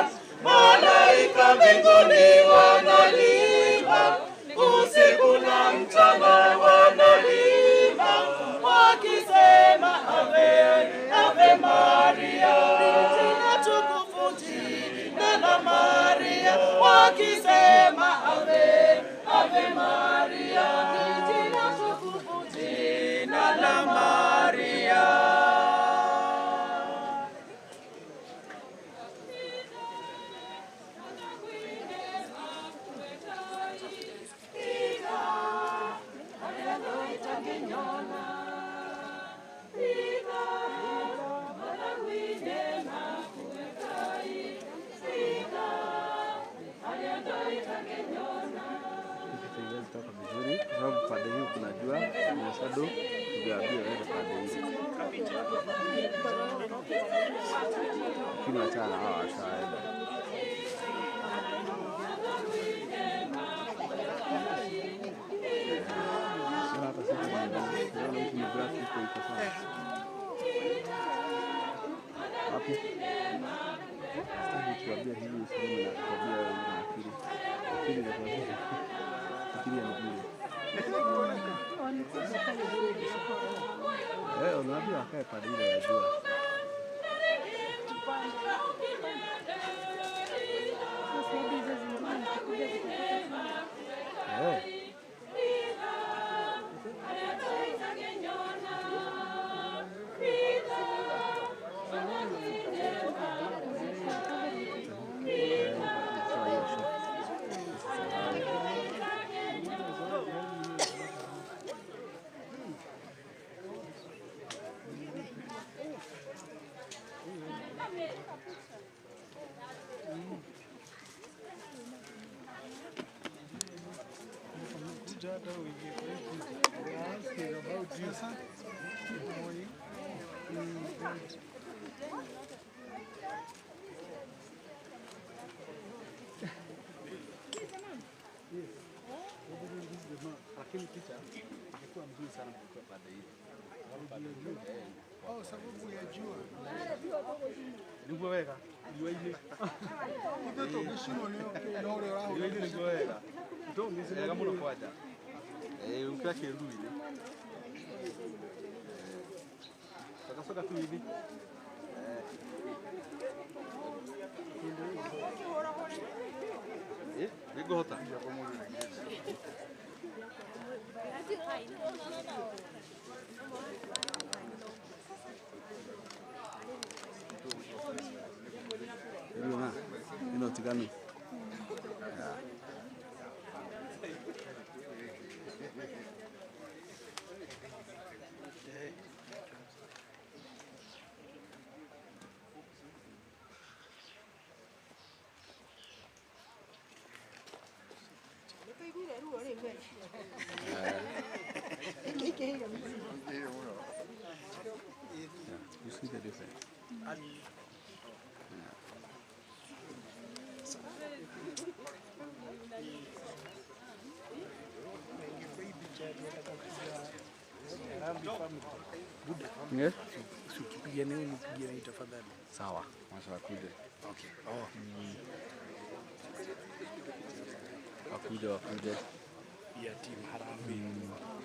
Malaika mbinguni wanalimba, usiku na mchana wanalimba, wakisema Ave, Ave Maria. Jina tukufu, jina la Maria, wakisema Ave, Ave Maria. Jina tukufu, jina la Maria. Toka vizuri kwa sababu pande hii kuna jua na shadow, tugaambie waende pande hii, lakini wachana na hawa washaenda. Sio hata sisi tunaona huku ni grass iko sawa. Wapi? Sitaki kuambia hivi sehemu na kuambia nafikiri. Nafikiri na kuambia. Fikiria ni bure. Unaambia wakae pande ile ya jua. Lakini picha ingekuwa mzuri sana kwa pande hii. Oh, sababu ya jua. Niguo wega. Riũa-inĩ. Ithuĩ tũngĩcinwo nĩ ũrĩa ũrahũra. Riũa-inĩ nĩguo wega. Wega mũno kwanja. Ũkĩra kĩruru-inĩ. Coka coka tu hivi. Nĩngũhota. Ĩno ĩno tiganu. You see the difference? Yeah. Ukipigania unipiganie tafadhali. Sawa, wacha wakuje. Okay. Oh. Wakuje wakuje. Ya team Harambee.